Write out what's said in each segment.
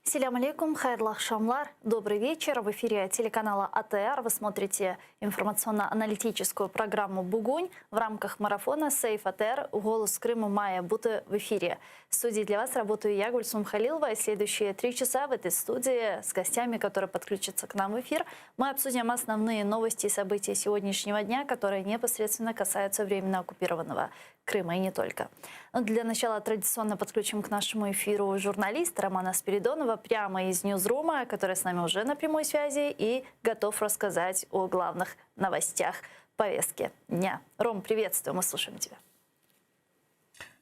Selâm aleyküm, hayırlı aqşamlar, добрый вечер. В эфире телеканала АТР вы смотрите информационно-аналитическую программу «Бугунь» в рамках марафона «Сейф АТР. Голос Крыма має бути в эфире». В студии для вас работаю я, Гульсум Халилова, и следующие 3 часа в этой студии с гостями, которые подключатся к нам в эфир, мы обсудим основные новости и события сегодняшнего дня, которые непосредственно касаются временно оккупированного Крыма и не только. Но для начала традиционно подключим к нашему эфиру журналиста Романа Спиридонова прямо из Ньюзрума, который с нами уже на прямой связи и готов рассказать о главных новостях повестки дня. Ром, приветствую, мы слушаем тебя.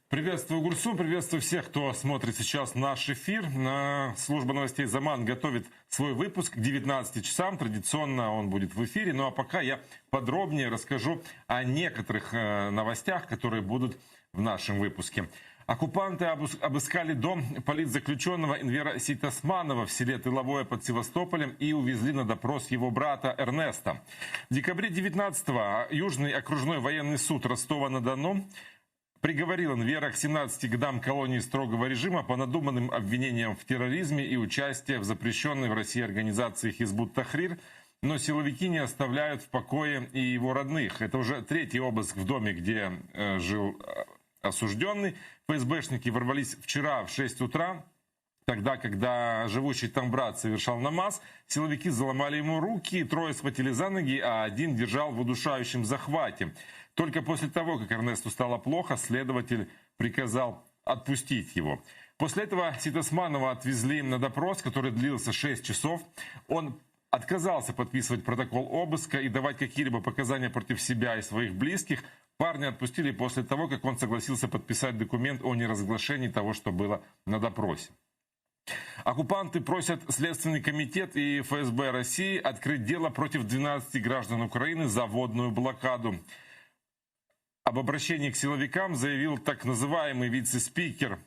Приветствую, Гульсум, приветствую всех, кто смотрит сейчас наш эфир. Служба новостей «Заман» готовит свой выпуск к 19 часам. Традиционно он будет в эфире. Ну а пока я подробнее расскажу о некоторых новостях, которые будут в нашем выпуске. Оккупанты обыскали дом политзаключенного Энвера Сейтосманова в селе Тыловое под Севастополем и увезли на допрос его брата Эрнеста. В декабре 19-го Южный окружной военный суд Ростова-на-Дону приговорил Энвера к 17 годам колонии строгого режима по надуманным обвинениям в терроризме и участии в запрещенной в России организации Хизбут Тахрир. Но силовики не оставляют в покое и его родных. Это уже третий обыск в доме, где жил осужденный. ФСБшники ворвались вчера в 6 утра. Тогда, когда живущий там брат совершал намаз, силовики заломали ему руки, трое схватили за ноги, а один держал в удушающем захвате. Только после того, как Эрнесту стало плохо, следователь приказал отпустить его. После этого Сейтосманова отвезли на допрос, который длился 6 часов. Он отказался подписывать протокол обыска и давать какие-либо показания против себя и своих близких. Парня отпустили после того, как он согласился подписать документ о неразглашении того, что было на допросе. Оккупанты просят Следственный комитет и ФСБ России открыть дело против 12 граждан Украины за водную блокаду. Об обращении к силовикам заявил так называемый вице-спикер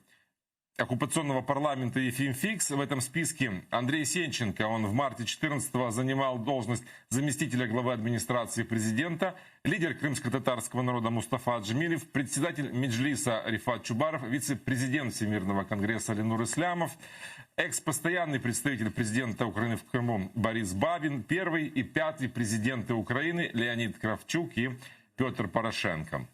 оккупационного парламента Ефим Фикс. В этом списке Андрей Сенченко. Он в марте 14-го занимал должность заместителя главы администрации президента, лидер крымско-татарского народа Мустафа Джемилев, председатель Меджлиса Рифат Чубаров, вице-президент Всемирного конгресса Ленур Ислямов, экс-постоянный представитель президента Украины в Крыму Борис Бабин, первый и пятый президенты Украины Леонид Кравчук и Петр Порошенко.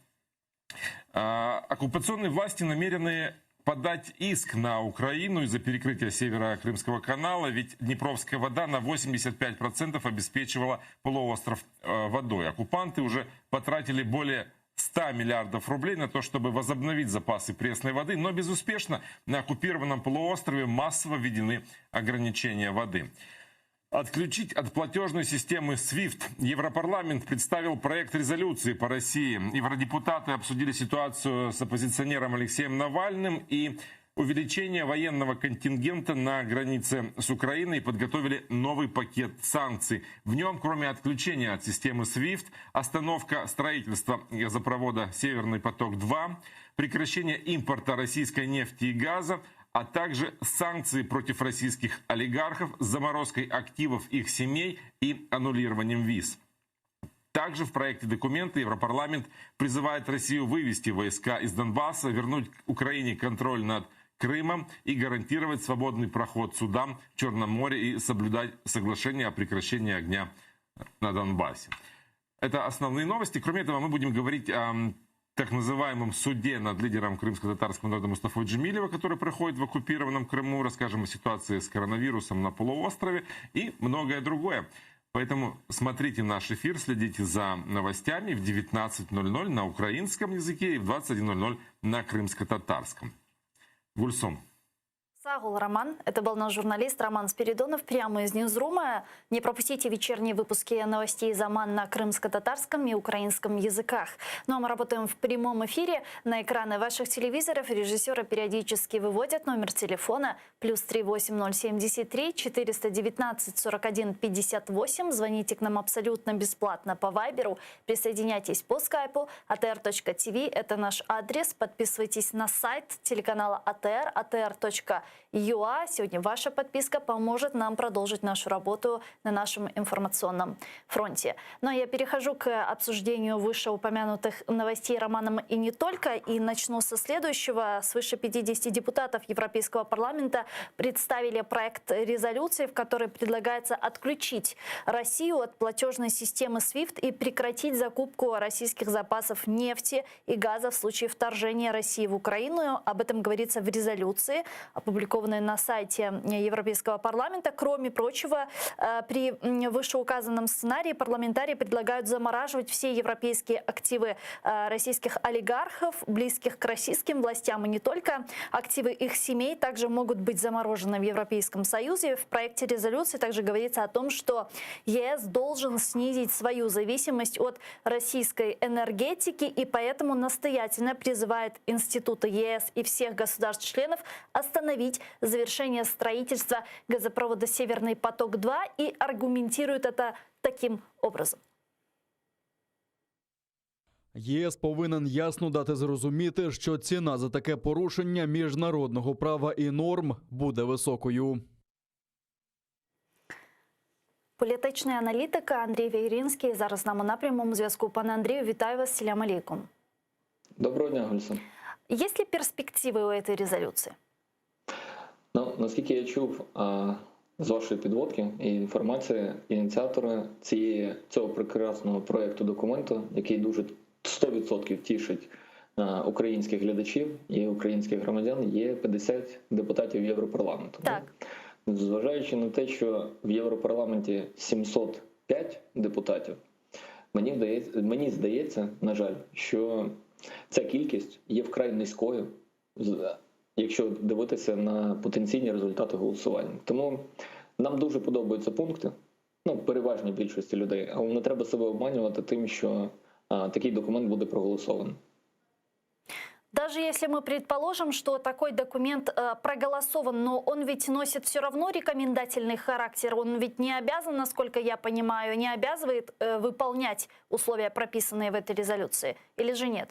Оккупационные власти намерены подать иск на Украину из-за перекрытия Северо-Крымского канала, ведь Днепровская вода на 85% обеспечивала полуостров водой. Оккупанты уже потратили более 100 миллиардов рублей на то, чтобы возобновить запасы пресной воды, но безуспешно. На оккупированном полуострове массово введены ограничения воды. Отключить от платежной системы SWIFT. Европарламент представил проект резолюции по России. Евродепутаты обсудили ситуацию с оппозиционером Алексеем Навальным и увеличение военного контингента на границе с Украиной и подготовили новый пакет санкций. В нем, кроме отключения от системы SWIFT, остановка строительства газопровода «Северный поток-2», прекращение импорта российской нефти и газа, а также санкции против российских олигархов с заморозкой активов их семей и аннулированием виз. Также в проекте документа Европарламент призывает Россию вывести войска из Донбасса, вернуть Украине контроль над Крымом и гарантировать свободный проход судам в Черном море и соблюдать соглашение о прекращении огня на Донбассе. Это основные новости. Кроме этого, мы будем говорить о так называемом суде над лидером крымско-татарского народа Мустафой Джемилева, который проходит в оккупированном Крыму. Расскажем о ситуации с коронавирусом на полуострове и многое другое. Поэтому смотрите наш эфир, следите за новостями в 19.00 на украинском языке и в 21.00 на крымско-татарском. Гульсум. Sağ ol, Роман. Это был наш журналист Роман Спиридонов прямо из Ньюзрума. Не пропустите вечерние выпуски новостей «Заман» на крымско-татарском и украинском языках. Ну а мы работаем в прямом эфире. На экраны ваших телевизоров режиссеры периодически выводят номер телефона плюс 38073 419 41 58. Звоните к нам абсолютно бесплатно по Вайберу. Присоединяйтесь по скайпу atr.tv. Это наш адрес. Подписывайтесь на сайт телеканала АТР atr.tv. .ua. Сегодня ваша подписка поможет нам продолжить нашу работу на нашем информационном фронте. Но я перехожу к обсуждению вышеупомянутых новостей Романом и не только. И начну со следующего. Свыше 50 депутатов Европейского парламента представили проект резолюции, в которой предлагается отключить Россию от платежной системы SWIFT и прекратить закупку российских запасов нефти и газа в случае вторжения России в Украину. Об этом говорится в резолюции, опубликованной на сайте Европейского парламента. Кроме прочего, э, при вышеуказанном сценарии парламентарии предлагают замораживать все европейские активы э, российских олигархов, близких к российским властям, и не только. Активы их семей также могут быть заморожены в Европейском Союзе. В проекте резолюции также говорится о том, что ЕС должен снизить свою зависимость от российской энергетики и поэтому настоятельно призывает институты ЕС и всех государств-членов остановить завершение строительства газопровода «Северный поток-2» и аргументирует это таким образом. ЄС повинен ясно дати зрозуміти, що ціна за таке порушення міжнародного права і норм буде високою. Політичний аналітик Андрій Вєрінський зараз з нами на прямому зв'язку. Пане Андрію, вітаю вас. Селям алейкум. Доброго дня, Гульсум. Есть ли перспективы у этой резолюции? Ну, наскільки я чув а, з вашої підводки і інформації, ініціатори цієї, цього прекрасного проєкту документу, який дуже 100% тішить а, українських глядачів і українських громадян, є 50 депутатів Європарламенту. Так. Зважаючи на те, що в Європарламенті 705 депутатів, мені вдається, мені здається, на жаль, що ця кількість є вкрай низькою, якщо дивитися на потенційні результати голосування. Тому нам дуже подобаються пункти, ну, переважній більшості людей, але не треба себе обманювати тим, що а, такий документ буде проголосований. Даже если мы предположим, что такой документ э, проголосован, но он ведь носит все равно рекомендательный характер, он ведь не обязан, насколько я понимаю, не обязывает э, выполнять условия, прописанные в этой резолюции, или же нет?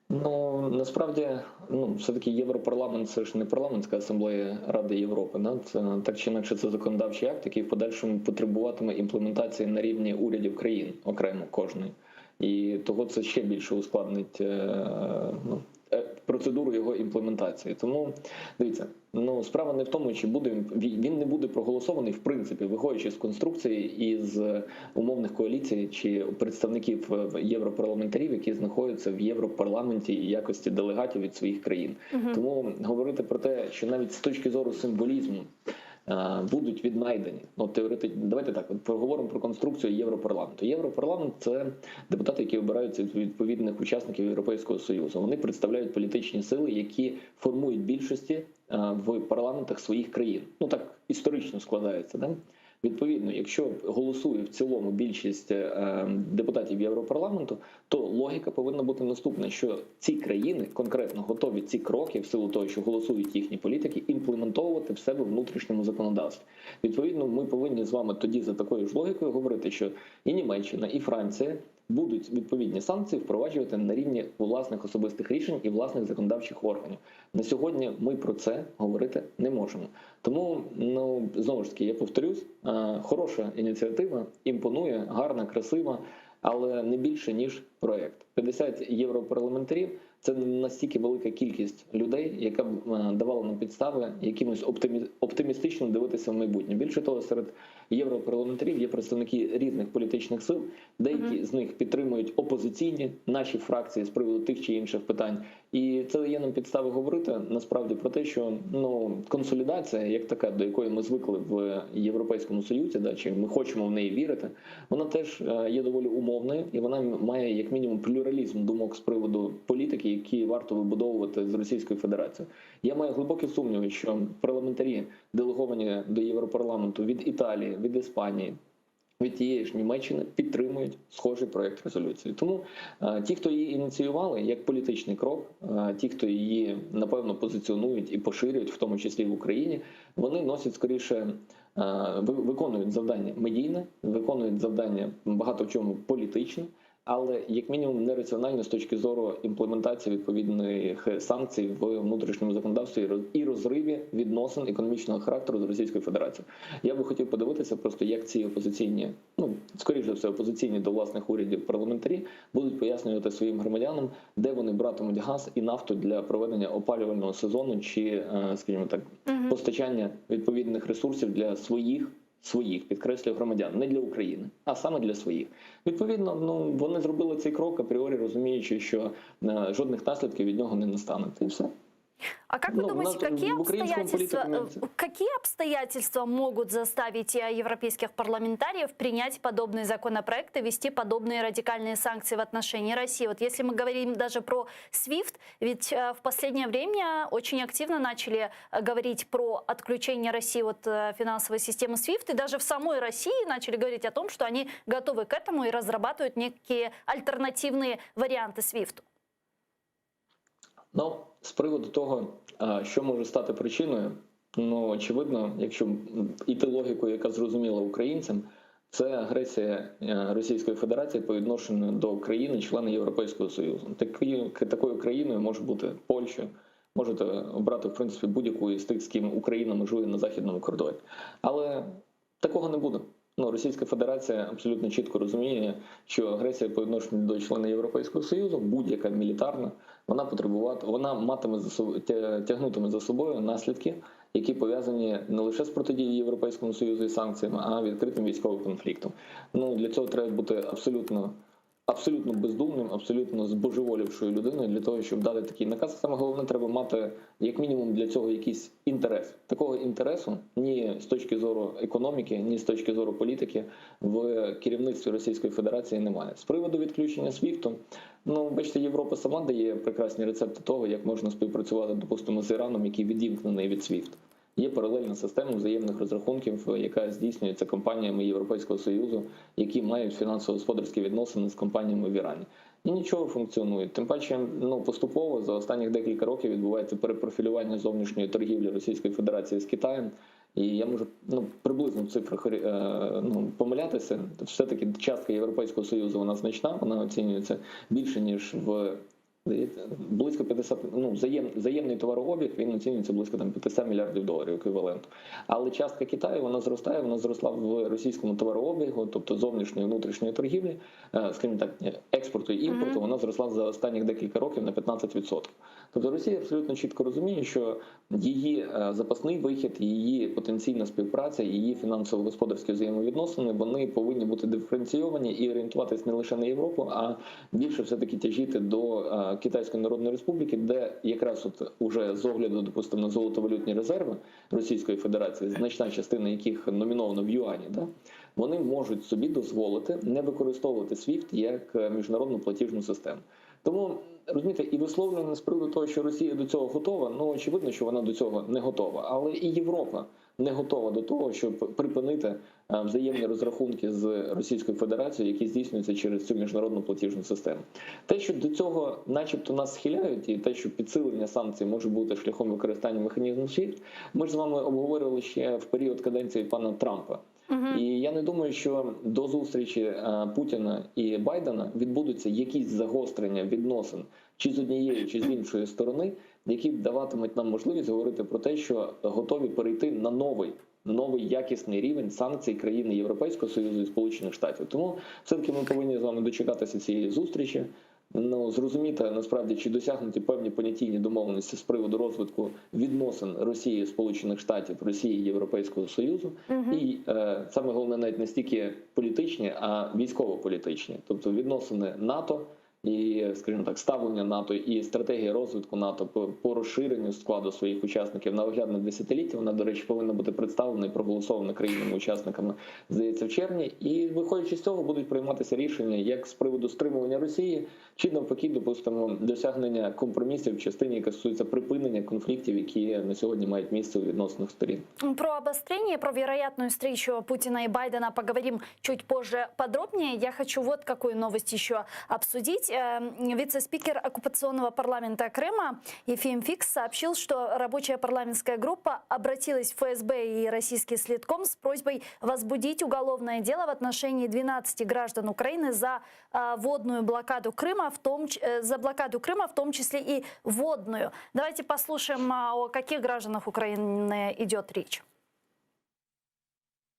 Ну насправді, ну все-таки Європарламент це ж не парламентська асамблея Ради Європи. Да? Це так чи інакше це законодавчий акт, який в подальшому потребуватиме імплементації на рівні урядів країн окремо кожної. І того це ще більше ускладнить е, ну, е, процедуру його імплементації. Тому дивіться, ну справа не в тому, чи буде він він не буде проголосований, в принципі, виходячи з конструкції і з умовних коаліцій чи представників е, європарламентарів, які знаходяться в Європарламенті і якості делегатів від своїх країн. Угу. Тому говорити про те, що навіть з точки зору символізму е, будуть віднайдені. Ну, теоретично, давайте так, от поговоримо про конструкцію Європарламенту. Європарламент це депутати, які обираються від відповідних учасників Європейського Союзу. Вони представляють політичні сили, які формують більшості е, в парламентах своїх країн. Ну так історично складається, да? Відповідно, якщо голосує в цілому більшість е, депутатів Європарламенту, то логіка повинна бути наступна: що ці країни конкретно готові ці кроки, в силу того, що голосують їхні політики, імплементовувати в себе в внутрішньому законодавстві. Відповідно, ми повинні з вами тоді за такою ж логікою говорити, що і Німеччина, і Франція будуть відповідні санкції впроваджувати на рівні власних особистих рішень і власних законодавчих органів. На сьогодні ми про це говорити не можемо. Тому, ну знову ж таки, я повторюсь, е, хороша ініціатива, імпонує, гарна, красива, але не більше ніж проект. 50 європарламентарів це не настільки велика кількість людей, яка б е, давала нам підстави якимось оптимі... оптимістично дивитися в майбутнє. Більше того, серед європарламентарів є представники різних політичних сил, деякі з них підтримують опозиційні наші фракції з приводу тих чи інших питань. І це дає нам підстави говорити насправді про те, що ну консолідація, як така, до якої ми звикли в Європейському Союзі, да, чи ми хочемо в неї вірити, вона теж е, є доволі умовною, і вона має як мінімум плюралізм думок з приводу політики, які варто вибудовувати з Російською Федерацією. Я маю глибокі сумніви, що парламентарі, делеговані до Європарламенту від Італії, від Іспанії. Від тієї ж Німеччини підтримують схожий проект резолюції. Тому е, ті, хто її ініціювали як політичний крок, е, ті, хто її напевно позиціонують і поширюють, в тому числі в Україні, вони носять скоріше е, виконують завдання медійне, виконують завдання багато в чому політичне. але як мінімум нераціонально з точки зору імплементації відповідних санкцій в внутрішньому законодавстві і розриві відносин економічного характеру з Російською Федерацією. Я би хотів подивитися просто, як ці опозиційні, ну скоріш за все, опозиційні до власних урядів парламентарі будуть пояснювати своїм громадянам, де вони братимуть газ і нафту для проведення опалювального сезону чи, скажімо так, постачання відповідних ресурсів для своїх. Своїх, підкреслюю, громадян, не для України, а саме для своїх. Відповідно, ну вони зробили цей крок апріорі, розуміючи, що жодних наслідків від нього не настане. І все. А как вы Ну, у думаете, нас какие в украинском обстоятельства, политикуме- какие обстоятельства могут заставить европейских парламентариев принять подобные законопроекты, ввести подобные радикальные санкции в отношении России? Вот если мы говорим даже про SWIFT, ведь в последнее время очень активно начали говорить про отключение России от финансовой системы SWIFT, и даже в самой России начали говорить о том, что они готовы к этому и разрабатывают некие альтернативные варианты SWIFT. Ну, з приводу того, що може стати причиною, ну очевидно, якщо іти логікою, яка зрозуміла українцям, це агресія Російської Федерації по відношенню до країни, члена Європейського Союзу. Такою країною може бути Польща, можете обрати в принципі будь-яку із тих, з ким Україна межує на західному кордоні. Але такого не буде. Ну, Російська Федерація абсолютно чітко розуміє, що агресія по відношенню до члена Європейського Союзу, будь-яка мілітарна, вона потребувати, вона матиме за собою тягнутиме за собою наслідки, які пов'язані не лише з протидією Європейському Союзу і санкціями, а відкритим військовим конфліктом. Ну для цього треба бути абсолютно бездумним, абсолютно збожеволівшою людиною для того, щоб дати такий наказ. Саме головне, треба мати як мінімум для цього якийсь інтерес. Такого інтересу ні з точки зору економіки, ні з точки зору політики в керівництві Російської Федерації немає. З приводу відключення СВІФТу, ну бачите, Європа сама дає прекрасні рецепти того, як можна співпрацювати, допустимо, з Іраном, який відімкнений від SWIFT. Є паралельна система взаємних розрахунків, яка здійснюється компаніями Європейського Союзу, які мають фінансово-господарські відносини з компаніями в Ірані. І нічого, функціонує. Тим паче, ну поступово за останніх декілька років відбувається перепрофілювання зовнішньої торгівлі Російської Федерації з Китаєм. І я можу, ну, приблизно в цифрах ну, помилятися. Все-таки частка Європейського Союзу вона значна, вона оцінюється більше ніж в здається, близько 50, ну, взаємний товарообіг, він оцінюється близько там 500 мільярдів доларів еквіваленту. Але частка Китаю, вона зростає, вона зросла в російському товарообігу, тобто зовнішньої і внутрішньої торгівлі, скажімо так, експорту і імпорту, Мгм. вона зросла за останніх декілька років на 15%. Тобто Росія абсолютно чітко розуміє, що її запасний вихід, її потенційна співпраця, її фінансово-господарські взаємовідносини, вони повинні бути диференційовані і орієнтуватись не лише на Європу, а більше все-таки тяжіти до Китайської Народної Республіки, де якраз от уже з огляду, допустимо, на золотовалютні резерви Російської Федерації, значна частина яких номінована в юані, да, вони можуть собі дозволити не використовувати SWIFT як міжнародну платіжну систему. Тому, розумієте, і висловлювання з приводу того, що Росія до цього готова, ну, очевидно, що вона до цього не готова. Але і Європа не готова до того, щоб припинити взаємні розрахунки з Російською Федерацією, які здійснюються через цю міжнародну платіжну систему. Те, що до цього начебто нас схиляють, і те, що підсилення санкцій може бути шляхом використання механізму SWIFT, ми ж з вами обговорювали ще в період каденції пана Трампа. Мгм. І я не думаю, що до зустрічі Путіна і Байдена відбудуться якісь загострення відносин чи з однієї, чи з іншої сторони, які даватимуть нам можливість говорити про те, що готові перейти на новий якісний рівень санкцій країни Європейського Союзу і Сполучених Штатів. Тому все-таки ми повинні з вами дочекатися цієї зустрічі, ну, зрозуміти насправді, чи досягнуті певні понятійні домовленості з приводу розвитку відносин Росії, Сполучених Штатів, Росії, Європейського Союзу, Мгм. і саме головне навіть не стільки політичні, а військово-політичні, тобто відносини НАТО і, скажімо так, ставлення НАТО і стратегія розвитку НАТО по розширенню складу своїх учасників на оглядне десятиліття, вона, до речі, повинна бути представлена і проголосована країнами-учасниками, здається, в червні. І, виходячи з цього, будуть прийматися рішення як з приводу стримування Росії, чи навпаки, допустимо, досягнення компромісів в частині, яка стосується припинення конфліктів, які на сьогодні мають місце у відносинах сторін. Про обострение, про вероятную встречу Путина и Байдена поговорим чуть позже подробнее. Я хочу вот какую новость еще обсудить. поговорить. Вице-спикер оккупационного парламента Крыма Ефим Фикс сообщил, что рабочая парламентская группа обратилась в ФСБ и российский следком с просьбой возбудить уголовное дело в отношении 12 граждан Украины за водную блокаду Крыма, в том, за блокаду Крыма, в том числе и водную. Давайте послушаем, о каких гражданах Украины идет речь.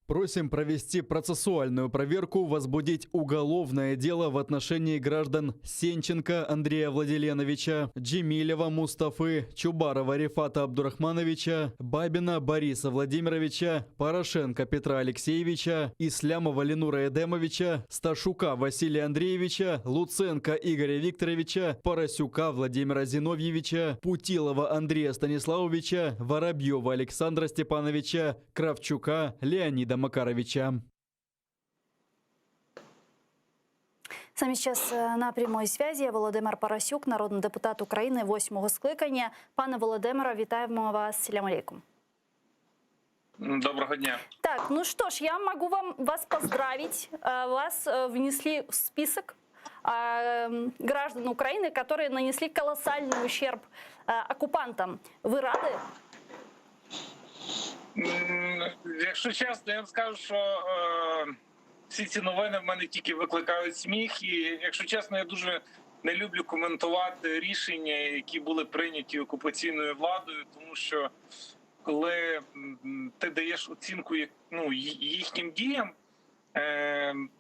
Просим провести процессуальную проверку, возбудить уголовное дело в отношении граждан Сенченко Андрея Владиленовича, Джемилева Мустафы, Чубарова Рифата Абдурахмановича, Бабина Бориса Владимировича, Порошенко Петра Алексеевича, Ислямова Ленура Эдемовича, Сташука Василия Андреевича, Луценко Игоря Викторовича, Поросюка Владимира Зиновьевича, Путилова Андрея Станиславовича, Воробьева Александра Степановича, Кравчука Леонида Макаровича. С нами сейчас на прямой связи Володимир Парасюк, народний депутат України восьмого скликання. Пане Володимире, вітаємо вас. Селям алейкум. Доброго дня. Так, ну что ж, я могу вам вас поздравить. Вас внесли в список граждан Украины, которые нанесли колоссальный ущерб оккупантам. Вы рады? Якщо чесно, я вам скажу, що всі ці новини в мене тільки викликають сміх. І якщо чесно, я дуже не люблю коментувати рішення, які були прийняті окупаційною владою, тому що коли ти даєш оцінку ну, їхнім діям,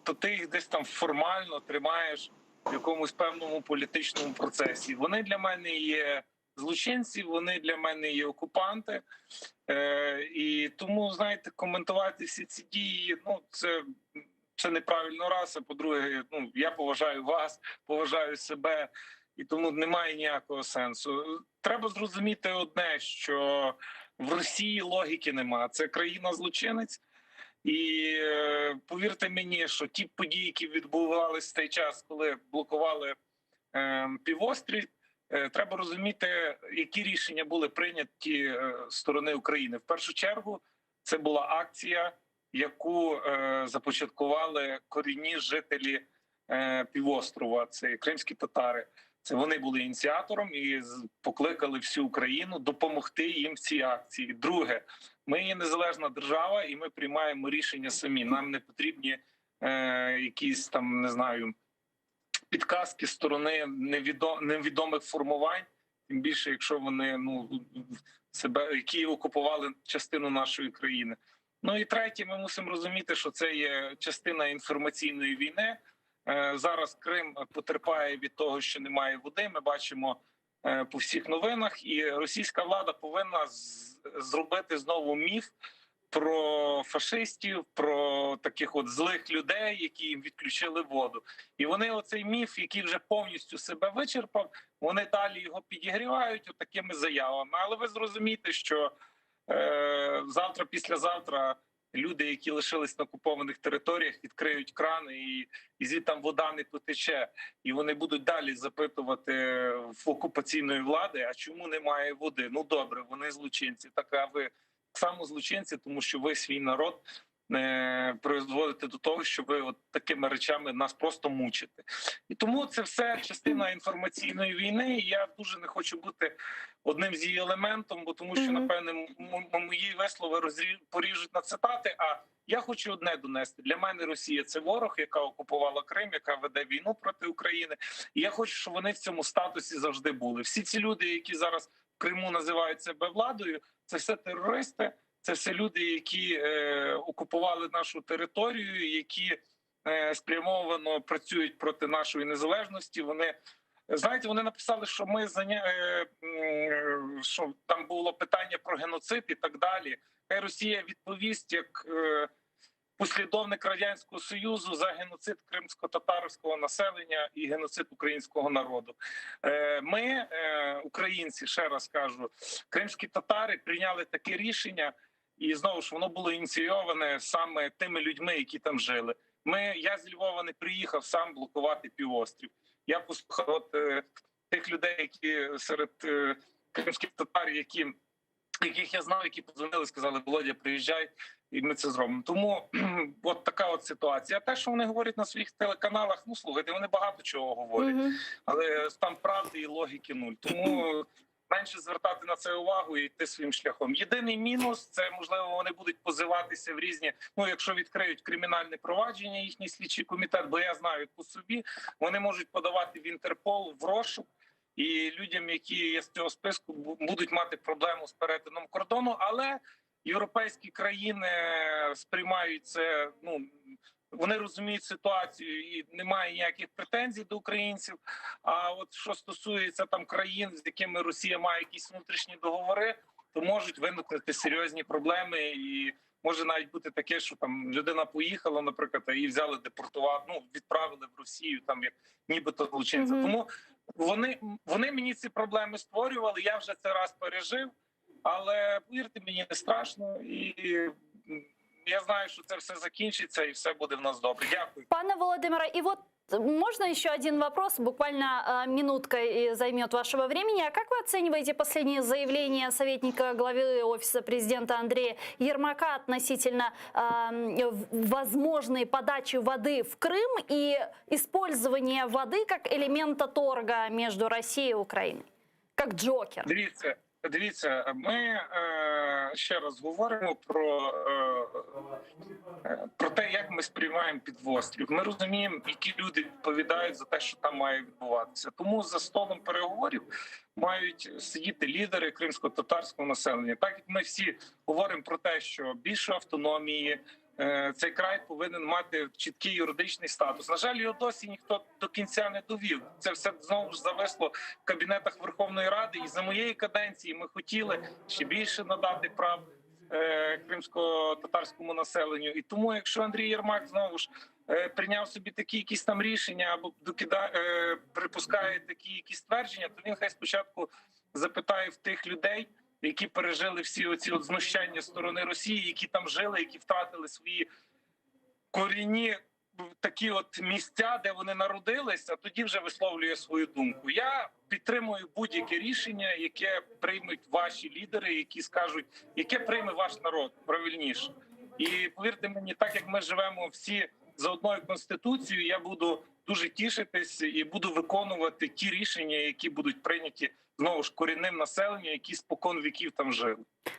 то ти їх десь там формально тримаєш в якомусь певному політичному процесі. Вони для мене є злочинці, вони для мене є окупанти. І тому, знаєте, коментувати всі ці дії, ну, це неправильно раз, а по-друге, ну, я поважаю вас, поважаю себе, і тому немає ніякого сенсу. Треба зрозуміти одне, що в Росії логіки нема. Це країна-злочинець. І повірте мені, що ті події, які відбувалися в той час, коли блокували півострів, треба розуміти, які рішення були прийняті сторони України. В першу чергу, це була акція, яку започаткували корінні жителі півострова, це кримські татари. Це вони були ініціатором і покликали всю Україну допомогти їм в цій акції. Друге, ми є незалежна держава і ми приймаємо рішення самі. Нам не потрібні якісь там, не знаю, підказки сторони невідомих формувань, тим більше, якщо вони, ну, себе, які окупували частину нашої країни. Ну і третє, ми мусимо розуміти, що це є частина інформаційної війни. Зараз Крим потерпає від того, що немає води. Ми бачимо по всіх новинах, і російська влада повинна зробити знову міф про фашистів, про таких от злих людей, які їм відключили воду. І вони оцей міф, який вже повністю себе вичерпав, вони далі його підігрівають отакими заявами. Але ви зрозумієте, що завтра, післязавтра люди, які лишились на окупованих територіях, відкриють крани і звідти там вода не потече. І вони будуть далі запитувати в окупаційної влади, а чому немає води? Ну добре, вони злочинці. Так, а ви само злочинці, тому що ви свій народ призводите до того, що ви от такими речами нас просто мучите. І тому це все частина інформаційної війни. І я дуже не хочу бути одним з її елементом, бо тому що, напевне, мої вислови поріжуть на цитати, а я хочу одне донести. Для мене Росія – це ворог, яка окупувала Крим, яка веде війну проти України. І я хочу, щоб вони в цьому статусі завжди були. Всі ці люди, які зараз в Криму називають себе владою, це все терористи, це все люди, які окупували нашу територію, які спрямовано працюють проти нашої незалежності. Вони, знаєте, вони написали, що ми що там було питання про геноцид і так далі. Хай Росія відповість як послідовник Радянського Союзу за геноцид кримсько-татарського населення і геноцид українського народу. Ми, українці, ще раз кажу, кримські татари прийняли таке рішення, і знову ж воно було ініційоване саме тими людьми, які там жили. Я з Львова не приїхав сам блокувати півострів. Я послухав тих людей, які серед кримських татар, яких я знав, які подзвонили, сказали: Володя, приїжджай. І ми це зробимо. Тому от така от ситуація. А те, що вони говорять на своїх телеканалах, ну слухайте, вони багато чого говорять, Мгм. але там правди і логіки нуль. Тому менше звертати на це увагу і йти своїм шляхом. Єдиний мінус це можливо вони будуть позиватися в різні. Ну, якщо відкриють кримінальне провадження, їхній слідчий комітет, бо я знаю по собі, вони можуть подавати в Інтерпол в розшук. І людям, які є з цього списку, будуть мати проблему з перетином кордону, але європейські країни сприймають це. Ну вони розуміють ситуацію і немає ніяких претензій до українців. А от що стосується там країн, з якими Росія має якісь внутрішні договори, то можуть виникнути серйозні проблеми, і може навіть бути таке, що там людина поїхала, наприклад, а її взяли депортувати, ну відправили в Росію, там як нібито злочинця. Мгм. Тому вони мені ці проблеми створювали. Я вже це раз пережив, але повірте мені, не страшно, і м, я знаю, що це все закінчиться, і все буде в нас добре. Дякую. Пане Володимире, и вот можно еще один вопрос, буквально минутка и займет вашего времени. А как вы оцениваете последние заявления советника главы Офиса президента Андрея Ермака относительно э, возможной подачи воды в Крым и использования воды как элемента торга между Россией и Украиной? Как джокер. Дивіться, дивіться, ми ще раз говоримо про те, як ми сприймаємо півострів. Ми розуміємо, які люди відповідають за те, що там має відбуватися. Тому за столом переговорів мають сидіти лідери кримсько-татарського населення. Так як ми всі говоримо про те, що більше автономії. Цей край повинен мати чіткий юридичний статус. На жаль, його досі ніхто до кінця не довів. Це все знову ж зависло в кабінетах Верховної Ради. І за моєї каденції ми хотіли ще більше надати прав кримсько-татарському населенню. І тому, якщо Андрій Єрмак знову ж прийняв собі такі якісь там рішення або докида, припускає такі якісь твердження, то він хай спочатку запитає в тих людей, які пережили всі оці от знущання сторони Росії, які там жили, які втратили свої корінні такі от місця, де вони народилися, тоді вже висловлює свою думку. Я підтримую будь-яке рішення, яке приймуть ваші лідери, які скажуть, яке прийме ваш народ правильніше. І повірте мені, так як ми живемо всі за одною конституцією, я буду дуже тішитись і буду виконувати ті рішення, які будуть прийняті знову ж корінним населенням, які спокон віків там жили.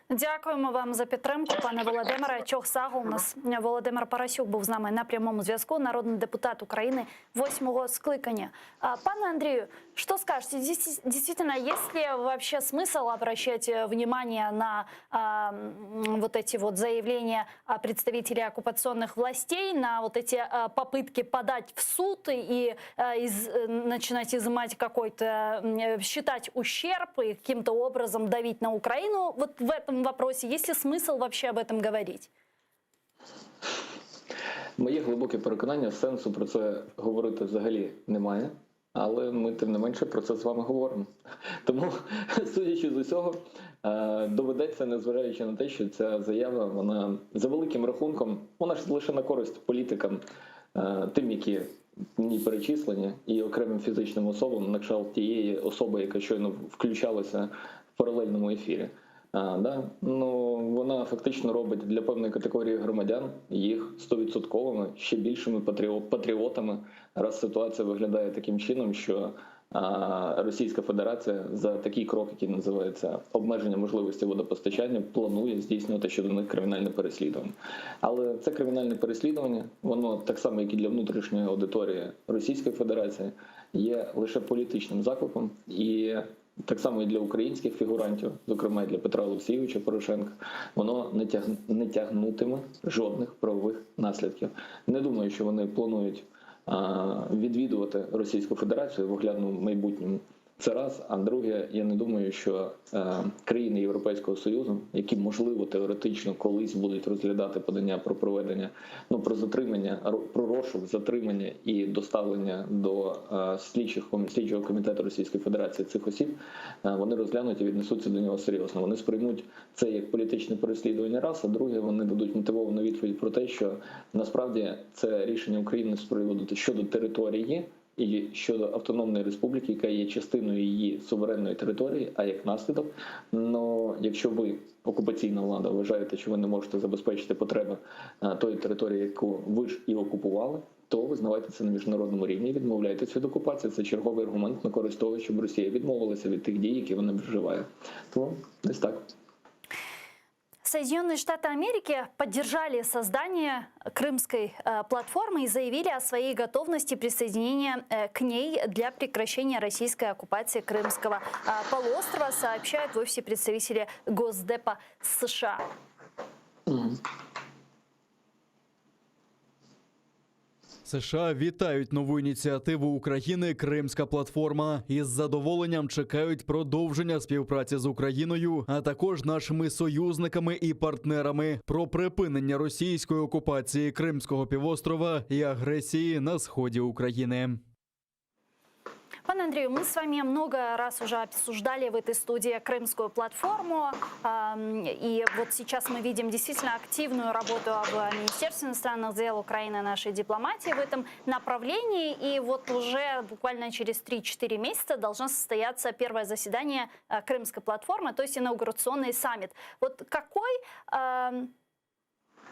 Дякуємо вам за підтримку, пане Володимире. Çoq sağ oluñız. Володимир Парасюк був з нами на прямому зв'язку, народний депутат України восьмого скликання. А, Пане Андрію, что скажете? Действительно, есть ли вообще смысл обращать внимание на вот эти вот заявления представителей оккупационных властей, на вот эти попытки подать в суд и начинать изымать какой-то, считать ущерб и каким-то образом давить на Украину? Вот в этом вопросе есть ли смысл вообще об этом говорить? Моє глибоке переконання, сенсу про це говорити взагалі немає, але ми тим не менше про це з вами говоримо. Тому, судячи з усього, доведеться, незважаючи на те, що ця заява, вона за великим рахунком, вона ж лише на користь політикам, тим, які в ній перечислені, і окремим фізичним особам, на кшталт тієї особи, яка щойно включалася в паралельному ефірі. А, да? Ну, вона фактично робить для певної категорії громадян їх стовідсотковими, ще більшими патріотами, раз ситуація виглядає таким чином, що Російська Федерація за такий крок, який називається обмеження можливості водопостачання, планує здійснювати щодо них кримінальне переслідування. Але це кримінальне переслідування, воно так само, як і для внутрішньої аудиторії Російської Федерації, є лише політичним закликом і так само і для українських фігурантів, зокрема і для Петра Олексійовича Порошенка, воно не тягнутиме жодних правових наслідків. Не думаю, що вони планують відвідувати Російську Федерацію в оглядному майбутньому. Це раз. А друге, я не думаю, що країни Європейського Союзу, які, можливо, теоретично колись будуть розглядати подання про проведення, ну, про затримання, про розшук, затримання і доставлення до слідчого комітету Російської Федерації цих осіб, вони розглянуть і віднесуться до нього серйозно. Вони сприймуть це як політичне переслідування раз, а друге, вони дадуть мотивовану відповідь про те, що насправді це рішення України з приводу щодо території. І щодо Автономної Республіки, яка є частиною її суверенної території, а як наслідок, ну якщо ви окупаційна влада вважаєте, що ви не можете забезпечити потреби е, тої території, яку ви ж і окупували, то визнавайте це на міжнародному рівні, відмовляйтесь від окупації. Це черговий аргумент на користь того, щоб Росія відмовилася від тих дій, які вона вживає. Тому десь так. Соединенные Штаты Америки поддержали создание Крымской э, платформы и заявили о своей готовности присоединения э, к ней для прекращения российской оккупации Крымского э, полуострова, сообщают в офисе представители Госдепа США. США вітають нову ініціативу України Кримська платформа і з задоволенням чекають продовження співпраці з Україною, а також нашими союзниками і партнерами про припинення російської окупації Кримського півострова і агресії на сході України. Пане Андрею, мы с вами много раз уже обсуждали в этой студии крымскую платформу. Ам, И вот сейчас мы видим действительно активную работу в Министерстве иностранных дел Украины, нашей дипломатии в этом направлении. И вот уже буквально через 3-4 месяца должно состояться первое заседание э, крымской платформы, то есть инаугурационный саммит. Вот какой ам,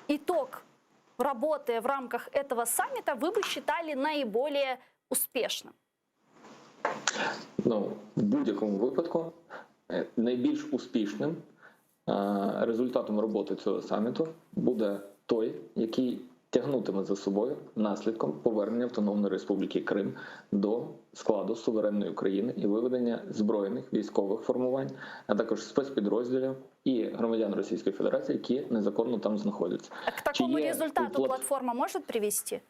итог работы в рамках этого саммита вы бы считали наиболее успешным? Ну, в будь-якому випадку е, найбільш успішним е, результатом роботи цього саміту буде той, який тягнутиме за собою наслідком повернення Автономної Республіки Крим до складу суверенної України і виведення збройних військових формувань, а також спецпідрозділів і громадян Російської Федерації, які незаконно там знаходяться. А К такому є результату у плат- платформа может привести?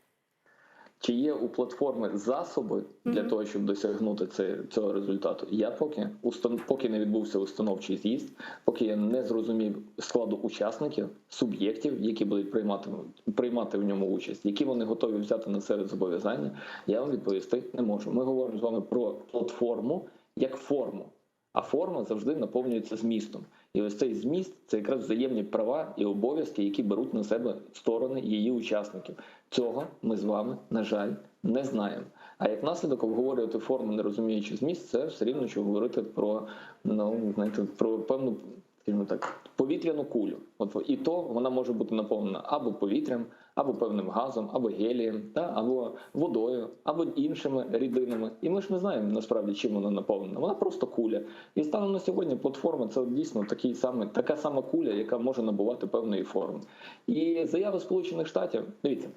Чи є у платформи засоби для того, щоб досягнути це, цього результату? Я поки устан, поки не відбувся установчий з'їзд, поки я не зрозумів складу учасників, суб'єктів, які будуть приймати, приймати в ньому участь, які вони готові взяти на себе зобов'язання, я вам відповісти не можу. Ми говоримо з вами про платформу як форму. А форма завжди наповнюється змістом. І ось цей зміст це якраз взаємні права і обов'язки, які беруть на себе сторони її учасників. Цього ми з вами, на жаль, не знаємо. А як наслідок обговорювати форму, не розуміючи зміст, це все рівно, що говорити про ну знаєте, про певну, скажімо так, повітряну кулю. От і то вона може бути наповнена або повітрям, або певним газом, або гелієм, та або водою, або іншими рідинами. І ми ж не знаємо насправді, чим вона наповнена. Вона просто куля. І станом на сьогодні платформа це дійсно такий самий, така сама куля, яка може набувати певної форми. І заяви Сполучених Штатів, дивіться.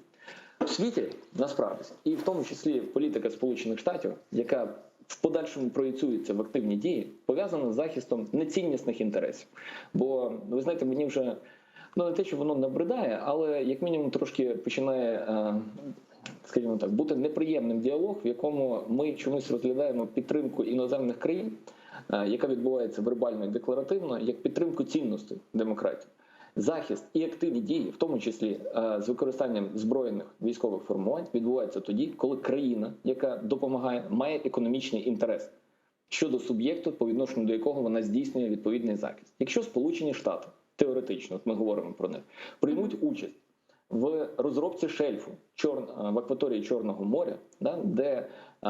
В світі насправді, і в тому числі політика Сполучених Штатів, яка в подальшому проєцюється в активні дії, пов'язана з захистом неціннісних інтересів. Бо ви знаєте, мені вже ну не те, що воно набридає, але як мінімум трошки починає. е, Скажімо так, бути неприємним діалог, в якому ми чомусь розглядаємо підтримку іноземних країн, е, яка відбувається вербально і декларативно, як підтримку цінностей демократії захист і активні дії, в тому числі е, з використанням збройних військових формувань, відбуваються тоді, коли країна, яка допомагає, має економічний інтерес щодо суб'єкту, по відношенню до якого вона здійснює відповідний захист. Якщо Сполучені Штати теоретично, от ми говоримо про них, приймуть участь в розробці шельфу чор... е, в акваторії Чорного моря, да, де е,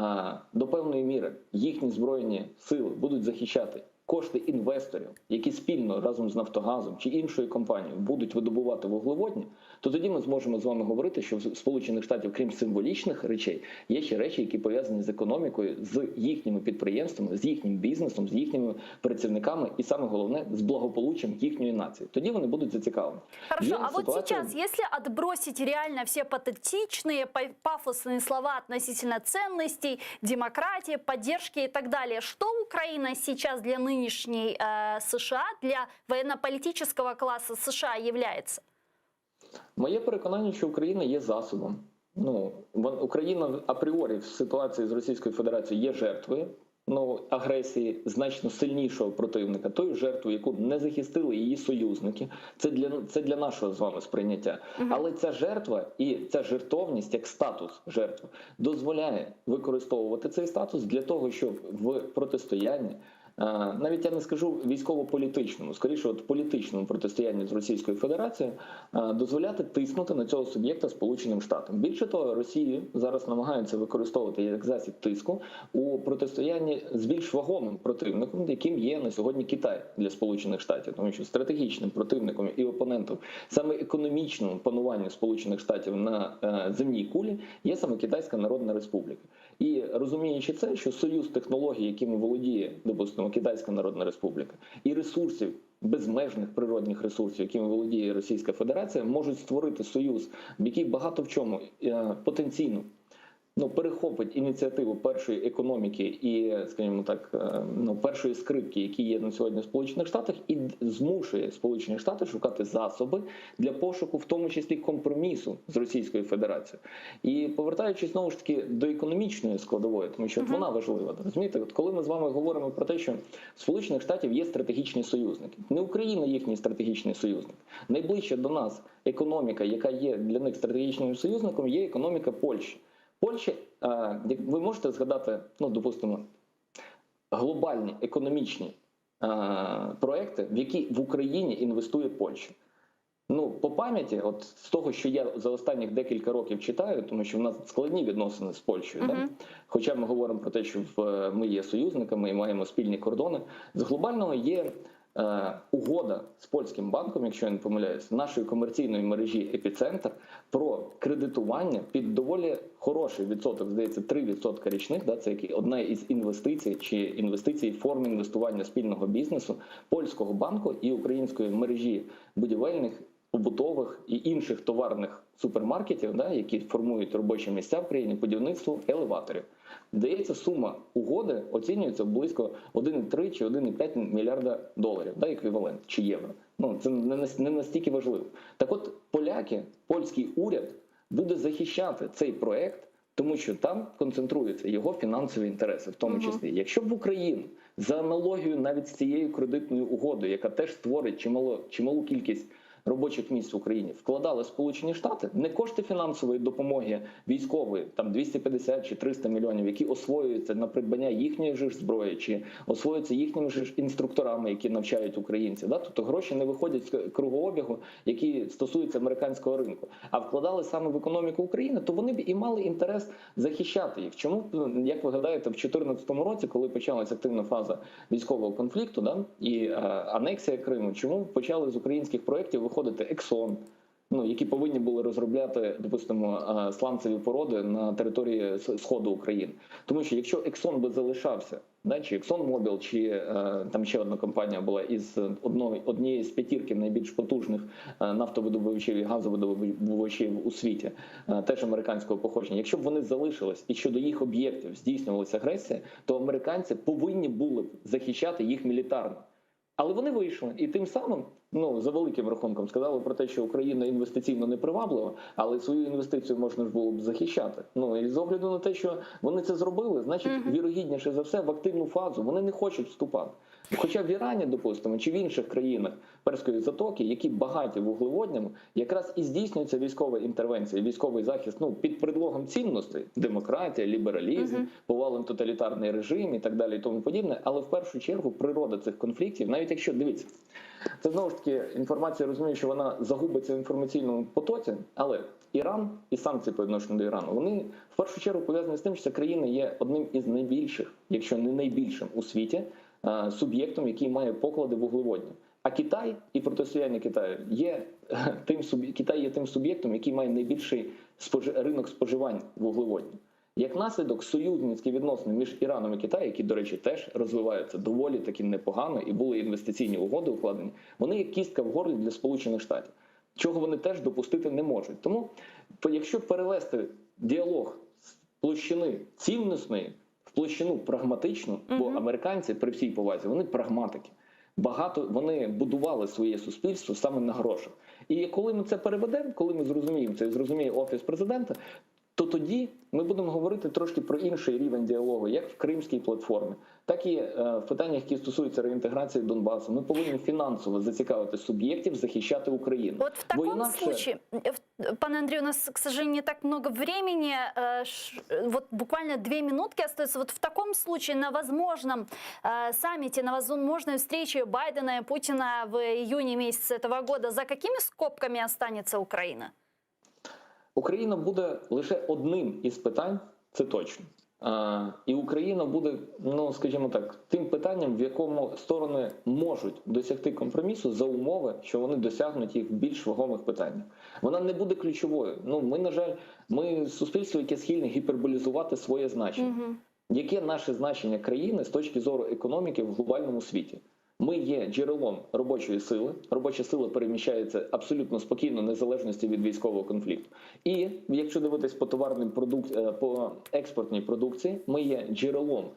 до певної міри їхні збройні сили будуть захищати кошти інвесторів, які спільно разом з Нафтогазом чи іншою компанією будуть видобувати вуглеводні, то тоді ми зможемо з вами говорити, що в Сполучених Штатів, крім символічних речей, є ще речі, які пов'язані з економікою, з їхніми підприємствами, з їхнім бізнесом, з їхніми працівниками, і саме головне з благополуччям їхньої нації. Тоді вони будуть зацікавлені. Хорошо, Є а вот ситуація- сейчас, если отбросить реально все патетичные, па- пафосные слова относительно ценностей, демократии, поддержки и так далее, что Украина сейчас для нынешней э, США, для военно-политического класса США является? Моє переконання, що Україна є засобом. Ну вон- Україна апріорі в ситуації з Російською Федерацією є жертвою ну, агресії значно сильнішого противника, тою жертвою, яку не захистили її союзники. Це для це для нашого з вами сприйняття. Але ця жертва і ця жертовність, як статус жертви, дозволяє використовувати цей статус для того, щоб в протистоянні. Навіть я не скажу військово-політичному, скоріше, от політичному протистоянні з Російською Федерацією дозволяти тиснути на цього суб'єкта Сполученим Штатам. Більше того, Росію зараз намагаються використовувати як засіб тиску у протистоянні з більш вагомим противником, яким є на сьогодні Китай для Сполучених Штатів, тому що стратегічним противником і опонентом саме економічному пануванню Сполучених Штатів на земній кулі є саме Китайська Народна Республіка. І розуміючи це, що союз технологій, якими володіє, допустимо, Китайська Народна Республіка, і ресурсів, безмежних природних ресурсів, якими володіє Російська Федерація, можуть створити союз, який багато в чому потенційно ну, перехопить ініціативу першої економіки і, скажімо так, ну, першої скрипки, які є на сьогодні в Сполучених Штатах, і змушує Сполучені Штати шукати засоби для пошуку, в тому числі компромісу з Російською Федерацією. І повертаючись знову ж таки до економічної складової, тому що от вона важлива, розумієте, от коли ми з вами говоримо про те, що в Сполучених Штатів є стратегічні союзники, не Україна їхній стратегічний союзник. Найближча до нас економіка, яка є для них стратегічним союзником, є економіка Польщі. Польща, як ви можете згадати, ну, допустимо, глобальні економічні проекти, в які в Україні інвестує Польща. Ну, по пам'яті, от з того, що я за останніх декілька років читаю, тому що в нас складні відносини з Польщею, да? Хоча ми говоримо про те, що ми є союзниками і маємо спільні кордони, з глобального є угода з польським банком, якщо я не помиляюсь, нашої комерційної мережі «Епіцентр» про кредитування під доволі хороший відсоток, здається, 3% річних, да, це який одна із інвестицій чи інвестицій форм інвестування спільного бізнесу польського банку і української мережі будівельних, побутових і інших товарних супермаркетів, да, які формують робочі місця в країні, будівництво елеваторів. Здається, сума угоди оцінюється близько 1,3 чи 1,5 мільярда доларів, да, еквівалент, чи євро. Ну, це не настільки важливо. Так от, поляки, польський уряд буде захищати цей проект, тому що там концентруються його фінансові інтереси, в тому числі. Якщо б в Україну, за аналогією навіть з цією кредитною угодою, яка теж створить чималу кількість робочих місць в Україні, вкладали Сполучені Штати, не кошти фінансової допомоги військової, там 250 чи 300 мільйонів, які освоюються на придбання їхньої ж зброї, чи освоюються їхніми ж інструкторами, які навчають українців. Да? Тобто гроші не виходять з кругообігу, які стосуються американського ринку, а вкладали саме в економіку України, то вони б і мали інтерес захищати їх. Чому, як ви гадаєте, в чотирнадцятому році, коли почалася активна фаза військового конфлікту, да, і анексія Криму, чому почали з українських проєктів виходити Exxon, які повинні були розробляти, допустимо, сланцеві породи на території Сходу України. Тому що якщо Exxon би залишався, да, чи ExxonMobil, чи там ще одна компанія була із однієї з п'ятірки найбільш потужних нафтовидобувачів і газовидобувачів у світі, теж американського походження, якщо б вони залишились і щодо їх об'єктів здійснювалася агресія, то американці повинні були б захищати їх мілітарно. Але вони вийшли і тим самим, за великим рахунком, сказали про те, що Україна інвестиційно неприваблива, але свою інвестицію можна ж було б захищати. І з огляду на те, що вони це зробили, значить, вірогідніше за все, в активну фазу вони не хочуть вступати. Хоча в Ірані, допустимо, чи в інших країнах Перської затоки, які багаті вуглеводнями, якраз і здійснюється військова інтервенція, військовий захист, під предлогом цінностей, демократія, лібералізм, повален тоталітарний режим і так далі і тому подібне, але в першу чергу природа цих конфліктів, навіть якщо, дивіться, це знову ж таки інформація, розумію, що вона загубиться в інформаційному потоці, але Іран і санкції по відношенню до Ірану, вони в першу чергу пов'язані з тим, що ця країна є одним із найбільших, якщо не найбільшим у світі, суб'єктом, який має поклади вуглеводнів. А Китай і протистояння Китаю є тим суб-, Китай є тим суб'єктом, який має найбільший ринок споживань вуглеводнів. Як наслідок, союзницькі відносини між Іраном і Китаєм, які, до речі, теж розвиваються доволі таки непогано і були інвестиційні угоди укладені, вони є кістка в горлі для Сполучених Штатів, чого вони теж допустити не можуть. Тому, якщо перевести діалог з площини цінностної в площину прагматичну, бо американці, при всій повазі, вони прагматики. Багато вони будували своє суспільство саме на грошах. І коли ми це переведемо, коли ми зрозуміємо це, і зрозуміє Офіс Президента, То тоді ми будемо говорити трошки про інший рівень діалогу, як в Кримській платформі, так і е, в питаннях, які стосуються реінтеграції Донбасу. Ми повинні фінансово зацікавити суб'єктів захищати Україну. Вот в Бо таком інакше- случае, пане Андрей, у нас, к сожалению, не так много времени, вот буквально две минутки остается. Вот в таком случае на возможном саммите, на возможной встрече Байдена и Путина в июне месяце этого года, за какими скобками останется Украина? Україна буде лише одним із питань, це точно. І Україна буде, ну скажімо так, тим питанням, в якому сторони можуть досягти компромісу за умови, що вони досягнуть їх в більш вагомих питаннях. Вона не буде ключовою. Ну ми, на жаль, ми суспільство, яке схильне гіперболізувати своє значення. Мгм. Яке наше значення країни з точки зору економіки в глобальному світі? Ми є джерелом робочої сили. Робоча сила переміщається абсолютно спокійно, незалежності від військового конфлікту. І якщо дивитись по товарним продук... е, по експортній продукції, ми є джерелом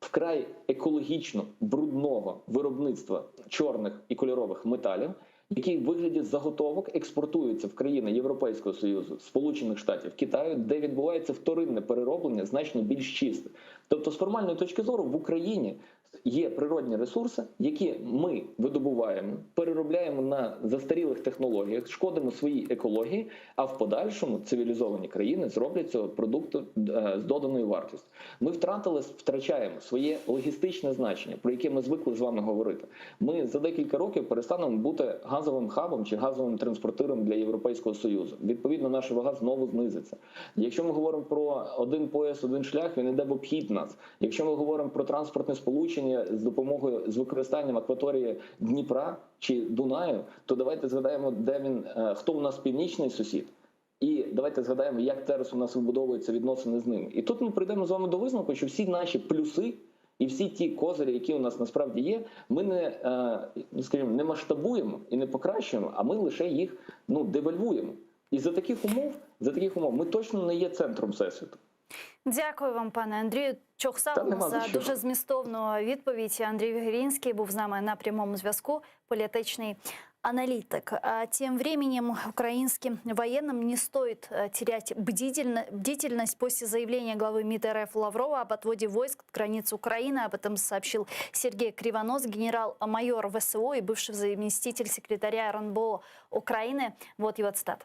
вкрай екологічно брудного виробництва чорних і кольорових металів, які в вигляді заготовок експортуються в країни Європейського Союзу, Сполучених Штатів, Китаю, де відбувається вторинне перероблення значно більш чисте. Тобто, з формальної точки зору, в Україні є природні ресурси, які ми видобуваємо, переробляємо на застарілих технологіях, шкодимо своїй екології, а в подальшому цивілізовані країни зроблять цього продукту з доданою вартістю. Ми втратили, втрачаємо своє логістичне значення, про яке ми звикли з вами говорити. Ми за декілька років перестанемо бути газовим хабом чи газовим транспортиром для Європейського Союзу. Відповідно, наша вага знову знизиться. Якщо ми говоримо про один пояс, один шлях, він іде в обхід нас. Якщо ми говоримо про транспортне сполучення з допомогою з використанням акваторії Дніпра чи Дунаю, то давайте згадаємо, де він, хто у нас північний сусід. І давайте згадаємо, як зараз у нас вибудовуються відносини з ними. І тут ми прийдемо з вами до висновку, що всі наші плюси і всі ті козирі, які у нас насправді є, ми не, скажімо, не масштабуємо і не покращуємо, а ми лише їх ну, девальвуємо. І за таких умов ми точно не є центром всесвіту. Дякую вам, пане Андрію. Çoq sağ Та нема за за що. дуже змістовну відповідь. Андрій Вігрінський був з нами на прямому зв'язку, політичний аналитик. А тем временем украинским военным не стоит терять бдительность после заявления главы МИД РФ Лаврова об отводе войск от границ Украины. Об этом сообщил Сергей Кривонос, генерал-майор ВСУ и бывший заместитель секретаря РНБО Украины. Вот его цитата.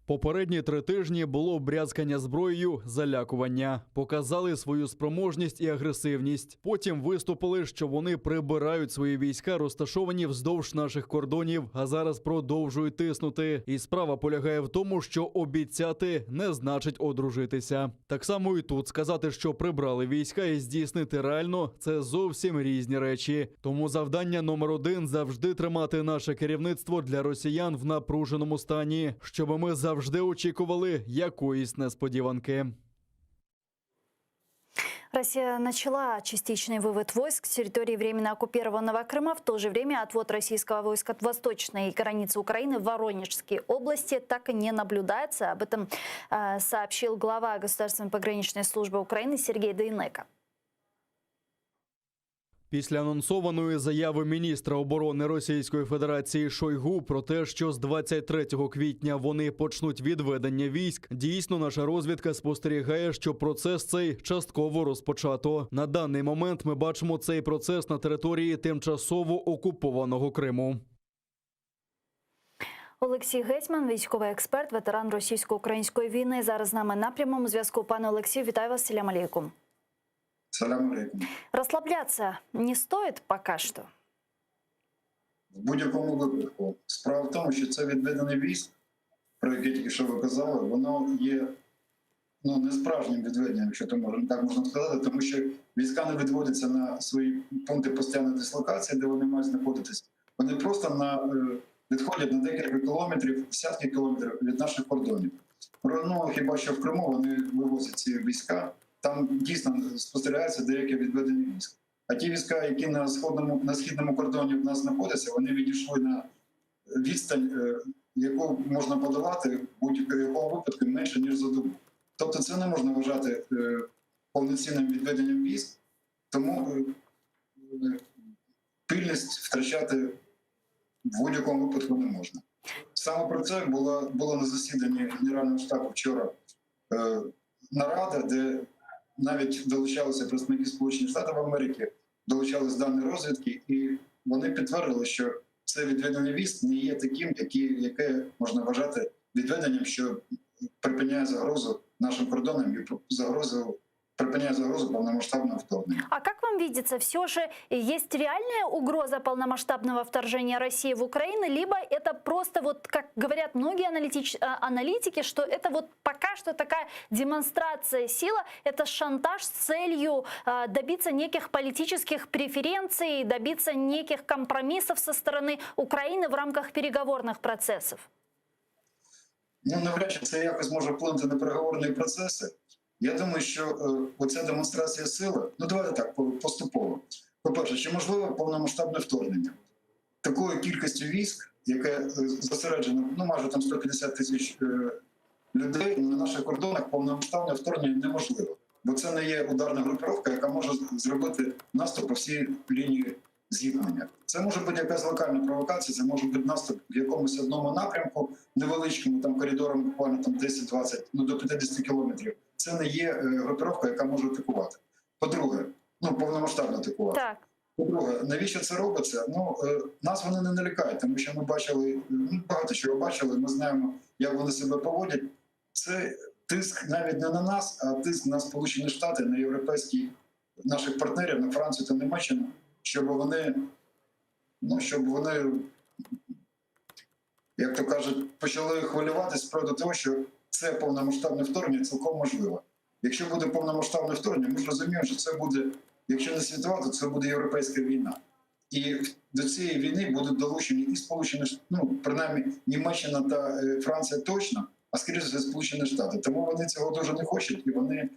Попередні 3 тижні було брязкання зброєю, залякування. Показали свою спроможність і агресивність. Потім виступили, що вони прибирають свої війська, розташовані вздовж наших кордонів, а зараз продовжують тиснути. І справа полягає в тому, що обіцяти не значить одружитися. Так само і тут сказати, що прибрали війська і здійснити реально це зовсім різні речі. Тому завдання номер один завжди тримати наше керівництво для росіян в напруженому стані, щоб ми завжди очікували якоїсь несподіванки. Россия начала частичный вывод войск с территории временно оккупированного Крыма. В то же время отвод российского войска от восточной границы Украины в Воронежской области так и не наблюдается. Об этом сообщил глава Государственной пограничной службы Украины Сергей Дейнека. Після анонсованої заяви міністра оборони Російської Федерації Шойгу про те, що з 23 квітня вони почнуть відведення військ, дійсно наша розвідка спостерігає, що процес цей частково розпочато. На даний момент ми бачимо цей процес на території тимчасово окупованого Криму. Олексій Гетьман, військовий експерт, ветеран російсько-української війни. Зараз з нами на прямому зв'язку. Пане Олексію, вітаю вас. Селям алейкум. Салям алейкум. Расслабляться не стоит пока что. В будь-якому випадку справа в тому, що це відведення військ, про яке тільки що ви казали, воно є ну, не справжнім відведенням, якщо то можна так можна сказати, тому що війська не відводяться на свої пункти постійної дислокації, де вони мають знаходитись. Вони просто відходять на декілька кілометрів, десятки кілометрів від наших кордонів. Ну, хіба що в Криму вони вивозять ці війська, там дійсно спостерігається деяке відведення військ. А ті війська, які на східному кордоні в нас знаходяться, вони відійшли на відстань, яку можна подолати в будь-якому випадку менше ніж за добу. Тобто це не можна вважати повноцінним відведенням військ, тому пильність втрачати в будь-якому випадку не можна. Саме про це була було на засіданні Генерального штабу вчора е, нарада, де навіть долучалися представники Сполучених Штатів Америки, долучались дані розвідки, і вони підтвердили, що це відведення військ не є таким, які, яке можна вважати відведенням, що припиняє загрозу нашим кордонам і загрозу припиняє загрозу повномасштабного вторгнення. А как вам видится, все же есть реальная угроза полномасштабного вторжения России в Украину, либо это просто вот, как говорят многие аналитич... Э, аналитики, что это вот пока что такая демонстрация силы, это шантаж с целью э, добиться неких политических преференций, добиться неких компромиссов со стороны Украины в рамках переговорных процессов? Ну, навряд чи це якось може вплинути на переговорні процеси. Я думаю, що е, оця демонстрація сили, ну давайте так, поступово. По-перше, чи можливо повномасштабне вторгнення? Такою кількістю військ, яке е, зосереджено, ну майже там 150 тисяч е, людей на наших кордонах повномасштабне вторгнення неможливо, бо це не є ударна групировка, яка може зробити наступ по всій лінії зіткнення. Це може бути якась локальна провокація, це може бути наступ в якомусь одному напрямку, невеличкому там коридором, буквально там 10-20, ну до 50 кілометрів. Це не є е, групировка, яка може атакувати. По-друге, ну повномасштабно атакувати. Так. По-друге, навіщо це робиться? Ну е, нас вони не налякають, тому що ми бачили ну, багато чого бачили. Ми знаємо, як вони себе поводять. Це тиск навіть не на нас, а тиск на Сполучені Штати, на європейські наших партнерів, на Францію та Німеччину, щоб вони, ну щоб вони, як то кажуть, почали хвилюватися з приводу того, що це повномасштабне вторгнення цілком можливо. Якщо буде повномасштабне вторгнення, ми ж розуміємо, що це буде, якщо не світова, то це буде європейська війна. І до цієї війни будуть долучені і Сполучені Штати, ну принаймні Німеччина та е, Франція точно, а скоріше за все Сполучені Штати. Тому вони цього дуже не хочуть, і вони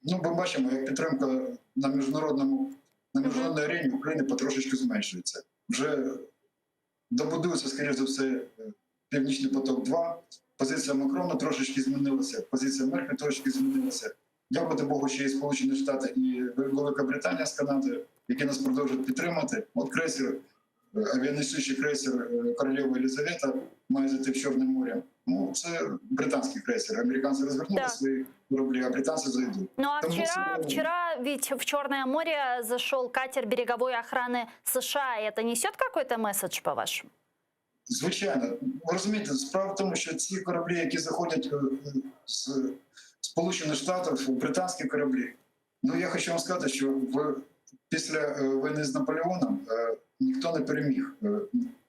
ну ми бачимо, як підтримка на міжнародному на міжнародній арені України потрошечки зменшується. Вже добудується, скоріше за все, е, Північний поток 2 Позиція Макрона трошечки змінилася, позиція Меркель трошечки змінилася. Дякувати Богу, що є Сполучені Штати і Велика Британія з Канадою, які нас продовжують підтримати. От крейсер, е, авіанесючий крейсер е, Королева Елізавета має зайти в Чорне море. Ну, це британський крейсер. Американці розвернули Так. свої кораблі, а британці зайдуть. Ну а Тому вчера, це- вчера ведь в Черное море зашел катер береговой охраны США. Это несет какой-то месседж, по-вашему? Звичайно, ви розумієте, справа в тому, що ці кораблі, які заходять е, е, з Сполучених Штатів, британські кораблі. Ну я хочу вам сказати, що в після е, війни з Наполеоном е, ніхто не переміг е,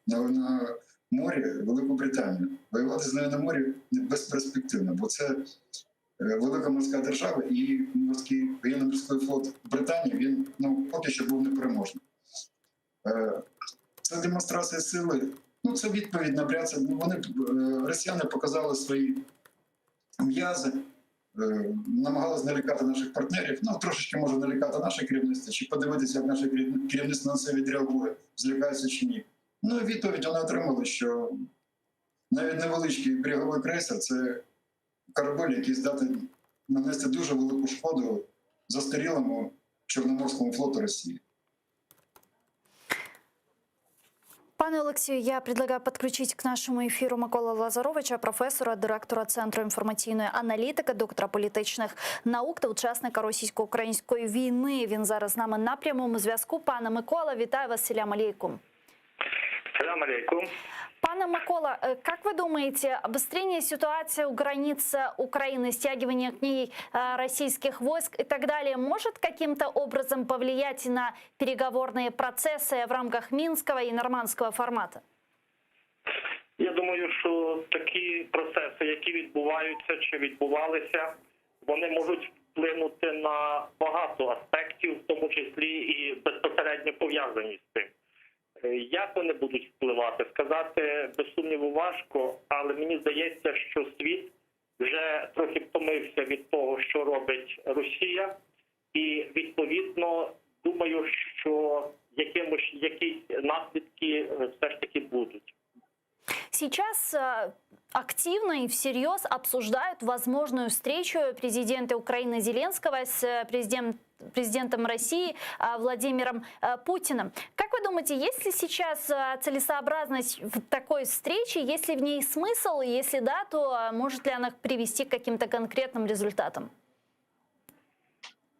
на, на морі Велику Британію. Воювати з нею на морі безперспективно, бо це е, велика морська держава і морський воєнно-морський флот Британії він ну поки що був непереможним. Е, Це демонстрація сили. Ну, це відповідь на бряться. Вони е, росіяни показали свої м'язи, е, намагались налякати наших партнерів. Ну, трошечки може налякати наше керівництво, чи подивитися, як наше керівництво на це відреагує, злякається чи ні. Ну, і відповідь вони отримали, що навіть невеличкий береговий крейсер це корабель, який здатен нанести дуже велику шкоду застарілому Чорноморському флоту Росії. Пане Олексію, я предлагаю подключить к нашему эфиру Микола Лазаровича, професора, директора Центру інформаційної аналітики, доктора політичних наук та учасника російсько-української війни. Він зараз з нами на прямому зв'язку. Пане Микола, вітаю вас, Селям алейкум. Салям алейкум. Пане Микола, э, как вы думаете, обострение ситуации у границ Украины, стягивание к ней э, российских войск и так далее может каким-то образом повлиять на переговорные процессы в рамках Минского и нормандского формата? Я думаю, що такі процеси, які відбуваються чи відбувалися, вони можуть вплинути на багато аспектів, в тому числі і безпосередньо пов'язані з цим. Е, Як вони будуть впливати, сказати без сумніву важко, але мені здається, що світ вже трохи втомився від того, що робить Росія, і відповідно думаю, що якимось якісь наслідки е, все ж таки будуть. Сейчас э, активно и всерьез обсуждают возможную встречу президента Украины Зеленского с э, президент, президентом России э, Владимиром Путиным. Как вы думаете, думаете, есть ли сейчас э, целесообразность в такой встрече, есть ли в ней смысл, и если да, то э, может ли она привести к каким-то конкретным результатам?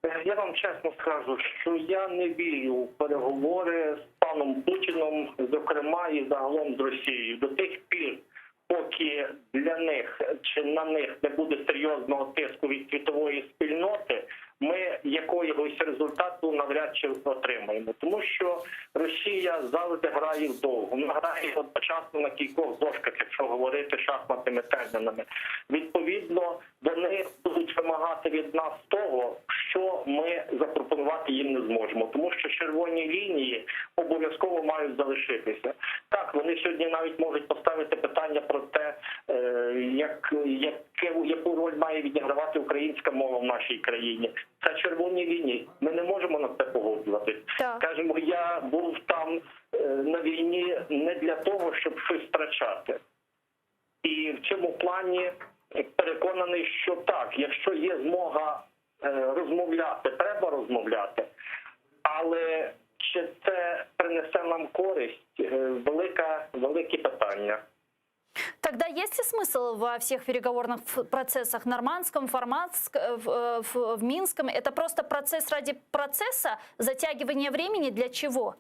Е, Я вам чесно скажу, що я не вірю в переговори з паном Путіном, зокрема і загалом з Росією. До тих пір, поки для них чи на них не буде серйозного тиску від світової спільноти, ми якогось результату навряд чи отримаємо, тому що Росія завжди грає вдовго. Вона грає одночасно на кількох дошках, якщо говорити шахматними термінами. Відповідно, вони будуть вимагати від нас того, що ми запропонувати їм не зможемо, тому що червоні лінії обов'язково мають залишитися. Так, вони сьогодні навіть можуть поставити питання про те, е, як, яке, яку роль має відігравати українська мова в нашій країні. Це червоні лінії. Ми не можемо на це погоджуватись. Так. Скажімо, я був там е, на війні не для того, щоб щось втрачати. І в цьому плані переконаний, що так, якщо є змога е, розмовляти, треба розмовляти. Але чи це принесе нам користь? Е, Велика, велике питання. Тогда есть ли смысл во всех переговорных ф- процессах нормандском, форматск, э, в, э, в, в Минском? Это просто процесс ради процесса, затягивание времени для чего?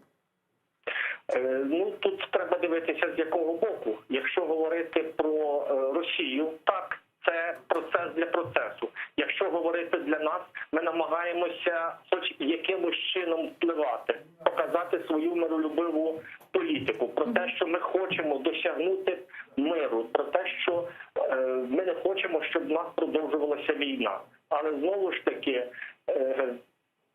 Е, Ну тут треба дивитися з якого боку. Якщо говорити про е, Росію, так це процес для процесу. Якщо говорити для нас, ми намагаємося хоч якимось чином впливати, показати свою миролюбиву політику про те, що ми хочемо досягнути миру, про те, що е, ми не хочемо, щоб в нас продовжувалася війна. Але знову ж таки. е,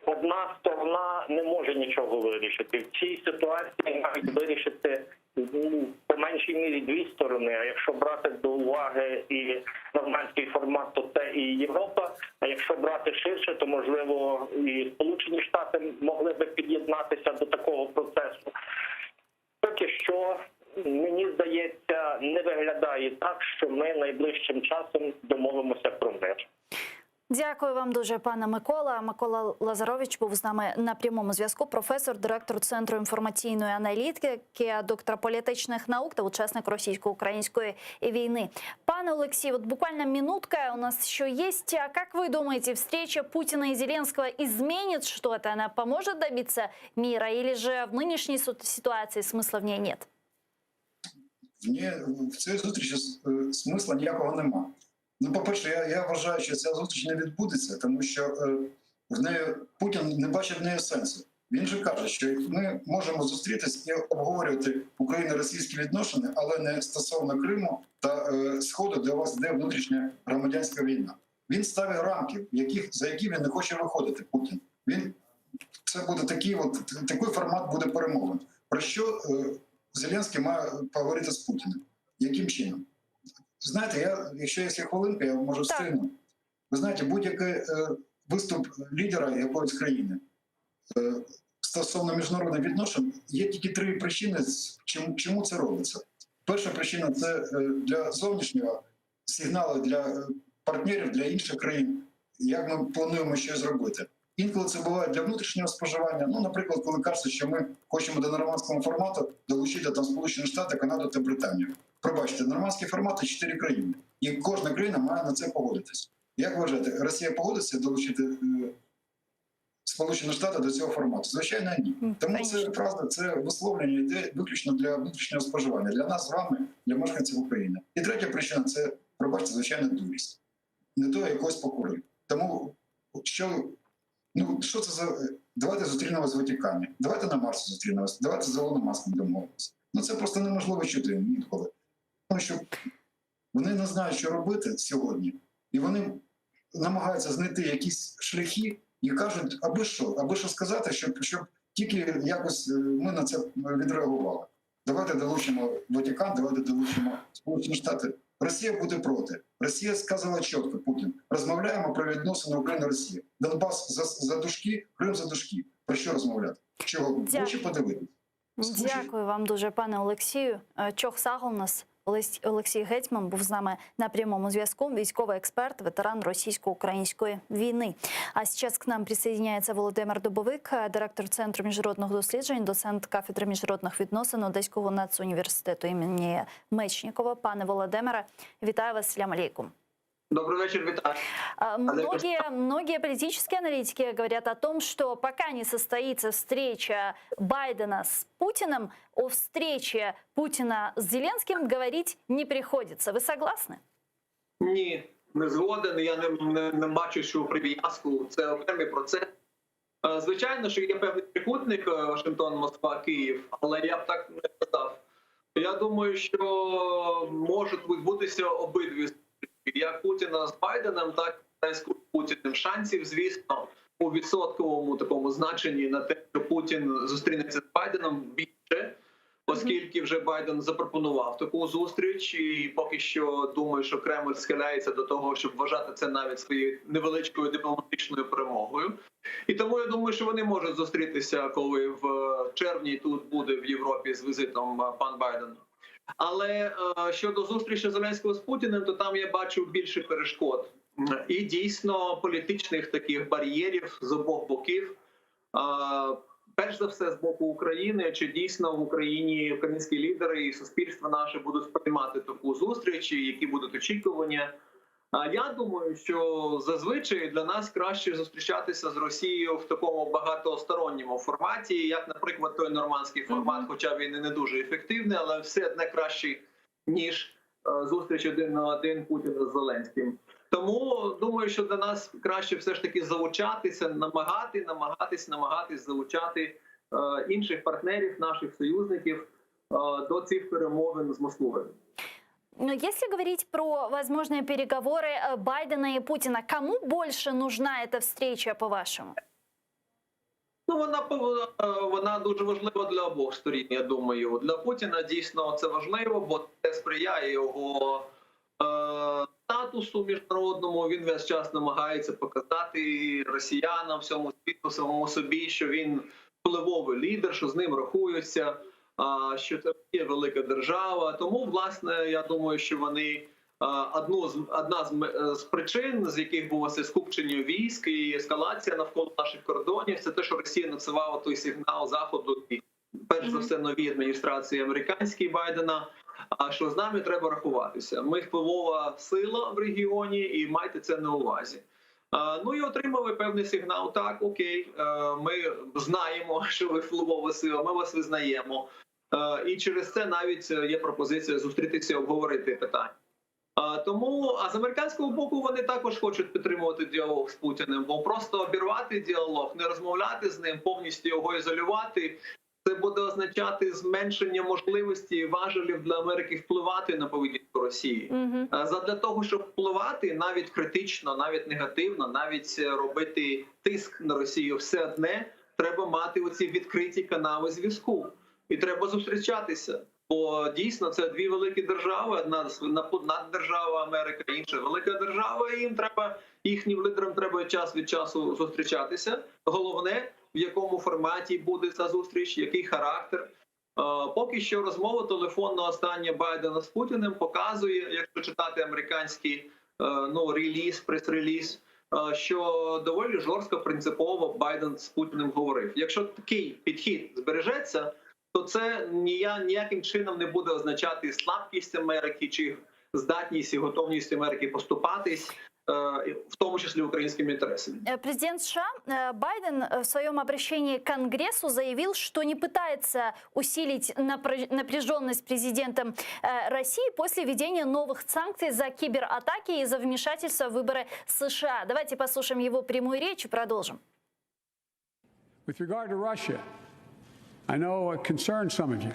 одна сторона не може нічого вирішити. В цій ситуації мають вирішити ну, по меншій мірі дві сторони. А якщо брати до уваги і нормандський формат, то це і Європа. А якщо брати ширше, то можливо і Сполучені Штати могли би під'єднатися до такого процесу. Поки що. Мені здається, не виглядає так, що ми найближчим часом домовимося про мир. Дякую вам дуже, пане Микола. Микола Лазарович був з нами на прямому зв'язку. Професор, директор Центру інформаційної аналітики, доктор політичних наук та учасник російсько-української війни. Пане Олексій, вот буквально минутка у нас еще есть. А как вы думаете, встреча Путина и Зеленского изменит что-то? Она поможет добиться мира или же в нынешней су- ситуации смысла в ней нет? В ній в цій зустрічі е, смисла ніякого нема. Ну, по-перше, я, я вважаю, що ця зустріч не відбудеться, тому що е, в неї Путін не бачить в неї сенсу. Він же каже, що ми можемо зустрітись і обговорювати україно-російські відносини, але не стосовно Криму та е, Сходу, де у вас йде внутрішня громадянська війна. Він ставить рамки, в яких за які він не хоче виходити. Путін. Він це буде такий, от такий формат буде перемовин. Про що е, Зеленський має поговорити з Путіним? Яким чином? Знаєте, я, якщо є хвилинка, я можу Так. встигнути. Ви знаєте, будь-який е, виступ лідера якоїсь країни е, стосовно міжнародних відношень, є тільки три причини, з- чому, чому це робиться. Перша причина це е, для зовнішнього сигналу для е, партнерів, для інших країн, як ми плануємо щось зробити. Інколи це буває для внутрішнього споживання. Ну, наприклад, коли кажеться, що ми хочемо до нормандського формату долучити там Сполучені Штати, Канаду та Британію. Пробачте, нормандський формат це чотири країни, і кожна країна має на це погодитись. Як вважаєте, Росія погодиться долучити е, Сполучені Штати до цього формату? Звичайно, ні. Тому це Конечно. фраза, це висловлення йде виключно для внутрішнього споживання, для нас з вами, для мешканців України. І третя причина це, пробачте, звичайно, дурість. Не то якогось покори. Тому що, ну, що це за. Давайте зустрінемось в Ватикані, давайте на Марсі зустрінемось, давайте з Елоном Маском домовимося. Ну це просто неможливо чути інколи. Тому що вони не знають, що робити сьогодні, і вони намагаються знайти якісь шляхи і кажуть, аби що, аби що сказати, щоб, щоб тільки якось е, ми на це відреагували. Давайте долучимо Ватикан, давайте долучимо Сполучені Штати. Росія буде проти. Росія сказала чітко Путін. Розмовляємо про відносини України Росії. Донбас за, за дужки, Крим за дужки. Про що розмовляти? Чого Дякую. очі подивитися? Дякую вам дуже, пане Олексію. Е, Чох сагол нас. Олексій Гетьман був з нами на прямому зв'язку. Військовий експерт, ветеран російсько-української війни. А сейчас к нам присоединяется Володимир Дубовик, директор Центру міжнародних досліджень, доцент кафедри міжнародних відносин Одеського нацуніверситету імені Мечнікова. Пане Володимире, вітаю вас. Салям алейкум. Добрый вечер, вітаю. Многие, многие политические аналитики говорят о том, что пока не состоится встреча Байдена с Путиным, о встрече Путина с Зеленским говорить не приходится. Вы согласны? Ні, не згоден. Я не, не, не бачу, що прив'язку. Це окремий процес. Е, Звичайно, що є певний трикутник е, Вашингтон, Москва, Київ, але я б так не сказав. Я думаю, що можуть відбутися обидві зустрічі, як Путіна з Байденом, так і з Путіним. Шансів, звісно, у відсотковому такому значенні на те, що Путін зустрінеться з Байденом більше, оскільки вже Байден запропонував таку зустріч, і поки що думаю, що Кремль схиляється до того, щоб вважати це навіть своєю невеличкою дипломатичною перемогою. І тому я думаю, що вони можуть зустрітися, коли в червні тут буде в Європі з візитом е, пан Байден. Але е, щодо зустрічі Зеленського з Путіним, то там я бачу більше перешкод і дійсно політичних таких бар'єрів з обох боків. Е, Перш за все, з боку України, чи дійсно в Україні українські лідери і суспільство наше будуть сприймати таку зустріч, і які будуть очікування. А я думаю, що зазвичай для нас краще зустрічатися з Росією в такому багатосторонньому форматі, як, наприклад, той нормандський формат, Мгм. хоча він і не дуже ефективний, але все одне кращий ніж е, зустріч один на один Путіна з Зеленським. Тому думаю, що для нас краще все ж таки залучатися, намагати, намагатись, намагатись залучати е, інших партнерів, наших союзників е, до цих перемовин з Москвою. Но если говорить про возможные переговоры э, Байдена и Путина, кому больше нужна эта встреча, по-вашему? Ну, вона пов- е, вона дуже важлива для обох сторін. Я думаю, для Путіна дійсно це важливо, бо це сприяє його е, статусу міжнародному. Він весь час намагається показати росіянам, всьому світу, самому собі, що він впливовий лідер, що з ним рахуються, а, що це є велика держава. Тому, власне, я думаю, що вони. е, Одну з одна з, м- е, з причин, з яких було це скупчення військ і ескалація навколо наших кордонів, це те, що Росія надсилала той сигнал заходу і перш за Мгм. все новій адміністрації американській Байдена. А що з нами треба рахуватися? Ми впливова сила в регіоні, і майте це на увазі. А, Ну і отримали певний сигнал. Так, окей, е, ми знаємо, що ви впливова сила, ми вас визнаємо. Е, І через це навіть е, є пропозиція зустрітися і обговорити питання. А, Тому, а з американського боку, вони також хочуть підтримувати діалог з Путіним, бо просто обірвати діалог, не розмовляти з ним, повністю його ізолювати. Це буде означати зменшення можливості важелів для Америки впливати на поведінку Росії. Угу. Е, Задля того, щоб впливати навіть критично, навіть негативно, навіть е, робити тиск на Росію, все одне треба мати оці відкриті канали зв'язку, і треба зустрічатися. Бо дійсно це дві великі держави: одна наддержава Америка, інша велика держава. І їм треба їхнім лідерам треба час від часу зустрічатися. Головне, в якому форматі буде ця зустріч, який характер. Е, Поки що розмова телефонна остання Байдена з Путіним показує, якщо читати американський е, ну реліз, прес-реліз, е, що доволі жорстко принципово Байден з Путіним говорив. Якщо такий підхід збережеться, то це нія- ніяким чином не буде означати слабкість Америки чи здатність і готовність Америки поступатись, е, в тому числі українськими інтересами. Э, Президент США э, Байден э, в своем обращении к Конгрессу заявил, что не пытается усилить напря- напряженность с президентом э, России после введения новых санкций за кибератаки и за вмешательство в выборы США. Давайте послушаем его прямую речь и продолжим. With regard to Russia, I know it concerns some of you.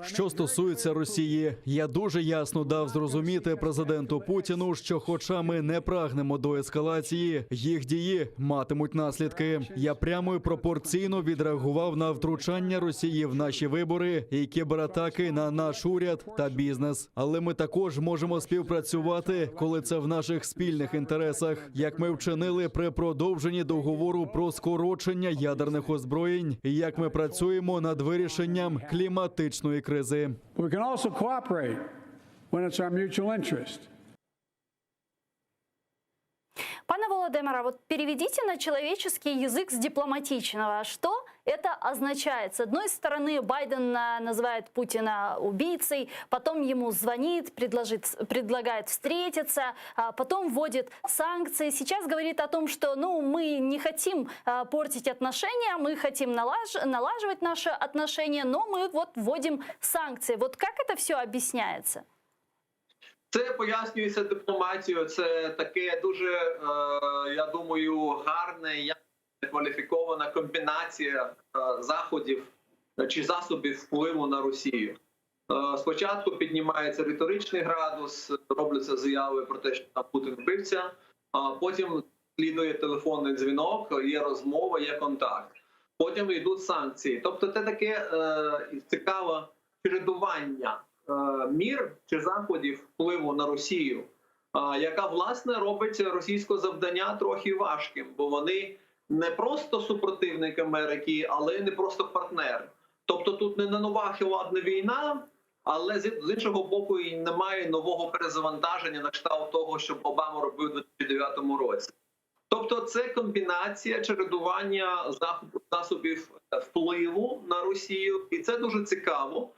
Що стосується Росії, я дуже ясно дав зрозуміти президенту Путіну, що, хоча ми не прагнемо до ескалації, їх дії матимуть наслідки. Я прямо і пропорційно відреагував на втручання Росії в наші вибори і кібератаки на наш уряд та бізнес. Але ми також можемо співпрацювати, коли це в наших спільних інтересах, як ми вчинили при продовженні договору про скорочення ядерних озброєнь, і як ми працюємо над вирішенням кліматичної кризи. But we can also cooperate. when it's our mutual interest. Пане Володимире, вот переведите на человеческий язык с дипломатичного. Что это означает? С одной стороны, Байден называет Путина убийцей, потом ему звонит, предложит, предлагает встретиться, а потом вводит санкции. Сейчас говорит о том, что ну, мы не хотим портить отношения, мы хотим налаживать наши отношения, но мы вот вводим санкции. Вот как это все объясняется? Це пояснюється дипломатією. Це таке дуже, я думаю, гарне, кваліфікована комбінація заходів чи засобів впливу на Росію. Спочатку піднімається риторичний градус, робляться заяви про те, що там Путін вбивця, а потім слідує телефонний дзвінок, є розмова, є контакт. Потім йдуть санкції. Тобто, це таке цікаве чередування мір чи заходів впливу на Росію, яка власне робить російське завдання трохи важким, бо вони не просто супротивник Америки, але й не просто партнер. Тобто тут не нова холодна війна, але з іншого боку, і немає нового перезавантаження на кшталт того, що Обама робив у 2009 році. Тобто, це комбінація чередування засобів впливу на Росію, і це дуже цікаво,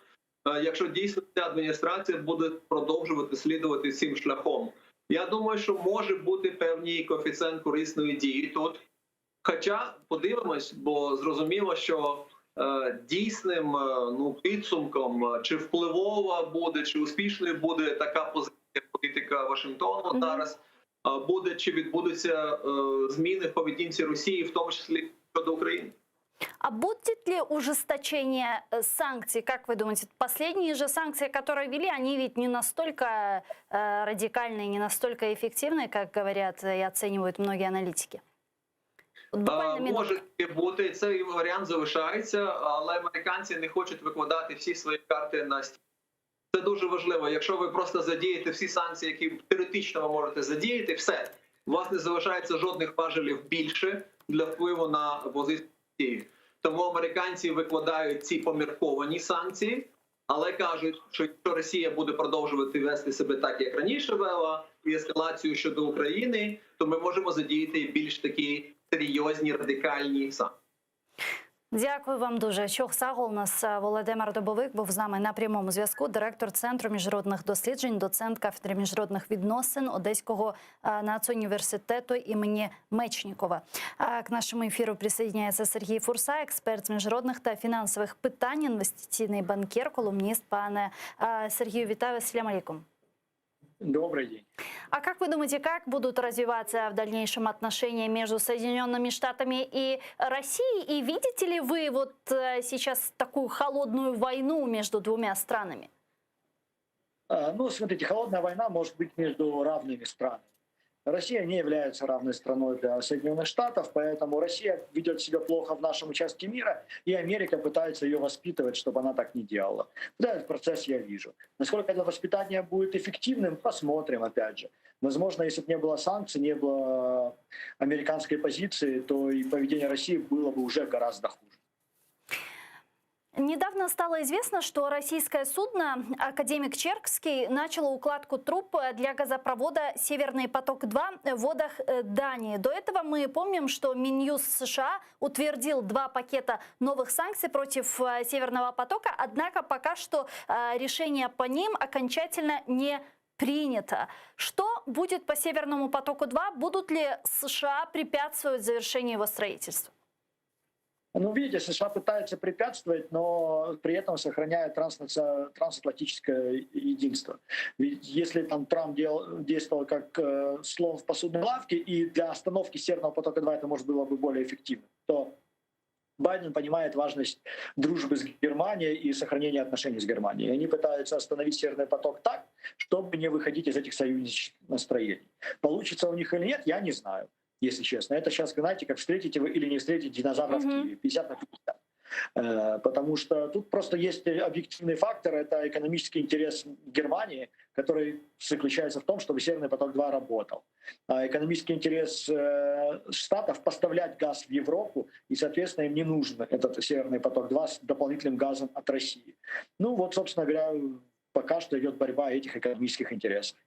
якщо дійсно ця адміністрація буде продовжувати слідувати цим шляхом. Я думаю, що може бути певний коефіцієнт корисної дії тут. Хоча подивимось, бо зрозуміло, що дійсним ну, підсумком, чи впливова буде, чи успішною буде така позиція політика Вашингтону Мгм. зараз, буде чи відбудуться зміни в поведінці Росії, в тому числі щодо України. А будет ли ужесточение санкций, как вы думаете? Последние же санкции, которые ввели, они ведь не настолько радикальные, не настолько эффективные, как говорят и оценивают многие аналитики. Вот буквально минутка. Може таке бути, цей варіант залишається, але американці не хочуть викладати всі свої карти на стіл. Це дуже важливо. Якщо ви просто задієте всі санкції, які теоретично ви можете задіяти, все, у вас не залишається жодних важелів більше для впливу на позицію Росії. Тому американці викладають ці помірковані санкції, але кажуть, що якщо Росія буде продовжувати вести себе так, як раніше вела, і ескалацію щодо України, то ми можемо задіяти і більш такі серйозні радикальні санкції. Дякую вам дуже. Çoq sağ oluñız Володимир Дубовик був з нами на прямому зв'язку. Директор Центру міжнародних досліджень, доцент кафедри міжнародних відносин Одеського нацуніверситету імені Мечнікова. К нашему эфиру присоединяется Сергій Фурса, експерт з міжнародних та фінансових питань, інвестиційний банкір, колумніст. Пане Сергію, вітаю вас. Салям алейкум. Добрый день. А как вы думаете, как будут развиваться в дальнейшем отношения между Соединенными Штатами и Россией? И видите ли вы вот сейчас такую холодную войну между двумя странами? Ну, смотрите, холодная война может быть между равными странами. Россия не является равной страной для Соединенных Штатов, поэтому Россия ведет себя плохо в нашем участке мира, и Америка пытается ее воспитывать, чтобы она так не делала. Вот этот процесс я вижу. Насколько это воспитание будет эффективным, посмотрим, опять же. Возможно, если бы не было санкций, не было американской позиции, то и поведение России было бы уже гораздо хуже. Недавно стало известно, что российское судно «Академик Черский» начало укладку труб для газопровода «Северный поток-2» в водах Дании. До этого мы помним, что Минюст США утвердил два пакета новых санкций против «Северного потока», однако пока что решение по ним окончательно не принято. Что будет по «Северному потоку-2»? Будут ли США препятствовать завершению его строительства? Ну, видите, США пытаются препятствовать, но при этом сохраняя трансатлантическое единство. Ведь если там Трамп действовал как слон в посудной лавке, и для остановки Северного потока-2 это может было бы более эффективно, то Байден понимает важность дружбы с Германией и сохранения отношений с Германией. И они пытаются остановить Северный поток так, чтобы не выходить из этих союзнических настроений. Получится у них или нет, я не знаю, если честно. Это сейчас, знаете, как встретите вы или не встретите динозавров в Мгм. Киеве, 50 на 50. Потому что тут просто есть объективный фактор, это экономический интерес Германии, который заключается в том, чтобы Северный поток-2 работал. А экономический интерес Штатов поставлять газ в Европу, и, соответственно, им не нужен этот Северный поток-2 с дополнительным газом от России. Ну вот, собственно говоря, пока что идет борьба этих экономических интересов.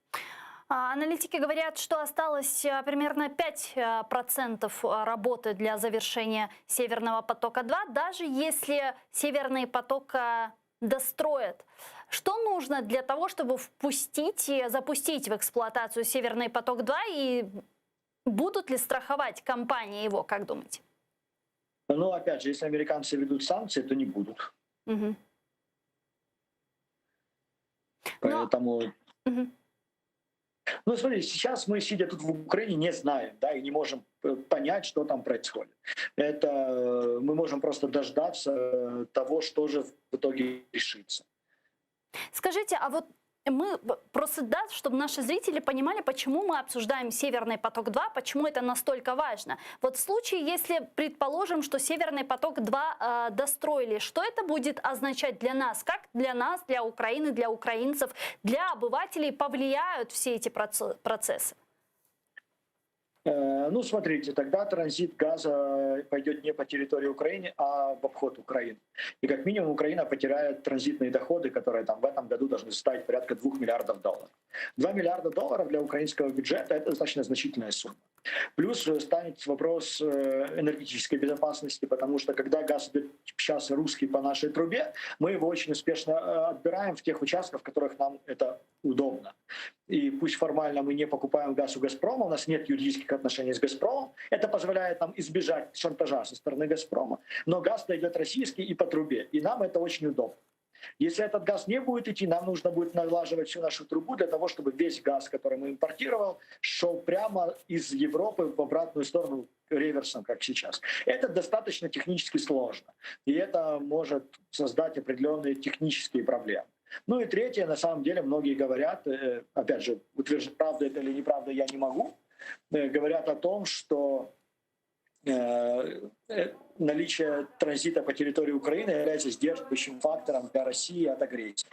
А, аналитики говорят, что осталось э, примерно 5% э, работы для завершения Северного потока-2, даже если Северный поток э, достроят. Что нужно для того, чтобы впустить, запустить в эксплуатацию Северный поток-2 и будут ли страховать компании его, как думаете? Ну, опять же, если американцы ведут санкции, то не будут. Угу. Поэтому... Но... Угу. Ну, смотри, сейчас мы, сидя тут в Украине, не знаем, да, и не можем э, понять, что там происходит. Это э, мы можем просто дождаться э, того, что же в итоге решится. Скажите, а вот мы просто, да, чтобы наши зрители понимали, почему мы обсуждаем Северный поток-2, почему это настолько важно. Вот в случае, если предположим, что Северный поток-2 э, достроили, что это будет означать для нас? Как для нас, для Украины, для украинцев, для обывателей повлияют все эти процессы? Э, ну, смотрите, тогда транзит газа пойдет не по территории Украины, а в обход Украины. И как минимум Украина потеряет транзитные доходы, которые там в этом году должны составить порядка 2 миллиардов долларов. 2 миллиарда долларов для украинского бюджета — это достаточно значительная сумма. Плюс станет вопрос э, энергетической безопасности, потому что когда газ идет сейчас русский по нашей трубе, мы его очень успешно э, отбираем в тех участках, в которых нам это удобно. И пусть формально мы не покупаем газ у «Газпрома», у нас нет юридических отношений с «Газпромом», это позволяет нам избежать шантажа со стороны «Газпрома», но газ дойдет российский и по трубе, и нам это очень удобно. Если этот газ не будет идти, нам нужно будет налаживать всю нашу трубу для того, чтобы весь газ, который мы импортировал, шел прямо из Европы в обратную сторону реверсом, как сейчас. Это достаточно технически сложно, и это может создать определенные технические проблемы. Ну и третье, на самом деле, многие говорят, э, опять же, утверждать, правда это или неправда, я не могу, э, говорят о том, что э, наличие транзита по территории Украины является сдерживающим фактором для России от агрессии.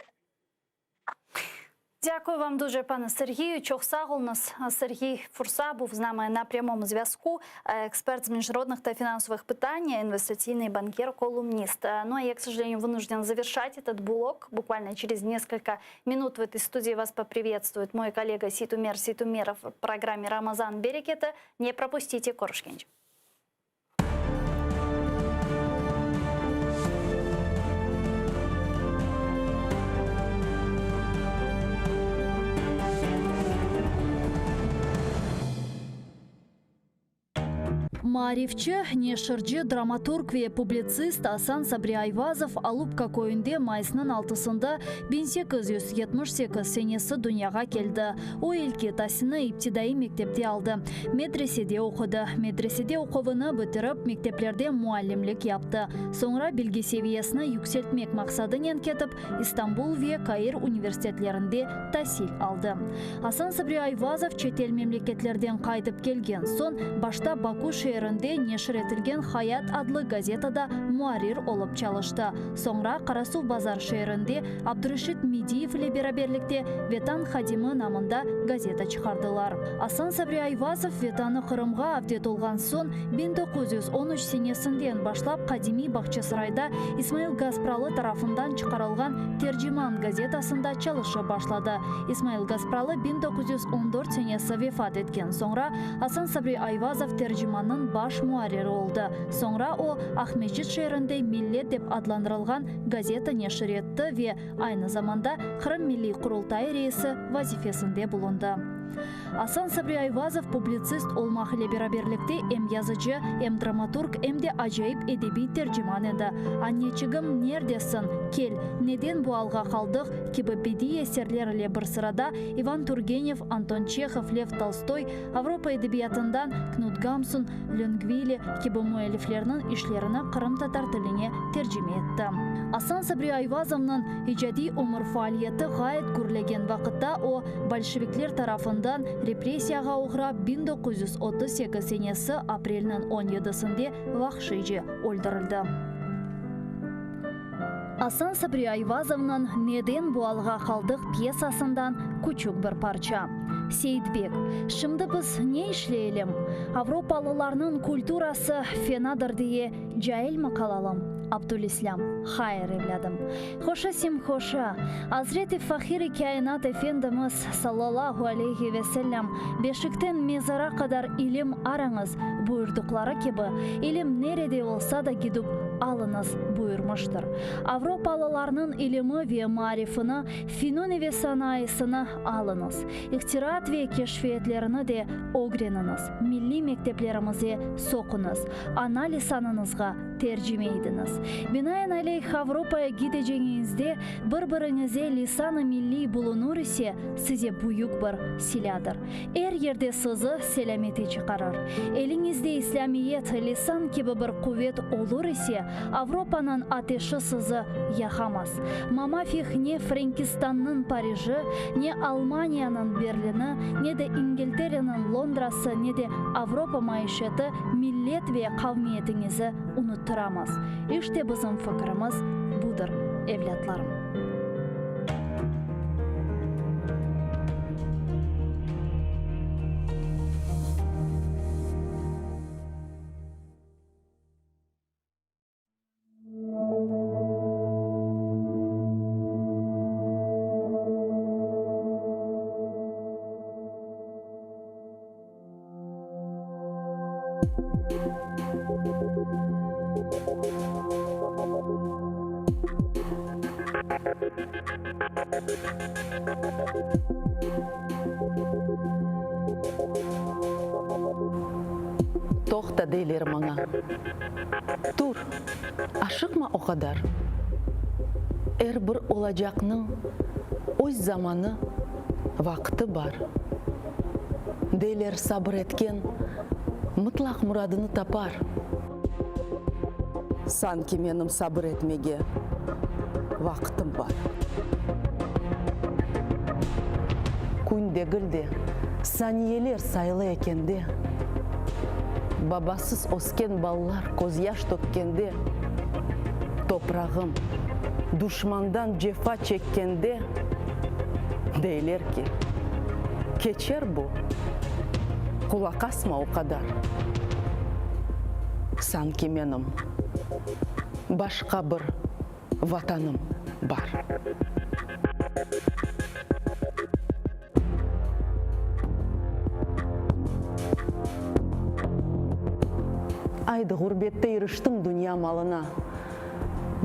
Дякую вам дуже, пане Сергію. Çoq sağ oluñız. Сергій Фурса був з нами на прямому зв'язку. Експерт з міжнародних та фінансових питань, інвестиційний банкір, колумнист. Ну а я, к сожалению, вынужден завершать этот блок. Буквально через несколько минут в этой студии вас поприветствует мой коллега Сейтумер Сейтумеров в программе «Рамазан bereketi». Не пропустите Körüşkence. Maarifçi, neşirci, dramaturg ve publitsist Asan Sabri Ayvazov Alupka köyünde mayısnıñ altısında 1878 senesi dünyağa keldi. O ilki tasilni iptidaiy mektepte aldı. Medresede oqudı. Medresede oquvını bitirip, mekteplerde muallimlik yaptı. Soñra bilgi seviyesini yükseltmek maqsadınen ketip, İstanbul ve Kair universitetlerinde tasil aldı. Asan Sabri Ayvazov çetel memleketlerden qaytıp kelgen soñ, başta Baku şeerinde neşir etilgen Hayat adlı gazetada muarrir olıp çalıştı. Soñra Qarasuvbazar şeerinde Abdureşit Mediyev ile beraberlikte Vetan hadimi namında gazeta çıqardılar. Asan Sabri Ayvazov Vetanı Qırımğa avdet olğan soñ, 1913 senesinden başlap qadimiy Bağçasarayda İsmail Gaspralı tarafından çıqarılğan Terciman gazetasında çalışıp başladı. İsmail Gaspralı 1914 senesi vefat etken soñra, Asan Sabri Ayvazov Tercimannıñ baş muarriri oldı. Soñra o, Aqmescit şeerinde Millet dep adlandırılğan gazeta neşir etti ve aynı zamanda Qırım Milliy Qurultayı reisi vazifesinde bulundı. Asan Sabri Ayvazov publitsist olmaq ile beraberlikte em yazıcı, em dramaturg, em de acayip edebiy terciman edi. Anneçigim, nerdesiñ? Kel, Neden bu alğa qaldıq? kibi bediiy eserler ile bir sırada İvan Turgenev, Anton Çehov, Lev Tolstoy, Avropa edebiyatından Knut Gamsun, Löngvili kibi müelliflerniñ işlerini qırımtatar tiline tercime etti. Asan Sabri Ayvazovnıñ icadiy ömür faaliyeti ğayet gürlegen vaqıtta o, bolşevikler tarafından repressiyağa oğrap 1938 senesi aprelniñ on yedisinde vahşiyce öldürildi. Asan Sabri Ayvazovnıñ Neden bu alğa qaldıq pyesasından küçük bir parça. Seyitbek, Şimdi biz ne işleyelim? Avropalılarnıñ kulturası fenadır diye cailmi qalalım? Abdülislâm. Hayır, evlâdım. Hoşa hoşa. Azret-i Fahir-i Kâinat Efendimiz, sallallahu aleyhi ve sellem, Beşikten mezara qadar ilim arañız, buyurdıqları kibi, ilim nerede olsa da gidip alıñız, buyurmıştır. Avropalılarnıñ ilimi ve maarifini, fünun ve sanayısını alıñız. İhtiraat ve keşfiyetlerini de ögreniñiz, milliy mekteplerimize soquñız, ana lisanıñızğa tercime idiñiz. Binaenaleyh, Avropaya gideceñiñizde bir-biriñize lisan-ı milliy bulunur ise, size büyük bir silâdır. Er yerde sizi selâmete çıqarır. Eliñizde İslâmiyet, lisan kibi bir quvet olur ise, Avropanıñ ateşi sizi yaqamaz. Mamafih ne Frenkistannıñ Pariji, ne Almaniyanıñ Berlini, ne de İngiltereniñ Londrası, ne de Avropa maişeti millet ve qavmiyetiñizi unuttıramaz. İşte bizim fikirimiz budır, evlâtlarım. Toqta, deyler maña. Tur, aşıqma o qadar. Er bir olacaqnıñ öz zamanı, vaqtı bar. Deyler, sabır etken mıtlaq muradını tapar. Sanki menim sabır etmege vaqtım bar. Kün degil de, saniyeler sayılı ekende, Babasız ösken ballar közyaş tökkende, Toprağım duşmandan cefa çekkende, Deyler ki, keçer bu, qulaq asma o qadar. Sanki menim başqa bir Vatanım bar. Aydı, ğurbette iriştiñ dünya malına.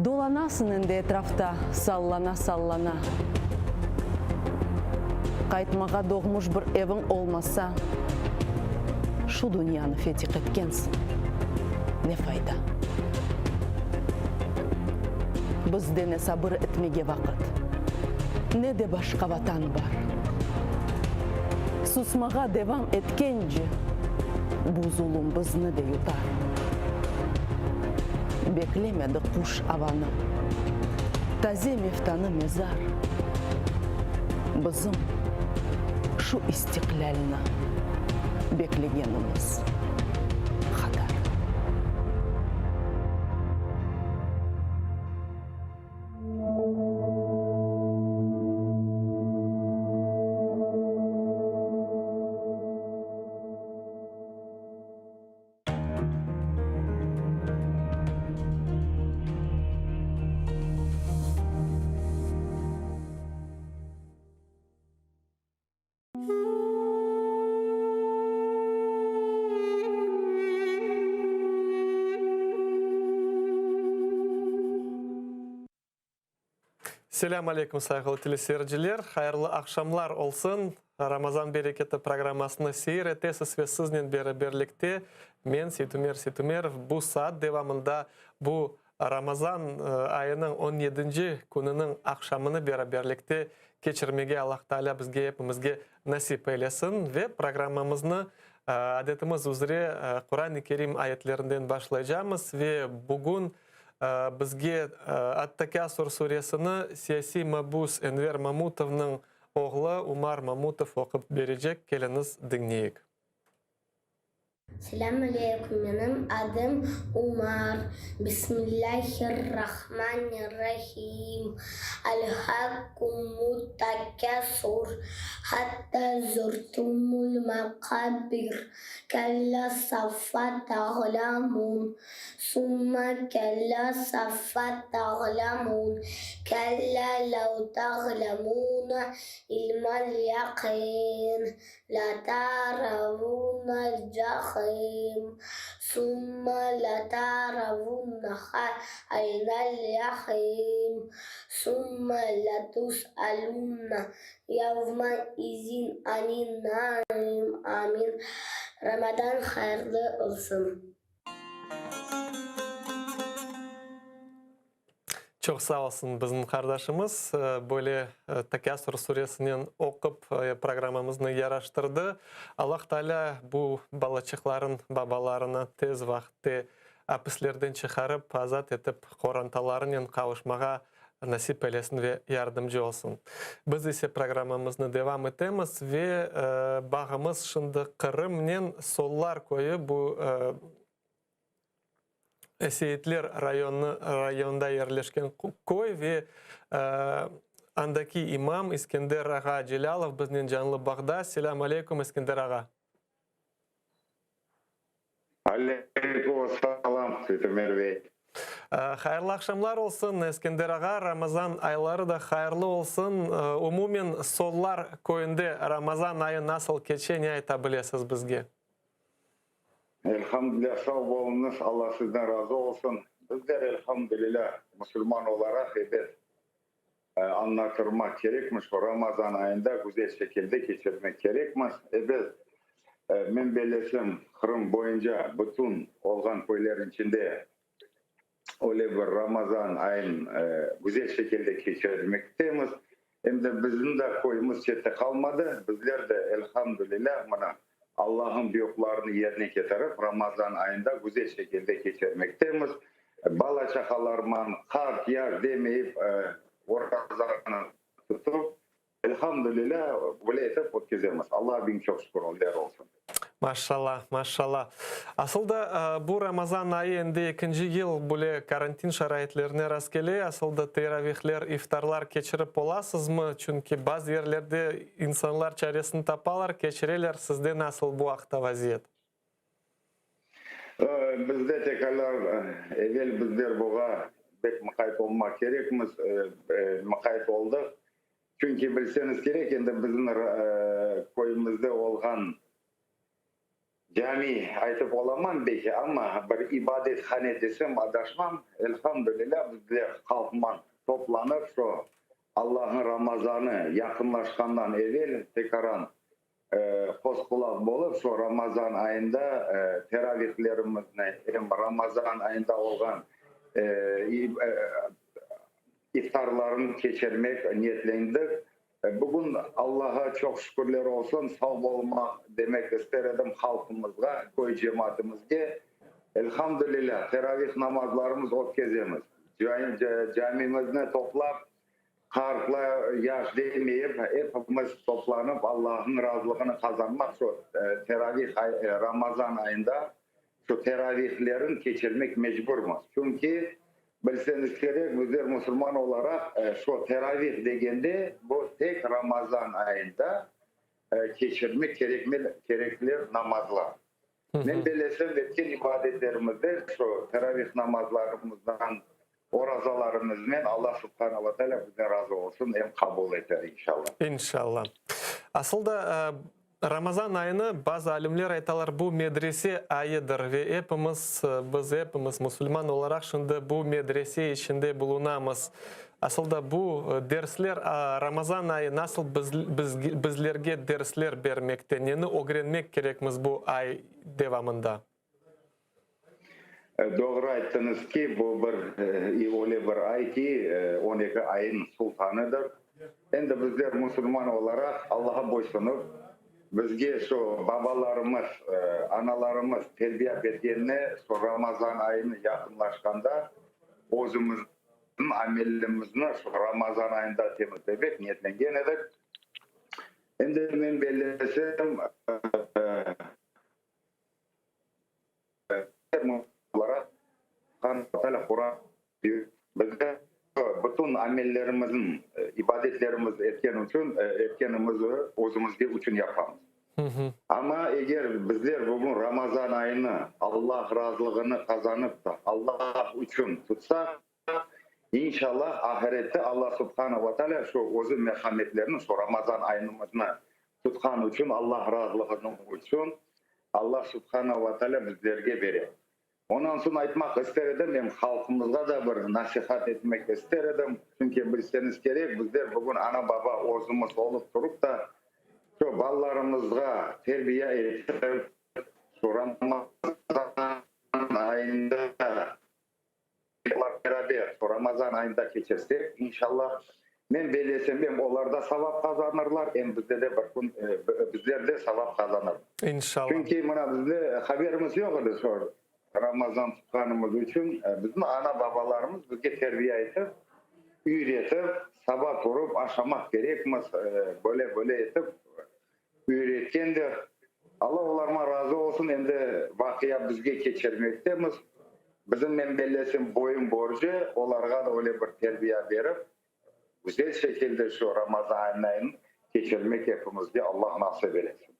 Dolanasıñ endi etrafta sallana-sallana. Qaytmağa doğmuş bir eviñ olmasa, şu dünyanı fetih etkensiñ, ne fayda? Bizde ne sabır etmege vaqıt, ne de başqa vatan bar. Susmağa devam etkence, bu zulum bizni de yutar. Beklemedi quş avanı, taze meftanı mezar. Bizim şu istiqlâlni beklegenimiz qadar. Selâm aleyküm, sayğılı teleseyirciler! Hayırlı aqşamlar olsun! Ramazan bereketi programmasını seyir etesiz ve siznen beraberlikte men, Seytumer Seytumerov, bu saat devamında bu Ramazan ayınıñ on yedinci kününiñ aqşamını beraberlikte keçirmege Allah Taalâ bizge epimizge nasip eylesin ve programmamıznı adetimiz üzre Quran-ı Kerim ayetlerinden başlaycamız ve bugün Bizge At-Tekâsur suresini siyasiy mabüs Enver Mamutovnıñ oğlu Umar Mamutov oqup berecek, keliñiz, diñleyik. Selâm aleyküm, menim adım Umar. Bismillâhir-Rahmanir-Rahim. Alhâkumut-takâsur, hattâ zurtumul maqâbir, kellâ savfa ta'lamûn, summa kellâ savfa ta'lamûn, kellâ lev ta'lamûne ilmel yaqîn, Lataravunal cahim, summa lataravunnaha aynal yahim, summa latus'alunna yavma izin anin naim. Amin. Ramadan hayırlı olsun. Çoq sağ olsun bizim qardaşımız, böyle Tekâsur suresinen oqup programmamıznı yaraştırdı. Allah Taalâ bu balaçıqların babalarını tez vaqıtte apislerden çıqarıp, azat etip, qorantalarınen qavuşmağa nasip eylesin ve yardımcı olsun. Biz ise programmamıznı devam etemiz ve bağımız şimdi Qırımnen Sollar köyü bu Seyitler rayonı rayonında yerleşken köy ve andaki imam İskender ağa Celâlov biznen canlı bağda. Selâm aleyküm, İskender ağa. Aleyküm assalam, Seytumer bey. Hayırlı aqşamlar olsun, Eskender ağa, Ramazan ayları da hayırlı olsun. Umumen, Sollar köyünde Ramazan ayı nasıl keçe, ne ayta bilesiz bizge? Elhamdülilâ, sağ oluñız, Alla sizden razı olsun. Bizler, elhamdülilâ, musulman olaraq, ebet, añlatırmaq kerekmiz, şu Ramazan ayında güzel şekilde keçirmek kerekmiz. Ebet, men bellesem, Qırım boyunca bütün olğan köylerin içinde öyle bir Ramazan ayın güzel şekilde keçirmektemiz. Em de bizim de köyümiz çette qalmadı. Bizler de, elhamdülilâ, mına, Allah'ın buyruqlarını yerine ketirip, Ramazan ayında güzel şekilde keçirmektemiz. Bala-çaqalarman, qart, yaş demeyip, orazanı tutup, Elhamdülilâ, böyle etip ötkizemiz. Allağa biñ çoq şükürler olsun. Maşşalla, maşşalla. Asıl da, bu Ramazan ayı endi ekinci yıl böyle karantin şaraitlerine rastkele. Asıl da teravihler, iftarlar keçirip olasızmı? Çünki bazı yerlerde insanlar çaresini tapalar, keçireler. Sizde nasıl bu aqta vaziyet? Bizde tekrarlar, evel bizler buğa pek mıqayt olmaq kerekmiz, mıqayt oldıq. Çünki bilseñiz kerek, endi bizim köyümizde olğan cami aytıp olamam belki, amma bir ibadethane desem adaşmam. Elhamdülilâ, bizler halqman toplanıp, şu Allahnıñ Ramazanı yaqınlaşqandan evel tekaran qos-qulaq bolıp, şu Ramazan ayında teravihlerimizni, em Ramazan ayında olğan iftarlarını keçirmek niyetlendik. Bugün Allağa çoq şükürler olsun, sağ bolmaq demek ister edim halqımızğa, köy cemaatimizge. Elhamdülilâ, teravih namazlarımız ötkezemiz. Camimizni toplap, Qartla, yaş demeyip, epimiz toplanıp, Allahnıñ razılığını qazanmaq şu teravih ay, Ramazan ayında şu teravihlerin keçirmek mecburmız. Çünki, bilseñiz kerek, bizler musulman olaraq şu teravih degende, bu tek Ramazan ayında keçirmek kerekli namazlar. Men bellesem, etken ibadetlerimizde, şu teravih namazlarımızdan, orazalarımıznen Allah subhane ve teala bizden razı olsun, em qabul eter, inşallah. İnşallah. Asıl da, Ramazan ayını, bazı alimler aytalar, bu medrese ayıdır ve epimiz, biz epimiz musulman olaraq şimdi bu medrese içinde bulunamız. Asıl da bu dersler, Ramazan ayı nasıl bizlerge dersler bermekte, neni ögrenmek kerekmiz bu ay devamında? Doğru ayttıñız ki, bu bir öyle bir ay ki, on eki ayın sultanıdır. Endi bizler musulman olaraq Allağa boysunıp, bizge şu babalarımız, analarımız terbiye bergenine şu Ramazan ayını yaqınlaşqanda özümiz Amelimizni şu Ramazan ayında temizlemek niyetlengen edik. Endi men bellesem. Taalâ Quran bizge bütün amellerimizin, ibadetlerimiz etken içün, etkenimizi özümizge içün yapamız. Amma eger bizler bugün Ramazan ayını Allah razılığını qazanıp da, Allah içün tutsaq, İnşallah, ahirette Allah subhana ve taalâ şu özü merhametlerini şu Ramazan ayınımıznı tutqan içün, Allah razılığını içün Allah subhana ve taalâ bizlerge bere. Ondan soñ aytmaq ister edim, em halqımızğa da bir nasihat etmek ister edim, çünki bilseñiz kerek, bizler bugün ana-baba özümiz olıp turıp da, şu balalarımızğa terbiye etip, şu Ramazan ayında, Beraber Ramazan ayında keçirsek, inşallah, men bellesem, em olar da savap qazanırlar, em bizde de bir kün, bizler de savap qazanırmız. İnşallah. Çünki mına bizde haberimiz yoq edi şu Ramazan tutqanımız içün. Bizim ana-babalarımız bizge terbiye etip, üyretip, saba turıp aşamaq kerekmiz, böyle-böyle etip üyretkendir. Alla olarman razı olsun, endi vaqia bizge keçirmektemiz. Bizim, men bellesem, boyun borcu, olarğa da öyle bir terbiya berip, güzel şekilde şu Ramazan ayını keçirmek epimizge Alla nasip eylesin.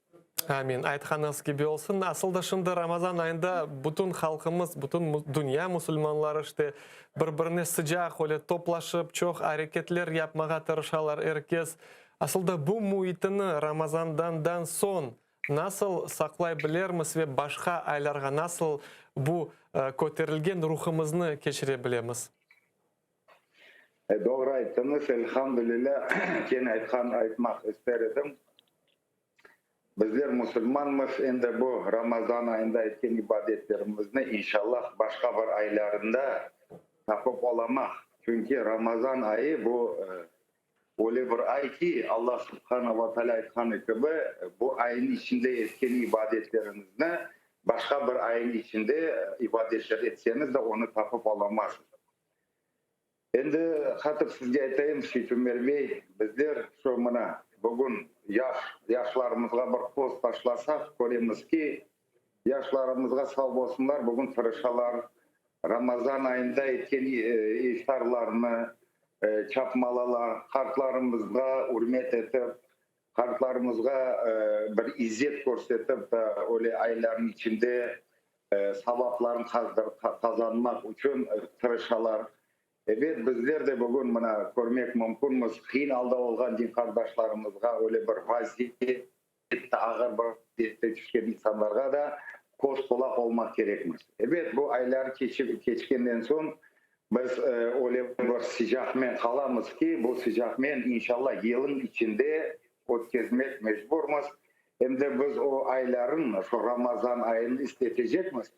Amin. Aytqanıñız kibi olsun. Asıl da şimdi Ramazan ayında bütün halqımız, bütün dünya musulmanları işte bir-birine sıcaq öyle toplaşıp, çoq areketler yapmağa tırışalar er kes. Asıl da bu müitini Ramazandandan soñ nasıl saqlay bilermiz ve başqa aylarğa nasıl bu köterilgen ruhımıznı keçire bilemiz? Doğru ayttıñız, elhamdülilâ, kene aytqan, aytmaq ister edim, bizler musulmanmız, endi bu Ramazan ayında etken ibadetlerimizni inşallah başqa bir aylarında tapıp olamaq, çünki Ramazan ayı bu Öyle bir ay ki, Allah subhana va taalâ aytqanı kibi, bu ayın içinde etken ibadetleriñizni başqa bir ayın içinde ibadetler etseñiz de, onı tapıp alamazsız. Endi qatıp sizge aytayım, Seytumer bey, bizler şu mına bugün yaş, yaşlarımızğa bir köz taşlasaq, köremiz ki, yaşlarımızğa sağ bolsunlar, bugün tırışalar, Ramazan ayında etken iftarlarnı çapmalalar, qartlarımızğa ürmet etip, qartlarımızğa bir izzet körsetip, öyle aylarnıñ içinde savaplarnı qazanmaq içün tırışalar. Ebet, bizler de bugün mına körmek mümkünmiz, qıyın alda olğan din qardaşlarımızğa öyle bir vaziyet, ağır bir vaziyette tüşken insanlarğa da köz-qulaq olmaq kerekmiz. Ebet, bu aylar keçkenden soñ biz öyle bir sıcaqmen qalamız ki, bu sıcaqmen, inşallah, yılın içinde ötkezmek mecburmız. Em de biz o ayların, şu Ramazan ayını istetecekmiz.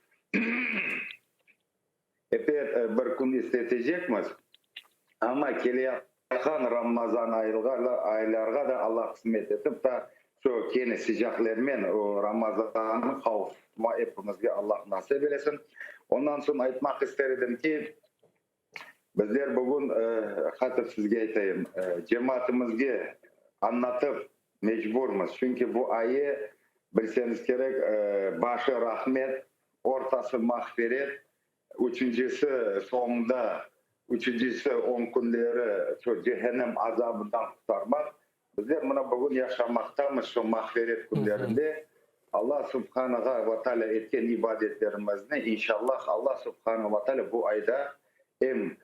Ebet, bir kün istetecekmiz, amma keleyatqan Ramazan aylarğa da Allah qısmet etip ta şu kene sıcaqlermen o Ramazannı qavuştırma epimizge Allah nasip eylesin. Ondan soñ aytmaq ister edim ki, bizler bugün, qatıp sizge aytayım, cemaatimizge añlatıp mecburmız, çünki bu ayı, bilseñiz kerek, başı rahmet, Ortası mağfiret, üçüncisi soñunda, üçüncisi on künleri şu cehennem azabından qurtarmaq. Bizler mına bugün yaşamaqtamız şu mağfiret künlerinde. Allah subhanağa ve taalâ etken ibadetlerimizni inşallah Allah subhana ve taalâ bu ayda em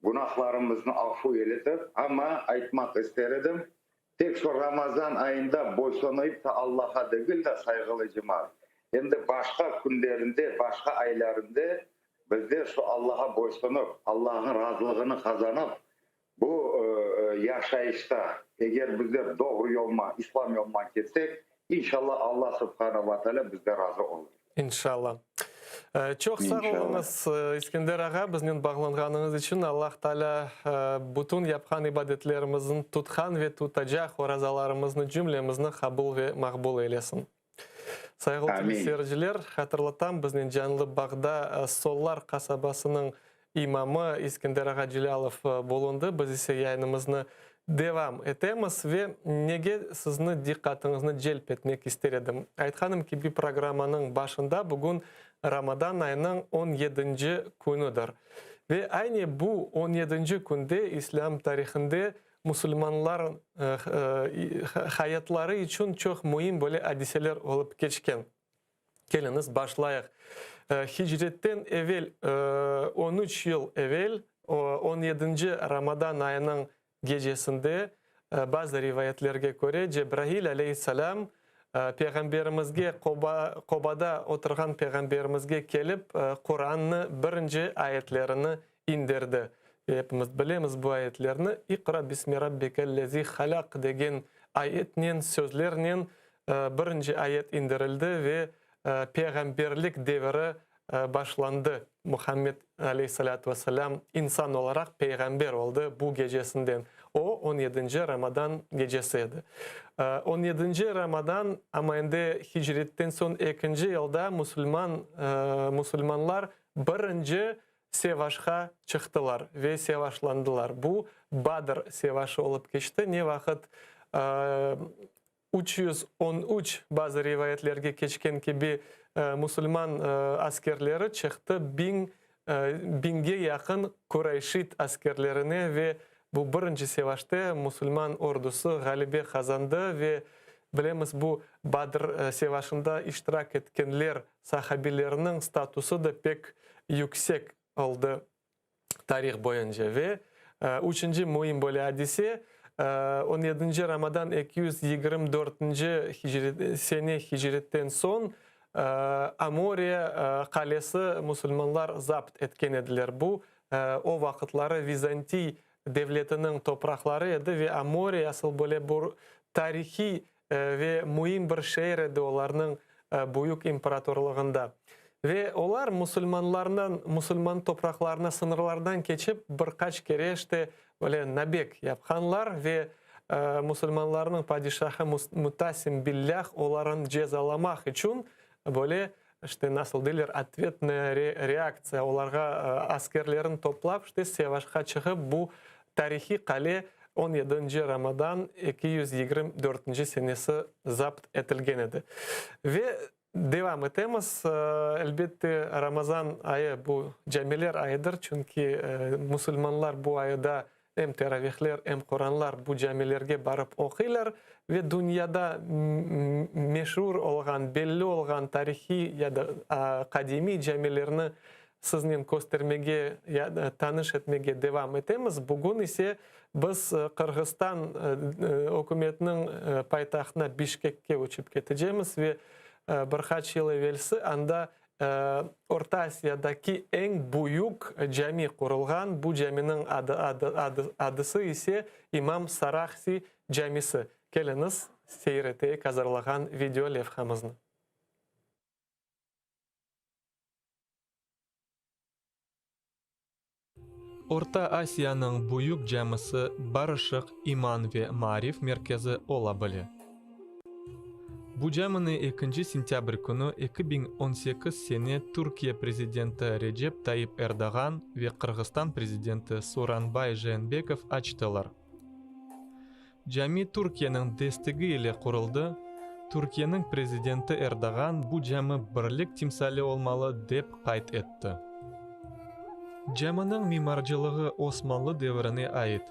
günahlarımıznı afu eletip, amma aytmaq ister edim, Tek şu Ramazan ayında boysonayıp da Allaha degil de, sayğılı cemaat, em de başqa künlerinde, başqa aylarında bizler şu Allaha boysonıp, Allahnıñ razılığını qazanıp, bu yaşayışta, eger bizler doğru yolma, İslam yolman ketsek, inşallah Allah subhana va taalâ bizden razı olur. İnşallah. Çoq sağ oluñız, İskender ağa, biznen bağlanğanıñız içün. Allah Taalâ bütün yapqan ibadetlerimizni, tutqan ve tutacaq orazalarımıznı cümlemizni qabul ve maqbul eylesin. Sayğılı teleseyirciler, hatırlatam, biznen canlı bağda Sollar qasabasınıñ imamı İskender ağa Celâlov bulundı. Biz ise yayınımıznı devam etemiz ve nege sizni diqqatıñıznı celp etmek ister edim. Aytqanım kibi, programmanıñ başında bugün Ramadan ayınıñ on yedinci künüdir. Ve aynı bu on yedinci künde İslâm tarihinde musulmanlar hayatları içün çoq müim böyle adiseler olıp keçken. Keliñiz, başlayıq. Hicretten evel on üç yıl evel, on yedinci Ramadan ayınıñ gecesinde, bazı rivayetlerge köre, Cebrail aleyhisselâm Peyğamberimizge, qobada oturğan Peyğamberimizge kelip, Qurannı birinci ayetlerini indirdi. Ve epimiz bilemiz bu ayetlerni, İqra bismi rabbikellezî halaq degen ayetnen, sözlernen birinci ayet indirildi ve peyğamberlik deviri başlandı. Muhammed aleyhissalâtu vesselâm insan olaraq peyğamber oldı bu gecesinden. O, on yedinci Ramadan gecesi edi. On yedinci Ramadan, amma endi hicretten soñ ekinci yılda musulman musulmanlar birinci sevaşqa çıqtılar ve sevaşlandılar. Bu Badr sevaşı olıp keçti. Ne vaqıt 313, bazı rivayetlerge keçken kibi, musulman askerleri çıqtı biñ, biñge yaqın qurayşit askerlerine ve bu birinci sevaşte musulman ordusı ğalebe qazandı ve bilemiz bu Badr sevaşında iştirak etkenler sahabilerniñ statusı da pek yüksek oldı. tarih boyunca. Ve üçünci müim böyle adise, on yedinci Ramadan 224-nci sene hicretten soñ Amoriya qalesi musulmanlar zapt etken ediler. Bu, o vaqıtları Vizantiy devletiniñ topraqları edi ve Amoriya asıl böyle bir tarihiy Ve müim bir şeer edi olarnıñ büyük imperatorlığında. Ve olar musulmanlarnıñ, musulman topraqlarına sıñırlardan keçip bir qaç kere işte böyle nabeg yapqanlar ve musulmanlarnıñ padişahı Mutasim Billâh olarnı cezalamaq içün böyle işte nasıl deyler otvetnaya reaktsiya olarğa askerlerini toplap işte sevaşqa çıqıp bu tarihiy qale on yedinci Ramadan 224-nci senesi zapt etilgen edi. Ve devam etemiz. Elbette, Ramazan ayı bu camiler ayıdır, çünki musulmanlar bu ayda Em teravihler, em Quranlar bu camilerge barıp oquylar ve dünyada meşur olğan, belli olğan tarihiy ya da qadimiy camilerni siznen köstermege ya da tanış etmege devam etemiz. Bugün ise biz Qırğızstan ükümetiniñ paytahtına Bişkekke uçıp ketecemiz ve bir qaç yıl evelsi anda Orta Asiyadaki eñ büyük cami qurulğan, bu caminiñ adı adı adısı ise İmam Sarahsi camisi. Keliñiz, seyir eteyik azırlağan video levhamıznı. Orta Asiyanıñ büyük camisi barışıq, iman ve maarif merkezi ola bile. Bu camini ekinci sentâbr künü 2018 sene Türkiye prezidenti Recep Tayyip Erdoğan ve Qırğızstan prezidenti Sooronbay Jeenbekov açtılar. Cami Türkiyeniñ destegi ile quruldı, Türkiyeniñ prezidenti Erdoğan bu cami birlik timsali olmalı, dep qayd etti. Caminiñ mimarcılığı Osmanlı devirine ait.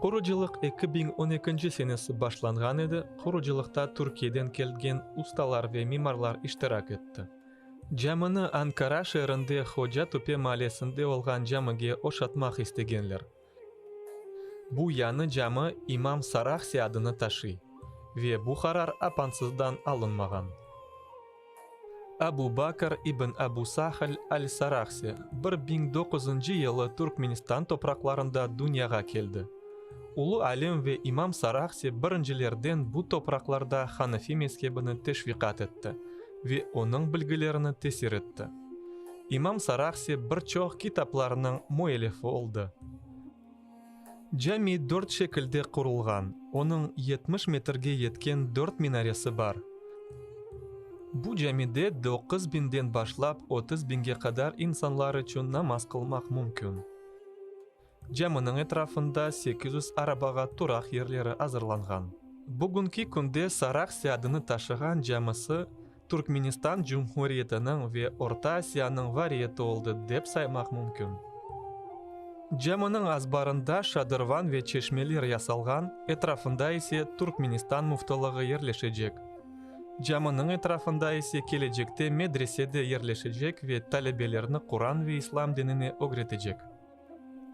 Qurucılıq 2012 senesi başlanğan edi, qurucılıqta Türkiyeden kelgen ustalar ve mimarlar iştirak etti. Camini Ankara şeerinde Hoca Töpe maalesinde olğan camige oşatmaq istegenler. Bu yañı cami İmam Sarahsi adını taşıy ve bu qarar apansızdan alınmağan. Abu Bakr ibn Abu Sahl al-Sarahsi 1009-ncı yılı Turkmenistan topraqlarında dünyağa keldi. Ulu alim ve İmam Sarahsi birincilerden bu topraqlarda Hanafi mezhebini teşviqat etti ve onıñ bilgilerini tesir etti. İmam Sarahsi bir çoq kitaplarnıñ müellifi oldı. Cami dört şekilde qurulğan, onıñ 70 metrge yetken dört minaresi bar. Bu camide doquz biñden başlap 30 biñge qadar insanlar içün namaz qılmaq mümkün. Caminiñ etrafında 800 arabağa turaq yerleri azırlanğan. Bugünki künde Sarahsi adını taşığan camisi Turkmenistan Cumhuriyetiniñ ve Orta Asiyanıñ variyeti oldı dep saymaq mümkün. Caminiñ azbarında şadırvan ve çeşmeler yasalğan, etrafında ise Turkmenistan muftılığı yerleşecek. Caminiñ etrafında ise kelecekte medrese de yerleşecek ve talebelerni Quran ve İslam dinine ögretecek.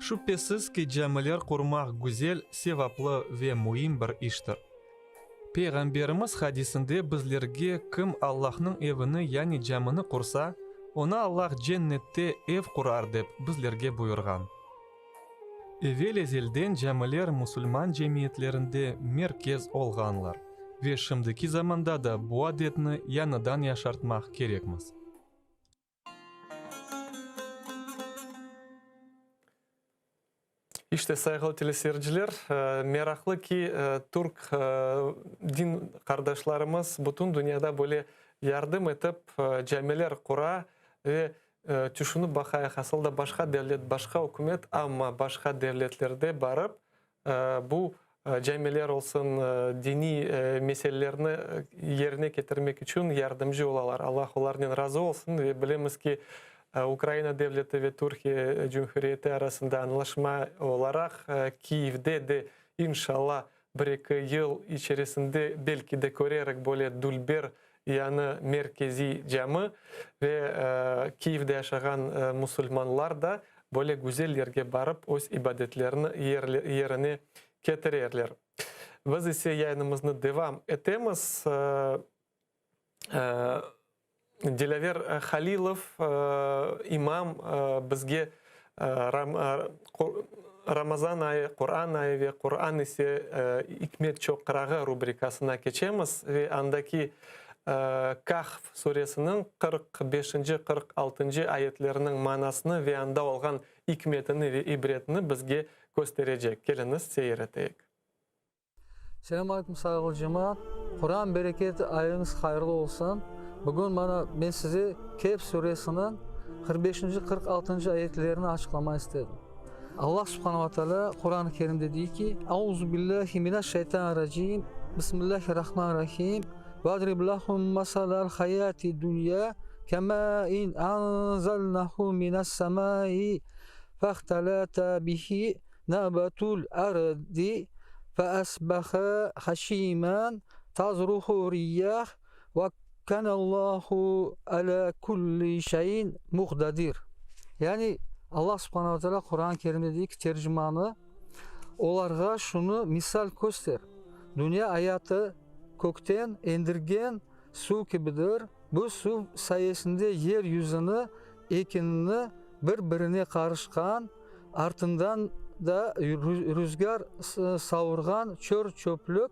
Şübhesiz ki, camiler qurmaq güzel, sevaplı ve müim bir iştir. Peyğamberimiz hadisinde bizlerge kim Allahnıñ evini yani camini qursa, oña Allah cennette ev qurar dep bizlerge buyurğan. Evel-ezelden camiler musulman cemiyetlerinde merkez olğanlar ve şimdiki zamanda da bu adetni yañıdan yaşartmaq kerekmiz. İşte, sayğılı teleseyirciler, meraqlı ki, türk din qardaşlarımız bütün dünyada böyle yardım etip, camiler qura ve tüşünip baqayıq, asıl da başqa devlet, başqa ükümet, amma başqa devletlerde barıp, Bu camiler olsun, diniy meselelerni yerine ketirmek içün yardımcı olalar. Allah olarnen razı olsun ve bilemiz ki, Ukraina devleti ve Türkiye Cumhuriyeti arasında añlaşma olaraq Kiyevde de inşalla bir-eki yıl içerisinde belki de körerik böyle dülber yañı merkeziy cami ve Kiyevde yaşağan musulmanlar da böyle güzel yerge barıp öz ibadetlerini yerine ketirerler. Biz ise yayınımıznı devam etemiz. Dilâver Halilov, imam, bizge Ramazan ayı, Quran ayı ve Quran ise ikmet çoqrağı rubrikasına keçemiz ve andaki Kahf suresiniñ 45-nci, 46-ncı ayetleriniñ manasını ve anda olğan ikmetini ve ibretini bizge kösterecek. Keliñiz, seyir eteyik. Selâm aleyküm sayğılı cemaat. Quran bereketi ayıñız hayırlı olsun. Bugün mana men size Kehf suresiniñ 45-nci, 46-ncı ayetlerini açıqlama istedim. Allah subhana ve teala Quran-ı Kerimde dey ki, Auzu billahi mineşşeytanirracim, Bismillahirrahmanirrahim, Vadrib lahum masalal hayati dünya kemâin anzalnahu minessemâi fehtelata bihi Nabatul ardi fe asbaha haşiman tazruhu riyah ve kanallahu ala kulli şeyin muqtadir. Yani Allah subhanahu ve teala Quran-ı Kerimde dey ki, tercimanı, olarğa şunı misal köster, dünya ayatı kökten endirgen suv kibidir, bu suv sayesinde yer yüzüni, ekinini bir-birine qarışqan, Artından da rüzgâr savurğan çör-çöplük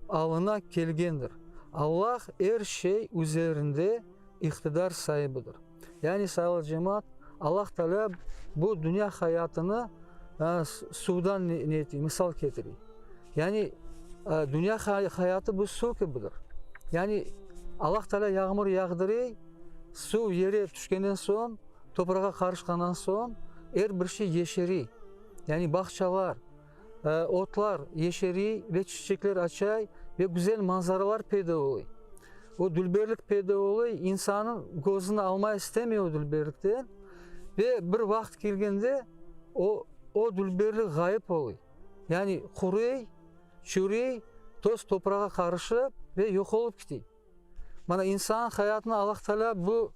alına kelgendir. Allah er şey üzerinde iqtidar saibidir. Yani, sayılı cemaat, Allah Teala bu dünya hayatını suvdan ne ete, misal ketire. Yani, dünya hayatı bu suv kibidir. Yani, Allah Teala yağmur yağdırey, suv yere tüşkenden soñ, Toprağa qarışqandan soñ er bir şey yeşeriy, yani bağçalar, otlar yeşeriy ve çiçekler açay ve güzel manzaralar peyda oluy. O dülberlik peyda oluy, insannıñ közüni almay istemey o dülberlikten ve bir vaqıt kelgende o, o dülberlik ğayıp oluy, yani quruy, çürüy, toz toprağa qarışıp ve yoq olıp kitiy. Mana insan hayatını Allah Teala bu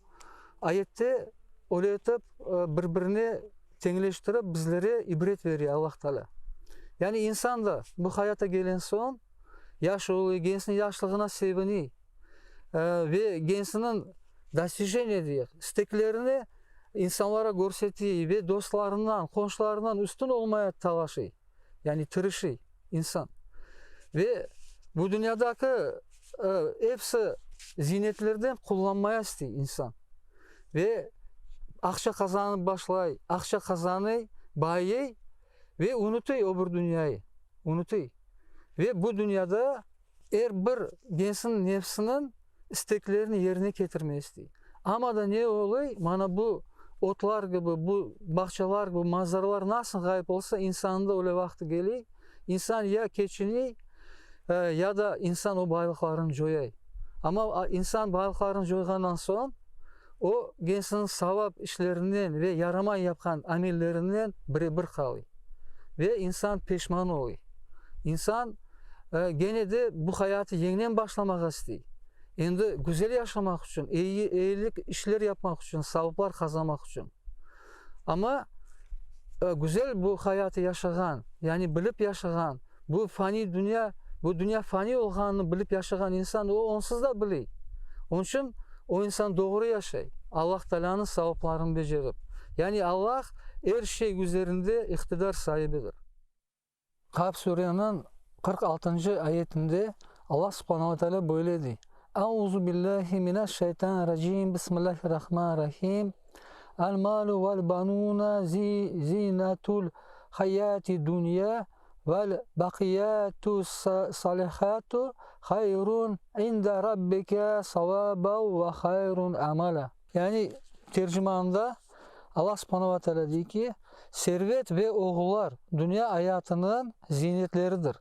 ayette öyle etip bir-birine teñleştirip bizlere ibret bere Allah Teala. Yani insan da bu hayata gelen soñ yaş oluy, gensiniñ yaşlığına seviniy ve gensiniñ dostijeniye deyik, isteklerini insanlara körsetiy ve dostlarından, qonşularından üstün olmaya talaşıy, yani tırışıy. İnsan. Ve bu dünyadaki episi ziynetlerden qullanmaya istey insan. Ve aqça qazanıp başlay, aqça qazanıy, bayıy ve unutıy o bir dünyayı, unutıy. Ve bu dünyada er bir gençniñ nefsiniñ isteklerini yerine ketirmeye istey. Amma da ne oluy, mana bu otlar kibi, bu bağçalar kibi manzaralar nasıl ğayıp olsa, insannıñ da öyle vaqtı keliy, insan ya keçiniy, ya da insan o baylıqlarını coyay. Amma insan baylıqlarını coyğandan soñ, O, kendisiniñ savap işlerinden ve yaramay yapqan amellerinden bire-bir qalıy. Ve insan peşman oluy. İnsan gene de bu hayatı yeñiden başlamağa istey. Endi güzel yaşamaq içün, eyi, eyilik işler yapmaq içün, savaplar qazanmaq içün. Amma güzel bu hayatı yaşağan, yani bilip yaşağan, bu faniy dünya, bu dünya faniy olğanını bilip yaşağan insan, o onsız da biley. Onıñ içün o insan doğru yaşay, Allah Taalânıñ savaplarını becerip. Yani Allah er şey üzerinde iqtidar saibidir. Kaf sureniñ 46-ncı ayetinde Allah subhane ve teala böyle dey, Auzu billahi mineşşeytanirracim, Bismillahirrahmanirrahim, El malu vel banuna zinatul hayati dunya vel bakiyatu salihatu hayrun inde rabbike savaben ve hayrun amala. Yani tercimanda Allah subhane ve teala dey ki, Servet ve oğullar dünya ayatınıñ zinetleridir.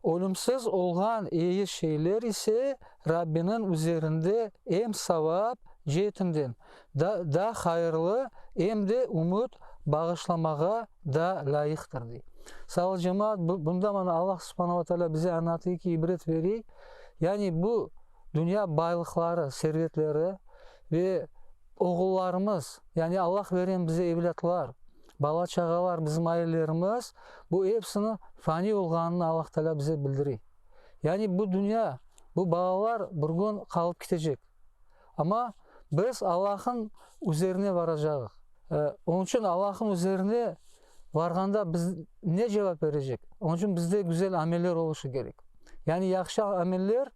Ölümsiz olğan eyi şeyler ise Rabbiniñ üzerinde em savap ceetinden da da hayırlı, em de ümüt bağışlamağa da lâyıqtır, dey. Sağ cemaat, bunda mana Allah subhane ve teala bize añlatıyor ki, ibret berey, yani bu dünya baylıqları, servetleri ve Oğullarımız, yani Allah veren bize evlâtlar, bala-çağalar, bizim ailelerimiz, bu episini faniy olğanını Allah Teala bize bildire. Yani bu dünya, bu balalar bir kün qalıp ketecek. Amma biz Allah'ın üzerine varacağıq. Onıñ içün Allah'ın üzerine varğanda biz ne cevap berecek? Onıñ içün bizde güzel ameller oluşı kerek. Yani yahşı ameller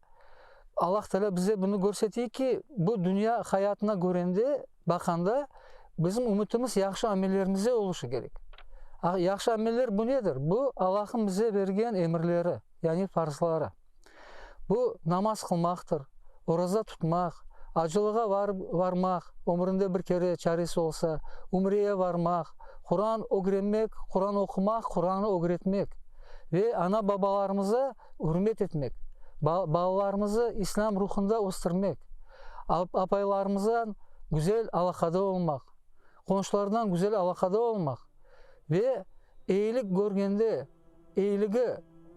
Allah Teala bize bunı körsete ki, bu dünya hayatına körende, baqanda, bizim ümütimiz yahşı amellerimize oluşı kerek. Yahşı ameller bu nedir? Bu Allah'ın bize bergen emirleri, yani farzları. Bu namaz qılmaqtır, oraza tutmaq, acılığa varmaq, ömründe bir kere çaresi olsa, ümreye varmaq, Quran ögrenmek, Quran oqumaq, Quranı ögretmek ve ana-babalarımıza ürmet etmek, balalarımızı İslâm ruhunda östürmek, apaylarımızdan güzel alâqada olmaq, qonşulardan güzel alâqada olmaq ve eyilik körgende eyiligi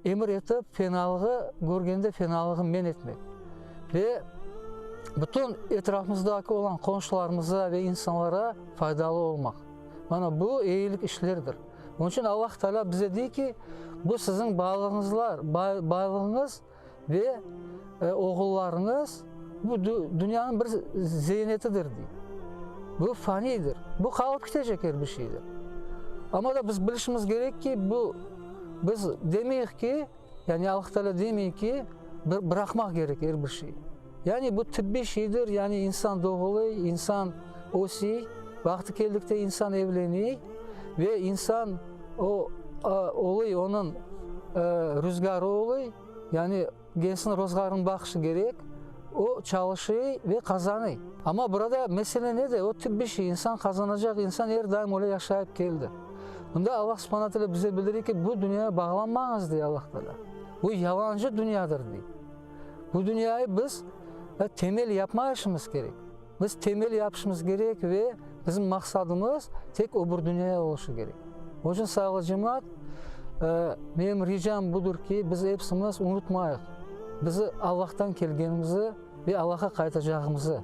emir etip, fenalığı körgende fenalığı men etmek ve bütün etrafımızdaki olan qonşularımıza ve insanlara faydalı olmaq. Mana bu eyilik işlerdir. Onıñ içün Allah Teala bize dey ki, bu siziñ balığıñızlar, baylığıñız ve oğullarıñız, bu dünyanıñ bir zeynetidir, dey. Bu faniydir. Bu qalıp ketecek er bir şeydir. Amma da biz bilişimiz kerek ki, bu biz demeyik ki, yani Allah Teala demey ki, bıraqmaq kerek er bir şey. Yani bu tıbbiy şeydir, yani insan doğulıy, insan ösey, vaqtı keldikte insan evleney ve insan o olıy, onıñ rüzgarı olıy, yani gençniñ rozğarını baqışı kerek, o çalışıy ve qazanıy. Amma burada mesele nede? O tıbbiy şey, insan qazanacaq, insan er daim öyle yaşayıp keldi. Bunda Allah subhana teala bize bildire ki, bu dünyaya bağlanmañız, dey Allah Teala. Bu yalancı dünyadır, dey. Bu dünyayı biz temel yapmayışımız kerek. Biz temel yapışımız kerek ve bizim maqsadımız tek öbür dünyaya oluşı kerek. Onıñ içün, sayğılı cemaat, menim ricam budır ki, biz epsimiz unutmayıq, biz Allahtan kelgenimizi ve Allahqa qaytacağımızı.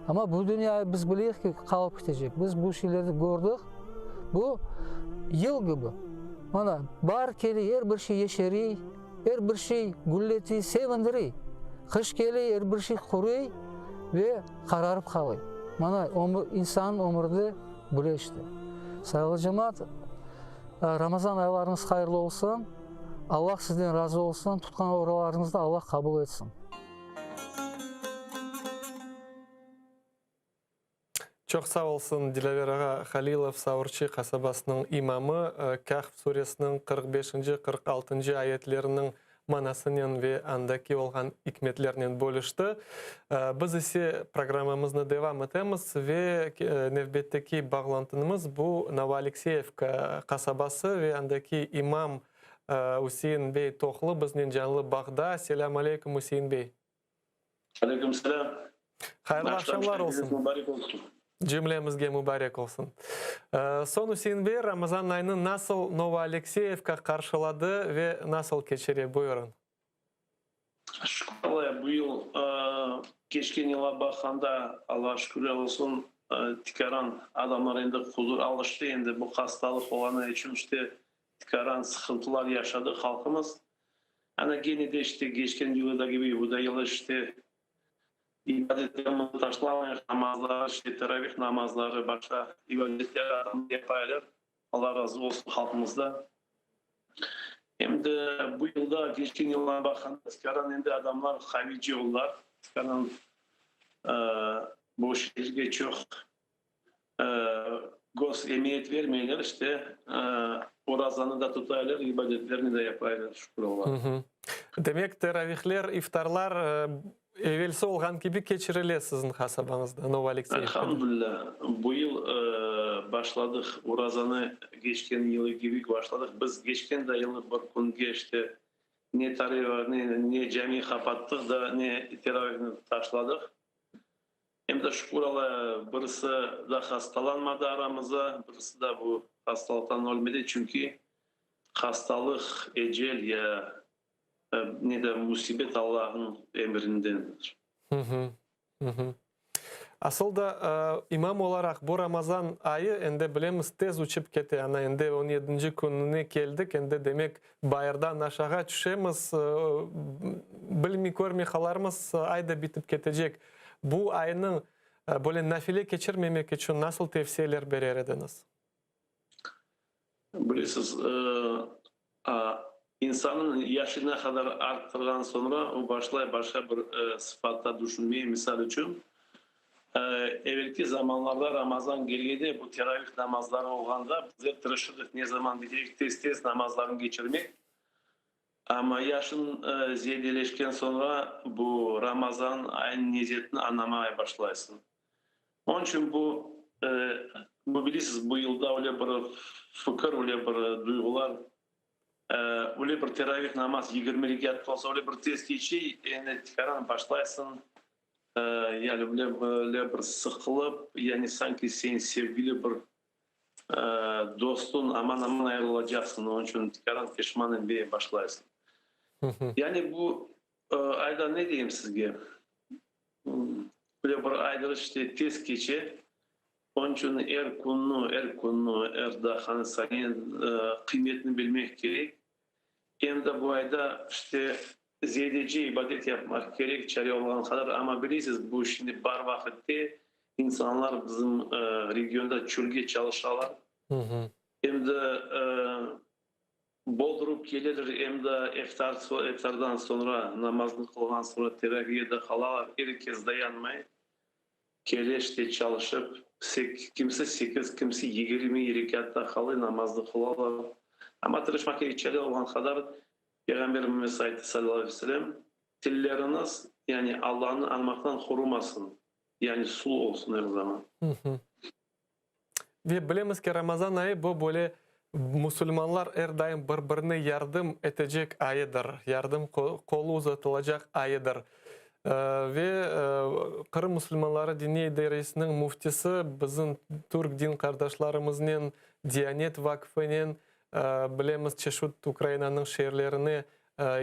Amma bu dünyayı biz bileyik ki, qalıp ketecek. Biz bu şeylerni kördik. Bu yıl kibi. Mana, baar kele, er bir şey yeşerey. Er bir şey gülletiy, sevindiriy. Qış keley, er bir şey quruy ve qararıp qalıy. Mana, ömür, insannıñ ömrü de böyle işte. Sayğılı cemaat, Ramazan aylarıñız hayırlı olsun. Allah sizden razı olsun, tutqan oralarıñıznı Allah qabul etsin. Çoq sağ olsun, Dilâver ağa Halilov, Savurçı qasabasınıñ imamı, Kâhf suresiniñ 45-nci, 46-ncı ayetleriniñ manasınen ve andaki olğan ikmetlernen bölüşti. Biz ise programmamıznı devam etemiz ve nevbetteki bağlantınımız bu Novoalekseyevka qasabası ve andaki imam Üsein bey Tohlu biznen canlı bağda. Selâm aleyküm, Üsein bey. Aleyküm selâm. Hayırlı aqşamlar olsun. Mubarek olsun. Cümlemizge mubarek olsun. Soñ Üsein bey Ramazan aynı nasıl Novoalekseyevka qarşıladı ve nasıl keçire? Buyurıñ. Şükür Allaya, bu yıl keçken yılğa baqqanda, Allağa şükürler olsun, tikaran adamlar endi qudur alıştı, endi bu hastalıq olğanı içün işte tikaran sıqıntılar yaşadı halqımız. Ana gene de işte keçken yılda kibi bu da yıl işte ibadetlerimizni taşlamayıq, namazları, işte teravih namazları, başqa ibadetler adamlar yapaylar. Alla razı olsun halqımızdan. Em de bu yılda keçken yılğa baqqanda tikaran endi adamlar qavice oldılar. Tikaran bu şeylerge çoq göz emiyet vermeyler, işte orazanı da tutaylar, ibadetlerini de yapaylar, şükür Allağa. Demek, teravihler, iftarlar Evelsi olğan kibi keçirile siziñ qasabañızda, Novoalekseyevkada? Elhamdülilâ, bu yıl başladıq, orazanı keçken yılı kibi başladıq. Biz keçken de yılı bir künge işte ne tareva, ne, ne cami qapattıq da, ne teravihni taşladıq. Em de şükür Alla, birisi de hastalanmadı aramızda, birisi de bu hastalıqtan ölmedi, çünki hastalıq ecel ya Ne de musibet Allahnıñ emrindendir. Asıl da, imam olaraq bu Ramazan ayı, endi bilemiz, tez uçıp kete. Ana, endi on yedinci kününe keldik, endi, demek, bayırdan aşağa tüşemiz, bilmey, körmey qalarmız, ay da bitip ketecek. Bu aynıñ böyle nafile keçirmemek içün nasıl tevsiyeler berer ediñiz? Bilesiz, insanıñ yaşı ne qadar arttırğan soñra, o başlay başqa bir sıfatta düşünmeye. Misal içün, evelki zamanlarda Ramazan kelgende, bu teravih namazları olğanda, bizler tırışırdıq ne zaman bitecek, tez-tez namazlarnı keçirmek. Amma yaşıñ ziyadeleşken soñra, bu Ramazan ayınıñ lezetini añlamaya başlaysıñ. Onıñ içün bu, bu bilesiz, bu yılda öyle bir fikir, öyle bir duyğular, öyle bir teravih namaz 20 rekât olsa, öyle bir tez keçe, endi tikaran başlaysıñ, yani öyle bir sıqılıp, yani sanki sen sevgili bir dostuñ aman-aman ayırılacaqsıñ, onıñ içün tikaran peşman etmeye başlaysıñ. Yani bu ayda ne deyim sizge? Böyle bir aydır işte tez keçe. Onıñ içün er künni, er künni, er daqiqanı saniye qıymetini bilmek kerek. Em de bu ayda işte ziyadece ibadet yapmaq kerek, çare olğan qadar. Amma bilesiz, bu şimdi bar vaqıtte insanlar bizim regionda çölge çalışalar. Em de Boldurıp keleler, em de eftar, eftardan soñra, namaznı qılğan soñra teraviye de qalalar, er kes dayanmay, kele işte çalışıp, kimsi sekiz, kimsi 20 rekâtta qalay, namaznı qılalar. Amma tırışmaq kerek, çare olğan qadar, Peyğamberimiz ayttı, salâlâhu aleyhi ve selem, Tilleriñiz, yani Allanı añmaqtan qurumasın, yani sulu olsun er zaman. Ve bilemiz ki, Ramazan ayı bu böyle musulmanlar er daim bir-birine yardım etecek ayıdır, yardım qolu uzatılacaq ayıdır. Ve Qırım musulmanları diniy idaresiniñ müftisi bizim türk din qardaşlarımıznen, Diyanet vakfınen, bilemiz, çeşit Ukrainanıñ şeerlerine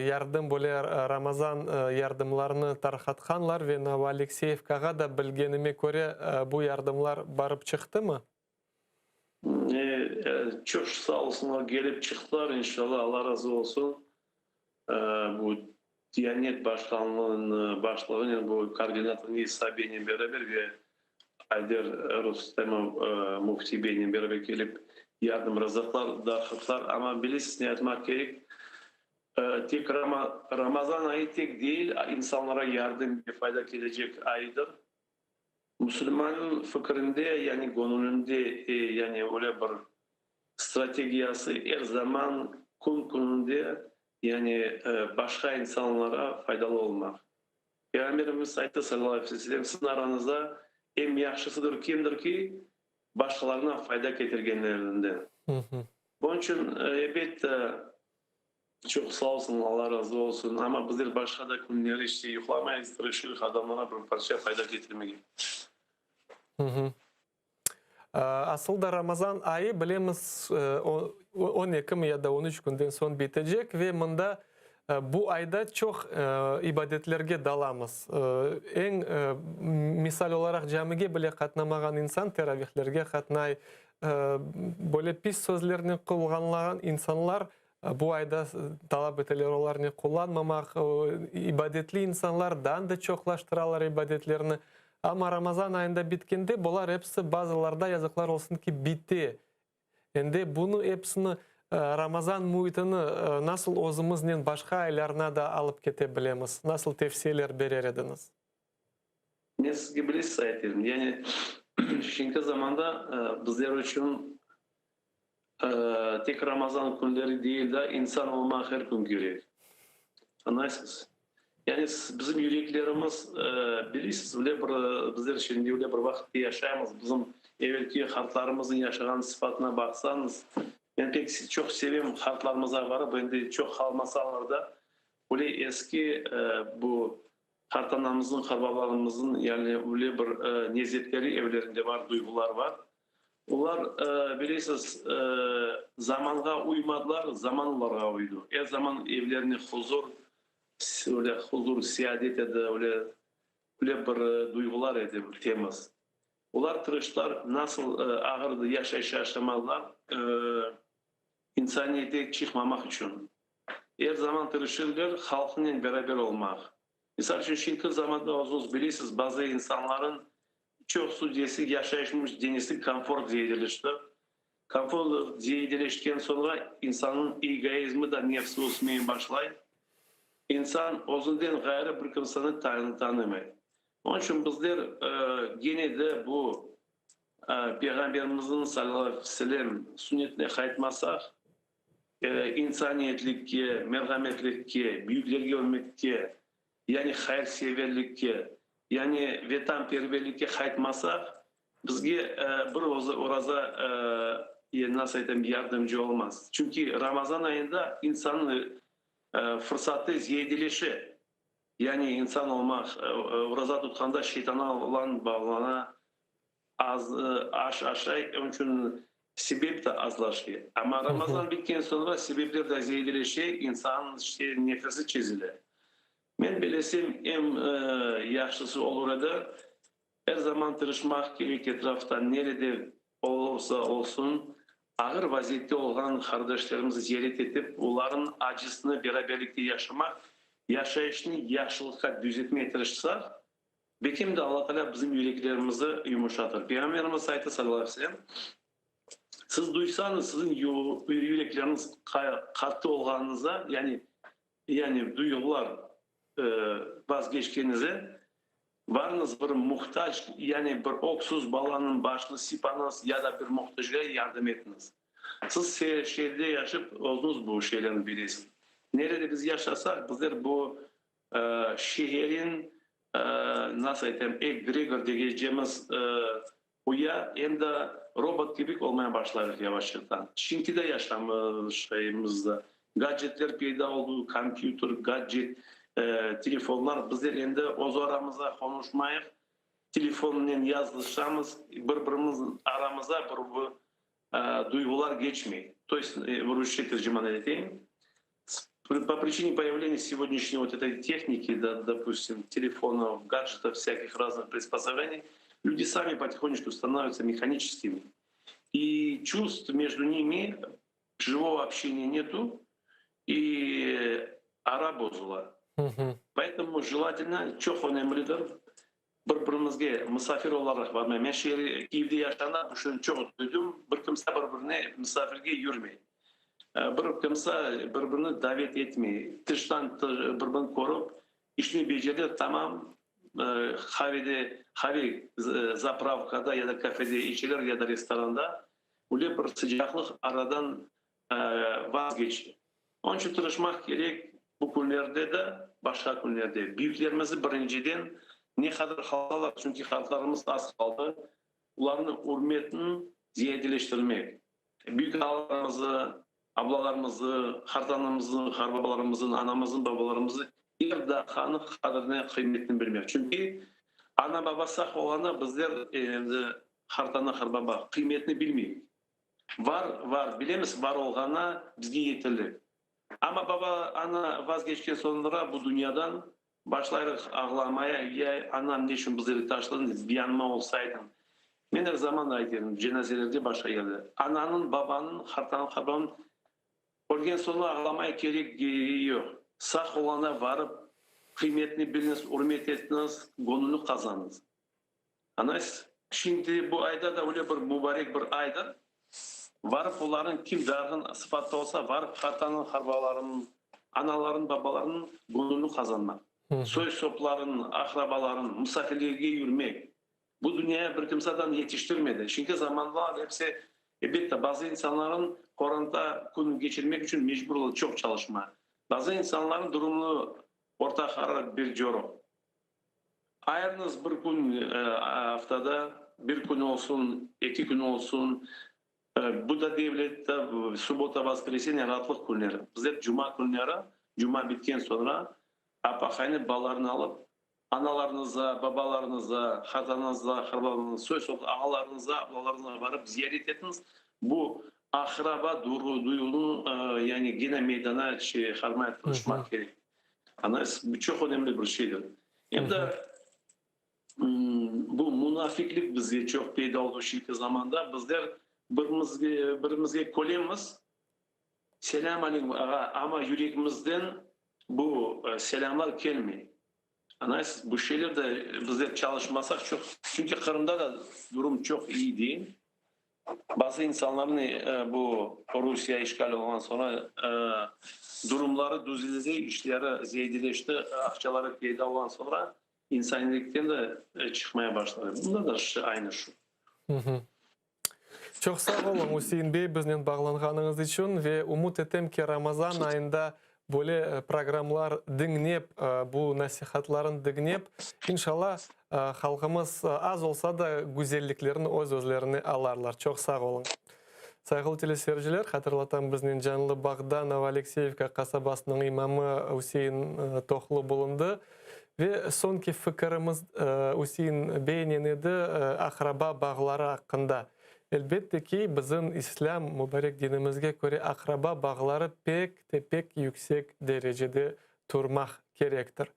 yardım, böyle Ramazan yardımlarını tarqatqanlar ve Novoalekseyevkağa da, bilgenime köre, bu yardımlar barıp çıqtımı? Çoq sağ olsunlar, kelip çıqtılar, inşallah, Alla razı olsun. Bu Diyanet başqanlığınıñ başlığınen, bu koordinator İsa beynen beraber ve Ayder Rustemov müfti beynen beraber kelip yardım razaqlar dağıttılar. Amma bilesiz, ne aytmaq kerek, tek Ramazan ayı tek değil, insanlara yardım ve fayda kelecek aydır. Musulmannıñ fikirinde, yani göñülünde, yani öyle bir strategiyası er zaman kün-kününde, yani başqa insanlara faydalı olmaq. Peyğamberimiz ayttı, salâlâhu aleyhi ve sellem, Siziñ arañızda eñ yahşısıdır kimdir ki, başqalarına fayda ketirgenlerinden. Onıñ içün, elbette. Çoq sağ olsun, Alla razı olsun. Amma bizler başqa da künleri işte yuqlamaymız, tırışırıq adamlara bir parça fayda ketirmege. Asıl da Ramazan ayı, bilemiz, on ekimi ya da on üç künden soñ bitecek ve mında bu ayda çoq ibadetlerge dalamız. Eñ misal olaraq camige bile qatnamağan insan teravihlerge qatnay, böyle pis sözlerni qullanğan insanlar bu ayda talap eteler olarnı qullanmamaq, ibadetli insanlar daa da çoqlaştıralar ibadetlerini. Amma Ramazan ayında bitkende bular episi bazılarda yazıqlar olsun ki bite. Endi bunı episini Ramazan müitini nasıl özümiznen başqa aylarına da alıp kete bilemiz? Nasıl tevsiyeler berer ediñiz? Men sizge bilesiz aytayım, yani şimdiki zamanda bizler içün Tek Ramazan künleri değil da, insan olmaq er kün kerek. Añlaysız? Yani bizim yüreklerimiz, bilesiz, öyle bir, bizler şimdi öyle bir vaqıtta yaşaymız, bizim evelki qartlarımıznıñ yaşağan sıfatına baqsañız, men pek çoq sevem qartlarımızğa barıp, endi çoq qalmasalar da, öyle eski bu qartanamıznıñ, qartbabalarımıznıñ yani öyle bir nezetleri evlerinde bar, duyğular bar. Olar, bilesiz, zamanğa uymadılar, zaman olarğa uydı. Er zaman evlerine huzur, öyle huzur, seadet edi, öyle, öyle bir duyğular edi, temiz. Olar tırıştılar, nasıl ağır yaşayış yaşamadılar, insaniyete çıqmamaq içün. Er zaman tırışırlar halqınen beraber olmaq. Misal içün, şimdiki zamanda özüñiz bilesiz, bazı insanların çoqsu desi yaşayış denesi komfort ziyadeleşti. Komfort ziyadeleşken soñra insannıñ egoizmi da nefsi ösmeye başlay. İnsan özünden ğayrı bir kimseni tanımay. Onıñ içün bizler gene de bu Peyğamberimizniñ salâllahu aleyhi ve sellem sünnetine qaytmasaq, İnsaniyetlikke, merhametlikke, büyüklerge ürmetke, yani hayırseverlikke, yani vetanperverlikke qaytmasaq, bizge bir oraza, nasıl aytam, yardımcı olmaz. Çünki Ramazan ayında insannıñ fırsatı ziyadeleşe. Yani insan olmaq, oraza tutqanda şeytanla bağlana, Az aş aşay, onıñ içün sebep de azlaşa. Amma Ramazan bitken soñra sebepler de ziyadeleşe, insannıñ işte nefesi çezile. Men belesem, eñ yahşısı olur edi, er zaman tırışmaq kerek etrafta nerede olursa olsun, ağır vaziyette olğan qardaşlarımızı ziyaret etip, olarnıñ acısını beraberlikte yaşamaq, yaşayışnı yahşılıqqa düzetmege tırışsaq, Bekim de Alla Taalâ bizim yüreklerimizi yumuşatır. Peyğamberimiz ayttı, salâllahu aleyhi ve sellem, Siz duysañız, siziñ yürekleriñiz qattı olğanınıza, yani, yani duyğular vazgeçkenize, varıñız bir muhtac, yani bir öksüz balanıñ başını sipañız ya da bir muhtacğa yardım etiñiz. Siz şeerde yaşıp, özüñiz bu şeylerni bilesiz. Nerede biz yaşasaq, bizler bu Şeherin, nasıl aytayım, egregor degecemiz uya endi robot kibi olmaya başlayıq yavaşçıqtan. Şimdiki de yaşamışımızda gadjetler peyda oldu, kompyuter, gadjet, telefonlar, bizler endi öz aramızda qonuşmayıq, telefonnen yazılışamız, bir-birimiz aramızda bir duyğular geçmey. To est, rusça terciman eteyim, По причине появления сегодняшней вот этой техники, да, допустим, телефонов, гаджетов, всяких разных приспособлений, люди сами потихонечку становятся механическими. И чувств между ними, живого общения нету, и ara bozula. Поэтому желательно, çoq önemlidir, bir-birimizge misafir olaraq barmay. Men şeer, Kyivde yaşağanda şunı çoq duydım, bir kimse bir-birine misafirge yürmey. Bir kimse bir-birini davet etmey. Tıştan bir-birini körip, işni becerdi, tamam, qavede, qave zapravkada ya da kafede içeler ya da restoranda, öyle bir sıcaqlıq aradan vazgeçti. Onıñ içün tırışmaq kerek, bu künlerde de, başqa künlerde. Büyüklerimizni birinciden ne qadar qalsalar, çünki qartlarımız az qaldı, olarnıñ ürmetini ziyadeleştirmek. Büyük ağalarımızı. Ablalarımızı, qartanamızı, qarbabalarımızı, anamızı, babalarımızı er daqqanı qadrini, qıymetini bilmek. Çünki ana-baba sağ olğanda bizler endi qartana, qarbaba qıymetini bilmeyik. Var, var, bilemiz, var olğanı bizge yeterli. Amma baba, ana vazgeçken soñra bu dünyadan başlayrıq ağlamaya, ya anam ne içün bizleri taşladın, yanıma olsaydıñ. Men er zaman ayt edim, cenazelerde, başqa yerde, ananıñ, babanıñ, qartanıñ, qarbabanıñ ölgen soñra ağlamaya kerek yoq. Sağ olğanda varıp, qıymetini biliñiz, ürmet etiñiz, göñlüni qazanıñız. Ana, şimdi bu ayda da öyle bir mubarek bir aydır. Varıp olarnıñ, kim darğın sıfatta olsa, varıp qartanıñ, qarbalarınıñ, analarınıñ, babalarınıñ göñlüni qazanmaq. Soy-soplarınıñ, aqrabalarınıñ, musafirlerge yürmek. Bu dünyaya bir kimse adam yetiştirmedi. Şimdiki zamanlar episi, elbette, bazı insanlarnıñ qoranta künü keçirmek içün mecbur ola çoq çalışmağa. Bazı insanlarnıñ durumı orta qarar bir coruq. Ayırıñız bir kün aftada, bir kün olsun, eki kün olsun, bu da devlette subbota, voskreseniye raatlıq künleri. Bizler cuma künleri, cuma bitken soñra apaqaynen balalarını alıp, analarıñıza, babalarıñıza, qartanañıza, qartbabañıza, soy-sop ağalarıñıza, ablalarıñıza barıp ziyaret etiñiz. Bu aqraba duyğunı yani gene meydana çıqarmaya tırışmaq kerek. Ana, bu çoq önemli bir şeydir. Em de bu munafiqlik bizge çoq peyda oldı şimdiki zamanda. Bizler birimizge, birimizge külemiz, Selâm aleykum, ağa, amma yüregimizden bu selâmlar kelmey. Ana, bu şeyler de bizler çalışmasaq çoq, çünki Qırımda da durum çoq iyi değil. Bazı insanlarnıñ bu Rusiye işğal olğan soñra durumları düzeldi, işleri ziyadeleşti, aqçaları peyda olğan soñra insaniylikten de çıqmaya başladı. Bunda da aynı şu. Çoq sağ oluñ, Üsein bey, biznen bağlanğanıñız içün ve ümüt etem ki, Ramazan ayında böyle programlar diñlep, bu nasihatlarnı diñlep, inşallah, halqımız az olsa da güzelliklerni öz özlerine alarlar. Çoq sağ oluñ. Sayğılı teleseyirciler, hatırlatam, biznen canlı bağda Novoalekseyevka qasabasınıñ imamı Üsein Tohlu bulundı. Ve soñki fikirimiz Üsein beynen edi, aqraba bağları aqqında. Elbette ki, bizim İslâm mubarek dinimizge köre aqraba bağları pek te pek yüksek derecede turmaq kerektir.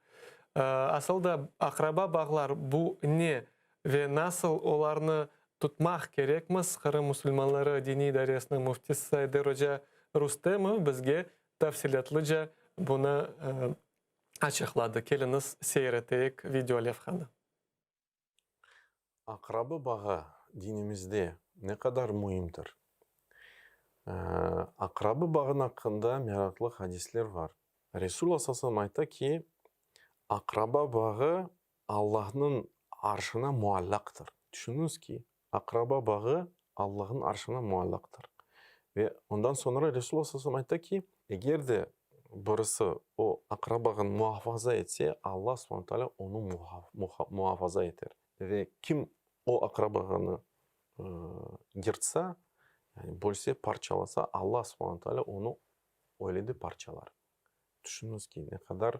Asıl da aqraba bağlar bu ne ve nasıl olarnı tutmaq kerekmiz, Qırım musulmanları diniy idaresiniñ müftisi Sayder oca Rustemov bizge tafsilâtlıca bunı açıqladı. Keliñiz, seyir eteyik video levhanı. Aqraba bağı dinimizde ne qadar müimdir? Aqraba bağınıñ aqqında meraqlı hadisler bar. Resulullah sallallahu aleyhi ve sellem ayta ki, aqraba bağı Allahnıñ arşına muallaqtır. Tüşüniñiz ki, aqraba bağı Allahnıñ arşına muallaqtır. Ve ondan soñra Resulullah sallallahu aleyhi ve sellem ayta ki, eger de birisi o aqrabağını muhafaza etse, Alla subhane taalâ onı muhafaza eter. Ve kim o aqrabağını yırtsa, yani bölse, parçalasa, Alla subhane taalâ onı öyle de parçalar. Tüşüniñiz ki, ne qadar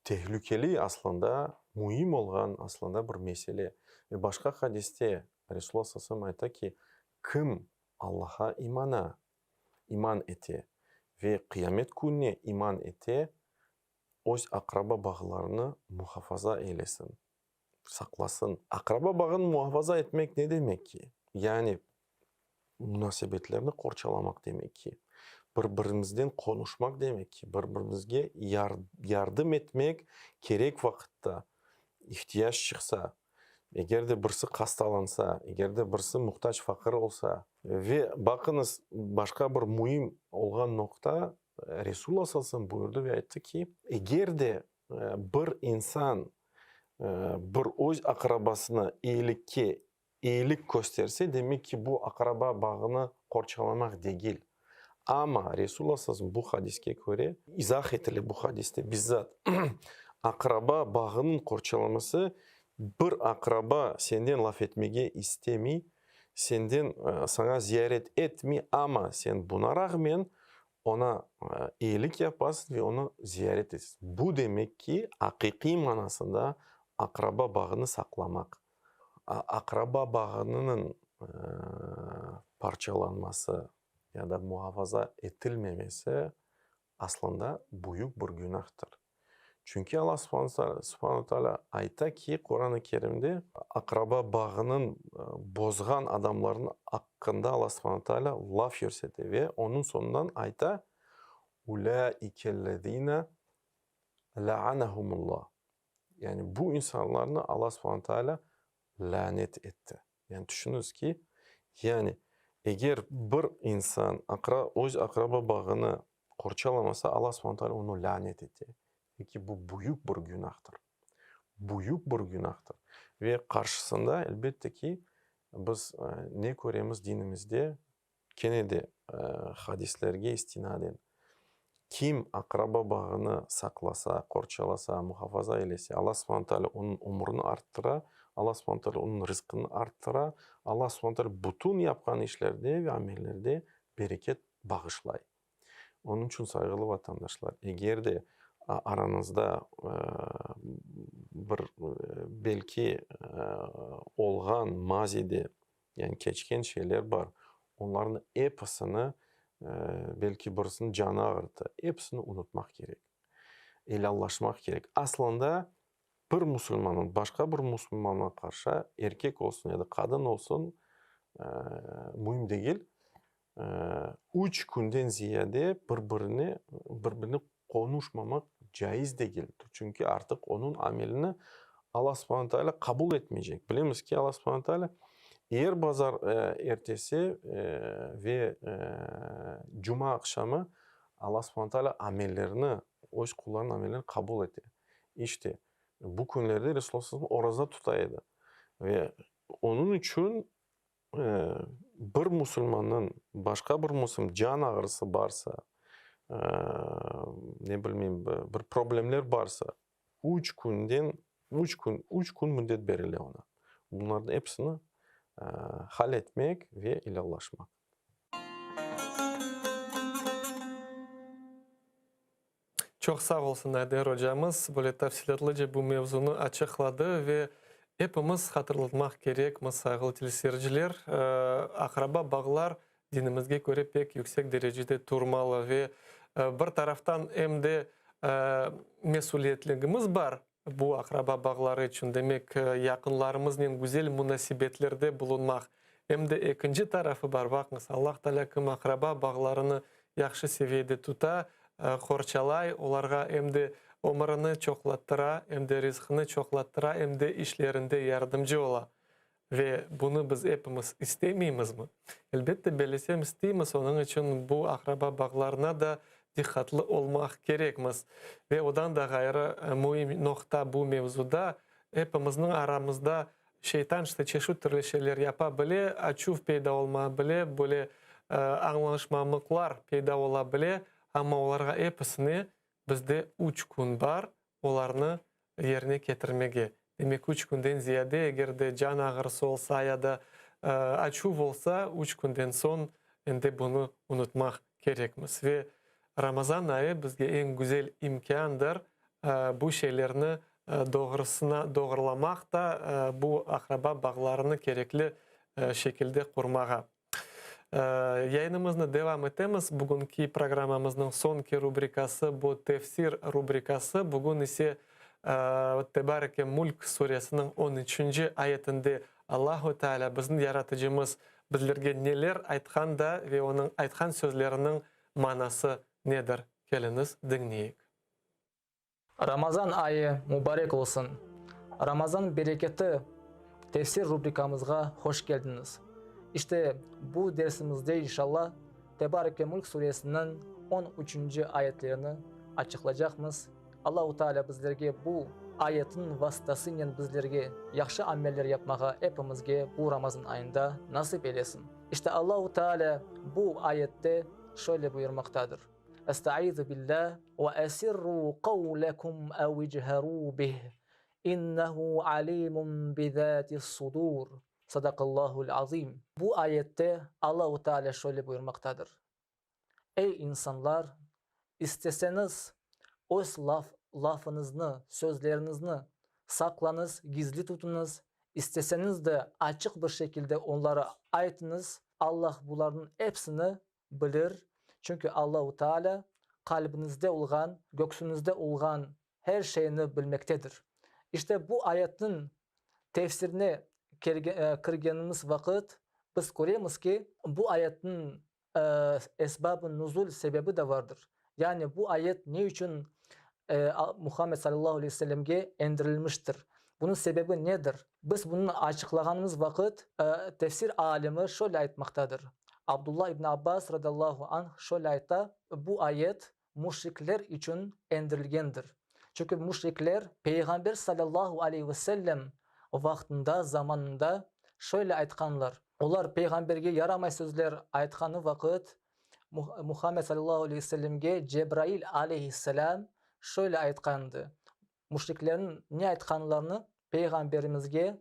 tehlükeli aslında, müim olğan aslında bir mesele. Ve başqa hadiste Resulullah sallallahu aleyhi ve sellem ayta ki, kim Allaha imana, iman ete ve qıyamet kününe iman ete, öz aqraba bağlarını muhafaza eylesin, saqlasın. Aqraba bağını muhafaza etmek ne demek ki? Yani munasebetlerni qorçalamaq demek ki, bir-birimizden qonuşmaq demek ki, bir-birimizge yardım etmek kerek vaqıtta, ihtiyac çıqsa, eger de birisi hastalansa, eger de birisi muhtac, faqır olsa. Ve baqıñız, başqa bir müim olğan noqta, Resulullah sallallahu aleyhi ve sellem buyurdı ve ayttı ki, eger de bir insan bir öz aqrabasına iyilikke Eyilik kösterse, demek ki, bu aqraba bağını qorçalamaq degil. Amma Resulullah sallallahu bu hadiske köre, izah etile bu hadiste bizzat, aqraba bağınıñ qorçalaması, bir aqraba senden laf etmege istemey, Senden, saña ziyaret etmey, amma sen buna rağmen oña eyilik yapasıñ ve onı ziyaret etesiñ. Bu demek ki, aqiqiy manasında aqraba bağını saqlamaq. Aqraba bağınıñ parçalanması ya da muhafaza etilmemesi aslında büyük bir günahtır. Çünki Alla subhanu taalâ ayta ki, Quran-ı Kerimde aqraba bağınıñ bozğan adamlarnıñ aqqında Alla subhanu taalâ laf yürsete ve onıñ soñundan ayta, Ulâikellezîne la'anehumullah. Yani bu insanlarnı Alla subhanu taalâ lânet etti. Yani tüşüniz ki, yani eger bir insan öz aqraba bağını qorçalamasa, Alla subhanu taalâ onı lânet ete. Ki bu büyük bir günahtır. Büyük bir günahtır. Ve qarşısında, elbette ki, biz ne köremiz dinimizde, kene de hadislerge istinaden, kim aqraba bağını saqlasa, qorçalasa, muhafaza eylese, Alla subhanu taalâ onıñ ömrüni arttıra, Alla subhanu taalâ onıñ rızqını arttıra, Alla subhanu taalâ bütün yapqan işlerde ve amellerde bereket bağışlay. Onıñ içün, sayğılı vatandaşlar, eger de arañızda bir belki olğan mazide, yani keçken şeyler bar, onlarnı episini, belki birisiniñ canı ağırttı, episini unutmaq kerek, elâllaşmaq kerek. Aslında, bir musulmannıñ başqa bir musulmanğa qarşı, erkek olsun ya da qadın olsun, müim degil, üç künden ziyade bir-birine, bir-birine qonuşmamaq caiz degil. Çünki artıq onıñ amelini Alla subhane taalâ qabul etmeycek. Bilemiz ki, Alla subhane taalâ er bazar ertesi ve cuma aqşamı Alla subhane taalâ amellerini, öz qullarınıñ amellerini qabul ete. İşte, bu künlerde Resulullah sallallahu aleyhi ve sellem oraza tuta edi. Ve onıñ içün bir musulmannıñ başqa bir musulman can ağrısı barsa, ne bilmeyim, bir problemler barsa, üç künden, üç kün, üç kün müddet berile oña. Bunlarnıñ episini hal etmek ve ilâvlaşmaq. Çoq sağ olsun Ayder ocamız, böyle tafsilâtlıca bu mevzunı açıqladı ve epimiz hatırlatmaq kerekmiz, sayğılı teleseyirciler, aqraba bağlar dinimizge köre pek yüksek derecede turmalı ve bir taraftan em de mesüliyetligimiz bar bu aqraba bağları içün, demek, yaqınlarımıznen güzel munasebetlerde bulunmaq. Em de ekinci tarafı bar, baqıñız, Allah Taalâ kim aqraba bağlarını yahşı seviyede tuta, qorçalay, olarğa em de ömürini çoqlattıra, em de rizqını çoqlattıra, em de işlerinde yardımcı ola. Ve bunı biz epimiz istemeymizmi? Elbette, bellesem isteymiz, onıñ içün bu aqraba bağlarına da diqqatlı olmaq kerekmiz. Ve odan da ğayrı, müim noqta bu mevzuda, epimizniñ aramızda şeytan işte çeşit türlü şeyler yapa bile, açuv peyda olma bile, böyle añlaşmamlıqlar peyda ola bile, amma olarğa episine bizde üç kün bar, olarnı yerine ketirmege. Demek, üç künden ziyade, eger de can ağrısı olsa ya da açuv olsa, üç künden soñ endi bunı unutmaq kerekmiz. Ve Ramazan ayı bizge eñ güzel imkândır bu şeylerni doğrusına doğrulamaq da, bu aqraba bağlarını kerekli şekilde qurmağa. Yayınımıznı devam etemiz. Bugünki programmamıznıñ soñki rubrikası bu Tefsir rubrikası. Bugün ise Tebareke Mülk suresiniñ on üçünci ayetinde Allahu Teala, bizni Yaratıcımız, bizlerge neler aytqan da ve onıñ aytqan sözleriniñ manası nedir? Keliñiz, diñleyik. Ramazan ayı mubarek olsun! Ramazan bereketi tefsir rubrikamızğa hoş keldiñiz! İşte, bu dersimizde inşallah Tebareke Mülk suresiniñ on üçünci ayetlerini açıqlacaqmız. Allahu Teala bizlerge bu ayetniñ vasıtasınen bizlerge yahşı ameller yapmağa epimizge bu Ramazan ayında nasip eylesin. İşte, Allahu Teala bu ayette şöyle buyurmaqtadır. Estaizu billah, Ve esirru qavlekum ev icherû bih, innehu alimun bi zâtis-sudur. Sadakallahul azim. Bu ayette Allahu Teala şöyle buyurmaqtadır, Ey insanlar, isteseñiz öz laf, lafıñıznı, sözleriñizni saqlañız, gizli tutuñız, isteseñiz de açıq bir şekilde onları aytıñız, Allah bularnıñ epsini bilir, çünki Allahu Teala qalbiñizde olğan, göksüñizde olğan her şeyni bilmektedir. İşte bu ayetniñ tefsirine kirgenimiz vaqıt biz köremiz ki, bu ayetniñ esbab-ı nuzul sebebi de vardır. Yani bu ayet ne içün Muhammed sallallahu aleyhi ve sellemge endirilmiştir? Bunıñ sebebi nedir? Biz bunı açıqlağanımız vaqıt tefsir alimi şöyle aytmaqtadır, Abdullah ibn Abbas radıyallahu anh şöyle ayta, bu ayet müşrikler içün endirilgendir. Çünki müşrikler Peyğamber salâllahu aleyhi ve sellem vaqtında, zamanında şöyle aytqanlar, olar Peyğamberge yaramay sözler aytqanı vaqıt Muhammed salâllahu aleyhi ve sellemge Cebrail aleyhisselâm şöyle aytqandı, Müşriklerniñ ne aytqanlarını Peyğamberimizge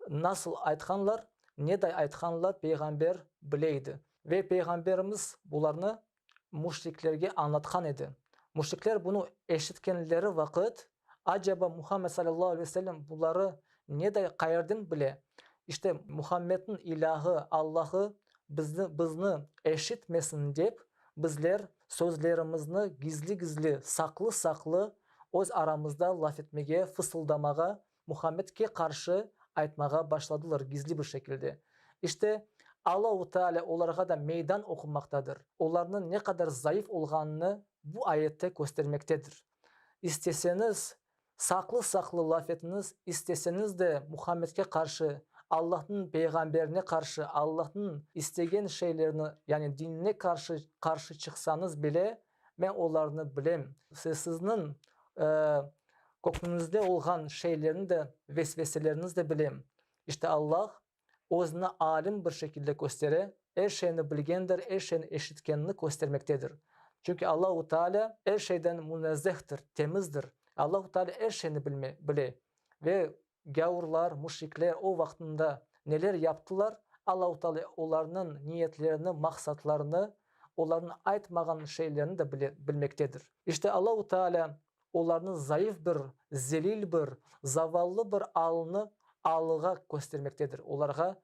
nasıl aytqanlar, neday aytqanlar Peyğamber bile edi. Ve Peyğamberimiz bularnı müşriklerge añlatqan edi. Müşrikler bunı eşitkenleri vaqıt, Acaba Muhammed salâllahu aleyhi ve sellem buları neday qayerden bile? İşte Muhammedniñ ilâhı Allahı bizni bizni eşitmesin dep, bizler sözlerimizni gizli-gizli, saqlı-saqlı öz aramızda laf etmege, fısıldamağa, Muhammedke qarşı aytmağa başladılar gizli bir şekilde. İşte, Allahu Teala olarğa da meydan oqumaqtadır. Olarnıñ ne qadar zayıf olğanını bu ayette köstermektedir. İsteseñiz, saqlı-saqlı laf etiñiz, isteseñiz de Muhammedke qarşı, Allahnıñ peyğamberine qarşı, Allahnıñ istegen şeylerini, yani dinine qarşı qarşı çıqsañız bile, Men olarnı bilem. Sizniñ köküñizde olğan şeylerni de, vesveselerniñiz de bilem. İşte Allah Özüni alim bir şekilde köstere, er şeyni bilgendir, er şeyni eşitkenini köstermektedir. Çünki Allahu Teala er şeyden münezzehtir, temizdir. Allahu Teala er şeyni bilme, bile. Ve gâurlar, müşrikler o vaqtında neler yaptılar, Allahu Teala olarnıñ niyetlerini, maqsatlarını, olarnıñ aytmağan şeylerini de bile, bilmektedir. İşte Allahu Teala olarnıñ zayıf bir, zelil bir, zavallı bir alını alığa köstermektedir, olarğa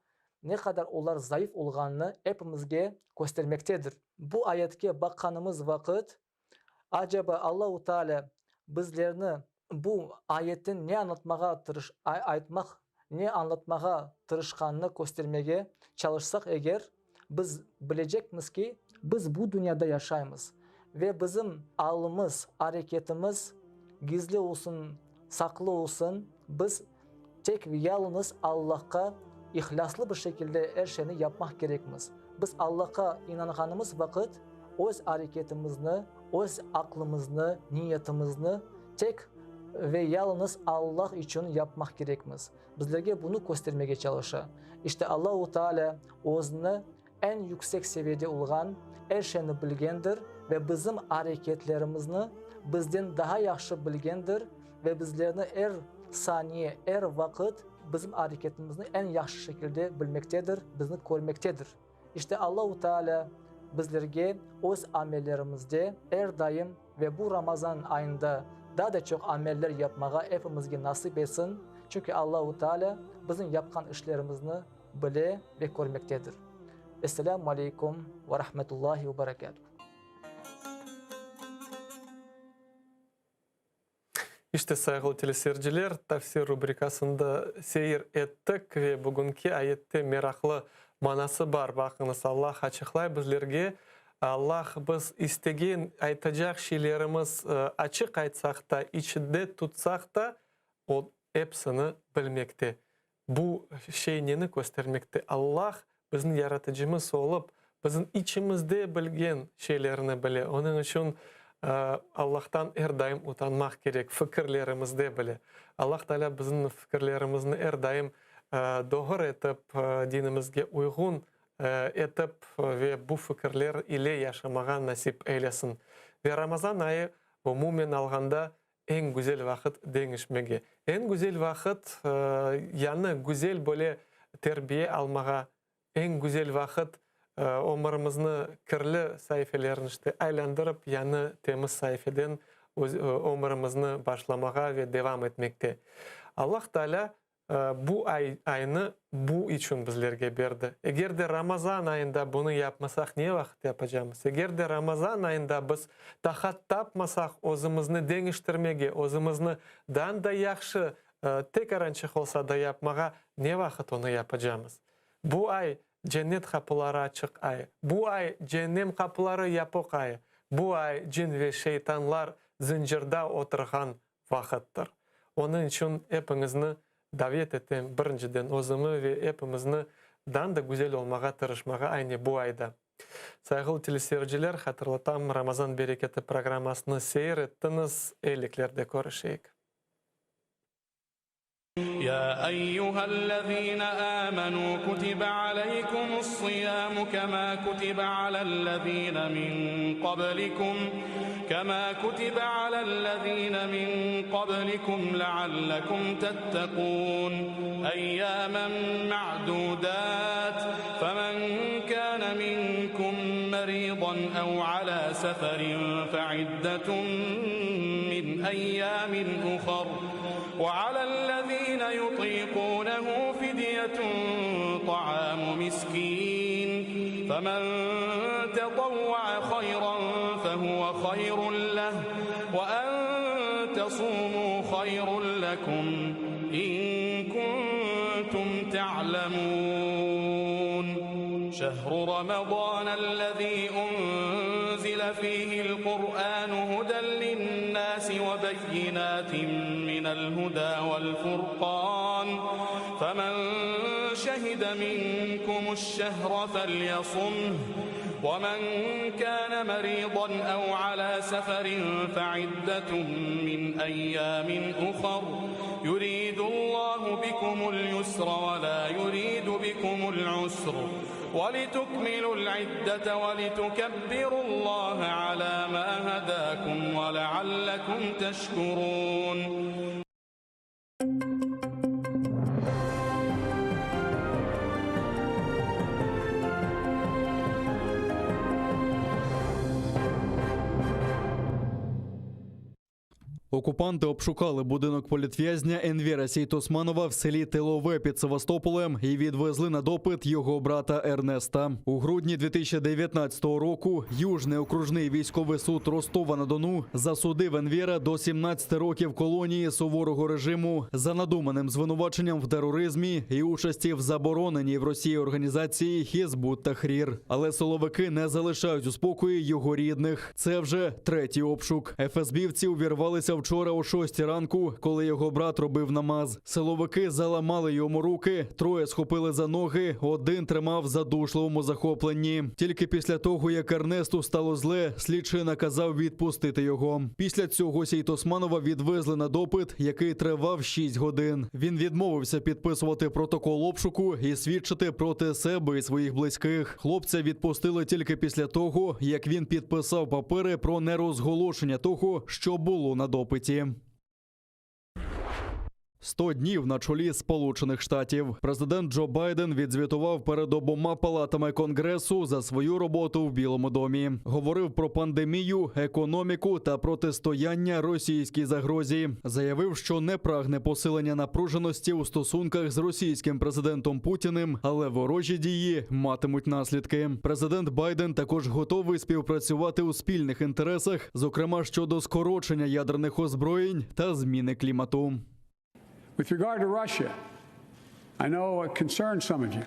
ne qadar olar zayıf olğanını epimizge köstermektedir. Bu ayetke baqqanımız vaqıt, acaba Allahu Teala bizlerni bu ayetten ne añlatmağa tırış, aytmaq, ne añlatmağa tırışqanını köstermege çalışsaq eger, biz bilecekmiz ki, biz bu dünyada yaşaymız ve bizim alımız, areketimiz gizli olsun, saqlı olsun, biz tek ve yalıñız Allahqa ihlâslı bir şekilde er şeyni yapmaq kerekmiz. Biz Allahqa inanğanımız vaqıt öz areketimizni, öz aqlımıznı, niyetimizni tek ve yalıñız Allah içün yapmaq kerekmiz. Bizlerge bunı köstermege çalışa. İşte Allahu Teala özüni eñ yüksek seviyede olğan, er şeyni bilgendir ve bizim areketlerimizni bizden daha yahşı bilgendir ve bizlerni er saniye, er vaqıt bizim areketimizni eñ yahşı şekilde bilmektedir, bizni körmektedir. İşte Allahu Teala bizlerge öz amellerimizde er daim ve bu Ramazan ayında daa da çoq ameller yapmağa epimizge nasip etsin, çünki Allahu Teala bizim yapqan işlerimizni bile ve körmektedir. Esselamu aleykum ve rahmetullahi ve berekatuhu. İşte, sayğılı teleseyirciler, tafsir rubrikasında seyir ettik ve bugünki ayette meraqlı manası bar. Baqıñız, Allah açıqlay bizlerge, Allah biz istegen, aytacaq şeylerimiz açıq aytsaq da, içinde tutsaq da, O epsini bilmekte. Bu şey neni köstermekte? Allah bizim Yaratıcımız olıp, bizim içimizde bilgen şeylerni bile. Onıñ içün Allahtan er daim utanmaq kerek, fikirlerimizde bile. Allah Taalâ bizim fikirlerimizni er daim doğru etip, dinimizge uyğun etip ve bu fikirler ile yaşamağa nasip eylesin. Ve Ramazan ayı umumen alğanda Eñ güzel vaqıt deñişmege. Eñ güzel vaqıt, yañı, güzel böyle. terbiye almağa, eñ güzel vaqıt ömürimizni kirli saifelerin işte aylandırıp, yañı temiz saifeden öz ömürimizni başlamağa ve devam etmekte. Allah Taalâ Bu ay, aynı bu içün bizlerge berdi. Eger de Ramazan ayında bunı yapmasaq, ne vaqıt yapacamız? Eger de Ramazan ayında biz taqat tapmasaq özümizni deñiştirmege, özümizni dan da yahşı, tek arançıq olsa da yapmağa, ne vaqıt onı yapacamız? Bu ay, cennet qapıları açıq ay. Bu ay, cennem qapıları yapıq ay. Bu ay, cin ve şeytanlar zıncırda oturğan vaqıttır. Onıñ içün epiñizni davet etem, birinciden özümi ve epimizni dan da güzel olmağa tırışmağa aynı bu ayda. Sayğılı teleseyirciler, hatırlatam, Ramazan bereketi programmasını seyir ettiñiz, eyliklerde körüşeyik. Ya eyyühellezine âmenû kutibe aleykumus-siyâmu kemâ kutibe alellezîne min qablikum kemâ kutibe alellezîne min qablikum leallekum tettekûn eyyâmen me'dûdât femen kâne minkum merîdan ev alâ seferin fe'iddetun min eyyâmin uhar. وعلى الذين يطيقونه فدية طعام مسكين فمن تطوع خيرا فهو خير له وأن تصوموا خير لكم إن كنتم تعلمون شهر رمضان الذي أنزل فيه القرآن هدى للناس وبينات من الهدى والفرقان فمن شهد منكم الشهر فليصمه ومن كان مريضا أو على سفر فعدة من أيام أخر يريد الله بكم اليسر ولا يريد بكم العسر ولتكملوا العدة ولتكبروا الله على ما هداكم ولعلكم تشكرون Окупанти обшукали будинок політв'язня Енвера Сейтосманова в селі Тилове під Севастополем і відвезли на допит його брата Ернеста. У грудні 2019 року Южний окружний військовий суд Ростова-на-Дону засудив Енвера до 17 років колонії суворого режиму за надуманим звинуваченням в тероризмі і участі в забороненій в Росії організації Хізбут Тахрір. Але силовики не залишають у спокої його рідних. Це вже третій обшук. ФСБівці увірвалися вчора о 6 ранку, коли його брат робив намаз. Силовики заламали йому руки, троє схопили за ноги, один тримав в задушливому захопленні. Тільки після того, як Ернесту стало зле, слідчий наказав відпустити його. Після цього Сейтосманова відвезли на допит, який тривав 6 годин. Він відмовився підписувати протокол обшуку і свідчити проти себе і своїх близьких. Хлопця відпустили тільки після того, як він підписав папери про нерозголошення того, що було на допиті. 100 днів на чолі Сполучених Штатів. Президент Джо Байден відзвітував перед обома палатами Конгресу за свою роботу в Білому домі. Говорив про пандемію, економіку та протистояння російській загрозі. Заявив, що не прагне посилення напруженості у стосунках з російським президентом Путіним, але ворожі дії матимуть наслідки. Президент Байден також готовий співпрацювати у спільних інтересах, зокрема щодо скорочення ядерних озброєнь та зміни клімату. With regard to Russia, I know it concerns some of you.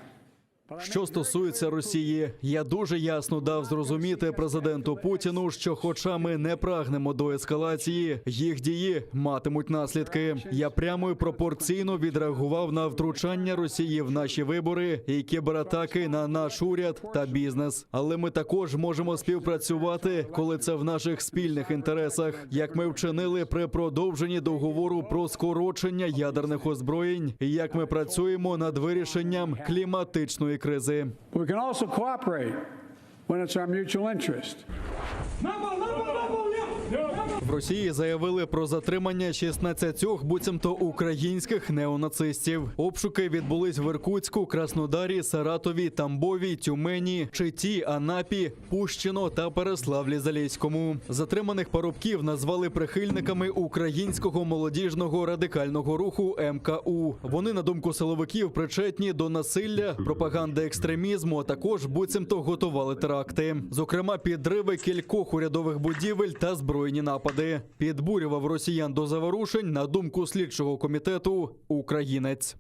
Що стосується Росії, я дуже ясно дав зрозуміти президенту Путіну, що, хоча ми не прагнемо до ескалації, їх дії матимуть наслідки. Я прямо і пропорційно відреагував на втручання Росії в наші вибори і кібератаки на наш уряд та бізнес. Але ми також можемо співпрацювати, коли це в наших спільних інтересах, як ми вчинили при продовженні договору про скорочення ядерних озброєнь, і як ми працюємо над вирішенням кліматичної кризи. We can also cooperate when it's our mutual interest. В Росії заявили про затримання 16 буцімто українських неонацистів. Обшуки відбулись в Іркутську, Краснодарі, Саратові, Тамбові, Тюмені, Читі, Анапі, Пущино та Переславлі-Заліському. Затриманих парубків назвали прихильниками українського молодіжного радикального руху МКУ. Вони, на думку силовиків, причетні до насилля, пропаганди екстремізму, а також буцімто готували теракти. Зокрема, підриви кількох урядових будівель та збройні напади. Підбурював росіян до заворушень, на думку слідчого комітету, українець.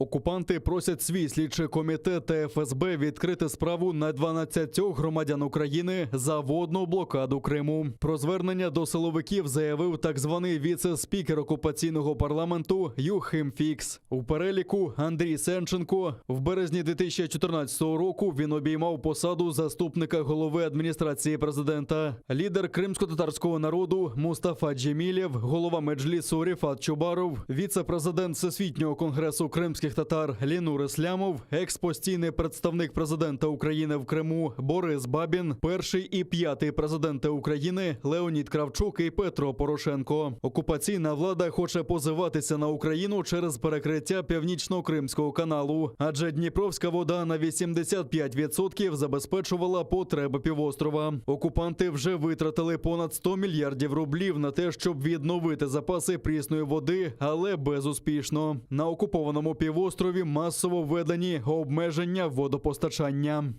Окупанти просять свій слідчий комітет та ФСБ відкрити справу на 12 громадян України за водну блокаду Криму. Про звернення до силовиків заявив так званий віце-спікер окупаційного парламенту Юхим Фікс. У переліку Андрій Сенченко в березні 2014 року він обіймав посаду заступника голови адміністрації президента. Лідер кримсько-татарського народу Мустафа Джемілєв, голова меджлісу Ріфат Чубаров, віце-президент Всесвітнього конгресу кримських татар Лінур Іслямов, екс-постійний представник президента України в Криму Борис Бабін, перший і п'ятий президенти України Леонід Кравчук і Петро Порошенко. Окупаційна влада хоче позиватися на Україну через перекриття північно-кримського каналу, адже Дніпровська вода на 85% забезпечувала потреби півострова. Окупанти вже витратили понад 100 мільярдів рублів на те, щоб відновити запаси прісної води, але безуспішно. На окупованому півострові масово введені обмеження водопостачання.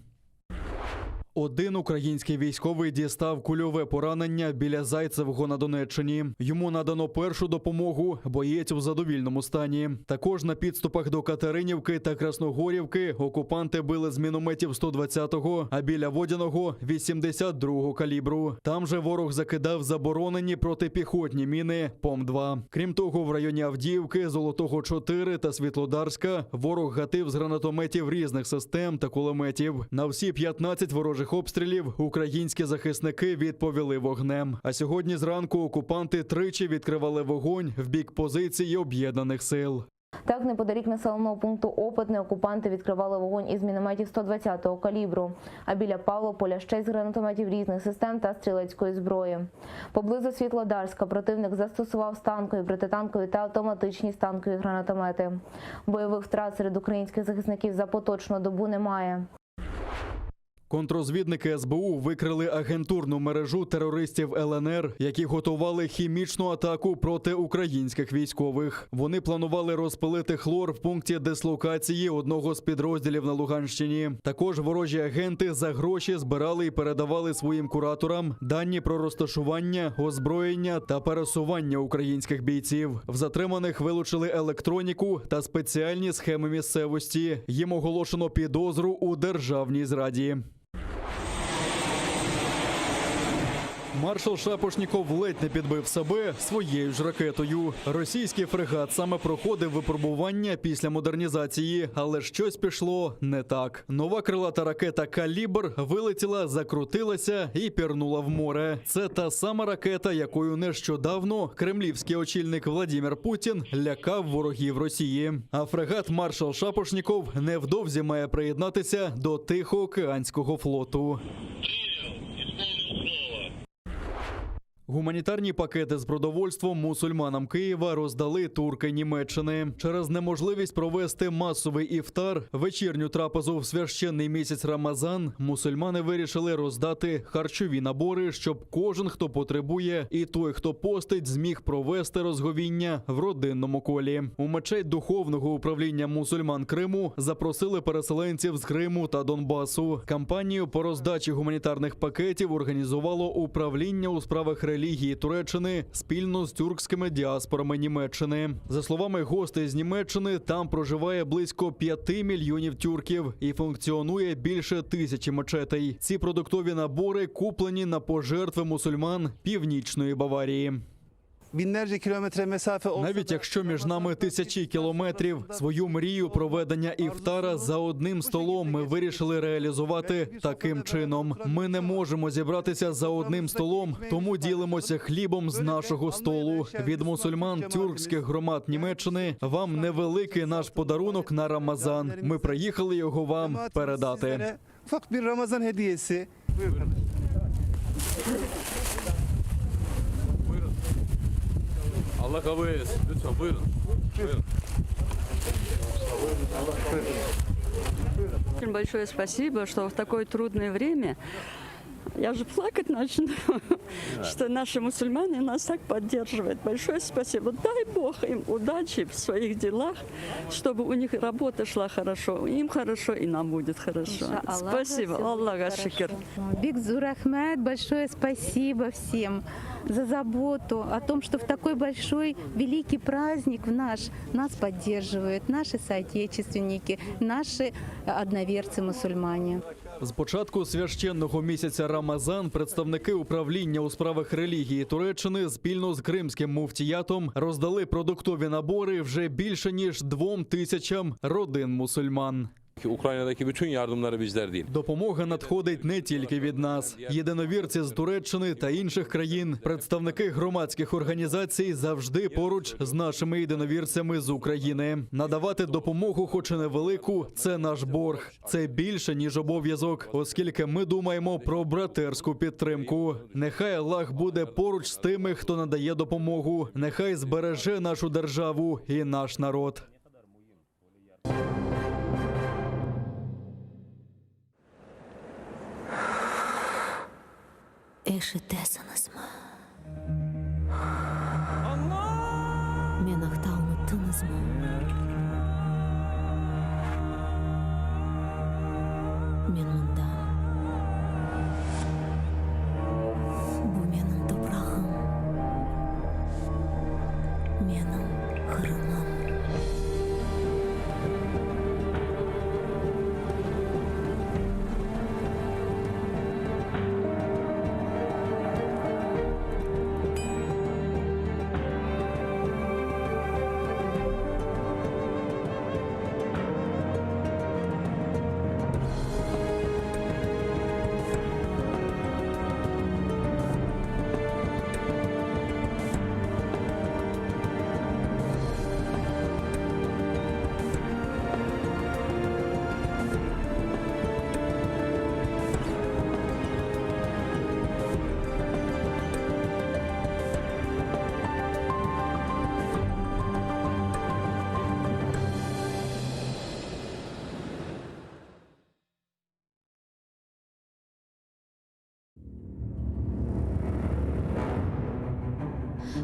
Один український військовий дістав кульове поранення біля Зайцевого на Донеччині. Йому надано першу допомогу. Боєць у задовільному стані. Також на підступах до Катеринівки та Красногорівки окупанти били з мінометів 120-го, а біля Водяного 82-го калібру. Там же ворог закидав заборонені протипіхотні міни ПОМ-2. Крім того, в районі Авдіївки, Золотого 4 та Світлодарська ворог гатив з гранатометів різних систем та кулеметів. На всі 15 ворожих обстрілів українські захисники відповіли вогнем. А сьогодні зранку окупанти тричі відкривали вогонь в бік позицій об'єднаних сил. Так, неподалік населеного пункту Опитне окупанти відкривали вогонь із мінометів 120-го калібру, а біля Павлополя ще з гранатометів різних систем та стрілецької зброї. Поблизу Світлодарська противник застосував станкові, протитанкові та автоматичні станкові гранатомети. Бойових втрат серед українських захисників за поточну добу немає. Контрозвідники СБУ викрили агентурну мережу терористів ЛНР, які готували хімічну атаку проти українських військових. Вони планували розпилити хлор в пункті дислокації одного з підрозділів на Луганщині. Також ворожі агенти за гроші збирали і передавали своїм кураторам дані про розташування, озброєння та пересування українських бійців. В затриманих вилучили електроніку та спеціальні схеми місцевості. Їм оголошено підозру у державній зраді. Маршал Шапошніков ледь не підбив себе своєю ж ракетою. Російський фрегат саме проходив випробування після модернізації, але щось пішло не так. Нова крилата ракета Калібр вилетіла, закрутилася і пірнула в море. Це та сама ракета, якою нещодавно кремлівський очільник Владімір Путін лякав ворогів Росії. А фрегат маршал Шапошніков невдовзі має приєднатися до Тихоокеанського флоту. Гуманітарні пакети з продовольством мусульманам Києва роздали турки Німеччини. Через неможливість провести масовий іфтар, вечірню трапезу в священний місяць Рамазан, мусульмани вирішили роздати харчові набори, щоб кожен, хто потребує, і той, хто постить, зміг провести розговіння в родинному колі. У мечеть духовного управління мусульман Криму запросили переселенців з Криму та Донбасу. Кампанію по роздачі гуманітарних пакетів організувало управління у справах релігії Туреччини спільно з тюркськими діаспорами Німеччини. За словами гостей з Німеччини, там проживає близько 5 мільйонів тюрків і функціонує більше тисячі мечетей. Ці продуктові набори куплені на пожертви мусульман північної Баварії. Binlerce kilometre mesafe olsa Навіть якщо між нами тисячі кілометрів, свою мрію проведення іфтара за одним столом ми вирішили реалізувати таким чином. Ми не можемо зібратися за одним столом, тому ділимося хлібом з нашого столу. Від мусульман тюркських громад Німеччини вам невеликий наш подарунок на Рамазан. Ми приїхали його вам передати. sizlere ufak bir Ramazan hediyesi. Buyurun. Allah qabul eylesin. Lütfen, buyurın. Buyurın. Очень большое спасибо, что в такое трудное время, я же плакать начну, что наши мусульмане нас так поддерживают. Большое спасибо. Дай Бог им удачи в своих делах, чтобы у них работа шла хорошо, им хорошо и нам будет хорошо. İnşallah, Спасибо. всё будет Allağa şükür. Bek zor rahmet, большое спасибо всем за заботу о том, что в такой большой, великий праздник в наш нас поддерживают наши соотечественники, наши одноверцы-мусульмане. З початку священного місяця Рамазан представники управління у справах релігії Туреччини спільно з кримським муфтіятом роздали продуктові набори вже більше ніж 2000 родин мусульман. Ukrayna'daki bütün yardımları bizler değil. Допомога надходить не тільки від нас. Єдиновірці з Туреччини та інших країн, представники громадських організацій завжди поруч з нашими єдиновірцями з України. Надавати допомогу, хоч і невелику, це наш борг. Це більше ніж обов'язок, оскільки ми думаємо про братерську підтримку. Нехай Аллах буде поруч з тими, хто надає допомогу. Нехай збереже нашу державу і наш народ. Eşitesiñizmi? Men aqta unuttıñızmı? Men mındam. Bu menim toprağım, menim Qırımım.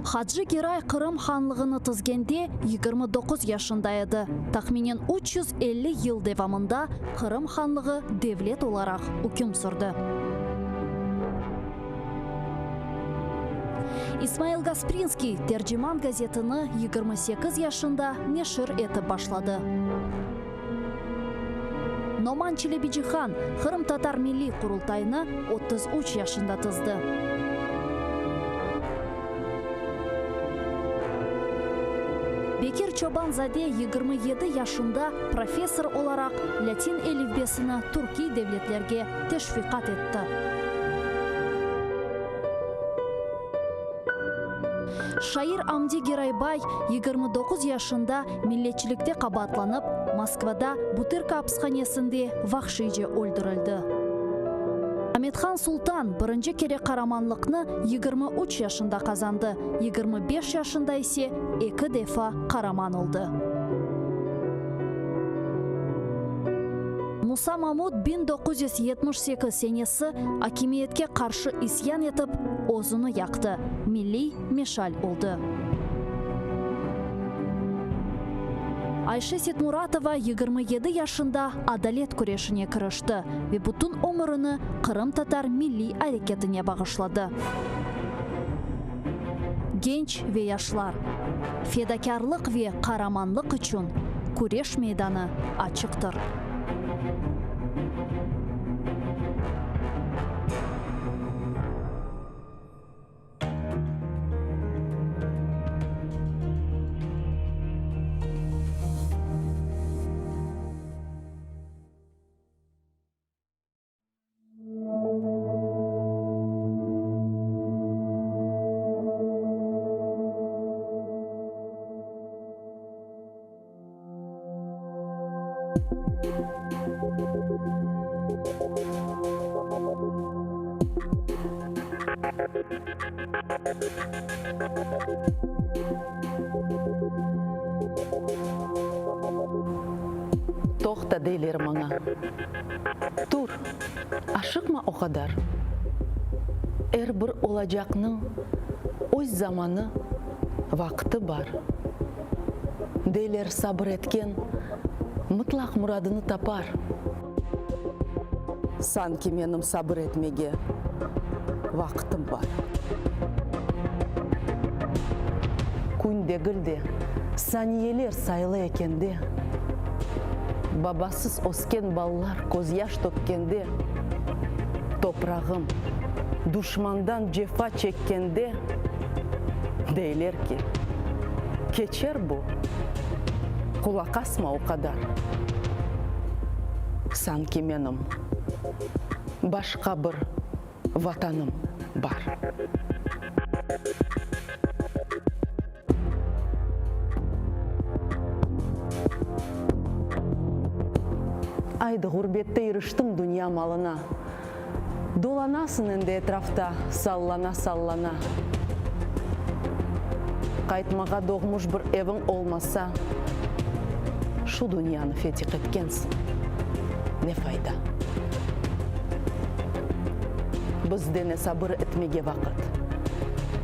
Hacı Geray Qırım hanlığını tizgende 29 yaşında edi. Tahminen 350 yıl devamında Qırım hanlığı devlet olaraq üküm sürdi. İsmail Gasprinskiy Terciman gazetini 28 yaşında neşir etip başladı. Noman Çelebicihan Qırımtatar Milliy Qurultayını 33 yaşında tizdi. Bekir Çoban-zade 27 yaşında professor olaraq latin elifbesini türkiy devletlerge teşviqat etti. Şair Amdi Geraybay 29 yaşında milletçilikte qabaatlanıp, Moskvada Butırka apishanesinde vahşiyce öldürildi. Amethan Sultan birinci kere qaramanlıqnı 23 yaşında qazandı, 25 yaşında ise eki defa qaraman oldı. Musa Mamut 1978 senesi akimiyetke qarşı isyan etip, özüni yaqtı, milliy meşal oldı. Ayşe Setmuratova 27 yaşında adalet küreşine kirişti ve bütün ömürini qırımtatar milliy areketine bağışladı. Genç ve yaşlar, fedakârlıq ve qaramanlıq içün küreş meydanı açıqtır. Toqta, deyler maña. Tur, aşıqma o qadar. Er bir olacaqnıñ öz zamanı, vaqtı bar. Deyler, sabır etken mıtlaq muradını tapar. Sanki menim sabır etmege vaqtım bar. Kün degil de, saniyeler sayılı ekende, Babasız ösken ballar közyaş tökkende, Toprağım duşmandan cefa çekkende, Deyler ki, keçer bu, qulaq asma o qadar. Sanki menim başqa bir Vatanım bar. Aydı, ğurbette iriştiñ dünya malına. Dolanasıñ endi etrafta sallana-sallana. Qaytmağa doğmuş bir eviñ olmasa, şu dünyanı fetih etkensiñ, ne fayda? Bizde ne sabır etmege vaqıt,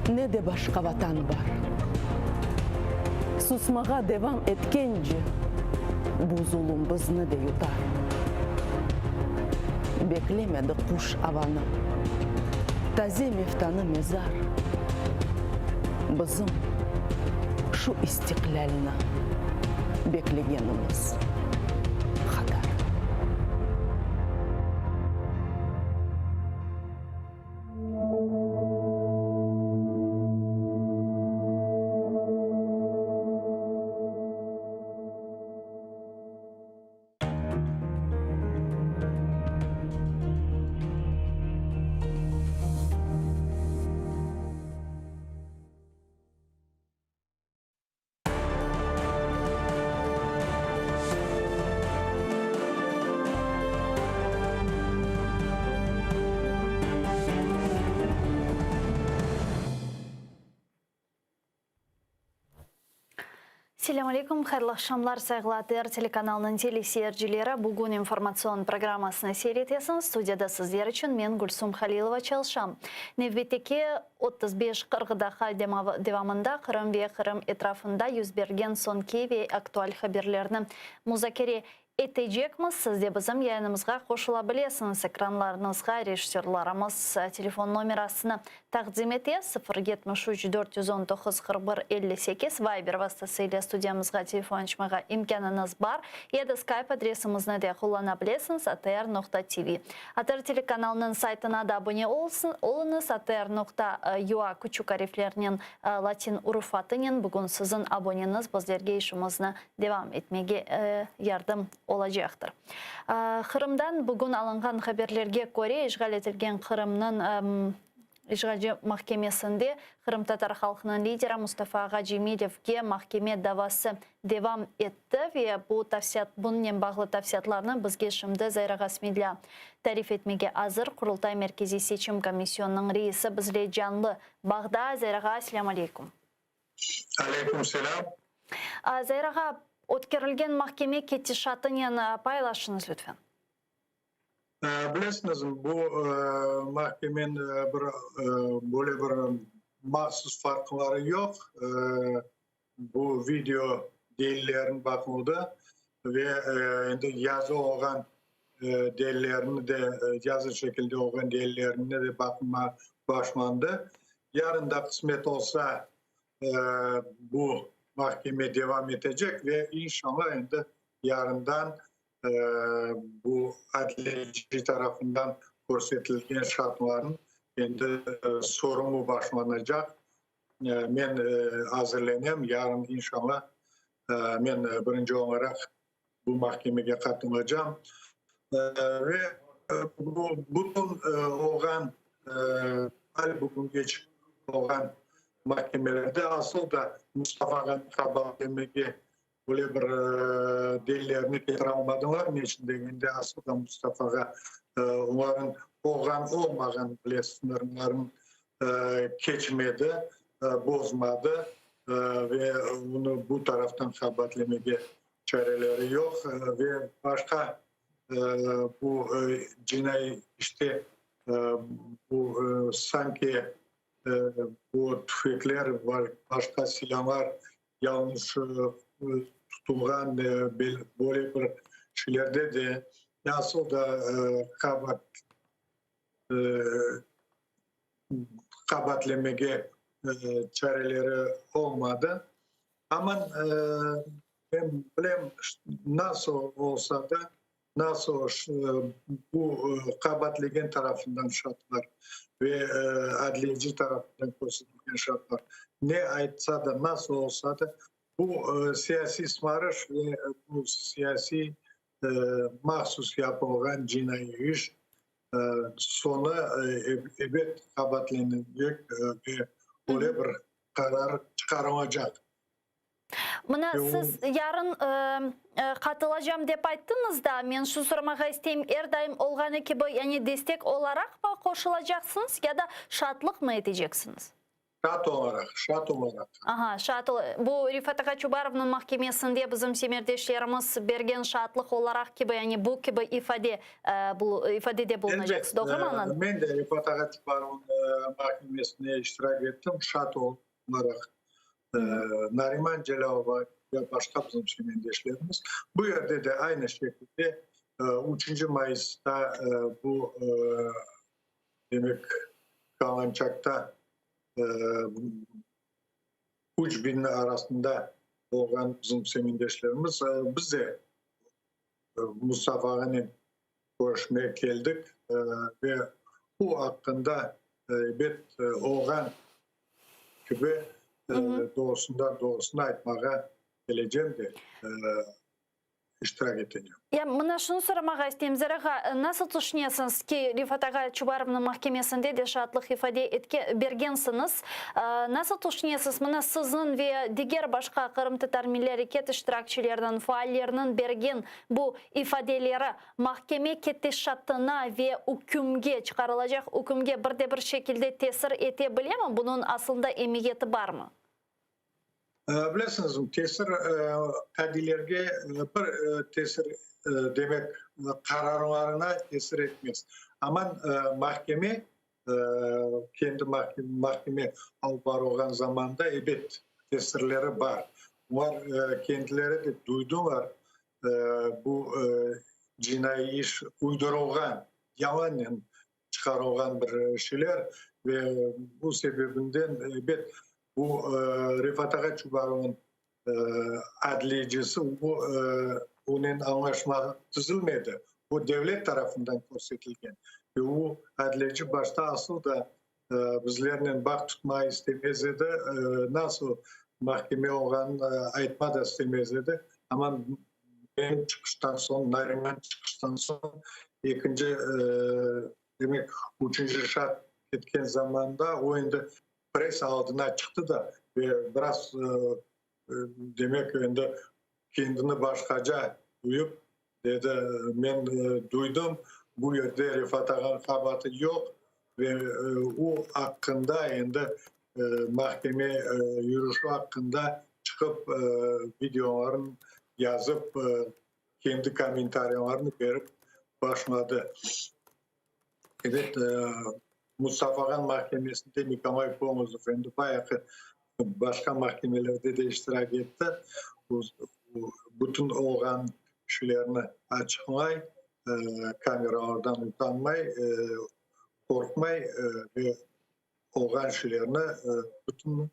ne de başqa vatan bar. Susmağa devam etkence, bu zulum bizni de yutar. Beklemedi quş avanı, taze meftanı mezar. Bizim şu istiqlâlni beklegenimiz qadar. Selâm aleyküm, hayırlı aqşamlar, sayğılı ATR telekanalınıñ teleseyircileri. Bugün informatsion programmasını seyir etesiñiz. Studiyada sizler içün men, Gülsum Halilova, çalışam. Nevbetteki 35-40 daqqa devamında Qırım ve Qırım etrafında yüz bergen soñki ve aktual haberlerni muzakere etecekmiz. Siz de bizim yayınımızğa qoşula bilesiñiz. Ekranlarıñızğa rejissörlarımız telefon nomerasını taqdim ete, 0 73 419 41 58, Viber vastası ile studiyamızğa telefon açmağa imkânıñız bar, ya da Skype adresimizni de qullana bilesiñiz, atr noqta tv. ATR telekanalınıñ saytına da abone oluñız, atr noqta ua küçük ariflernen, latin urufatınen. Bugün siziñ aboneñiz bizlerge işimizni devam etmege yardım olacaqtır. Qırımdan bugün alınğan haberlerge köre, işğal etilgen Qırımnıñ işğalci mahkemesinde qırımtatar halqınıñ lideri Mustafa ağa Cemilevge mahkeme davası devam etti ve bu tafsiyat bunınen bağlı tafsiyatlarnı bizge şimdi Zayra Gasmidlâ tarif etmege azır, Qurultay Merkeziy seçim komisyonınıñ reisi bizle canlı bağda. Zayra ağa, selâm aleyküm. Aleyküm selâm. Zair ağa, ötkerilgen mahkeme ketişatınen paylaşıñız, lütfen. Bilesiñiz, bu mahkemen bir böyle bir mahsus farqları yoq. Bu video delillerniñ baqıluvı ve endi yazı olğan delillerni de, yazı şekilde olğan delillerni de baqılma başlandı. Yarın da qısmet olsa, bu mahkeme devam etecek ve inşallah endi yarından bu adliyeci tarafından körsetilgen şartlarnıñ endi sorumu başlanacaq. Men azırlenem, yarın inşallah men birinci olaraq bu mahkemege qatılacam. Ve bu bütün olğan, al bugüngeç olğan mahkemelerde asıl da Mustafa Ğani Qabalgemege. Böyle bir delillerni ketiralmadılar, ne içün degende, asıl da Mustafağa olarnıñ olğan-olmağan bile sıñırların keçmedi, bozmadı ve onı bu taraftan qabaatlemege çareleri yoq. Ve başqa bu cinaiy işte bu sanki bu tüfekler, başqa silâlar Yañlış tutulğan böyle bir şeylerde de nasıl da qabaat qabaatlemege çareleri olmadı. Amma men bilem, nasıl olsa da, Nasıl bu qabaatlegen tarafından şartlar ve adliyeci tarafından körsetilgen şartlar ne aytsa da, nasıl olsa da, bu siyasiy sımarış ve bu siyasiy mahsus yapılğan cinaiy iş soñu ebet qabaatlenecek ve öyle bir qarar çıqarılacaq. Mına siz yarın qatılacam dep ayttıñız da, men şu soramağa isteyim, er daim olğanı kibi, yani destek olaraqmı qoşulacaqsıñız ya da şaatlıqmı eteceksiñiz? Şaat olaraq, şaat olaraq. Aha, şaat, bu Refat ağa Çubarovnıñ mahkemesinde bizim semerdeşlerimiz bergen şaatlıq olaraq kibi, yani bu kibi ifade, ifadede bulunacaqsız, doğrumı añladım? Men de Refat ağa Çubarovnıñ mahkemesinde iştirak ettim, şaat olaraq. Nariman Celâlova ve başqa bizim semetdeşlerimiz. Bu yerde de aynı şekilde üçünci mayısta bu, demek, Kalançakta 3000 arasında olğan bizim semetdeşlerimiz, biz de Mustafa ağanen körüşmege keldik ve bu aqqında ebet olğan kibi doğrusından doğrusını aytmağa kelecem de iştirak etecem. Ya mına şunı soramağa isteyim, Zera ağa, nasıl tüşünesiñiz ki, Refat ağa Çubarovnıñ mahkemesinde de şaatlıq ifade etke bergensiñiz, nasıl tüşünesiz, mına siziñ ve diger başqa qırımtatar milliy areket iştirakçileriniñ, faalleriniñ bergen bu ifadeleri mahkeme ketişatına ve ükümge, çıqarılacaq ükümge bir de bir şekilde tesir ete bilemi? Bunıñ aslında emiyeti barmı? Bilesiñizmi, tesir qadiylerge bir tesir, demek, qararlarına tesir etmez. Aman mahkeme, kendi mahkeme alıp barılğan zamanda, ebet, tesirleri bar. Olar kendileri de duydular, bu cinaiy iş uydurılğan, yalannen çıqarılğan bir şeyler ve bu sebebinden, ebet, bu Refat ağa Çubarovnıñ adliyecisi onen añlaşma tizilmedi, o devlet tarafından körsetilgen ve o adliyeci başta asıl da bizlernen bağ tutmağa istemez edi, nasıl mahkeme olğanını aytma da istemez edi, amma menim çıqıştan soñ, Nariman çıqıştan soñ ekinci, demek, üçünci şart ketken zamanda o endi pressa aldına çıqtı da ve biraz, demek, endi kendini başqaca duyıp, dedi, men duydım, bu yerde Refat ağanıñ qabaatı yoq ve o aqqında endi mahkeme yürüşü aqqında çıqıp videolarını yazıp, kendi kommentariyalarını berip başladı. Ebet, Mustafa ağanıñ mahkemesinde Nikolay Polozov endi bayağı başqa mahkemelerde de iştirak etti. Bütün olğan şeylerni açıqlay, kameralardan utanmay, qorqmay ve olğan şeylerni bütün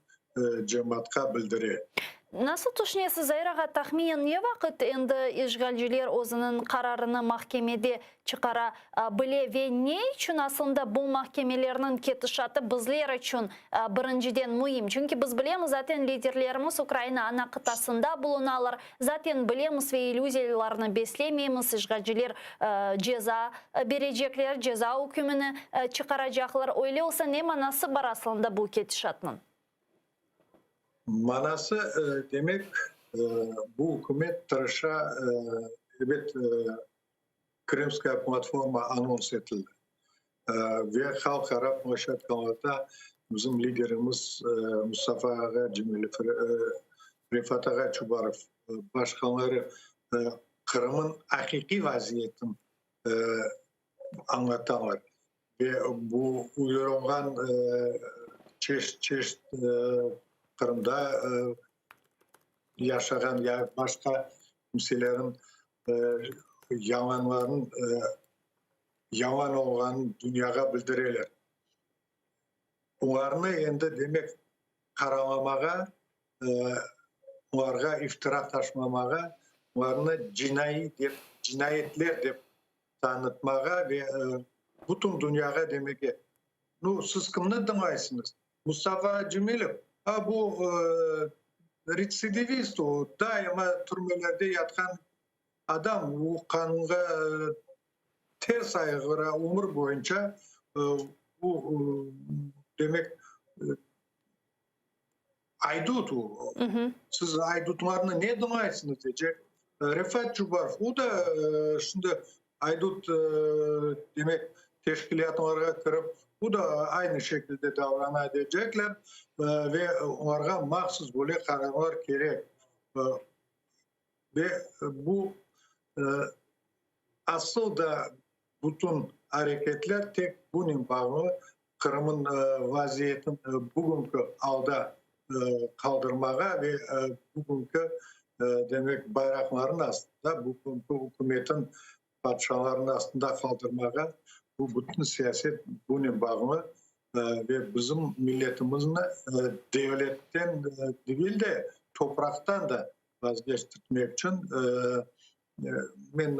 cemaatqa bildire. Nasıl tüşünesiz, Zair ağa, tahminen ne vaqıt endi işğalciler özüniñ qararını mahkemede çıqara bile ve ne içün aslında bu mahkemelerniñ ketişatı bizler içün birinciden müim? Çünki biz bilemiz, zaten liderlerimiz Ukraina ana qıtasında bulunalar, zaten bilemiz ve illüziyalarnı beslemeymiz, işğalciler ceza berecekler, ceza ükümini çıqaracaqlar. Öyle olsa, ne manası bar aslında bu ketişatnıñ? Manası, demek. Bu ükümet tırışa, ebet, Krımskaya platforma anons etildi ve halqara ploşçadkalarda bizim liderimiz Mustafa ağa Cemilev, Refat ağa Çubarov, başqaları Qırımıñ aqiqiy vaziyetini añlatalar ve bu uydurılğan çeşit-çeşit Qırımda yaşağan ya başqa kimselerin yalanların yalan olğanın dünyağa bildireler. Olarnı endi demek qaralamağa, olarğa iftira taşlamağa, olarnı cinaiy dep, cinayetler dep tanıtmağa ve bütün dünyağa demege, nu, siz kimni dıñlaysıñız? Mustafa Cemilev, a bu retsidivist, o daima türmelerde yatqan adam, o qanunğa ters ayğıra ömür boyunca, bu demek aydut o. Siz aydutlarnı ne dıñlaysıñız deycek. Refat Çubarov, o da şimdi Aydut, demek, teşkilâtlarğa kirip, bu da aynı şekilde davrana deycekler ve olarğa mahsus böyle qararlar kerek. Ve bu asıl da bütün areketler tek bunen bağlı, Qırımın vaziyetini bugünki alda qaldırmağa ve bugünki, demek, bayraqlarnıñ astında, bugünki ükümetin patşalarınıñ astında qaldırmağa, bu bütün siyaset bunen bağlı ve bizim milletimizni devletten degil de, topraqtan da vazgeçtirtmek içün men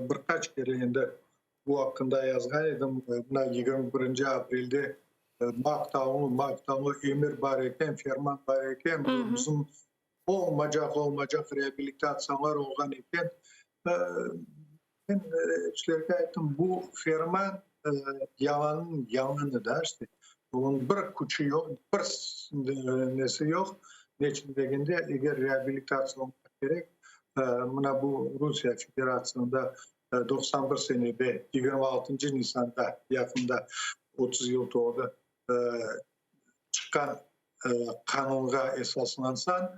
bir qaç kere endi Bu aqqında yazğan edim. Mına 21 aprelde maqtavlı, maqtavlı emir bar eken, ferman bar eken, bizim olmacaq, olmacaq reabilitatsiyalar olğan eken. Men sizlerge ayttım, bu ferman yalanıñ yalanı da, işte. Onıñ bir küçü yoq, bir nesi yoq. Neçün degende, eger reabilitatsiya olmaq kerek, mına bu Rusiye Federatsiyasında 91 senede, 26 nisanda, yaqında 30 yıl toldı, çıqqan qanunğa esaslansañ,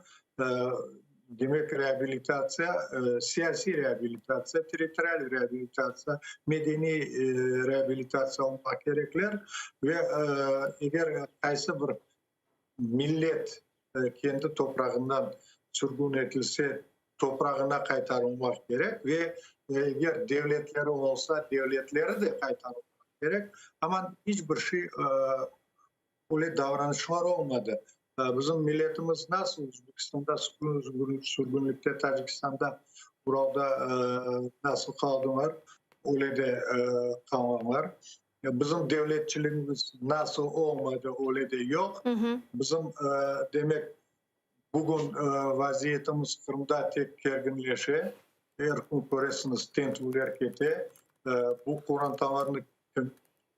demek, reabilitatsiya, siyasiy reabilitatsiya, territorial reabilitatsiya, medeniy reabilitatsiya olmaq kerekler ve eger qaysı bir millet kendi toprağından sürgün etilse, toprağına qaytarılmaq kerek ve eger devletleri olsa, devletleri de qaytarılmaq kerek. Amma iç bir şey öyle davranışlar olmadı. Bizim milletimiz nasıl Özbekistanda sürgünlikte, Tacikistanda, Uralda nasıl qaldılar, öyle de qalğanlar. Bizim devletçiligimiz nasıl olmadı, öyle de yoq. Bizim, demek, bugün vaziyetimiz Qırımda tek kerginleşe. Er kün köresiñiz, tintüvler kete. Bu qorantalarnı,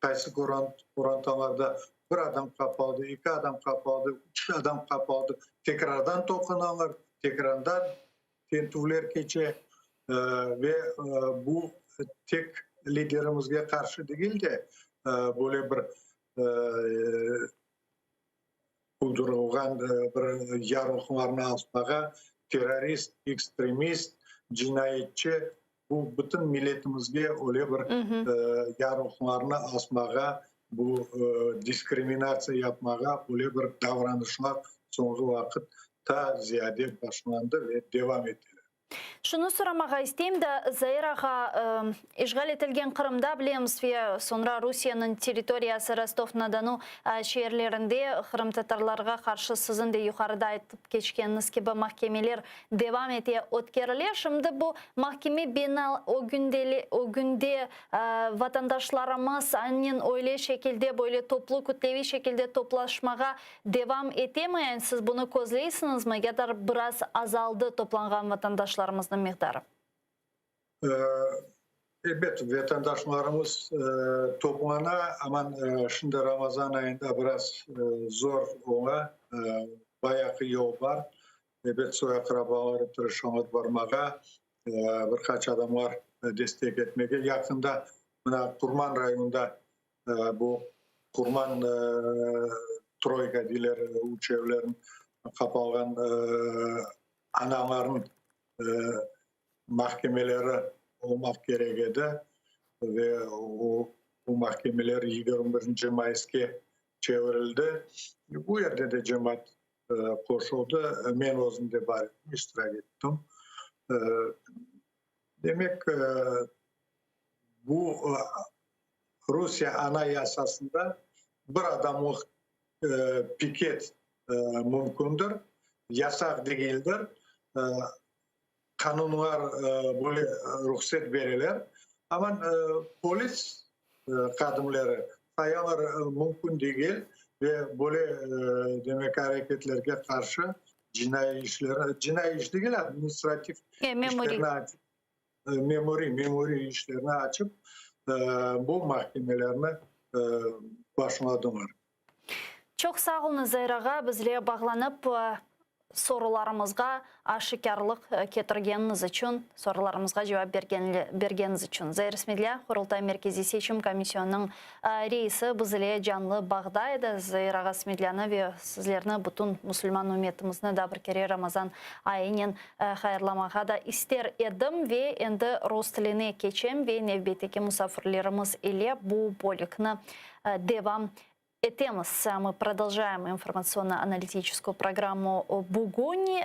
qaysı qorantalarda bir adam qapaldı, eki adam qapaldı, üç adam qapaldı, tekrardan toqunalar, tekrardan tintüvler keçe ve bu tek liderimizge qarşı degil de, böyle bir uydurılğan bir yarlıqlarnı asmağa, terrorist, ekstremist, cinayetçi, bu bütün milletimizge öyle bir yarlıqlarnı asmağa, bu diskriminatsiya yapmağa öyle bir davranışlar soñki vaqıt ta ziyade başlandı ve devam eteler. Şunı soramağa isteyim da, Zair ağa, işğal etilgen Qırımda bilemiz ve soñra Rusiyeniñ territoriyası Rostov-na-Donu şeerlerinde qırımtatarlarğa qarşı siziñ de yuqarıda aytıp keçkeniñiz kibi mahkemeler devam ete, ötkerile. Şimdi bu mahkeme bina ögünde vatandaşlarımız annen öyle şekilde, böyle toplu, kütleviy şekilde toplaşmağa devam etemi? Yani siz bunı közleysiñizmi ya da biraz azaldı toplanğan vatandaşlarımıznıñ miqdarı? Ebet, vatandaşlarımız toplana, amma şimdi Ramazan ayında biraz zor ola, bayağı yol bar. Ebet, soy-aqrabaları tırışalar barmağa, bir qaç adamlar destek etmege. Yaqında mına Qurman rayonında bu Qurman troyka deyler, üç evlerin qapalğan analarnıñ mahkemeleri olmaq kerek edi ve o bu mahkemeler 21 mayıske çevirildi. Bu yerde de cemaat qoşuldı. Men özüm de bar edim, iştirak ettim. Demek, bu Rusiye Anayasasında bir adamlıq piket mümkündir, yasaq degildir. Qanunlar böyle ruhset bereler, amma polis hadimleri sayalar mümkün degil ve böyle, demek, areketlerge qarşı cinaiy işler, cinaiy iş degil, administrativ işlerni açıp, memuriy, memuriy işlerni açıp, bu mahkemelerni başladılar. Çoq sağ oluñız, Zair ağa, bizle bağlanıp, sorularımızğa aşikârlıq ketirgeniñiz içün, sorularımızğa cevap bergeniñiz içün. Zair Smedlâ, Qurultay Merkeziy Seçim Komisyonınıñ reisi bizle canlı bağda edi. Zair ağa Smedlânı ve sizlerni, bütün musulman ümmetimizni daa bir kere Ramazan ayınen hayırlamağa da ister edim. Ve endi rus tiline keçem ve nevbetteki musafirlerimiz ile bu bölükni devam etemiz. Мы продолжаем информационно-аналитическую программу «Бугунь».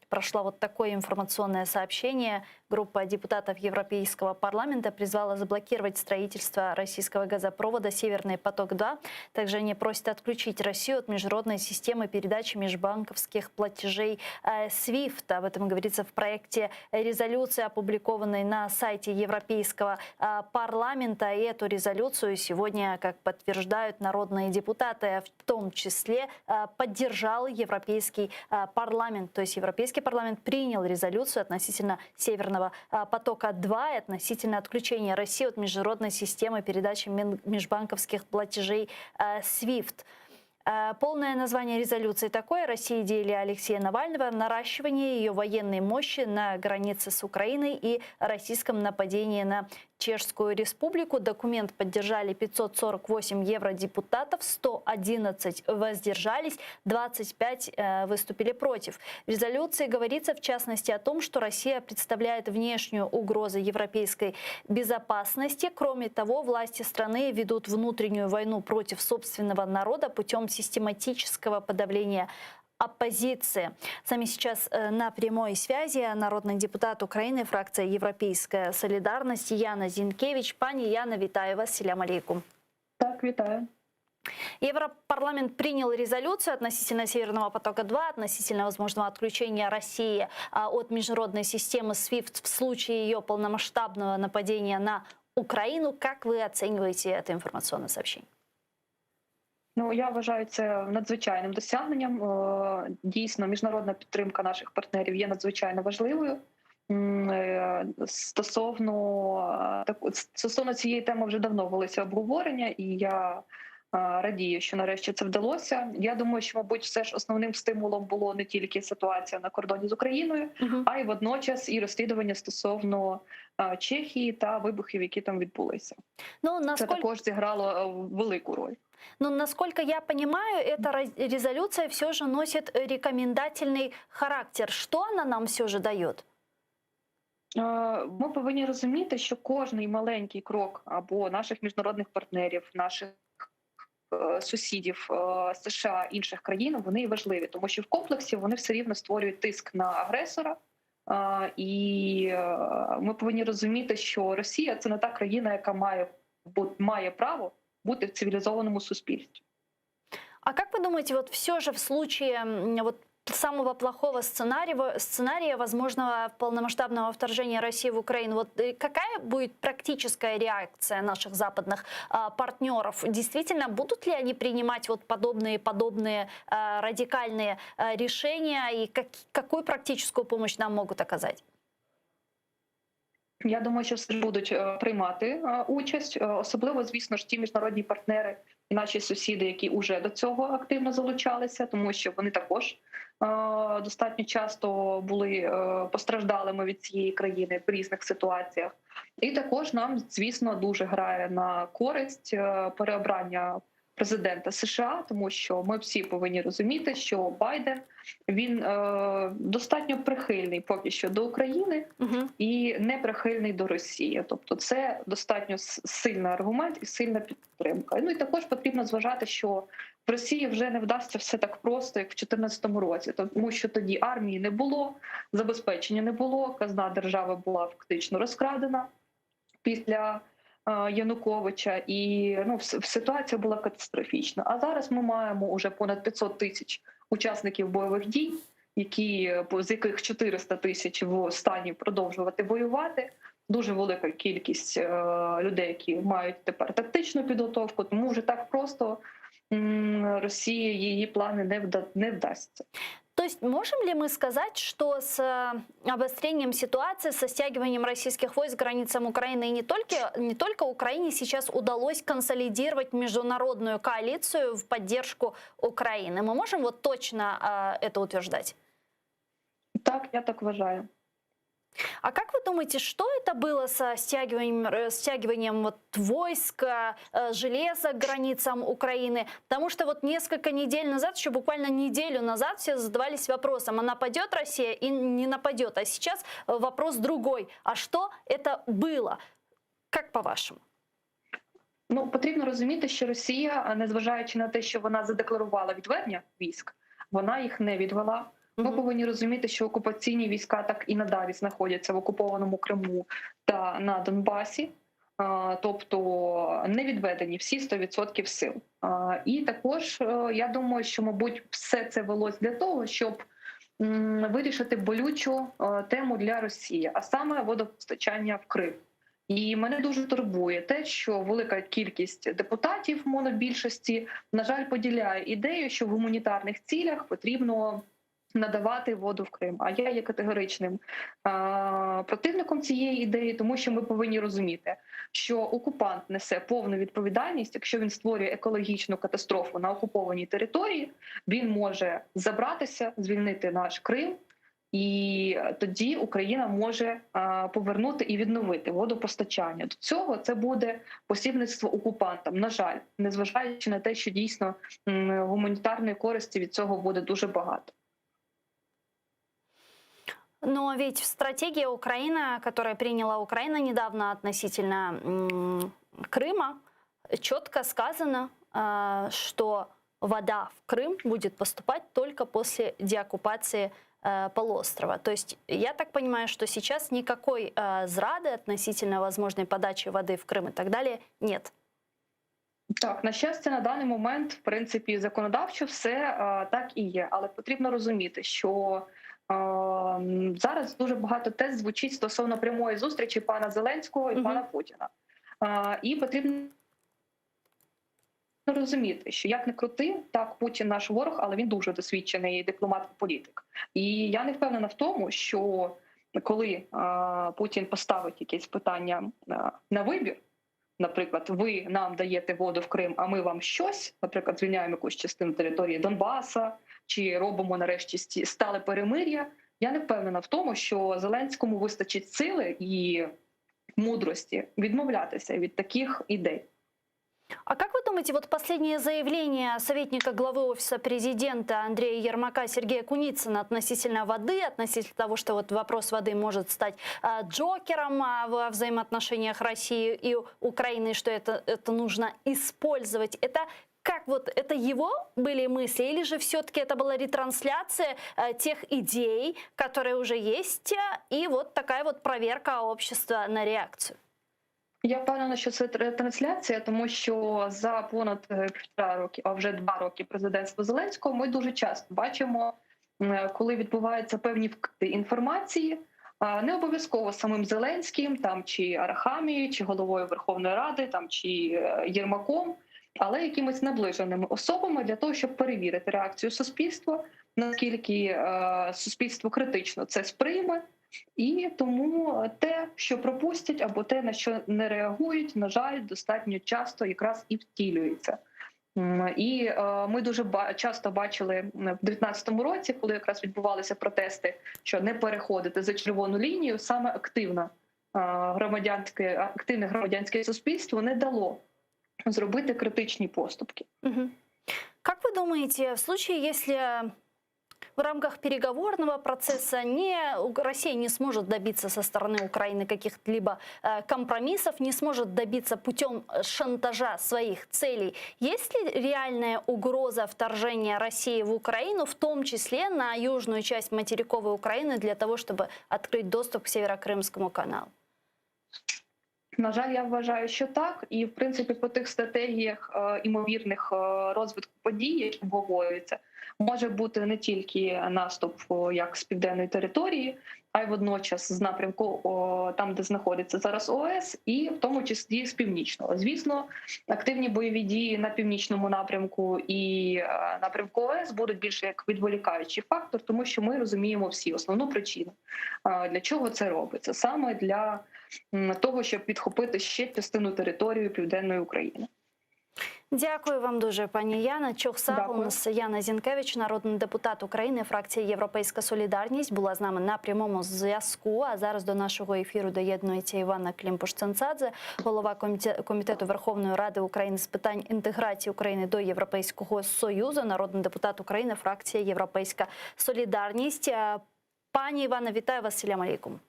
Прошло вот такое информационное сообщение. Группа депутатов Европейского парламента призвала заблокировать строительство российского газопровода «Северный поток-2». Также они просят отключить Россию от международной системы передачи межбанковских платежей SWIFT. Об этом говорится в проекте резолюции, опубликованной на сайте Европейского парламента. И эту резолюцию сегодня, как подтверждают народные депутаты, в том числе поддержал Европейский парламент. То есть Европейский парламент принял резолюцию относительно Северного потока-2 и относительно отключения России от международной системы передачи межбанковских платежей SWIFT. Полное название резолюции такое: «Россия деле Алексея Навального, наращивание ее военной мощи на границе с Украиной и российском нападении на Чешскую Республику». Документ поддержали 548 евродепутатов, 111 воздержались, 25 выступили против. В резолюции говорится в частности о том, что Россия представляет внешнюю угрозу европейской безопасности. Кроме того, власти страны ведут внутреннюю войну против собственного народа путем систематического подавления оппозиции. С нами сейчас на прямой связи народный депутат Украины, фракция «Европейская солидарность» Яна Зинкевич. Пані Яна, вітаю вас. Селям алейкум. Так, вітаю. Европарламент принял резолюцию относительно Северного потока-2, относительно возможного отключения России от международной системы SWIFT в случае ее полномасштабного нападения на Украину. Как вы оцениваете это информационное сообщение? Ну я вважаю це надзвичайним досягненням. Дійсно, міжнародна підтримка наших партнерів є надзвичайно важливою. Стосовно так, стосовно цієї теми вже давно велися обговорення, і я радію, що нарешті це вдалося. Я думаю, що, мабуть, все ж основним стимулом було не тільки ситуація на кордоні з Україною, а й водночас і розслідування стосовно Чехії та вибухів, які там відбулися. Ну, насколько... Це також зіграло велику роль. Но, насколько я понимаю, эта резолюция все же носит рекомендательный характер. Что она нам все же дает? Ми повинні розуміти, що кожний маленький крок або наших міжнародних партнерів, наших сусідів, США, інших країн, вони важливі, тому що в комплексі вони все рівно створюють тиск на агресора. І ми повинні розуміти, що Росія – це не та країна, яка має право бути в цивілізованому суспільстві. А как вы думаете, вот все же в случае вот самого плохого сценария, сценария возможного полномасштабного вторжения России в Украину, вот какая будет практическая реакция наших западных партнеров? Действительно, будут ли они принимать вот подобные, подобные а, радикальные а, решения и как, какую практическую помощь нам могут оказать? Я думаю, що все ж будуть приймати участь, особливо, звісно ж, ті міжнародні партнери і наші сусіди, які вже до цього активно залучалися, тому що вони також достатньо часто були постраждалими від цієї країни в різних ситуаціях. І також нам, звісно, дуже грає на користь переобрання президента США, тому що ми всі повинні розуміти, що Байден він е, достатньо прихильний поки що до України і не прихильний до Росії. Тобто, це достатньо сильний аргумент і сильна підтримка. Ну і також потрібно зважати, що в Росії вже не вдасться все так просто, як в 2014 році, тому що тоді армії не було, забезпечення не було, казна держави була фактично розкрадена після Януковича, і ну ситуація була катастрофічна. А зараз ми маємо уже понад 500 тисяч учасників бойових дій, які з яких 400 тисяч в стані продовжувати воювати. Дуже велика кількість людей, які мають тепер тактичну підготовку, тому вже так просто Росії її плани не не вдасться. То есть можем ли мы сказать, что с обострением ситуации, со стягиванием российских войск к границам Украины и не только, не только Украине сейчас удалось консолидировать международную коалицию в поддержку Украины? Мы можем вот точно э, это утверждать? Так, я так вважаю. А как вы думаете, что это было со стягиванием, стягиванием вот войск, железа к границам Украины? Потому что вот несколько недель назад, еще буквально неделю назад все задавались вопросом, а нападет Россия и не нападет. А сейчас вопрос другой. А что это было? Как по-вашему? Ну, потрібно розуміти, що Росія, незважаючи на те, що вона задекларувала відведення військ, вона їх не відвела. Ми повинні розуміти, що окупаційні війська так і надалі знаходяться в окупованому Криму та на Донбасі, тобто не відведені всі 100% сил. І також я думаю, що мабуть все це велось для того, щоб вирішити болючу тему для Росії, а саме водопостачання в Крим. І мене дуже турбує те, що велика кількість депутатів монобільшості, на жаль, поділяє ідею, що в гуманітарних цілях потрібно надавати воду в Крим. А я є категоричним противником цієї ідеї, тому що ми повинні розуміти, що окупант несе повну відповідальність, якщо він створює екологічну катастрофу на окупованій території, він може забратися, звільнити наш Крим. І тоді Україна може повернути і відновити водопостачання. До цього це буде посібництво окупантам. На жаль, незважаючи на те, що дійсно гуманітарної користі від цього буде дуже багато. Но ведь стратегия Украины, которая приняла Украина недавно относительно Крыма, четко сказано, что вода в Крым будет поступать только после деоккупации полуострова. То есть я так понимаю, что сейчас никакой зрады относительно возможной подачи воды в Крым и так далее нет. Так, на щастя, на даний момент, в принципі, законодавчо все так і є, але потрібно розуміти, що зараз дуже багато тез звучить стосовно прямої зустрічі пана Зеленського і пана Путіна. І потрібно розуміти, що як не крути, так Путін наш ворог, але він дуже досвідчений дипломат і політик. І я не впевнена в тому, що коли Путін поставить якесь питання на вибір, наприклад, ви нам даєте воду в Крим, а ми вам щось, наприклад, звільняємо якусь частину території Донбаса, чи робимо нарешті стале перемир'я. Я не впевнена в тому, що Зеленському вистачить сили і мудрості відмовлятися від таких ідей. А как вы думаете, вот последнее заявление советника главы Офиса президента Андрея Ермака Сергея Куницына относительно воды, относительно того, что вот вопрос воды может стать джокером во взаимоотношениях России и Украины, что это, это нужно использовать, это как вот это его были мысли, или же все-таки это была ретрансляция тех идей, которые уже есть, и вот такая вот проверка общества на реакцию? Я впевнена, що це трансляція, тому що за понад півтора роки, а вже 2 роки президентства Зеленського, ми дуже часто бачимо, коли відбуваються певні вкиди інформації, не обов'язково самим Зеленським, там чи Арахамією, чи головою Верховної Ради, там чи Єрмаком, але якимись наближеними особами для того, щоб перевірити реакцію суспільства, наскільки суспільство критично це сприйме. І тому те, що пропустять, або те, на що не реагують, на жаль, достатньо часто якраз і втілюється. І е, ми дуже часто бачили в 2019 році, коли якраз відбувалися протести, що не переходити за червону лінію, саме активна е, громадянське активне громадянське суспільство не дало зробити критичні поступки. Угу. Как вы думаете, в случае, если в рамках переговорного процесса не, Россия не сможет добиться со стороны Украины каких-либо э, компромиссов, не сможет добиться путем шантажа своих целей. Есть ли реальная угроза вторжения России в Украину, в том числе на южную часть материковой Украины, для того, чтобы открыть доступ к Северокрымскому каналу? На жаль, я вважаю, що так, і в принципі по тих стратегіях е, імовірних е, розвитку подій, які обговорюються, може бути не тільки наступ як з південної території, а й водночас з напрямку там, де знаходиться зараз ООС, і в тому числі з північного. Звісно, активні бойові дії на північному напрямку і е, напрямку ООС будуть більше як відволікаючий фактор, тому що ми розуміємо всі основну причину, е, для чого це робиться саме для того, щоб підхопити ще частину території південної України. Дякую вам дуже, пані Яна. Çoq sağ oluñız. Яна Зінкевич, народний депутат України, фракція Європейська Солідарність, була з нами на прямому зв'язку. А зараз до нашого ефіру доєднується Іванна Клімпуш-Цинцадзе, голова комітету Верховної Ради України з питань інтеграції України до Європейського Союзу, народний депутат України, фракція Європейська Солідарність. Пані Івана, вітаю вас. Selâm aleyküm.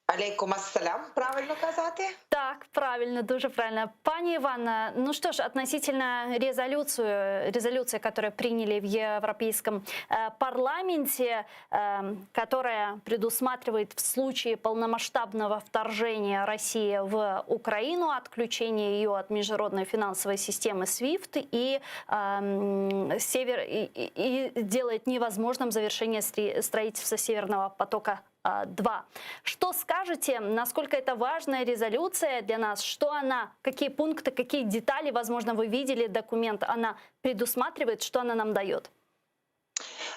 Aleyküm asselâm, правильно казати? Так, правильно, дуже правильно. Пані Иванна, ну что ж, относительно резолюцию, резолюции, которую приняли в Европейском э, парламенте, э, которая предусматривает в случае полномасштабного вторжения России в Украину отключение ее от международной финансовой системы SWIFT и, э, север, и, и делает невозможным завершение строительства Северного потока 2. Что скажете, насколько это важная резолюция для нас? Что она, какие пункты, какие детали, возможно, вы видели документ, она предусматривает, что она нам дает?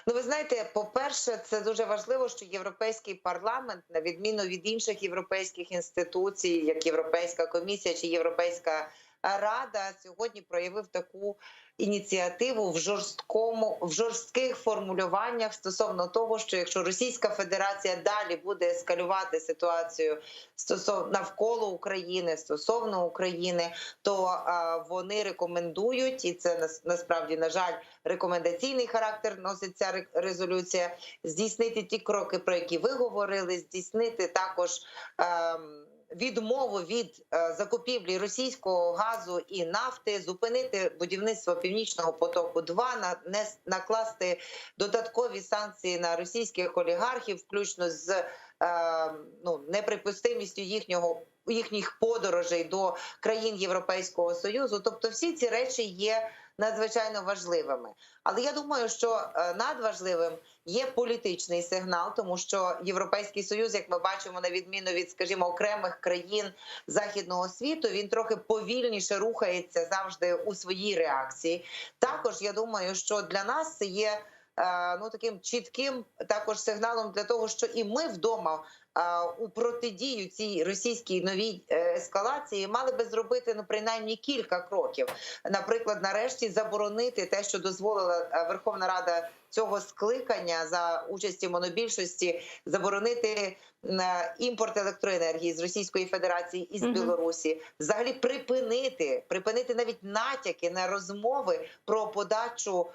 Ну, ви знаєте, по-перше, це дуже важливо, що європейський парламент, на відміну від інших європейських інституцій, як Європейська комісія чи Європейська Рада, сьогодні проявив таку ініціативу в жорсткому в жорстких формулюваннях стосовно того, що якщо Російська Федерація далі буде ескалювати ситуацію стосовно навколо України, стосовно України, то а, вони рекомендують, і це насправді на жаль рекомендаційний характер носить ця резолюція, здійснити ті кроки, про які ви говорили, здійснити також. Ем, відмову від е, закупівлі російського газу і нафти, зупинити будівництво північного потоку 2 на не накласти додаткові санкції на російських олігархів, включно з е, ну неприпустимістю їхнього їхніх подорожей до країн Європейського союзу. Тобто, всі ці речі є надзвичайно важливими. Але я думаю, що е, надважливим є політичний сигнал, тому що Європейський Союз, як ми бачимо, на відміну від, скажімо, окремих країн західного світу, він трохи повільніше рухається завжди у своїй реакції. Також я думаю, що для нас це є е, ну таким чітким також сигналом для того, що і ми вдома у протидію цій російській новій е, ескалації мали би зробити ну принаймні кілька кроків. Наприклад, нарешті заборонити те, що дозволила е, Верховна Рада цього скликання за участі монобільшості, заборонити е, імпорт електроенергії з Російської Федерації і з Білорусі, взагалі припинити, припинити навіть натяки на розмови про подачу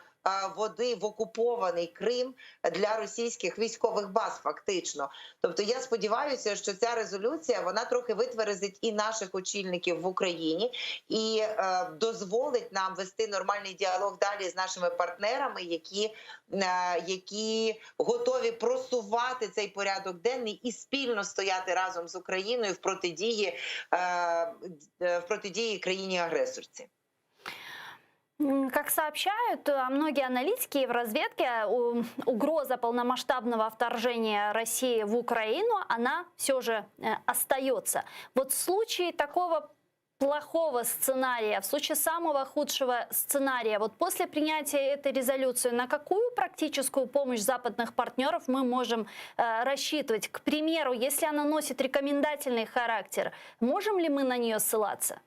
води в окупований Крим для російських військових баз, фактично. Тобто, я сподіваюся, що ця резолюція вона трохи витверезить і наших очільників в Україні і е, дозволить нам вести нормальний діалог далі з нашими партнерами, які, е, які готові просувати цей порядок денний і спільно стояти разом з Україною в протидії, е, в протидії країні-агресорці. Как сообщают э, многие аналитики в разведке, угроза полномасштабного вторжения России в Украину, она все же э, остается. Вот в случае такого плохого сценария, в случае самого худшего сценария, вот после принятия этой резолюции, на какую практическую помощь западных партнеров мы можем э, рассчитывать? К примеру, если она носит рекомендательный характер, можем ли мы на нее ссылаться?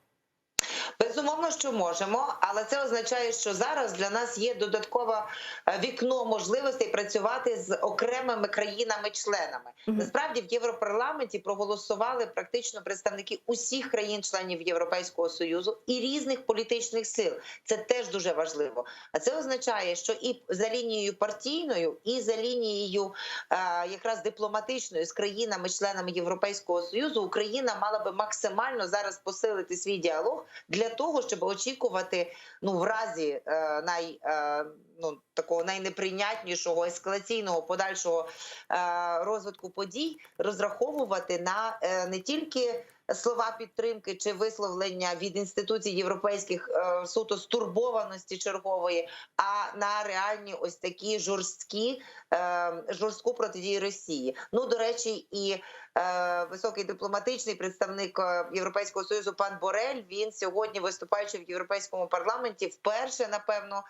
Безумовно, що можемо, але це означає, що зараз для нас є додаткове е, вікно можливостей працювати з окремими країнами-членами. Насправді в Європарламенті проголосували практично представники усіх країн-членів Європейського союзу і різних політичних сил. Це теж дуже важливо. А це означає, що і за лінією партійною, і за лінією е, якраз дипломатичною з країнами-членами Європейського союзу Україна мала би максимально зараз посилити свій діалог для того, щоб очікувати ну в разі е, най е, ну такого найнеприйнятнішого ескалаційного подальшого е, розвитку подій, розраховувати на е, не тільки слова підтримки чи висловлення від інституцій європейських е, суто стурбованості чергової, а на реальні ось такі жорсткі е, жорстку протидію Росії. Ну до речі, і е, високий дипломатичний представник е, Європейського союзу пан Борель. Він сьогодні, виступаючи в європейському парламенті, вперше напевно.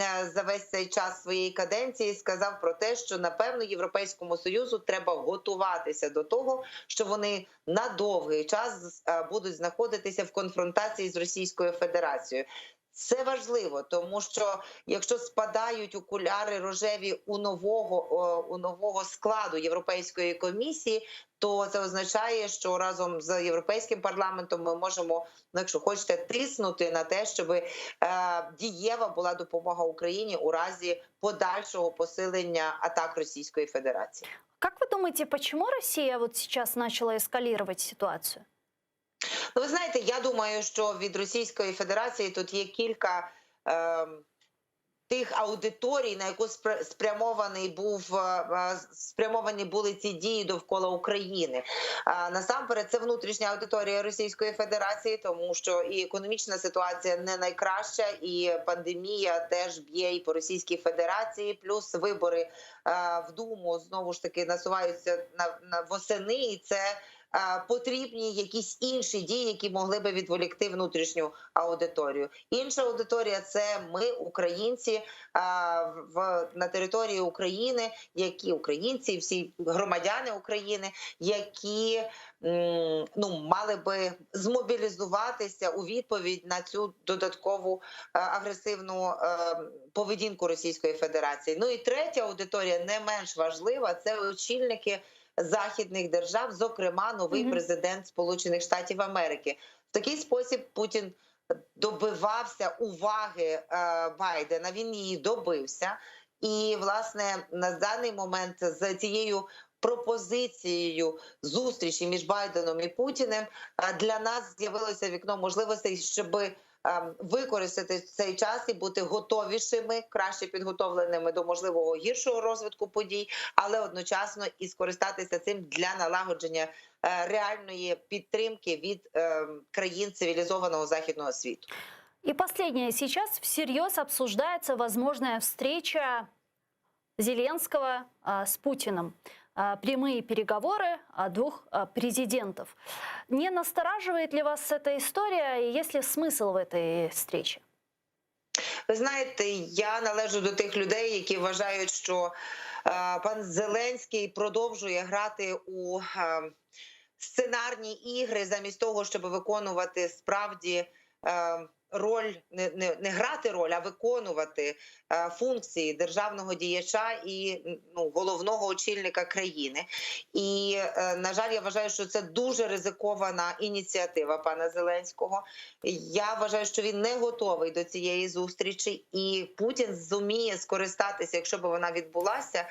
Е, за весь цей час своєї каденції сказав про те, що напевно Європейському союзу треба готуватися до того, що вони на довгий час е, будуть знаходитися в конфронтації з Російською Федерацією. Це важливо, тому що якщо спадають окуляри рожеві у нового у нового складу Європейської комісії, то це означає, що разом з європейським парламентом ми можемо, ну, якщо хочете, тиснути на те, щоб е, дієва була допомога Україні у разі подальшого посилення атак Російської Федерації. Как вы думаете, почему Россия вот сейчас начала эскалировать ситуацию? Ну, ви знаєте, я думаю, що від Російської Федерації тут є кілька. Е, Тих аудиторій, на яку спрямований був е, е, спрямовані були ці дії довкола України, насамперед, це внутрішня аудиторія Російської Федерації, тому що і економічна ситуація не найкраща, і пандемія теж б'є і по Російській Федерації, плюс вибори е, в Думу знову ж таки насуваються на, на восени, і це потрібні якісь інші дії, які могли би відволікти внутрішню аудиторію. Інша аудиторія це ми, українці, в на території України, які українці, всі громадяни України, які ну мали би змобілізуватися у відповідь на цю додаткову агресивну е, поведінку Російської Федерації. Ну і третя аудиторія не менш важлива це очільники західних держав, зокрема новий mm -hmm. президент Сполучених Штатів Америки. В такий спосіб Путін добивався уваги е, Байдена. Він її добився, і власне на даний момент з цією. Пропозицією зустрічі між Байденом і Путіним е, для нас з'явилося вікно можливостей, щоб Ем, використати цей час і бути готовішими, краще підготовленими до можливого гіршого розвитку подій, але одночасно і скористатися цим для налагодження е, реальної підтримки від ем, країн цивілізованого західного світу. И последнее. Сейчас всерьез обсуждается возможная встреча Зеленского с Путиным. Прямые переговоры двух президентов. Не настораживает ли вас эта история и есть ли смысл в этой встрече? Ви знаєте, я належу до тих людей, які вважають, що пан Зеленський продовжує грати у е, сценарні ігри замість того, щоб виконувати справді е, роль не не, не грати роль, а виконувати е, функції державного діяча і ну, головного очільника країни. І е, на жаль, я вважаю, що це дуже ризикована ініціатива пана Зеленського. Я вважаю, що він не готовий до цієї зустрічі, і Путін зуміє скористатися, якщо б вона відбулася е,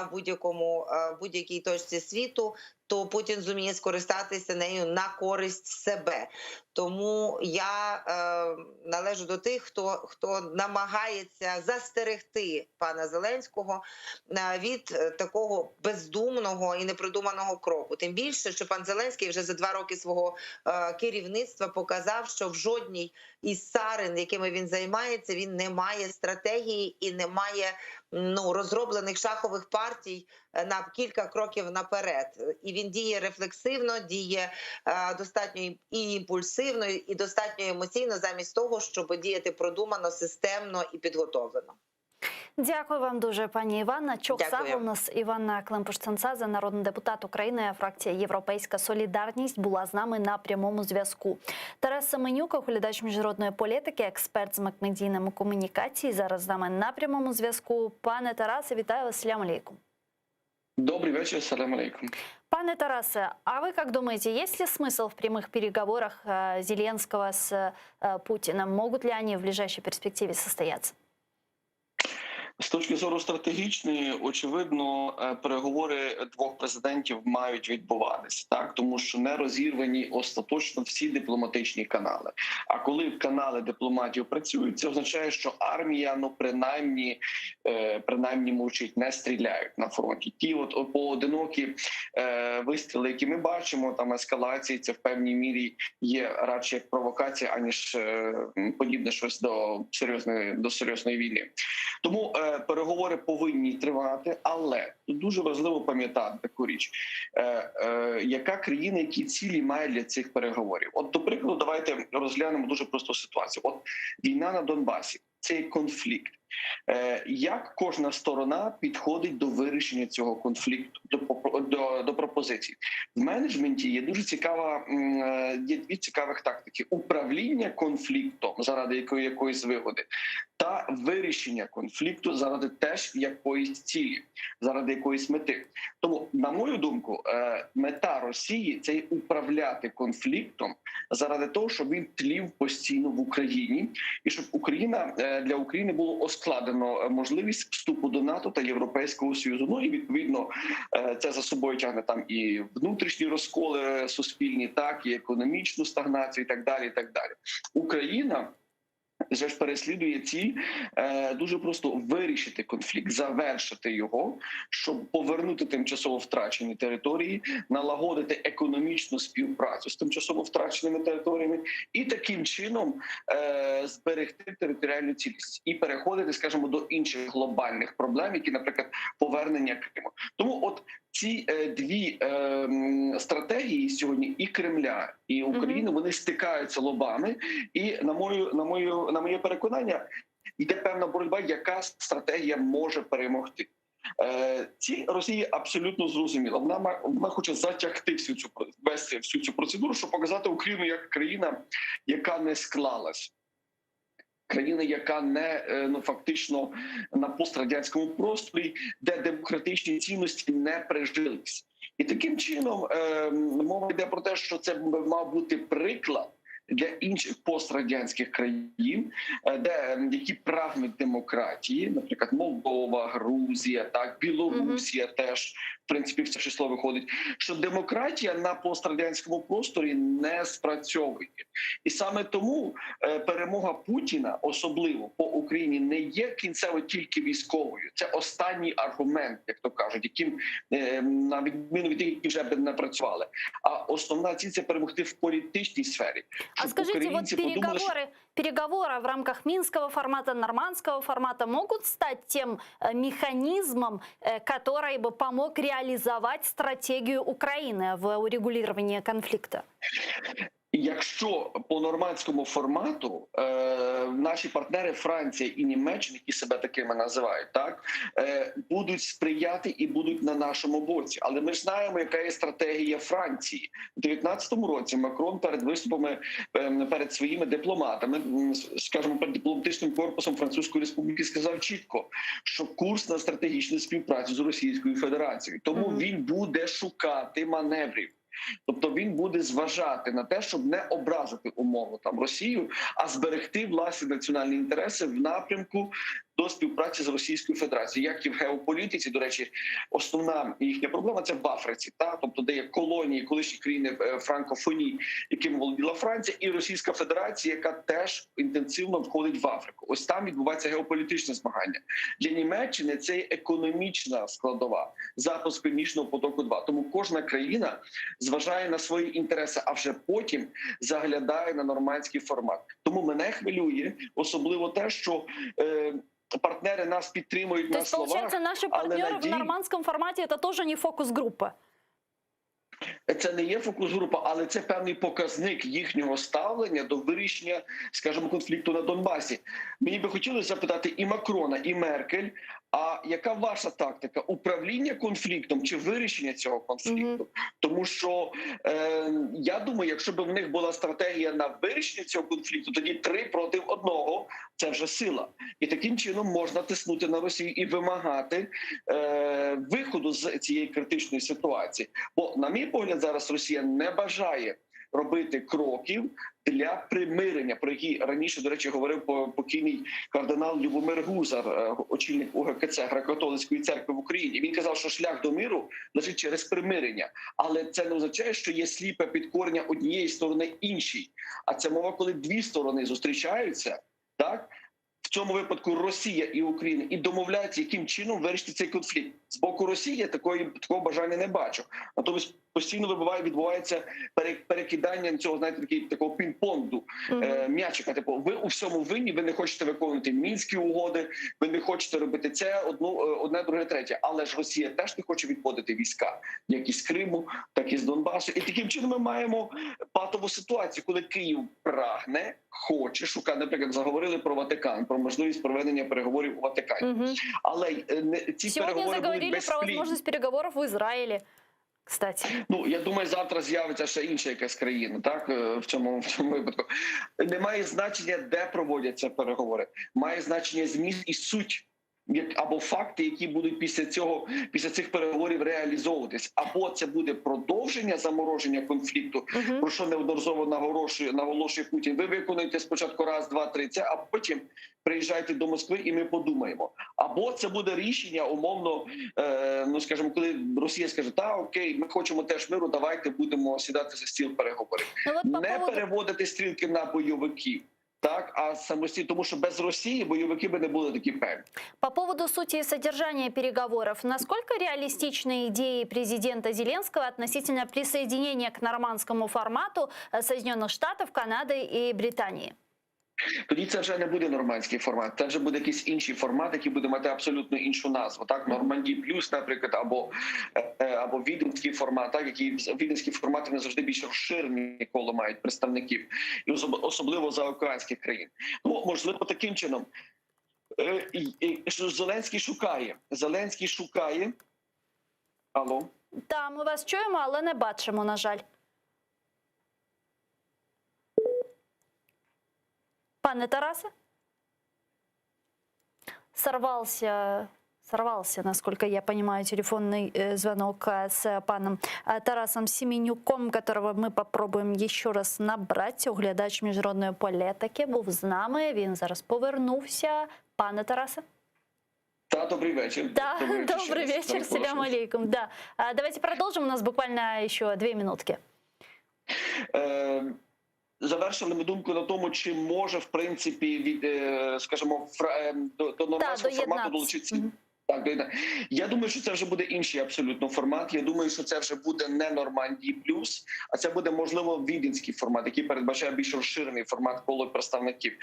в будь-якому в будь-якій точці світу. То Путін зуміє скористатися нею на користь себе. Тому я е, належу до тих, хто хто намагається застерегти пана Зеленського е, від е, такого бездумного і непродуманого кроку. Тим більше, що пан Зеленський вже за два роки свого е, керівництва показав, що в жодній із царин, якими він займається, він не має стратегії і не має. ну, розроблених шахових партій е, на кілька кроків наперед. І він діє рефлексивно, діє е, достатньо і імпульсивно, і достатньо емоційно, замість того, щоб діяти продумано, системно і підготовлено. Дякую вам дуже, пані Іванна. Çoq Дякую. sağ oluñız. Іванна Климпуш-Цинцадзе, народний депутат України, фракція Європейська Солідарність, була з нами на прямому зв'язку. Тарас Семенюк, оглядач міжнародної політики, експерт з мультимедійної комунікації, зараз з нами на прямому зв'язку. Пане Тарасе, вітаю вас. Selâm aleyküm. Добрый вечер, салям алейкум. Пане Тарасе, а вы как думаете, есть ли смысл в прямых переговорах э, Зеленского с э, Путиным? Могут ли они в ближайшей перспективе состояться? З точки зору стратегічної, очевидно, е, переговори двох президентів мають відбуватися, так тому що не розірвані остаточно всі дипломатичні канали. А коли канали дипломатів працюють, це означає, що армія, ну принаймні, е, принаймні мовчить, не стріляють на фронті. Ті, от поодинокі е, вистріли, які ми бачимо, там ескалації, це в певній мірі є радше як провокація, аніж е, подібне щось до серйозної до серйозної війни. Тому е, переговори повинні тривати, але тут дуже важливо пам'ятати таку річ, е, е, яка країна, які цілі має для цих переговорів. От, до прикладу, давайте розглянемо дуже просту ситуацію. От війна на Донбасі це є конфлікт. Е, Як кожна сторона підходить до вирішення цього конфлікту, до, попро- до, до пропозицій в менеджменті є дуже цікава м, е, є дві цікавих тактики: управління конфліктом заради якої якоїсь вигоди, та вирішення конфлікту заради теж якоїсь цілі, заради якоїсь мети. Тому, на мою думку, е, мета Росії це є управляти конфліктом заради того, щоб він тлів постійно в Україні, і щоб Україна е, для України було ускладнено е, можливість вступу до НАТО та Європейського Союзу. Ну і відповідно е, це за собою тягне там і внутрішні розколи суспільні, так і економічну стагнацію, і так далі. І так далі. Україна. Вже ж переслідує ціль е, дуже просто вирішити конфлікт, завершити його, щоб повернути тимчасово втрачені території, налагодити економічну співпрацю з тимчасово втраченими територіями, і таким чином е, зберегти територіальну цілісність і переходити, скажімо, до інших глобальних проблем, які, наприклад, повернення Криму. Тому, от ці е, дві е, м, стратегії сьогодні і Кремля, і України вони стикаються лобами, і на мою на мою на моє переконання йде певна боротьба, яка стратегія може перемогти. Е, Ціль Росії абсолютно зрозуміла. Вона ма- вона хоче затягти всю цю про- вести всю цю процедуру, щоб показати Україну як країна, яка не склалась. Країна, яка не е, ну фактично на пострадянському просторі, де демократичні цінності не прижились, і таким чином е, мова йде про те, що це мав бути приклад для інших пострадянських країн, е, де е, які прагнуть демократії, наприклад, Молдова, Грузія, так Білорусія теж в принципі в це число виходить, що демократія на пострадянському просторі не спрацьовує, і саме тому е, перемога Путіна, особливо по Україні, не є кінцево тільки військовою. Це останній аргумент, як то кажуть, яким е, на відміну від тих, які вже б не працювали. А основна ціль це перемогти в політичній сфері. А Щоб скажите, вот українці подумали, що переговоры, переговоры в рамках Минского формата, нормандского формата могут стать тем э, механизмом, э, который бы помог реализовать стратегию Украины в урегулировании конфликта? Якщо по нормандському формату е, наші партнери Франція і Німеччина, які себе такими називають, так е, будуть сприяти і будуть на нашому боці. Але ми ж знаємо, яка є стратегія Франції у 19-му році. Макрон перед виступами е, перед своїми дипломатами, м, скажімо, перед дипломатичним корпусом Французької Республіки, сказав чітко, що курс на стратегічну співпрацю з Російською Федерацією, тому він буде шукати маневрів. Тобто він буде зважати на те, щоб не образити умовно там Росію, а зберегти власні національні інтереси в напрямку до співпраці з Російською Федерацією, як і в геополітиці. До речі, основна їхня проблема це в Африці, та тобто, де є колонії колишні країни е, франкофонії, якими володіла Франція, і Російська Федерація, яка теж інтенсивно входить в Африку. Ось там відбувається геополітичне змагання для Німеччини. Це є економічна складова запуск північного потоку. 2 тому кожна країна зважає на свої інтереси, а вже потім заглядає на нормандський формат. Тому мене хвилює особливо те, що е, Партнери нас підтримують То на есть, словах, получается, наши але партнеры на в ділі нормандском формате это тоже не фокус-группа? Це не є фокус-група, але це певний показник їхнього ставлення до вирішення, скажімо, конфлікту на Донбасі. Мені би хотілося запитати і Макрона, і Меркель. А яка ваша тактика управління конфліктом чи вирішення цього конфлікту? Тому що е, я думаю, якщо б в них була стратегія на вирішення цього конфлікту, тоді три проти одного це вже сила, і таким чином можна тиснути на Росію і вимагати е, виходу з цієї критичної ситуації. Бо, на мій погляд, зараз Росія не бажає робити кроків для примирення, про які раніше, до речі, говорив по- покійний кардинал Любомир Гузар, е, очільник УГКЦ Греко-католицької церкви в Україні. Він казав, що шлях до миру лежить через примирення, але це не означає, що є сліпе підкорення однієї сторони іншій. А це мова, коли дві сторони зустрічаються, так в цьому випадку Росія і Україна і домовляються, яким чином вирішити цей конфлікт. З боку Росії я такої такого бажання не бачу. Натомість постійно вибуває, відбувається пере- перекидання цього, знаєте, такий такого пінг-понгу е, м'ячика. Типу, ви у всьому винні, ви не хочете виконувати мінські угоди, ви не хочете робити це одну е, одне, друге, третє. Але ж Росія теж не хоче відводити війська, як із Криму, так і з Донбасу. І таким чином ми маємо патову ситуацію, коли Київ прагне, хоче шукає, наприклад, заговорили про Ватикан, про можливість проведення переговорів у Ватикані. Але е, не ці Сегодня переговори будуть заговорили про безплідні. возможность переговоров в Израиле, кстати. Ну я думаю, завтра з'явиться ще інша якась країна, так е, в цьому в цьому випадку немає значення, де проводяться переговори, має значення зміст і суть. Як або факти, які будуть після цього, після цих переговорів реалізовуватись, або це буде продовження замороження конфлікту, про що неодноразово наголошує наголошує Путін. Ви виконуєте спочатку раз, два, три, це, а потім приїжджайте до Москви, і ми подумаємо. Або це буде рішення умовно, е, ну скажімо, коли Росія скаже, та окей, ми хочемо теж миру, давайте будемо сідати за стіл переговорів. Ну, от по Не поводу- переводити стрілки на бойовиків, так а самостійно, тому що без Росії бойовики би не були такі певні. По поводу сути и содержания переговоров, насколько реалистичны идеи президента Зеленского относительно присоединения к нормандскому формату э, Соединенных Штатов, Канады и Британии? Тоді це вже не буде нормандський формат, це вже буде якийсь інший формат, який буде мати абсолютно іншу назву. Так, Норманді плюс, наприклад, або, е, або віденський формат, так які віденські формати вони завжди більш розширені коло мають представників, і особ- особливо заокеанських країн. Ну можливо, таким чином. Е, і- і що Зеленський шукає. Зеленський шукає. Алло. Та, ми вас чуємо, але не бачимо, на жаль. Пане Тарасе? Сорвался, сорвался, насколько я понимаю, телефонный э, звонок э, с паном э, Тарасом Семенюком, которого ми попробуємо еще раз набрати. Оглядач міжнародної політики був з нами. Він зараз повернувся. Пане Тарасе? Та добрий вечір. Да, Добрий вечір. ще добрый раз. вечер, Перепрошую. селям алейкум. Да. А, Давайте продолжим, у нас буквально еще две минутки. Е, Завершили ми думку на тому, чи може в принципі від, е, скажімо, фра- е, до, до нормандського формату доєднатися. долучитися. Так, доєдна- Я думаю, що це вже буде інший абсолютно формат. Я думаю, що це вже буде не Нормандії плюс, а це буде можливо віденський формат, який передбачає більш розширений формат коло представників.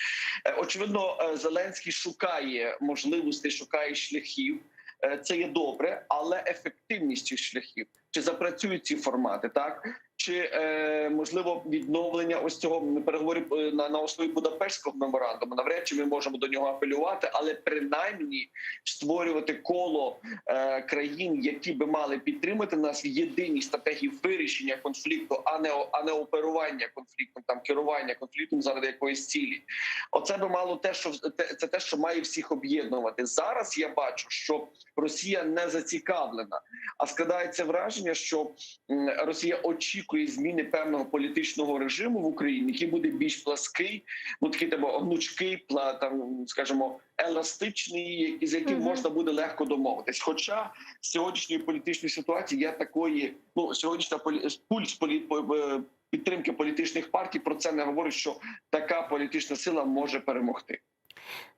Е, Очевидно, е, Зеленський шукає можливостей, шукає шляхів. Е, Це є добре, але ефективність цих шляхів чи запрацюють ці формати, так чи е, можливо відновлення ось цього переговорів е, на, на основі Будапештського меморандуму? Навряд чи ми можемо до нього апелювати, але принаймні створювати коло е, країн, які би мали підтримати нас в єдиній стратегії вирішення конфлікту, а не а не оперування конфліктом, там керування конфліктом заради якоїсь цілі. Оце би мало те, що те- це те, що має всіх об'єднувати. Зараз я бачу, що Росія не зацікавлена, а складається враження, що м, Росія очікує зміни певного політичного режиму в Україні, який буде більш плаский, ну такий типу, гнучкий, пла- там скажімо, еластичний, з яким можна буде легко домовитись. Хоча з сьогоднішньої політичної ситуації я такої, ну сьогоднішня полі... пульс полі... по- е, підтримки політичних партій про це не говорить, що така політична сила може перемогти.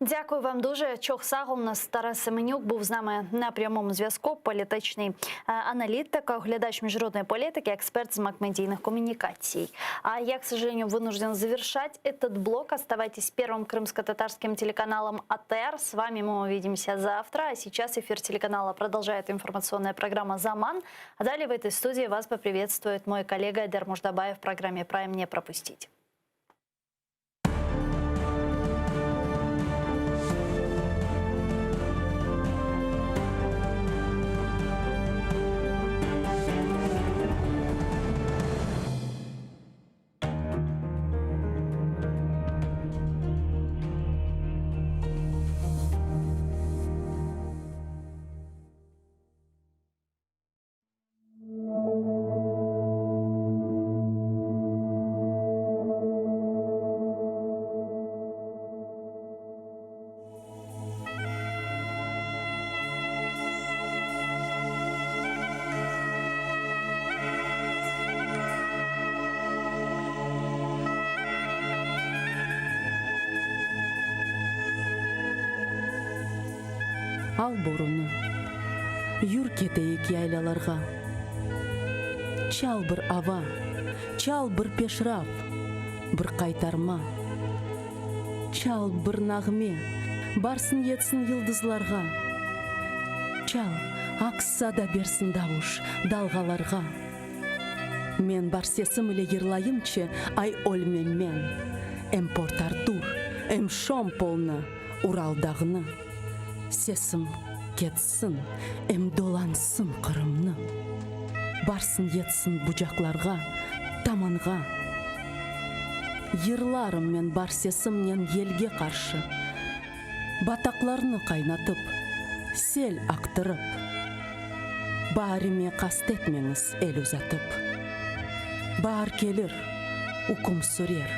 Дякую вам дуже. Çoq sağ oluñız. Тарас Семенюк був з нами на прямому зв'язку. Політичний аналітик, оглядач міжнародної політики, експерт з мультимедійних комунікацій. А я, к сожалению, вынужден завершать этот блок. Оставайтесь с первым крымско-татарским телеканалом АТР. С вами мы увидимся завтра. А сейчас эфир телеканала продолжает информационная программа «Заман». А далее в этой студии вас поприветствует мой коллега Айдер Муждабаев в программе «Прайм». Не пропустить. Al borunı, yür keteyik yaylalarğa. Çal bir ava, çal bir peşraf, bir qaytarma. Çal bir nağme, barsın yetsin yıldızlarğa. Çal, aks sada bersin davuş dalğalarğa. Men bar sesim ile yırlayımçı, ay ölmem men. Em Port-Artur, em Şompolnı, Ural dağnı. Sesim ketsin, em dolansın Qırımnı. Barsın yetsin bucaqlarğa, tamanğa. Yırlarım men bar sesimnen yelge qarşı. Bataqlarnı qaynatıp, sel aqtırıp. Baarime qast etmeñiz el uzatıp. Baar kelir, üküm sürer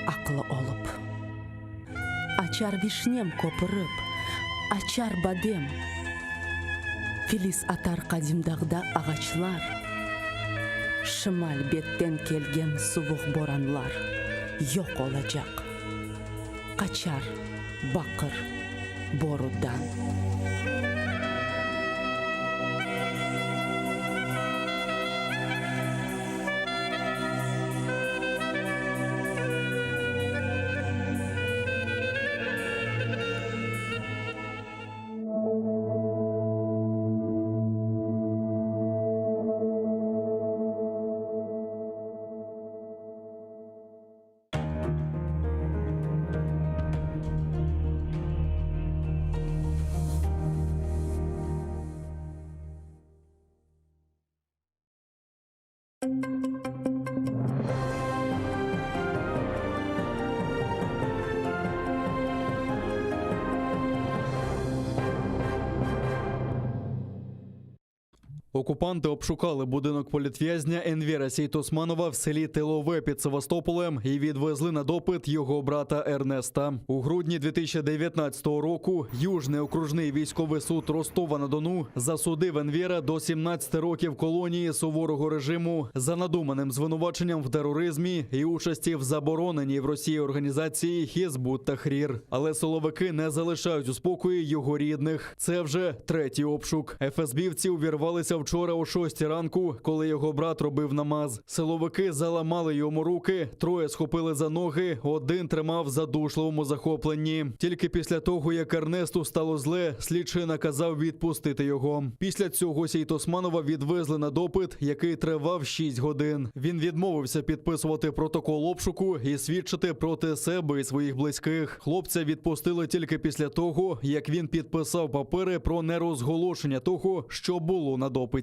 aqlı olıp. Açar vişnem köpürip, açar badem. Filiz atar qadim dağda ağaçlar. Şimal betten kelgen suvuq boranlar yoq olacaq, qaçar baqır borudan. Окупанти обшукали будинок політв'язня Енвера Сейтосманова в селі Тилове під Севастополем і відвезли на допит його брата Ернеста. У грудні 2019 року Южний окружний військовий суд Ростова-на-Дону засудив Енвера до 17 років колонії суворого режиму за надуманим звинуваченням в тероризмі і участі в забороненій в Росії організації Хізбут Тахрір. Але силовики не залишають у спокої його рідних. Це вже третій обшук. ФСБівці увірвалися вчора о 6 ранку, коли його брат робив намаз. Силовики заламали йому руки, троє схопили за ноги, один тримав в задушливому захопленні. Тільки після того, як Ернесту стало зле, слідчий наказав відпустити його. Після цього Сейтосманова відвезли на допит, який тривав 6 годин. Він відмовився підписувати протокол обшуку і свідчити проти себе і своїх близьких. Хлопця відпустили тільки після того, як він підписав папери про нерозголошення того, що було на допиті.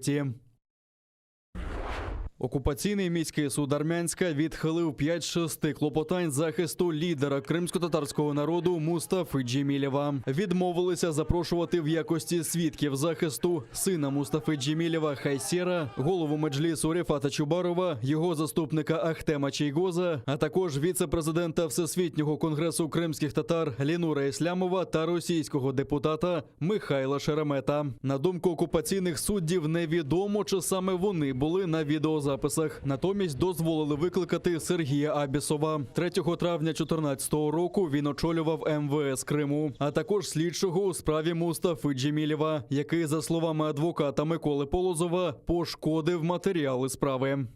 Окупаційний міський суд Армянська відхилив 5 з 6 клопотань захисту лідера кримськотатарського народу Мустафи Джемілєва. Відмовилися запрошувати в якості свідків захисту сина Мустафи Джемілєва Хайсера, голову Меджлісу Рефата Чубарова, його заступника Ахтема Чийгоза, а також віце-президента Всесвітнього конгресу кримських татар Лінура Іслямова та російського депутата Михайла Шеремета. На думку окупаційних суддів, невідомо, чи саме вони були на відеозаписі. відеозаписах. Натомість дозволили викликати Сергія Абісова. 3 травня 2014 року він очолював МВС Криму, а також слідчого у справі Мустафи Джемілєва, який, за словами адвоката Миколи Полозова, пошкодив матеріали справи.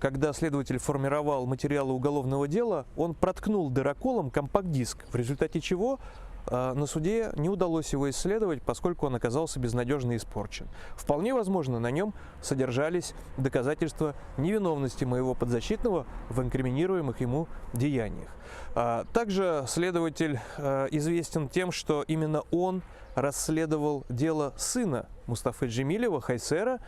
Когда следователь формировал материалы уголовного дела, он проткнул дыроколом компакт-диск, в результате чего э, на суде не удалось его исследовать, поскольку он оказался безнадежно испорчен. Вполне возможно, на нем содержались доказательства невиновности моего подзащитного в инкриминируемых ему деяниях. А, Также следователь э, известен тем, что именно он расследовал дело сына Мустафы Джемилева, Хайсера,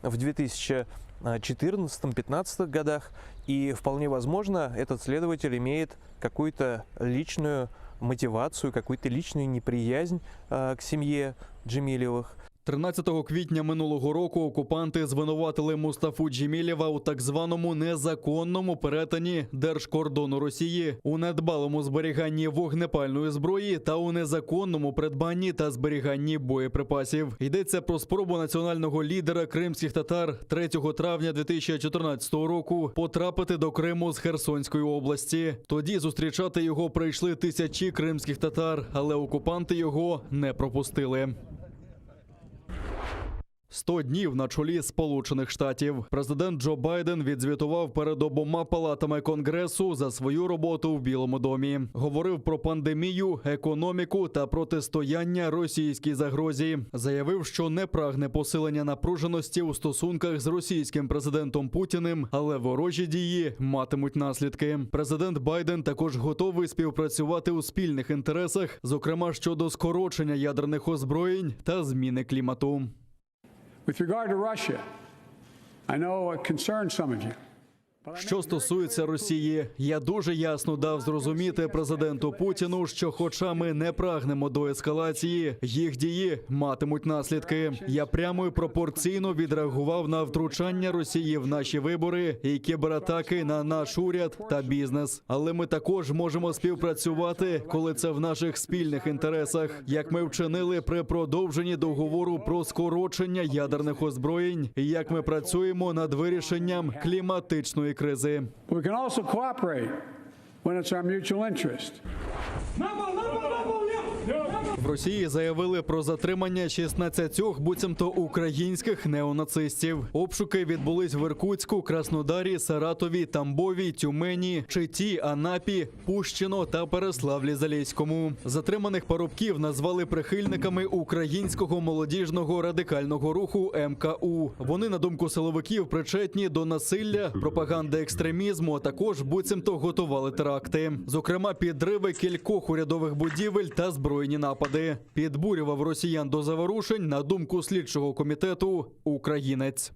в 2014-2015 годах. И вполне возможно, этот следователь имеет какую-то личную мотивацию, какую-то личную неприязнь э, к семье Джемилевых. 13 квітня минулого року окупанти звинуватили Мустафу Джемілєва у так званому незаконному перетині держкордону Росії, у недбалому зберіганні вогнепальної зброї та у незаконному придбанні та зберіганні боєприпасів. Йдеться про спробу національного лідера кримських татар 3 травня 2014 року потрапити до Криму з Херсонської області. Тоді зустрічати його прийшли тисячі кримських татар, але окупанти його не пропустили. 100 днів на чолі Сполучених Штатів. Президент Джо Байден відзвітував перед обома палатами Конгресу за свою роботу в Білому домі. Говорив про пандемію, економіку та протистояння російській загрозі. Заявив, що не прагне посилення напруженості у стосунках з російським президентом Путіним, але ворожі дії матимуть наслідки. Президент Байден також готовий співпрацювати у спільних інтересах, зокрема щодо скорочення ядерних озброєнь та зміни клімату. With regard to Russia, I know it concerns some of you. Що стосується Росії, я дуже ясно дав зрозуміти президенту Путіну, що, хоча ми не прагнемо до ескалації, їх дії матимуть наслідки. Я прямо і пропорційно відреагував на втручання Росії в наші вибори і кібератаки на наш уряд та бізнес. Але ми також можемо співпрацювати, коли це в наших спільних інтересах, як ми вчинили при продовженні договору про скорочення ядерних озброєнь, і як ми працюємо над вирішенням кліматичної кризи. We can also cooperate when it's our mutual interest. В Росії заявили про затримання 16 буцімто українських неонацистів. Обшуки відбулись в Іркутську, Краснодарі, Саратові, Тамбові, Тюмені, Читі, Анапі, Пущино та Переславлі-Заліському. Затриманих парубків назвали прихильниками українського молодіжного радикального руху МКУ. Вони, на думку силовиків, причетні до насилля, пропаганди екстремізму, а також буцімто готували теракти. Зокрема, підриви кількох урядових будівель та збройні напади. Підбурював росіян до заворушень, на думку слідчого комітету, українець.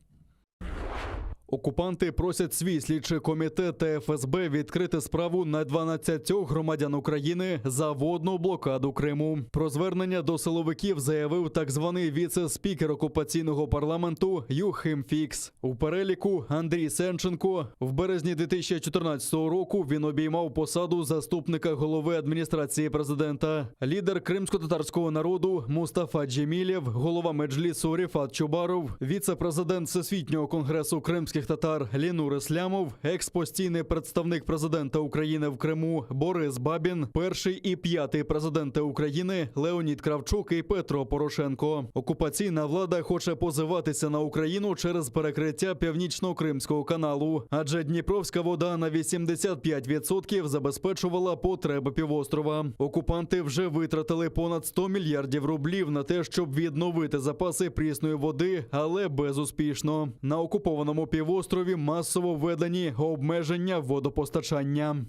Окупанти просять свій слідчий комітет та ФСБ відкрити справу на 12 громадян України за водну блокаду Криму. Про звернення до силовиків заявив так званий віце-спікер окупаційного парламенту Юхим Фікс. У переліку Андрій Сенченко в березні 2014 року він обіймав посаду заступника голови адміністрації президента. Лідер кримсько-татарського народу Мустафа Джемілєв, голова меджлісу Ріфат Чубаров, віце-президент Всесвітнього конгресу кримських татар Лінур Іслямов, екс-постійний представник президента України в Криму Борис Бабін, перший і п'ятий президенти України Леонід Кравчук і Петро Порошенко. Окупаційна влада хоче позиватися на Україну через перекриття північно-кримського каналу, адже Дніпровська вода на 85% забезпечувала потреби півострова. Окупанти вже витратили понад 100 мільярдів рублів на те, щоб відновити запаси прісної води, але безуспішно. На окупованому півострові масово введені обмеження водопостачання.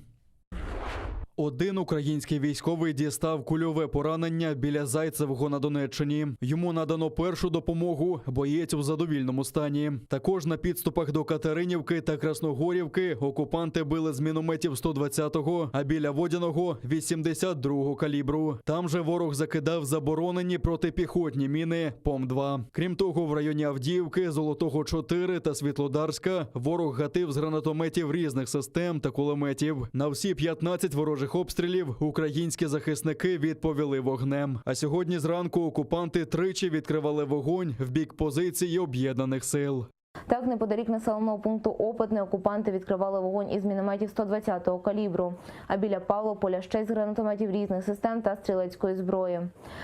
Один український військовий дістав кульове поранення біля Зайцевого на Донеччині. Йому надано першу допомогу. Боєць у задовільному стані. Також на підступах до Катеринівки та Красногорівки окупанти били з мінометів 120-го, а біля Водяного 82-го калібру. Там же ворог закидав заборонені протипіхотні міни ПОМ-2. Крім того, в районі Авдіївки, Золотого 4 та Світлодарська ворог гатив з гранатометів різних систем та кулеметів. На всі 15 ворожих обстрілів українські захисники відповіли вогнем. А сьогодні зранку окупанти тричі відкривали вогонь в бік позиції об'єднаних сил. Так, неподалік населеного пункту Опитне окупанти відкривали вогонь із мінометів 120-го калібру, а біля Павлополя ще з гранатометів різних систем та стрілецької зброї.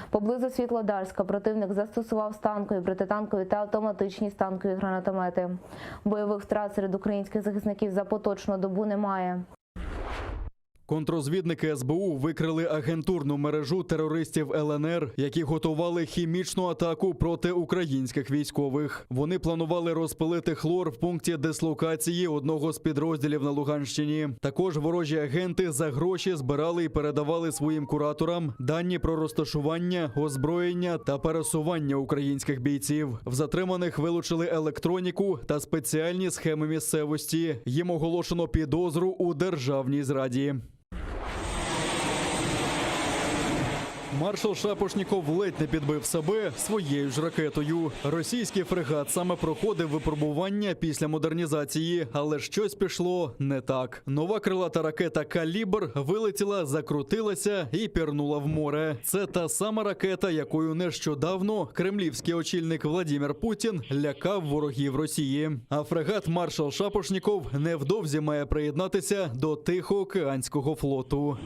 Поблизу Світлодарська противник застосував станкові, протитанкові та автоматичні станкові гранатомети. Бойових втрат серед українських захисників за поточну добу немає. Контрозвідники СБУ викрили агентурну мережу терористів ЛНР, які готували хімічну атаку проти українських військових. Вони планували розпилити хлор в пункті дислокації одного з підрозділів на Луганщині. Також ворожі агенти за гроші збирали і передавали своїм кураторам дані про розташування, озброєння та пересування українських бійців. В затриманих вилучили електроніку та спеціальні схеми місцевості. Їм оголошено підозру у державній зраді. Маршал Шапошніков ледь не підбив себе своєю ж ракетою. Російський фрегат саме проходив випробування після модернізації, але щось пішло не так. Нова крилата ракета Калібр вилетіла, закрутилася і пірнула в море. Це та сама ракета, якою нещодавно кремлівський очільник Владімір Путін лякав ворогів Росії. А фрегат маршал Шапошніков невдовзі має приєднатися до Тихоокеанського флоту.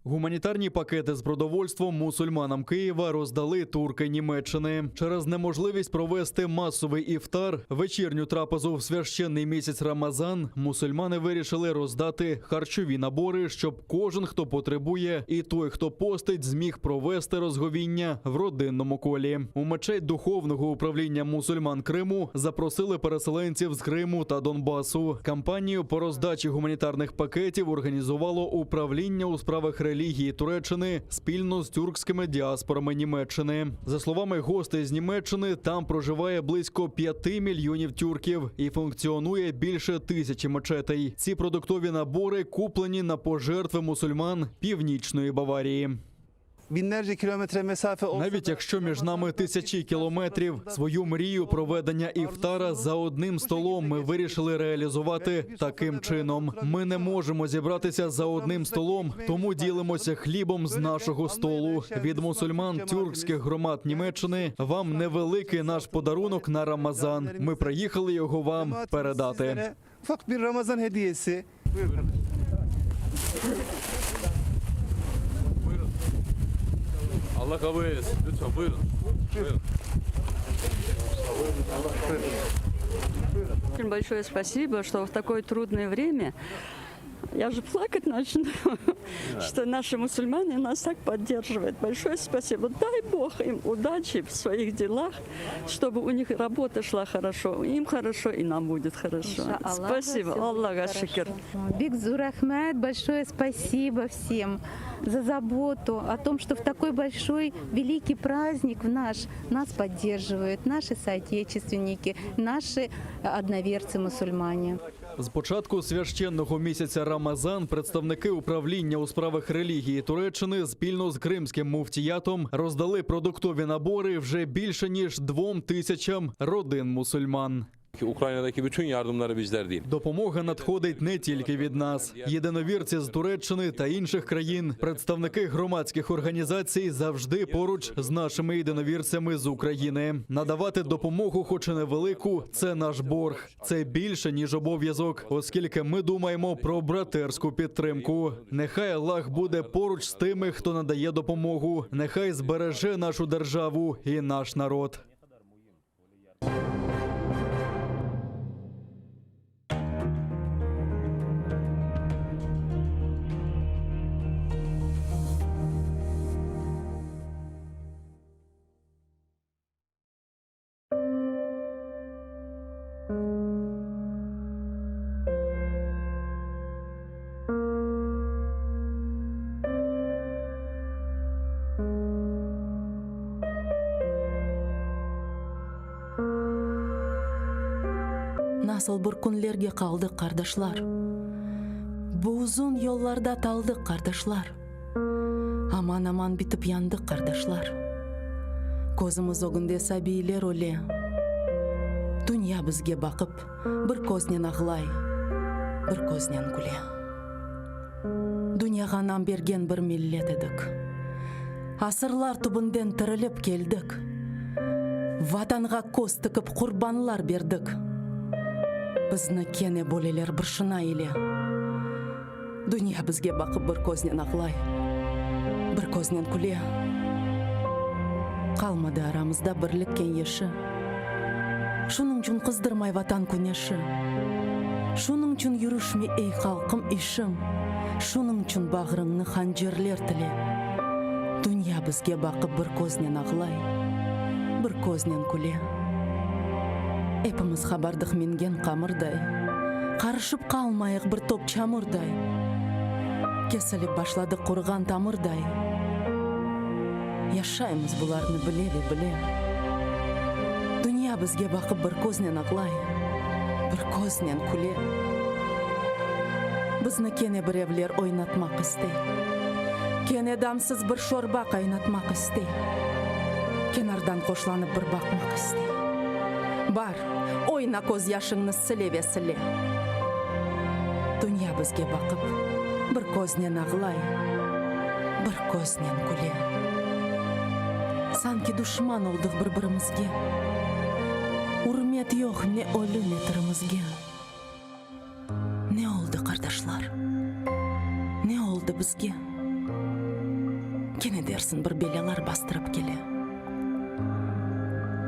Гуманітарні пакети з продовольством мусульманам Києва роздали турки Німеччини. Через неможливість провести масовий іфтар, вечірню трапезу в священний місяць Рамазан, мусульмани вирішили роздати харчові набори, щоб кожен, хто потребує, і той, хто постить, зміг провести розговіння в родинному колі. У мечеть духовного управління мусульман Криму запросили переселенців з Криму та Донбасу. Кампанію по роздачі гуманітарних пакетів організувало управління у справах релігії Туреччини спільно з тюркськими діаспорами Німеччини. За словами гостей з Німеччини, там проживає близько 5 мільйонів тюрків і функціонує більше тисячі мечетей. Ці продуктові набори куплені на пожертви мусульман північної Баварії. Binlerce kilometre mesafe olsa Навіть якщо між нами тисячі кілометрів, свою мрію проведення іфтара за одним столом ми вирішили реалізувати таким чином. Ми не можемо зібратися за одним столом, тому ділимося хлібом з нашого столу. Від мусульман тюркських громад Німеччини вам невеликий наш подарунок на Рамазан. Ми приїхали його вам передати. sizlere ufak bir Ramazan hediyesi. Buyurun. Allah kabul eylesin. Lütfen buyurun. Buyurun. Очень большое спасибо, что в такое трудное время я же плакать начну, что наши мусульмане нас так поддерживают. Большое спасибо. Дай Бог им удачи в своих делах, чтобы у них работа шла хорошо. Им хорошо, и нам будет хорошо. Иншаллах, Спасибо. всё будет Аллах хорошо. шикер. Бик зур рахмат, большое спасибо всем за заботу о том, что в такой большой великий праздник в наш нас поддерживают наши соотечественники, наши одноверцы-мусульмане. З початку священного місяця Рамазан представники управління у справах релігії Туреччини спільно з кримським муфтіятом роздали продуктові набори вже більше ніж 2000 родин мусульман. Ukrayna'daki bütün yardımları bizler değil. Допомога надходить не тільки від нас. Єдиновірці з Туреччини та інших країн, представники громадських організацій завжди поруч з нашими єдиновірцями з України. Надавати допомогу, хоч і невелику, це наш борг. Це більше ніж обов'язок, оскільки ми думаємо про братерську підтримку. Нехай Аллах буде поруч з тими, хто надає допомогу. Нехай збереже нашу державу і наш народ. Nasıl bir künlerge qaldıq, qardaşlar? Bu uzun yollarda taldıq, qardaşlar. Aman-aman bitip yandıq, qardaşlar. Közümiz ögünde sabiyler öle. Dünya bizge baqıp, bir köznen ağlay, bir köznen küle. Dünyağa nam bergen bir millet edik. Asırlar tübünden tirilip keldik. Vatanğa köz tikip qurbanlar berdik. Bizni kene böleler bir şına ile. Dünya bizge baqıp bir köznen ağlay, bir köznen küle. Qalmadı aramızda birlik keñeşi. Şunıñçün qızdırmay Vatan küneşi. Şunıñçün yürüşmey ey halqım işiñ. Şunıñçün bağrıñnı hancerler tile. Dünya bizge baqıp bir köznen ağlay, bir köznen küle. Epimiz qabardıq mingen qamırday, Qarışıp qalmayıq bir top çamurday. Kesilip başladıq quruğan tamırday. Yaşaymız bularnı bile ve bile. Dünya bizge baqıp bir köznen ağlay, bir köznen küle. Bizni kene birevler oynatmaq istey. Kene damsız bir şorba qaynatmaq istey. Kenardan qoşlanıp bir baqmaq istey. Bar, oyna közyaşıñnı sile ve sile. Dünya bizge baqıp bir köznen ağlay, bir köznen küle. Sanki duşman oldıq bir-birimizge. Ürmet yoq ne ölü, ne tirimizge. Ne oldı, qardaşlar? Ne oldı bizge? Kene dersiñ bir belâlar bastırıp kele.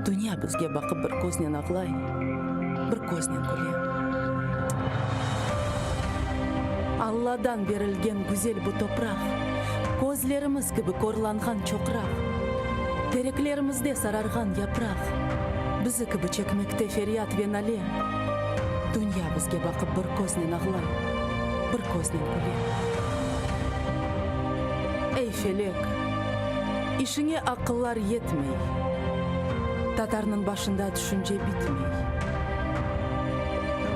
Dünya bizge baqıp bir köznen ağlay, bir köznen küle. Alladan berilgen güzel bu topraq, Közlerimiz kibi körlanğan çoqraq, Tereklerimizde sararğan yapraq, Bizi kibi çekmekte feryat ve nale. Dünya bizge baqıp bir köznen ağlay, bir köznen küle. Ey, felek, işiñe aqıllar yetmey, Tatarnıñ başında tüşünce bitmey.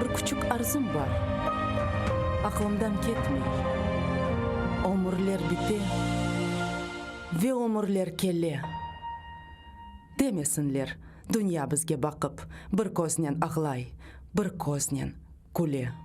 Bir küçük arzum bar, aqlımdan ketmey, Ömürler bite ve ömürler kele. Demesinler, dünya bizge baqıp, bir köznen ağlay, bir köznen küle.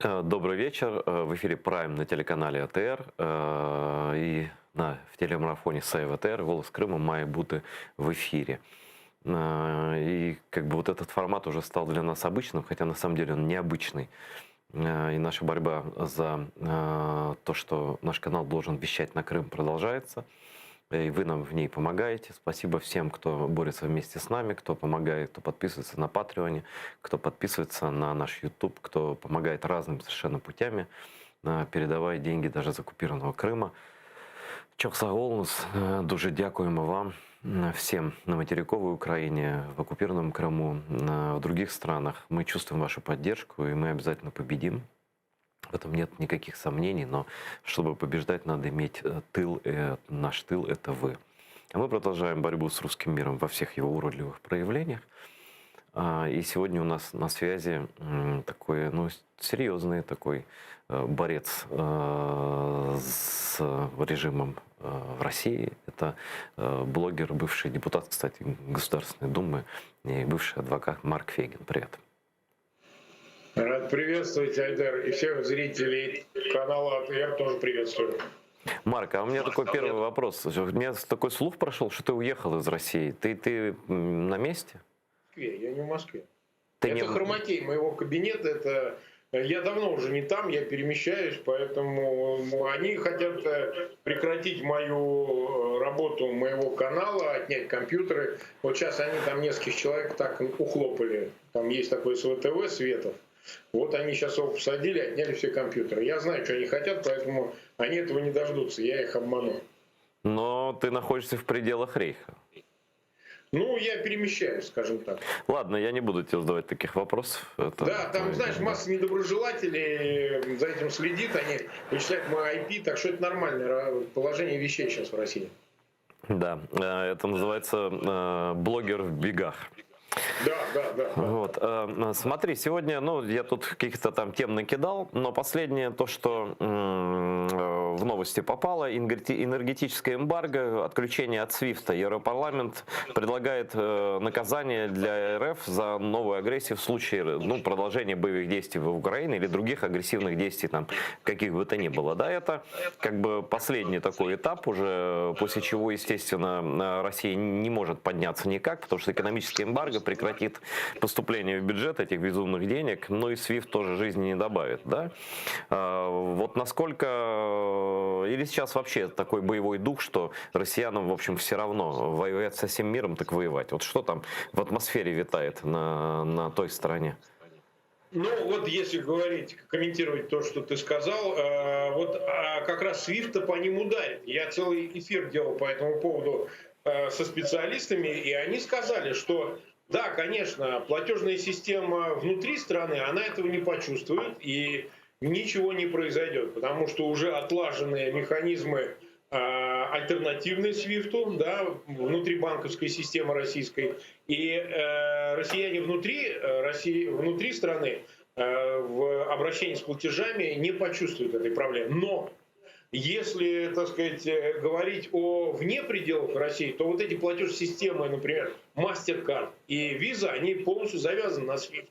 Э, добрый вечер. Э, в эфире Prime на телеканале АТР э, и на, в телемарафоне Сейв АТР «Голос Крыма» Має бути в эфире. И как бы вот этот формат уже стал для нас обычным, хотя на самом деле он необычный. И наша борьба за то, что наш канал должен вещать на Крым, продолжается. И вы нам в ней помогаете. Спасибо всем, кто борется вместе с нами, кто помогает, кто подписывается на Патреоне, кто подписывается на наш YouTube, кто помогает разными совершенно путями, э, передавая деньги даже из оккупированного Крыма. Çoq sağ oluñız, э, дуже дякуємо вам всем на материковой Украине, в оккупированном Крыму, в других странах. Мы чувствуем вашу поддержку, и мы обязательно победим. В этом нет никаких сомнений, но чтобы побеждать, надо иметь э, тыл. Э, наш тыл – это вы. А мы продолжаем борьбу с русским миром во всех его уродливых проявлениях. А, и сегодня у нас на связи такой, ну, серьезный такой э, борец с режимом в России. Это блогер, бывший депутат, кстати, Государственной Думы и бывший адвокат Марк Фейгин. Привет. Рад приветствовать, Айдар, и всех зрителей канала АТР тоже приветствую. Марк, а у меня такой первый вопрос. У меня такой слух прошел, что ты уехал из России. Ты, ты на месте? В Москве, я не в Москве. Ты это не... хромакей моего кабинета, это я давно уже не там, я перемещаюсь, поэтому ну, они хотят э, прекратить мою э, работу моего канала, отнять компьютеры. Вот сейчас они там нескольких человек так ухлопали. Там есть такой СВТВ Светов. Вот они сейчас его посадили, отняли все компьютеры. Я знаю, что они хотят, поэтому они этого не дождутся, я их обману. Но ты находишься в пределах рейха. Ну, я перемещаюсь, скажем так. Ладно, я не буду тебе задавать таких вопросов. Это, да, там, знаешь, масса недоброжелателей за этим следит, они вычисляют мой IP, так что это нормальное положение вещей сейчас в России. Да, э, это называется э, блогер в бегах. Да, да, да. Вот, э, смотри, сегодня, ну, я тут каких-то там тем накидал, но последнее то, что э, в новости попало, энергетическое эмбарго, отключение от Свифта. Европарламент предлагает э, наказание для РФ за новую агрессию в случае, ну, продолжения боевых действий в Украине или других агрессивных действий там, каких бы то ни было. Да, это как бы последний такой этап уже, после чего, естественно, Россия не может подняться никак, потому что экономический эмбарго прекратит поступление в бюджет этих безумных денег, ну и SWIFT тоже жизни не добавит, да? А, вот насколько... Или сейчас вообще такой боевой дух, что россиянам, в общем, все равно воевать со всем миром, так воевать. Вот что там в атмосфере витает на, на той стороне? Ну, вот если говорить, комментировать то, что ты сказал, э, вот а, как раз SWIFT по ним ударит. Я целый эфир делал по этому поводу э, со специалистами, и они сказали, что да, конечно, платежная система внутри страны, она этого не почувствует, и ничего не произойдет, потому что уже отлаженные механизмы э, альтернативные SWIFT, да, внутри банковской системы российской, и э, россияне внутри, э, России, внутри страны э, в обращении с платежами не почувствуют этой проблемы. Но если, так сказать, э, говорить о вне пределов России, то вот эти платежные системы, например, MasterCard и Visa, они полностью завязаны на SWIFT.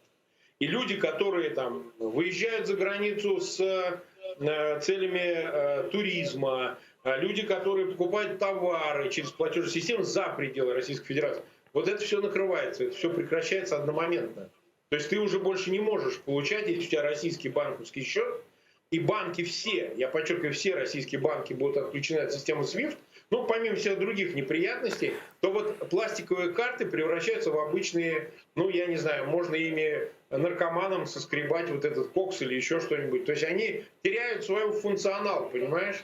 И люди, которые там выезжают за границу с э, целями э, туризма, люди, которые покупают товары через платежную систему за пределы Российской Федерации, вот это все накрывается, это все прекращается одномоментно. То есть ты уже больше не можешь получать, если у тебя российский банковский счет, и банки все, я подчеркиваю, все российские банки будут отключены от системы SWIFT, ну, помимо всех других неприятностей, то вот пластиковые карты превращаются в обычные, ну, я не знаю, можно ими наркоманам соскребать вот этот кокс или еще что-нибудь. То есть они теряют свой функционал, понимаешь?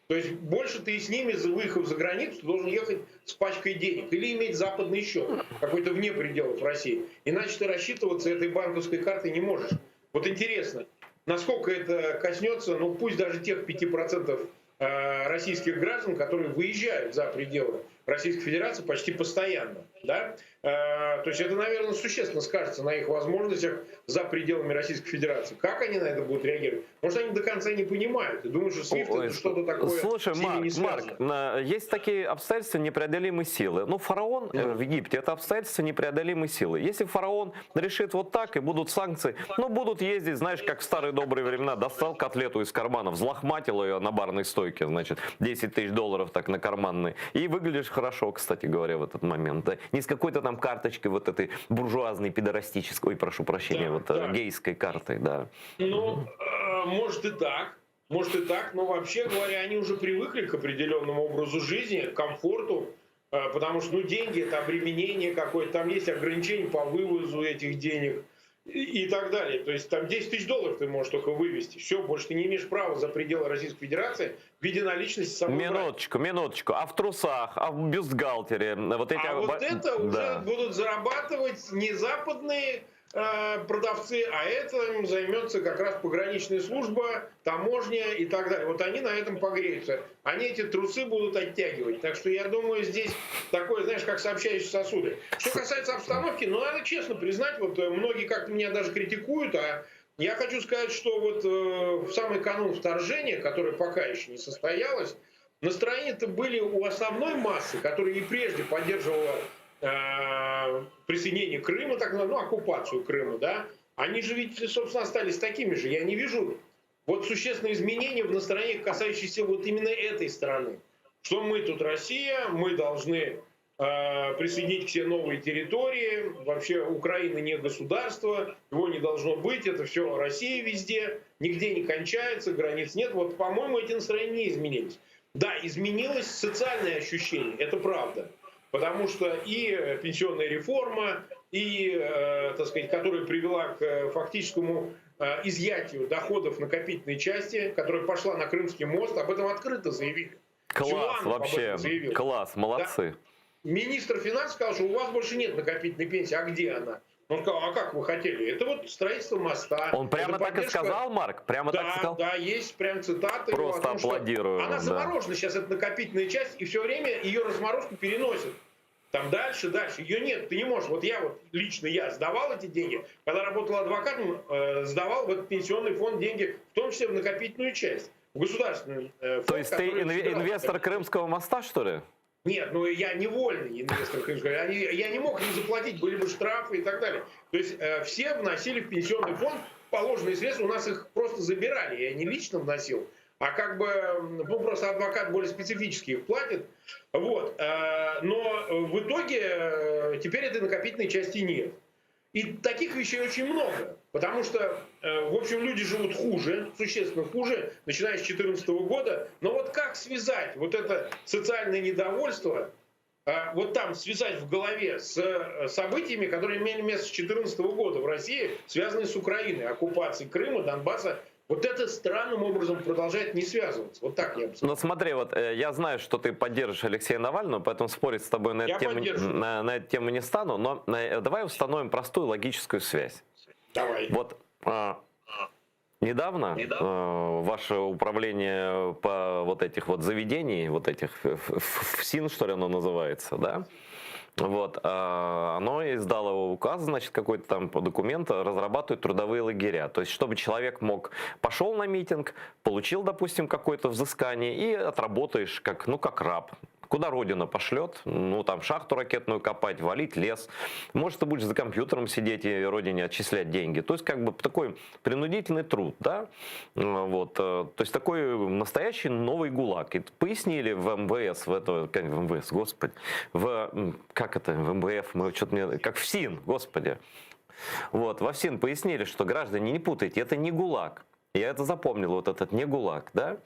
То есть больше ты с ними, за выехав за границу, должен ехать с пачкой денег или иметь западный счет, какой-то вне пределов России. Иначе ты рассчитываться этой банковской картой не можешь. Вот интересно, насколько это коснется, ну пусть даже тех 5% э, российских граждан, которые выезжают за пределы Российской Федерации почти постоянно. Да? Э, то есть это, наверное, существенно скажется на их возможностях за пределами Российской Федерации. Как они на это будут реагировать? Может, они до конца не понимают и думают, что SWIFT это что-то такое. Слушай, Марк, Марк, есть такие обстоятельства непреодолимой силы. Ну, фараон mm. в Египте это обстоятельства непреодолимой силы. Если фараон решит вот так и будут санкции, ну, будут ездить, знаешь, как в старые добрые времена, достал котлету из кармана, взлохматил ее на барной стойке, значит, 10 тысяч долларов так на карманные. И выглядишь хорошо, кстати говоря, в этот момент. Да? Не с какой-то там карточкой вот этой буржуазной, пидорастической, ой, прошу прощения, да, вот э, да. гейской картой, да. Ну, э, может и так, может и так, но вообще говоря, они уже привыкли к определенному образу жизни, к комфорту, э, потому что, ну, деньги это обременение какое-то, там есть ограничения по вывозу этих денег и, и так далее. То есть там 10 тысяч долларов ты можешь только вывести. Все, больше ты не имеешь права за пределы Российской Федерации в виде наличности с собой Минуточку, брать. минуточку. А в трусах, а в бюстгальтере? Вот, эти... А вот это да. уже будут зарабатывать не западные продавцы, а этим займется как раз пограничная служба, таможня и так далее. Вот они на этом погреются. Они эти трусы будут оттягивать. Так что я думаю, здесь такое, знаешь, как сообщающие сосуды. Что касается обстановки, ну, надо честно признать, вот э, многие как-то меня даже критикуют, а я хочу сказать, что вот э, в самый канун вторжения, которое пока еще не состоялось, настроения-то были у основной массы, которая и прежде поддерживала Э, присоединение Крыма, так, ну, оккупацию Крыма, да, они же ведь, собственно, остались такими же. Я не вижу вот существенные изменения в настроениях, касающихся вот именно этой страны. Что мы тут Россия, мы должны э, присоединить к себе новые территории, вообще Украина не государство, его не должно быть, это все Россия везде, нигде не кончается, границ нет. Вот, по-моему, эти настроения не изменились. Да, изменилось социальное ощущение, это правда. Потому что и пенсионная реформа, и, э, так сказать, которая привела к э, фактическому э, изъятию доходов накопительной части, которая пошла на Крымский мост, об этом открыто заявили. Класс Силуанов вообще, заявил. класс, молодцы. Да. Министр финансов сказал, что у вас больше нет накопительной пенсии, а где она? Он сказал, а как вы хотели? Это вот строительство моста. Он прямо так и сказал, Марк? Прямо да, так сказал? Да, есть прям цитаты. Просто том, аплодирую. Она заморожена да. сейчас, эта накопительная часть, и все время ее разморозку переносят. Там дальше, дальше. Ее нет, ты не можешь. Вот я вот, лично я сдавал эти деньги, когда работал адвокатом, э, сдавал в этот пенсионный фонд деньги, в том числе в накопительную часть, в государственный э, фонд. То есть ты который инве- собирал. инвестор Крымского моста, что ли? Нет, ну я невольный инвестор Крымского. Они, я не мог не заплатить, были бы штрафы и так далее. То есть э, все вносили в пенсионный фонд положенные средства, у нас их просто забирали. Я не лично вносил, а как бы, м, ну просто адвокат более специфически их платит. Вот. э, Но в итоге э, теперь этой накопительной части нет. И таких вещей очень много, потому что, э, в общем, люди живут хуже, существенно хуже, начиная с 2014 года. Но вот как связать вот это социальное недовольство, э, вот там связать в голове с э, событиями, которые имели место с 2014 года в России, связанные с Украиной, оккупацией Крыма, Донбасса, вот это странным образом продолжает не связываться. Вот так я бы сказал. Ну смотри, вот э, я знаю, что ты поддержишь Алексея Навального, поэтому спорить с тобой на Я эту, тему, поддерживаю. на, на эту тему не стану, но э, давай установим простую логическую связь. Давай. Вот а, недавно, э, ваше управление по вот этих вот заведений, вот этих ф- ф- ФСИН, что ли оно называется, да? Вот, а, оно издало указ, значит, какой-то там по документ, разрабатывает трудовые лагеря. То есть, чтобы человек мог, пошел на митинг, получил, допустим, какое-то взыскание и отработаешь как, ну, как раб. Куда родина пошлет, ну, там, шахту ракетную копать, валить лес. Может, ты будешь за компьютером сидеть и родине отчислять деньги. То есть, как бы такой принудительный труд, да? Э, Вот, э, то есть, такой настоящий новый ГУЛАГ. И пояснили в МВС, в это, как в МВС, господи, в, м, как это, в МВФ, мы что-то мне, как в СИН, господи. Вот, во ФСИН пояснили, что граждане, не путайте, это не ГУЛАГ. Я это запомнил, вот этот не ГУЛАГ, да?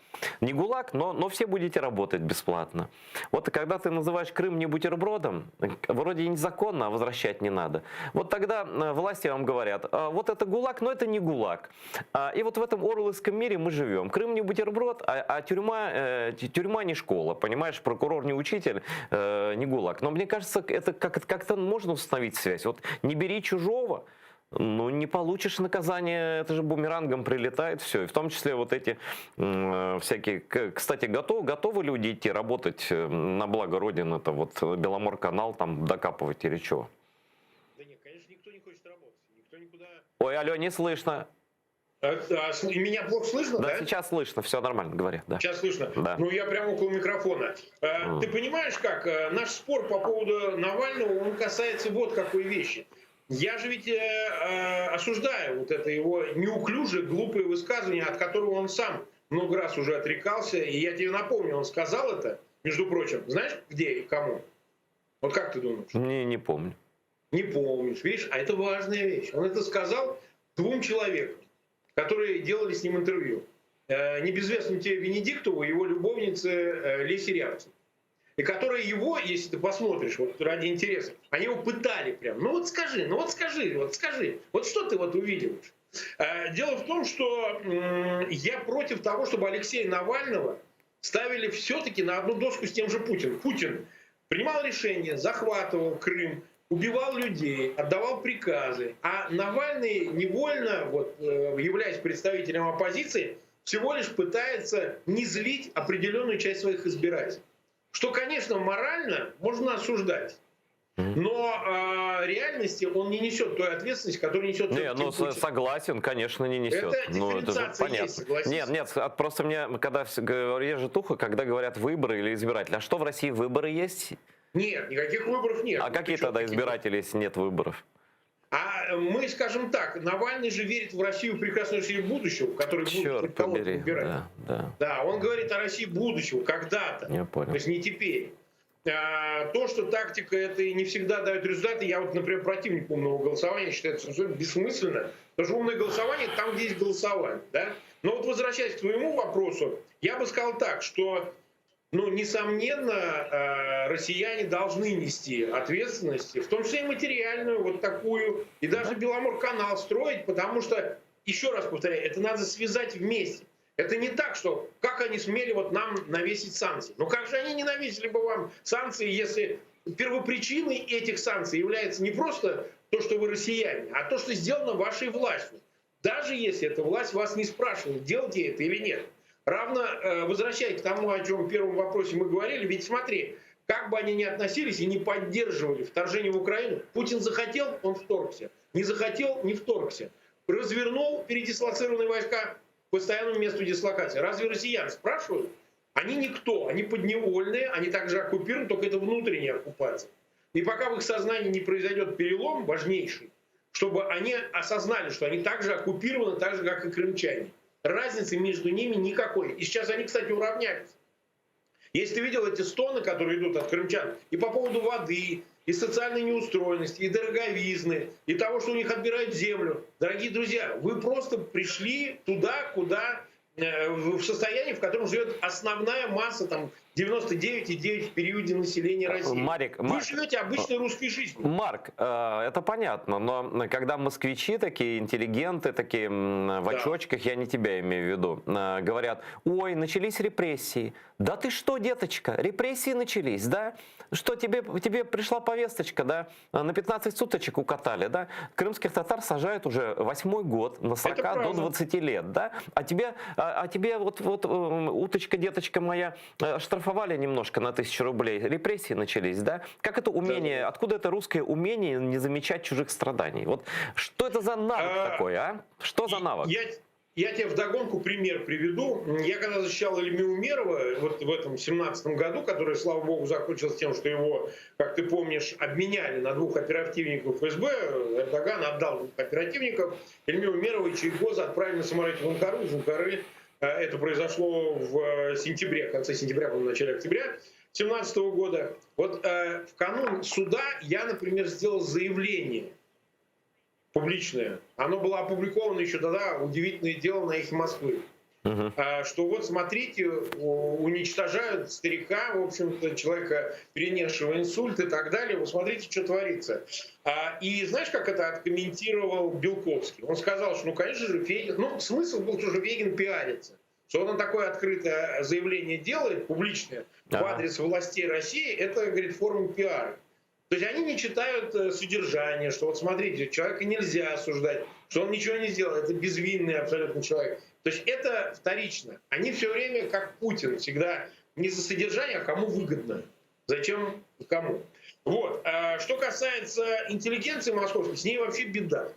Не ГУЛАГ, но, но все будете работать бесплатно. Вот когда ты называешь Крым не бутербродом, э, вроде и незаконно, а возвращать не надо. Вот тогда э, власти вам говорят, «А, вот это ГУЛАГ, но это не ГУЛАГ. А, И вот в этом оруэлловском мире мы живем. Крым не бутерброд, а, а тюрьма, э, тю- тюрьма не школа, понимаешь, прокурор не учитель, э, не ГУЛАГ. Но мне кажется, это как- как-то можно установить связь. Вот не бери чужого, ну, не получишь наказание, это же бумерангом прилетает все. И в том числе вот эти м, э, всякие... к- Кстати, готов, готовы люди идти работать э, на благо Родины, это вот э, Беломорканал там докапывать или чего? Да нет, конечно, никто не хочет работать. Никто никуда... Ой, алло, не слышно. А, а, сл- меня плохо слышно, Да, да? сейчас слышно, все нормально, говори. Да. Сейчас слышно. Да. Ну, я прямо около микрофона. Э, Ты понимаешь, как э, наш спор по поводу Навального, он касается вот какой вещи. Я же ведь э, э, осуждаю вот это его неуклюжее, глупое высказывание, от которого он сам много раз уже отрекался. И я тебе напомню, он сказал это, между прочим, знаешь, где и кому? Вот как ты думаешь? Не, не помню. Не помнишь, видишь? А это важная вещь. Он это сказал двум человекам, которые делали с ним интервью. Э, Небезвестному тебе Венедиктову и его любовнице э, Лесе Рябцевой. И которые его, если ты посмотришь, вот ради интереса, они его пытали прям. Ну вот скажи, ну вот скажи, вот скажи. Вот что ты вот увидел? Э, Дело в том, что м, я против того, чтобы Алексея Навального ставили все-таки на одну доску с тем же Путиным. Путин принимал решения, захватывал Крым, убивал людей, отдавал приказы. А Навальный невольно, вот, э, являясь представителем оппозиции, всего лишь пытается не злить определенную часть своих избирателей. Что, конечно, морально можно осуждать. Но э, реальности он не несет той ответственности, которую несет Не, всё-таки ну с- Путин. согласен, конечно, не несет. Это ну, это же дифференциация понятно. есть, согласись. нет, нет, а просто мне, когда вс- г- режет ухо, когда говорят выборы или избиратели. А что в России выборы есть? Нет, никаких выборов нет. А Ну, какие ты чё, тогда какие избиратели, если нет выборов? А мы, скажем так, Навальный же верит в Россию, прекрасную Россию будущего, в которой будут Черт хоть кого-то побери. выбирать. Да, да. Да, он говорит о России будущего, когда-то. Я понял. То есть не теперь. А, То, что тактика это и не всегда дает результаты, я вот, например, противник умного голосования, считаю, это абсолютно бессмысленно. Потому что умное голосование там, где есть голосование. Да? Но вот возвращаясь к твоему вопросу, я бы сказал так, что, ну, несомненно, э, россияне должны нести ответственность, в том числе и материальную, вот такую, и даже Беломорканал строить, потому что, еще раз повторяю, это надо связать вместе. Это не так, что как они смели вот нам навесить санкции. Ну как же они не навесили бы вам санкции, если первопричиной этих санкций является не просто то, что вы россияне, а то, что сделано вашей властью. Даже если эта власть вас не спрашивала, делаете это или нет. Равно, э, возвращаясь к тому, о чем в первом вопросе мы говорили, ведь смотри, Как бы они ни относились и не поддерживали вторжение в Украину, Путин захотел, он вторгся. Не захотел, не вторгся. Развернул передислоцированные войска к постоянному месту дислокации. Разве россиян спрашивают? Они никто, они подневольные, они также оккупированы, только это внутренняя оккупация. И пока в их сознании не произойдет перелом важнейший, чтобы они осознали, что они также оккупированы, так же, как и крымчане. Разницы между ними никакой. И сейчас они, кстати, уравнялись. Если ты видел эти стоны, которые идут от крымчан, и по поводу воды, и социальной неустроенности, и дороговизны, и того, что у них отбирают землю. Дорогие друзья, вы просто пришли туда, куда, э, в состоянии, в котором живет основная масса, там, 99,9 в периоде населения России. Марик, Вы Марк, живете обычной русской жизнью. Марк, э, это понятно, но когда москвичи такие, интеллигенты такие в Да. очочках, я не тебя имею в виду, э, говорят, ой, начались репрессии. Да ты что, деточка, репрессии начались, да? Что тебе, тебе пришла повесточка, да? На 15 суточек укатали, да? Крымских татар сажают уже восьмой год на 40 до правда. 20 лет, да? А тебе, а, а тебе вот, вот эм, уточка, деточка моя, э, штрафовали немножко на 1000 рублей, репрессии начались, да? Как это умение, откуда это русское умение не замечать чужих страданий? Вот что это за навык А, такой, а? Что за навык? Я, я тебе вдогонку пример приведу. Я когда защищал Ильми Умерова вот в этом 17 году, который, слава богу, закончился тем, что его, как ты помнишь, обменяли на двух оперативников ФСБ, Эрдоган отдал двух оперативников, Ильми Умерова и Чийгоза отправили на самолете в Анкару. Из Анкары э, это произошло в э, сентябре, в конце сентября, по-моему, в начале октября 17 года. Вот э, в канун суда я, например, сделал заявление публичное. Оно было опубликовано еще тогда, удивительное дело, на «Эхе Москвы». А, Что вот смотрите, у- уничтожают старика, в общем-то, человека, перенесшего инсульт и так далее. Вы смотрите, что творится. А, И знаешь, как это откомментировал Белковский? Он сказал, что, ну, конечно же, Фейгин... Ну, смысл был, что же Фейгин пиарится. Что он такое открытое заявление делает, публичное, в Ага. адрес властей России, это, говорит, форма пиара. То есть они не читают э, содержание, что вот смотрите, человека нельзя осуждать, что он ничего не сделал, это безвинный абсолютно человек. То есть это вторично. Они все время, как Путин, всегда не за содержание, а кому выгодно. Зачем и кому. Вот. А Что касается интеллигенции московской, с ней вообще беда.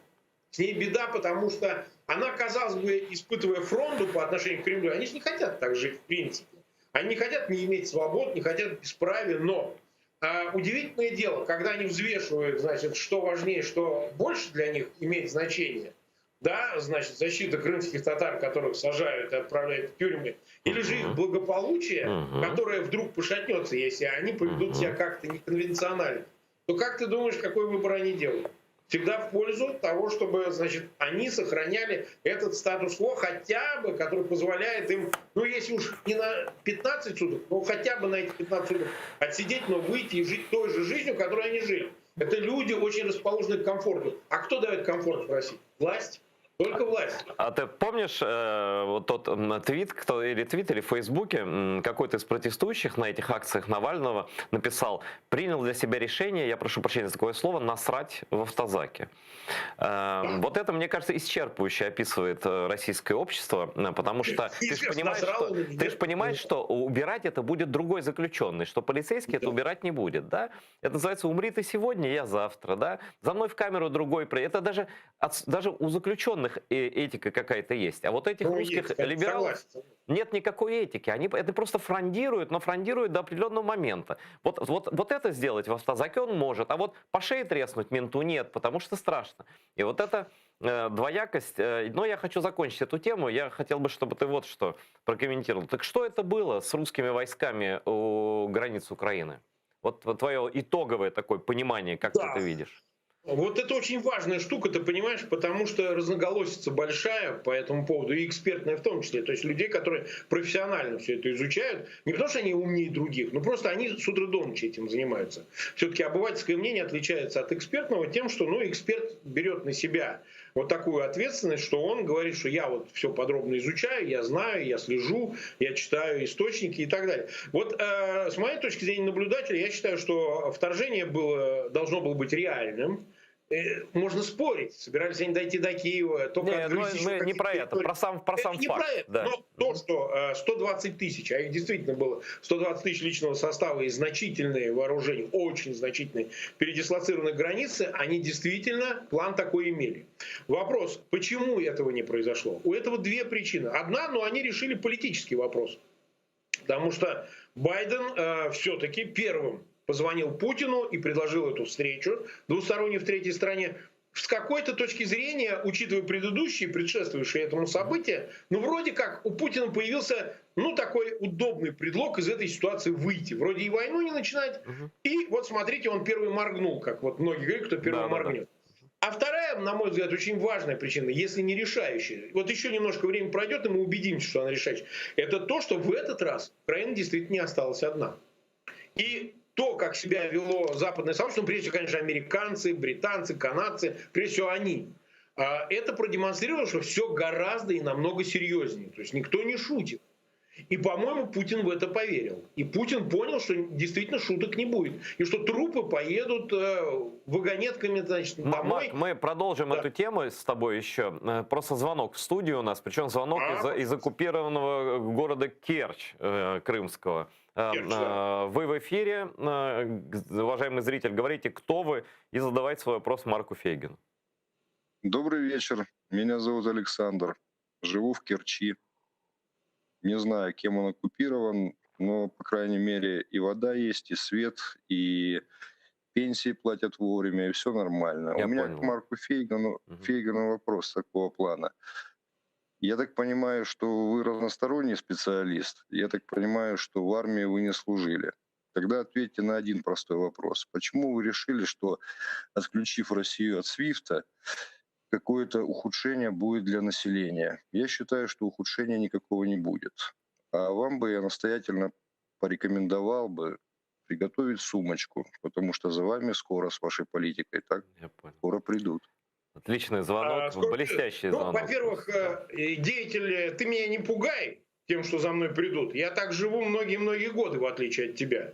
С ней беда, потому что она, казалось бы, испытывая фронту по отношению к Кремлю, они же не хотят так жить в принципе. Они не хотят не иметь свобод, не хотят бесправия, но а, удивительное дело, когда они взвешивают, значит, что важнее, что больше для них имеет значение, да, значит, защита крымских татар, которых сажают и отправляют в тюрьмы, или же их благополучие, Мгм. которое вдруг пошатнется, если они поведут себя как-то неконвенционально, то как ты думаешь, какой выбор они делают? Всегда в пользу того, чтобы, значит, они сохраняли этот статус-кво хотя бы, который позволяет им, ну, если уж не на 15 суток, но хотя бы на эти 15 суток отсидеть, но выйти и жить той же жизнью, которой они жили. Это люди очень расположены к комфорту. А кто дает комфорт в России? Власть. Только власть. А ты помнишь э, вот тот м, твит, кто, или твит, или в Фейсбуке м, какой-то из протестующих на этих акциях Навального написал, принял для себя решение, я прошу прощения за такое слово, насрать в автозаке. Э, вот это, мне кажется, исчерпывающе описывает э, российское общество, э, потому что ты же Естественно, понимаешь, насрал что, он или ты нет? ж понимаешь, что убирать это будет другой заключенный, что полицейский это убирать не будет, да? Это называется «умри ты сегодня, я завтра», да? За мной в камеру другой... при- Это даже, от- даже у заключенных э, этика какая-то есть. А вот этих Ну, русских есть, конечно, либералов согласен, согласен. нет никакой этики. Они это просто фрондируют, но фрондируют до определенного момента. Вот, вот, вот это сделать в автозаке он может, а вот по шее треснуть менту нет, потому что страшно. И вот эта э, двоякость... э, но я хочу закончить эту тему. Я хотел бы, чтобы ты вот что прокомментировал. Так что это было с русскими войсками у границ Украины? Вот, вот твое итоговое такое понимание, как ты Да. это видишь? Вот это очень важная штука, ты понимаешь, потому что разноголосица большая по этому поводу, и экспертная в том числе. То есть людей, которые профессионально все это изучают, не потому что они умнее других, но просто они с утра до ночи этим занимаются. Все-таки обывательское мнение отличается от экспертного тем, что ну, эксперт берет на себя вот такую ответственность, что он говорит, что я вот все подробно изучаю, я знаю, я слежу, я читаю источники и так далее. Вот э, с моей точки зрения наблюдателя, я считаю, что вторжение было, должно было быть реальным. Э, можно спорить, собирались они дойти до Киева, только не, ну, мы не про это, про сам, про сам это не факт. Про это, да. Но то, что 120 э, тысяч, а их действительно было 120 тысяч личного состава и значительные вооружения, очень значительные, передислоцированные границы, они действительно план такой имели. Вопрос, почему этого не произошло? У этого две причины. Одна, но они решили политический вопрос. Потому что Байден э, все-таки первым позвонил Путину и предложил эту встречу двустороннюю в третьей стране. С какой-то точки зрения, учитывая предыдущие, предшествующие этому события, ну вроде как у Путина появился ну, такой удобный предлог из этой ситуации выйти. Вроде и войну не начинать, и вот смотрите, он первый моргнул, как вот многие говорят, кто первый Да, да, да. моргнет. А вторая, на мой взгляд, очень важная причина, если не решающая, вот еще немножко времени пройдет, и мы убедимся, что она решающая, это то, что в этот раз Украина действительно не осталась одна. И то, как себя вело западное сообщество, ну, прежде всего, конечно, американцы, британцы, канадцы, прежде всего они, а, это продемонстрировало, что все гораздо и намного серьезнее. То есть никто не шутит. И, по-моему, Путин в это поверил. И Путин понял, что действительно шуток не будет. И что трупы поедут э, вагонетками значит, М- домой. Марк, мы продолжим эту тему с тобой еще. Э, Просто звонок в студию у нас, причем звонок А. из, из оккупированного города Керчь э, крымского. Э, Керчь, да. э, Вы в эфире, э, г- уважаемый зритель, говорите, кто вы, и задавайте свой вопрос Марку Фейгину. Добрый вечер. Меня зовут Александр. Живу в Керчи. Не знаю, кем он оккупирован, но, по крайней мере, и вода есть, и свет, и пенсии платят вовремя, и все нормально. Я У меня понял. к Марку Фейгану, Фейгану вопрос такого плана. Я так понимаю, что вы разносторонний специалист. Я так понимаю, что в армии вы не служили. Тогда ответьте на один простой вопрос. Почему вы решили, что отключив Россию от Свифта, какое-то ухудшение будет для населения? Я считаю, что ухудшения никакого не будет. А вам бы я настоятельно порекомендовал бы приготовить сумочку, потому что за вами скоро с вашей политикой так скоро придут. Отличный звонок, А, скоро- блестящий Ну, звонок. во-первых, э, деятель, э, ты меня не пугай тем, что за мной придут. Я так живу многие-многие годы, в отличие от тебя.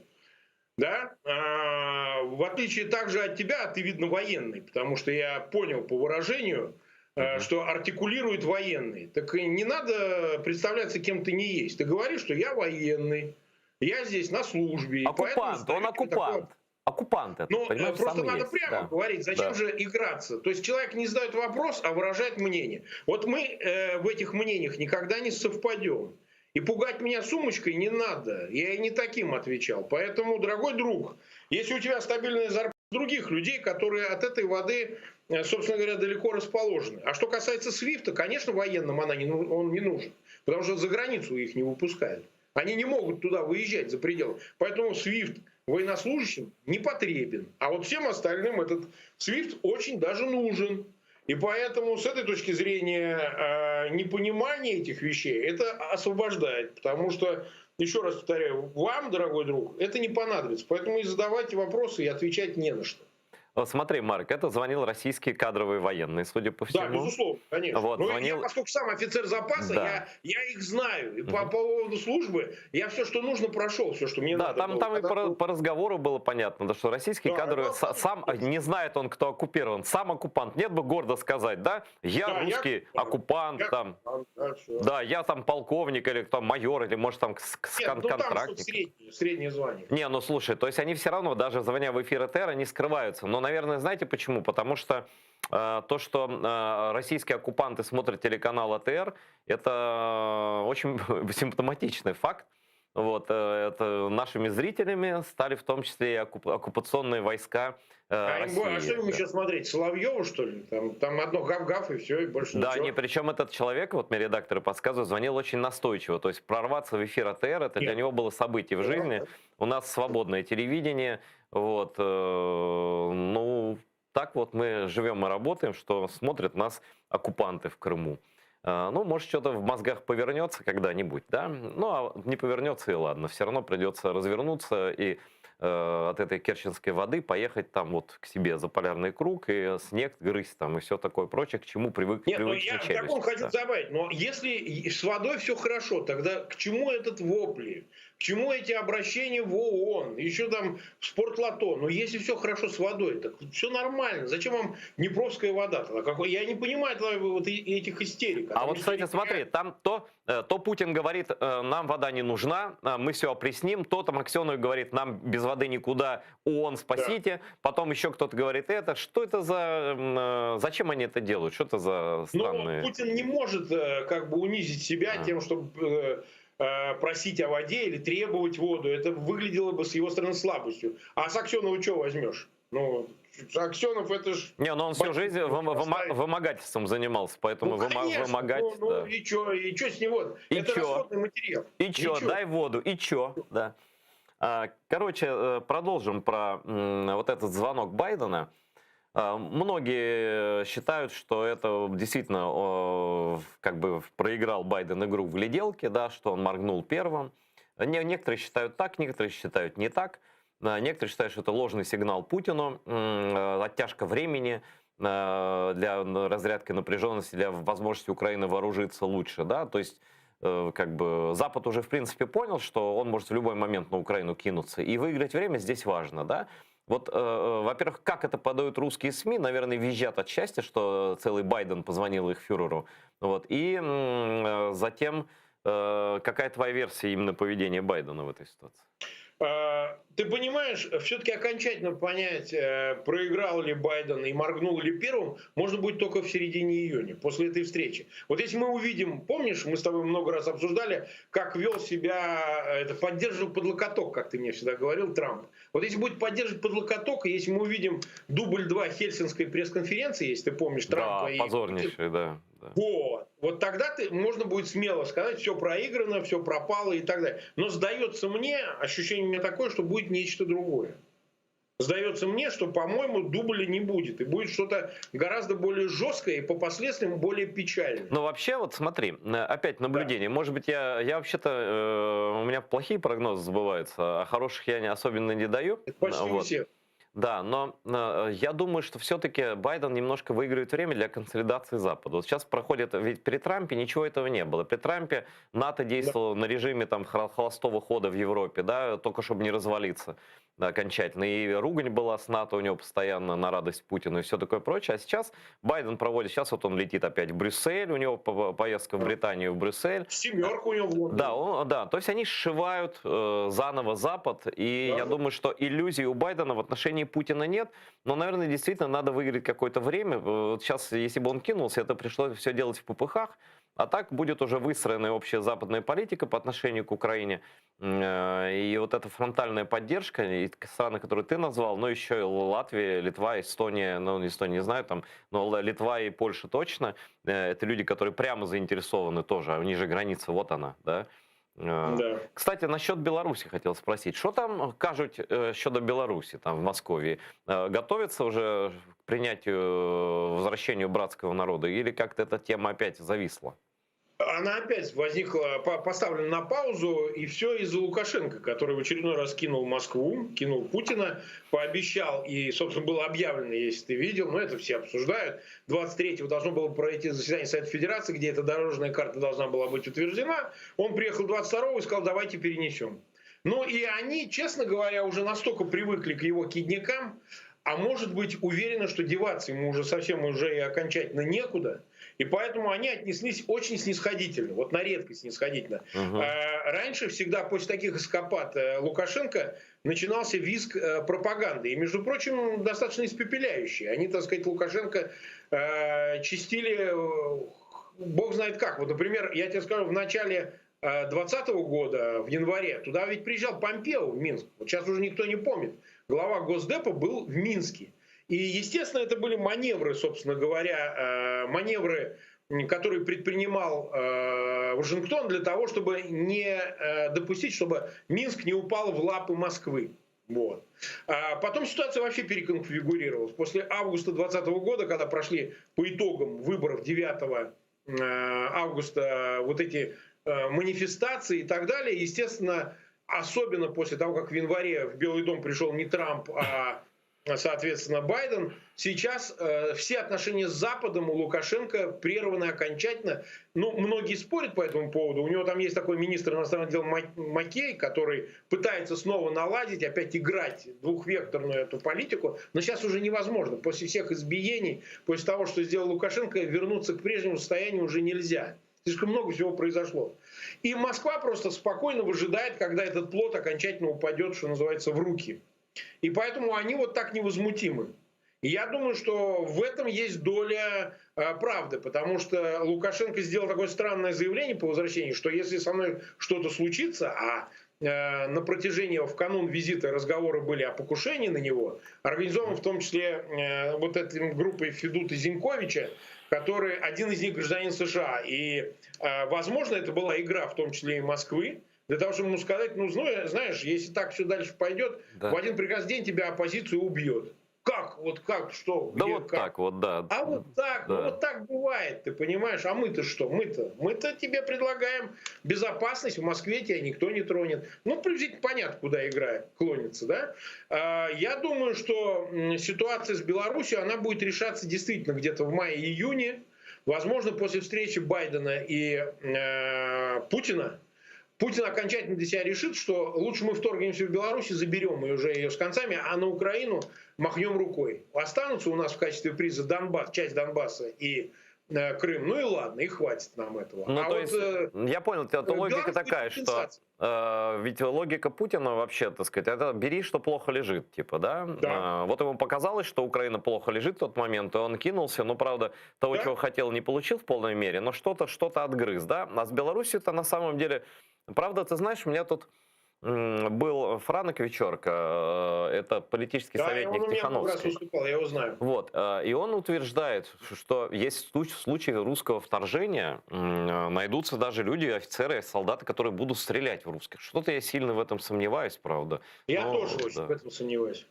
Да? А, в отличие также от тебя, ты, видно, военный, потому что я понял по выражению, э, что артикулирует военный. Так и не надо представляться, кем ты не есть. Ты говоришь, что я военный, я здесь на службе. и поэтому Оккупант, он задаю тебе такой оккупант. Оккупант это, ну, э, понимаешь, просто сам и надо есть, прямо да. говорить, зачем Да. же играться? То есть человек не задает вопрос, а выражает мнение. Вот мы э, в этих мнениях никогда не совпадем. И пугать меня сумочкой не надо. Я и не таким отвечал. Поэтому, дорогой друг, если у тебя стабильная зарплата других людей, которые от этой воды, э, собственно говоря, далеко расположены. А что касается Свифта, конечно, военным она не, ну- он не нужен, потому что за границу их не выпускают. Они не могут туда выезжать за пределы. Поэтому Свифт военнослужащим не потребен. А вот всем остальным этот Свифт очень даже нужен. И поэтому с этой точки зрения э, непонимание этих вещей это освобождает. Потому что, еще раз повторяю, вам, дорогой друг, это не понадобится. Поэтому и задавайте вопросы, и отвечать не на что. Вот смотри, Марк, это звонил российский кадровый военный, судя по всему. Да, безусловно, конечно. Вот, Но звонил... я, поскольку сам офицер запаса, Да. я, я их знаю. И по поводу службы я все, что нужно, прошел, все, что мне Да, надо там, было. там и Когда по, был- по разговору было понятно, да, что российский Да, кадровый ну, са- сам не знает он, кто оккупирован, сам оккупант. Нет бы гордо сказать, да, я Да, я русский оккупант, я там, оккупант, да, всё. да, я там полковник или там майор, или может там с- с- Нет, кон- ну там что-то контрактник. среднее, среднее звание. Не, ну слушай, то есть они все равно, даже звоня в эфир ЭТР, они скрываются. Но, наверное, знаете почему? Потому что э, то, что э, российские оккупанты смотрят телеканал АТР, это очень симптоматичный факт. Вот, э, это нашими зрителями стали в том числе и оккуп- оккупационные войска э, А, им, России. а что им Да. еще смотреть? Соловьева, что ли? Там, там одно гав-гав и все, и больше Да, ничего. не, причем этот человек, вот мне редакторы подсказывают, звонил очень настойчиво. То есть прорваться в эфир АТР, это для Нет. него было событие в жизни. У нас свободное телевидение, вот, э, ну, так вот мы живем и работаем, что смотрят нас оккупанты в Крыму. Э, Ну, может, что-то в мозгах повернется когда-нибудь, да? Ну, а не повернется и ладно, все равно придется развернуться и э, от этой керченской воды поехать там вот к себе за полярный круг и снег грызть там и все такое прочее, к чему привык, Нет, ну привычна я челюсть. вдогонку хочу да. добавить, но если и с водой все хорошо, тогда к чему этот вопли? К чему эти обращения в ООН, еще там в Спортлото? Ну, если все хорошо с водой, так все нормально. Зачем вам Днепровская вода тогда? Какой? Я не понимаю тогда вот этих истерик. А вот, кстати, смотри, там то, то Путин говорит, нам вода не нужна, мы все опресним, то там Аксенов говорит, нам без воды никуда, ООН спасите, да. Потом еще кто-то говорит это. Что это за... Зачем они это делают? Что это за странные... Ну, Путин не может как бы унизить себя тем, чтобы просить о воде или требовать воду. Это выглядело бы с его стороны слабостью. А с Аксенова что возьмешь? Ну, Аксенов это ж... Не, ну он всю жизнь вымогательством занимался, поэтому ну, конечно, вымогать... Ну, ну да. и чё, и чё с него? И это чё? расходный материал. И чё, дай воду, и чё, да. Короче, продолжим про вот этот звонок Байдена. Многие считают, что это действительно как бы проиграл Байден игру в гляделки, да, что он моргнул первым. Некоторые считают так, некоторые считают не так. Некоторые считают, что это ложный сигнал Путину, оттяжка времени для разрядки напряженности, для возможности Украины вооружиться лучше. Да? То есть как бы Запад уже в принципе понял, что он может в любой момент на Украину кинуться, и выиграть время здесь важно. Да? Вот, во-первых, как это подают русские СМИ, наверное, визжат от счастья, что целый Байден позвонил их фюреру. Вот. И затем, какая твоя версия именно поведения Байдена в этой ситуации? Ты понимаешь, все-таки окончательно понять, проиграл ли Байден и моргнул ли первым, можно будет только в середине июня, после этой встречи. Вот если мы увидим, помнишь, мы с тобой много раз обсуждали, как вел себя, это поддерживал под локоток, как ты мне всегда говорил, Трамп. Вот если будет поддерживать под локоток, и если мы увидим дубль 2 Хельсинской пресс-конференции, если ты помнишь, Трампа да, и... позорнейший, да. Да. Вот, вот тогда ты, можно будет смело сказать, все проиграно, все пропало и так далее. Но сдается мне, ощущение у меня такое, что будет нечто другое. Сдается мне, что, по-моему, дубля не будет. И будет что-то гораздо более жесткое и по последствиям более печальное. Ну, вообще, вот смотри, опять наблюдение. Да. Может быть, я, я вообще-то, э, у меня плохие прогнозы сбываются, а хороших я не, особенно не даю. Это почти вот. у всех. Да, но э, я думаю, что все-таки Байден немножко выиграет время для консолидации Запада. Вот сейчас проходит, ведь при Трампе ничего этого не было. При Трампе НАТО действовало да. на режиме там холостого хода в Европе, да, только чтобы не развалиться окончательно. И ругань была с НАТО у него постоянно на радость Путину и все такое прочее. А сейчас Байден проводит, сейчас вот он летит опять в Брюссель, у него поездка в Британию, в Брюссель. Семерку у него в Лондоне. Да, он, да, то есть они сшивают э, заново Запад, и да. я думаю, что иллюзий у Байдена в отношении Путина нет, но, наверное, действительно надо выиграть какое-то время. Вот сейчас, если бы он кинулся, это пришлось все делать в попыхах, а так будет уже выстроена общая западная политика по отношению к Украине. И вот эта фронтальная поддержка, и страны, которые ты назвал, но еще и Латвия, Литва, Эстония, ну, Эстония не знаю, там, но Литва и Польша точно, это люди, которые прямо заинтересованы тоже, а у них же граница, вот она, да? Да. Кстати, насчет Беларуси хотел спросить. Что там кажуть щодо Беларуси там в Москве? Готовится уже к принятию, возвращению братского народа или как-то эта тема опять зависла? Она опять возникла, поставлена на паузу, и все из-за Лукашенко, который в очередной раз кинул Москву, кинул Путина, пообещал, и, собственно, было объявлено, если ты видел, но это все обсуждают, 23-го должно было пройти заседание Совета Федерации, где эта дорожная карта должна была быть утверждена. Он приехал 22-го и сказал, давайте перенесем. Ну и они, честно говоря, уже настолько привыкли к его кидникам, а может быть уверены, что деваться ему уже совсем уже и окончательно некуда. И поэтому они отнеслись очень снисходительно, вот на редкость снисходительно. Угу. Раньше всегда после таких эскапад Лукашенко начинался визг пропаганды. И, между прочим, достаточно испепеляющий. Они, так сказать, Лукашенко чистили бог знает как. Вот, например, я тебе скажу, в начале 2020 года, в январе, туда ведь приезжал Помпео в Минск. Вот сейчас уже никто не помнит. Глава Госдепа был в Минске. И, естественно, это были маневры, собственно говоря, маневры, которые предпринимал Вашингтон для того, чтобы не допустить, чтобы Минск не упал в лапы Москвы. Вот. А потом ситуация вообще переконфигурировалась. После августа 2020 года, когда прошли по итогам выборов 9 августа вот эти манифестации и так далее, естественно, особенно после того, как в январе в Белый дом пришел не Трамп, а... соответственно, Байден. Сейчас э, все отношения с Западом у Лукашенко прерваны окончательно. Ну, многие спорят по этому поводу. У него там есть такой министр иностранных дел Макей, который пытается снова наладить, опять играть двухвекторную эту политику. Но сейчас уже невозможно. После всех избиений, после того, что сделал Лукашенко, вернуться к прежнему состоянию уже нельзя. Слишком много всего произошло. И Москва просто спокойно выжидает, когда этот плод окончательно упадет, что называется, в руки. И поэтому они вот так невозмутимы. И я думаю, что в этом есть доля э, правды, потому что Лукашенко сделал такое странное заявление по возвращении, что если со мной что-то случится, а э, на протяжении, в канун визита разговоры были о покушении на него, организован в том числе э, вот этой группой Федута Зинковича, который один из них гражданин США. И, возможно, это была игра, в том числе и Москвы, для того, чтобы ему сказать, ну, знаешь, если так все дальше пойдет, да. в один прекрасный день тебя оппозиция убьет. Как? Вот как? Что? Да где, вот как? так вот, да. А вот так, да. ну вот так бывает, ты понимаешь? А мы-то что? Мы-то? Мы-то тебе предлагаем безопасность, в Москве тебя никто не тронет. Ну, приблизительно понятно, куда игра клонится, да? А, я думаю, что ситуация с Беларусью, она будет решаться действительно где-то в мае-июне. Возможно, после встречи Байдена и э, Путина, Путин окончательно для себя решит, что лучше мы вторгнемся в Беларусь и заберем ее уже ее с концами, а на Украину махнем рукой. Останутся у нас в качестве приза Донбасс, часть Донбасса и э, Крым. Ну и ладно, и хватит нам этого. Ну, а то вот, есть, э, я понял, это логика Беларусь такая, будет что э, ведь логика Путина вообще, так сказать, это бери, что плохо лежит, типа, да? Да. Э, вот ему показалось, что Украина плохо лежит в тот момент, и он кинулся, ну, правда, того, Да. чего хотел, не получил в полной мере, но что-то, что-то отгрыз, да? А с Беларусью-то на самом деле, правда, ты знаешь, у меня тут м, был Франок Вечерка, э, это политический Да, советник он у меня много раз Тихановской. выступал, я его знаю. Вот, э, и он утверждает, что есть в случае русского вторжения м, э, найдутся даже люди, офицеры, солдаты, которые будут стрелять в русских. Что-то я сильно в этом сомневаюсь, правда. Я Но, тоже очень да, в этом сомневаюсь.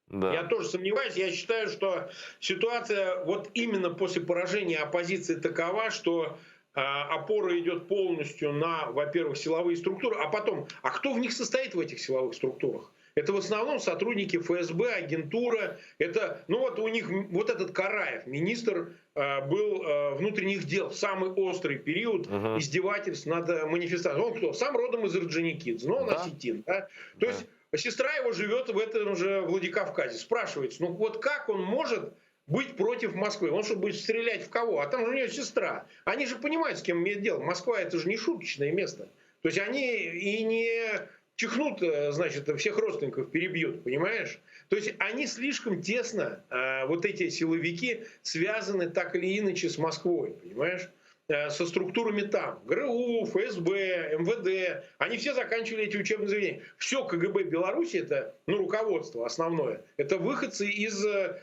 да. Я тоже сомневаюсь. Я считаю, что ситуация вот именно после поражения оппозиции такова, что а, опора идет полностью на, во-первых, силовые структуры, а потом, а кто в них состоит в этих силовых структурах? Это в основном сотрудники ФСБ, агентура. Это, ну вот у них вот этот Караев, министр э, был э, внутренних дел в самый острый период издевательств над э, манифестацией. Он кто? Сам родом из Орджоникидзе, но он Да. осетин. Да? То есть сестра его живет в этом же Владикавказе. Спрашивается, ну вот как он может быть против Москвы? Он что, будет стрелять в кого? А там же у него сестра. Они же понимают, с кем имеют дело. Москва это же не шуточное место. То есть они и не чихнут, э, значит, всех родственников перебьют, понимаешь? То есть они слишком тесно, э, вот эти силовики, связаны так или иначе с Москвой, понимаешь? Э, Со структурами там. ГРУ, ФСБ, МВД. Они все заканчивали эти учебные заведения. Все КГБ Беларуси, это ну, руководство основное, это выходцы из э,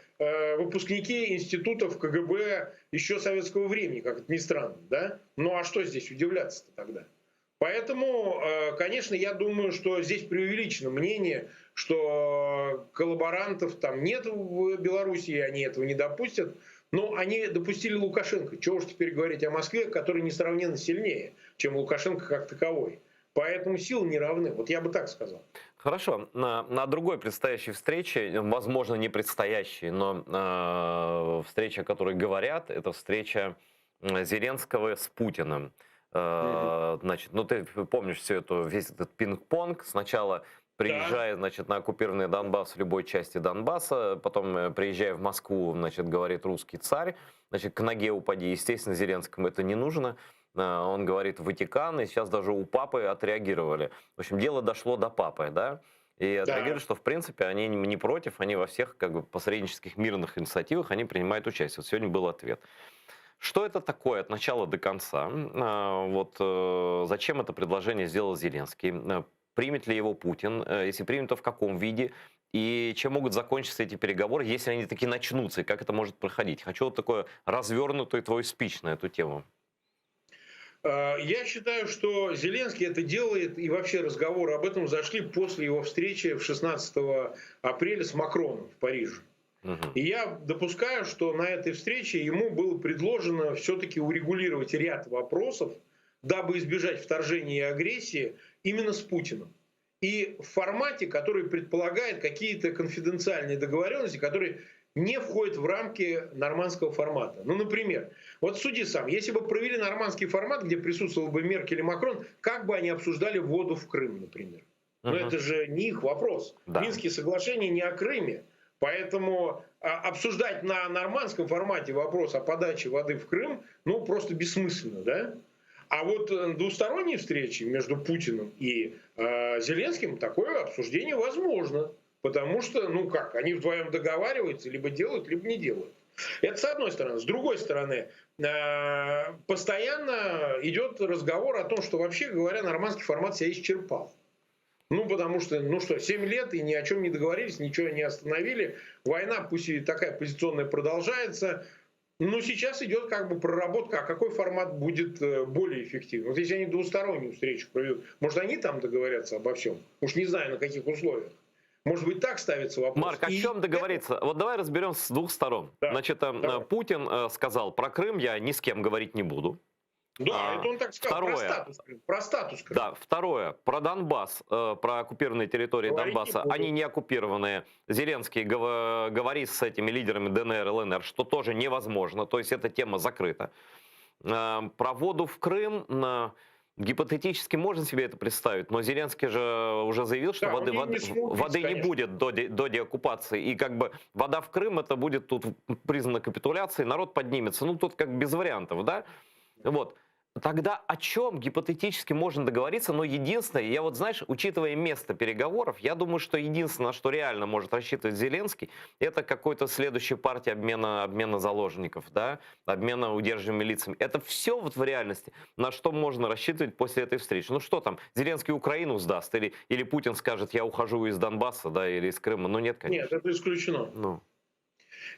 выпускники институтов КГБ еще советского времени, как это ни странно. Да? Ну а что здесь удивляться-то тогда? Поэтому, э, конечно, я думаю, что здесь преувеличено мнение, что коллаборантов там нет в Беларуси, и они этого не допустят. Но они допустили Лукашенко. Чего уж теперь говорить о Москве, который несравненно сильнее, чем Лукашенко как таковой. Поэтому силы не равны. Вот я бы так сказал. Хорошо. На, на другой предстоящей встрече, возможно, не предстоящей, но э, встреча, о которой говорят, это встреча м, Зеленского с Путиным. Э, Значит, ну ты помнишь всю эту, весь этот пинг-понг. Сначала приезжая, значит, на оккупированный Донбасс в любой части Донбасса, потом э, приезжая в Москву, значит, говорит русский царь, значит, к ноге упади. Естественно, Зеленскому это не нужно. Э, Он говорит Ватикан, и сейчас даже у папы отреагировали. В общем, дело дошло до папы, да? И отреагировали, что, в принципе, они не не против, они во всех как бы, посреднических мирных инициативах они принимают участие. Вот сегодня был ответ. Что это такое от начала до конца? А, Вот э, зачем это предложение сделал Зеленский? Э, Примет ли его Путин? Э, Если примет, то в каком виде? И чем могут закончиться эти переговоры, если они таки начнутся, и как это может проходить? Хочу вот такой развернутый твой спич на эту тему. Э, Я считаю, что Зеленский это делает, и вообще разговоры об этом зашли после его встречи в 16 апреля с Макроном в Париже. И я допускаю, что на этой встрече ему было предложено все-таки урегулировать ряд вопросов, дабы избежать вторжения и агрессии именно с Путиным. И в формате, который предполагает какие-то конфиденциальные договоренности, которые не входят в рамки нормандского формата. Ну, например, вот суди сам, если бы провели нормандский формат, где присутствовал бы Меркель и Макрон, как бы они обсуждали воду в Крым, например? Но Мгм. это же не их вопрос. Да. Минские соглашения не о Крыме. Поэтому а, обсуждать на нормандском формате вопрос о подаче воды в Крым, ну, просто бессмысленно, да? А вот э, двусторонние встречи между Путиным и э, Зеленским такое обсуждение возможно. Потому что, ну как, они вдвоем договариваются, либо делают, либо не делают. Это с одной стороны. С другой стороны, э, постоянно идет разговор о том, что вообще говоря, нормандский формат себя исчерпал. Ну, потому что, ну что, 7 лет и ни о чем не договорились, ничего не остановили. Война, пусть и такая позиционная, продолжается. Но сейчас идет как бы проработка, а какой формат будет э, более эффективным. Вот если они двустороннюю встречу проведут, может, они там договорятся обо всем? Уж не знаю, на каких условиях. Может быть, так ставится вопрос. Марк, о И чем договориться? Вот давай разберем с двух сторон. Значит, э, Путин э, сказал, про Крым я ни с кем говорить не буду. Да, А, это он так сказал. Второе. Про статус Крыма. Про статус Крыма. Да, второе, про Донбасс, э, про оккупированные территории Говорить не Донбасса, буду. они не оккупированные. Зеленский гов- говорит с этими лидерами ДНР и ЛНР, что тоже невозможно, то есть эта тема закрыта. Э, Про воду в Крым э, гипотетически можно себе это представить, но Зеленский же уже заявил, что Да, он воды, не- воды, не смутится, воды не конечно. будет до, де- до деоккупации. И как бы вода в Крым, это будет тут признана капитуляцией, народ поднимется. Ну тут как без вариантов, да? Вот. Тогда о чем гипотетически можно договориться? Но единственное, я вот, знаешь, учитывая место переговоров, я думаю, что единственное, на что реально может рассчитывать Зеленский, это какой-то следующая партия обмена, обмена заложников, да, обмена удерживаемыми лицами. Это все вот в реальности, на что можно рассчитывать после этой встречи. Ну что там, Зеленский Украину сдаст или, или Путин скажет, я ухожу из Донбасса, да, или из Крыма. Ну нет, конечно. Нет, это исключено. Ну.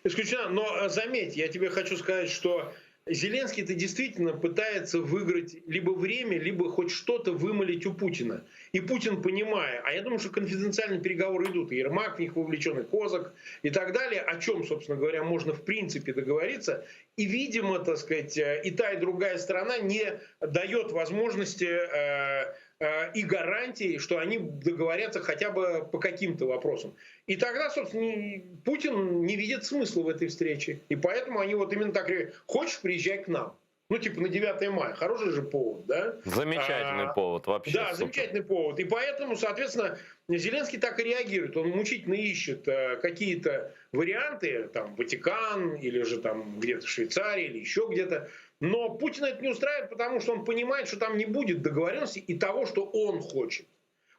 Исключено. Но э, заметь, я тебе хочу сказать, что Зеленский-то действительно пытается выиграть либо время, либо хоть что-то вымолить у Путина. И Путин, понимая, а я думаю, что конфиденциальные переговоры идут, и Ермак в них вовлечен, и Козак, и так далее, о чем, собственно говоря, можно в принципе договориться. И, видимо, так сказать, э, и та, и другая сторона не дает возможности э, э, и гарантии, что они договорятся хотя бы по каким-то вопросам. И тогда, собственно, не- Путин не видит смысла в этой встрече. И поэтому они вот именно так говорят, хочешь, приезжай к нам. Ну, типа на 9 мая. Хороший же повод, да? Замечательный А, повод вообще. Да, супер. замечательный повод. И поэтому, соответственно, Зеленский так и реагирует. Он мучительно ищет э, какие-то варианты, там, Ватикан, или же там где-то в Швейцарии, или еще где-то. Но Путина это не устраивает, потому что он понимает, что там не будет договоренности и того, что он хочет.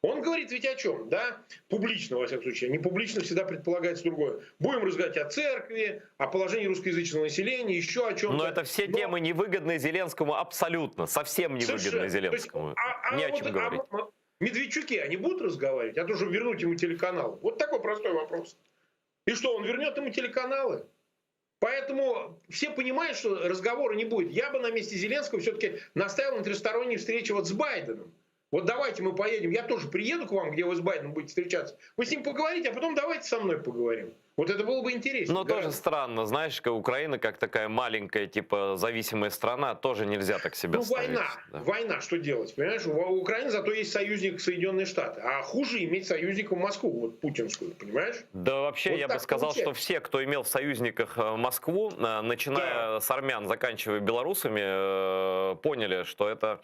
Он говорит ведь о чем, да? Публично, во всяком случае. Не публично всегда предполагается другое. Будем разговаривать о церкви, о положении русскоязычного населения, еще о чем-то. Но это все темы невыгодные Зеленскому абсолютно, совсем невыгодные Совершенно. Зеленскому. То есть, а- а Не о вот, чем а говорить. м- Медведчуки, они будут разговаривать? А то, чтобы вернуть ему телеканал. Вот такой простой вопрос. И что, он вернет ему телеканалы? Поэтому все понимают, что разговора не будет. Я бы на месте Зеленского все-таки настаивал на тристоронней встрече вот с Байденом. Вот давайте мы поедем, я тоже приеду к вам, где вы с Байденом будете встречаться. Вы с ним поговорите, а потом давайте со мной поговорим. Вот это было бы интереснее. Но тоже странно, знаешь, как Украина как такая маленькая, типа, зависимая страна, тоже нельзя так себя Ну, ставить. война, Да. война, что делать, понимаешь? У у Украины зато есть союзник Соединенные Штаты. А хуже иметь союзника Москву, вот путинскую, понимаешь? Да вообще, Вот я бы так сказал, что получается. все, кто имел в союзниках э, Москву, э, начиная с армян, заканчивая белорусами, э, поняли, что это,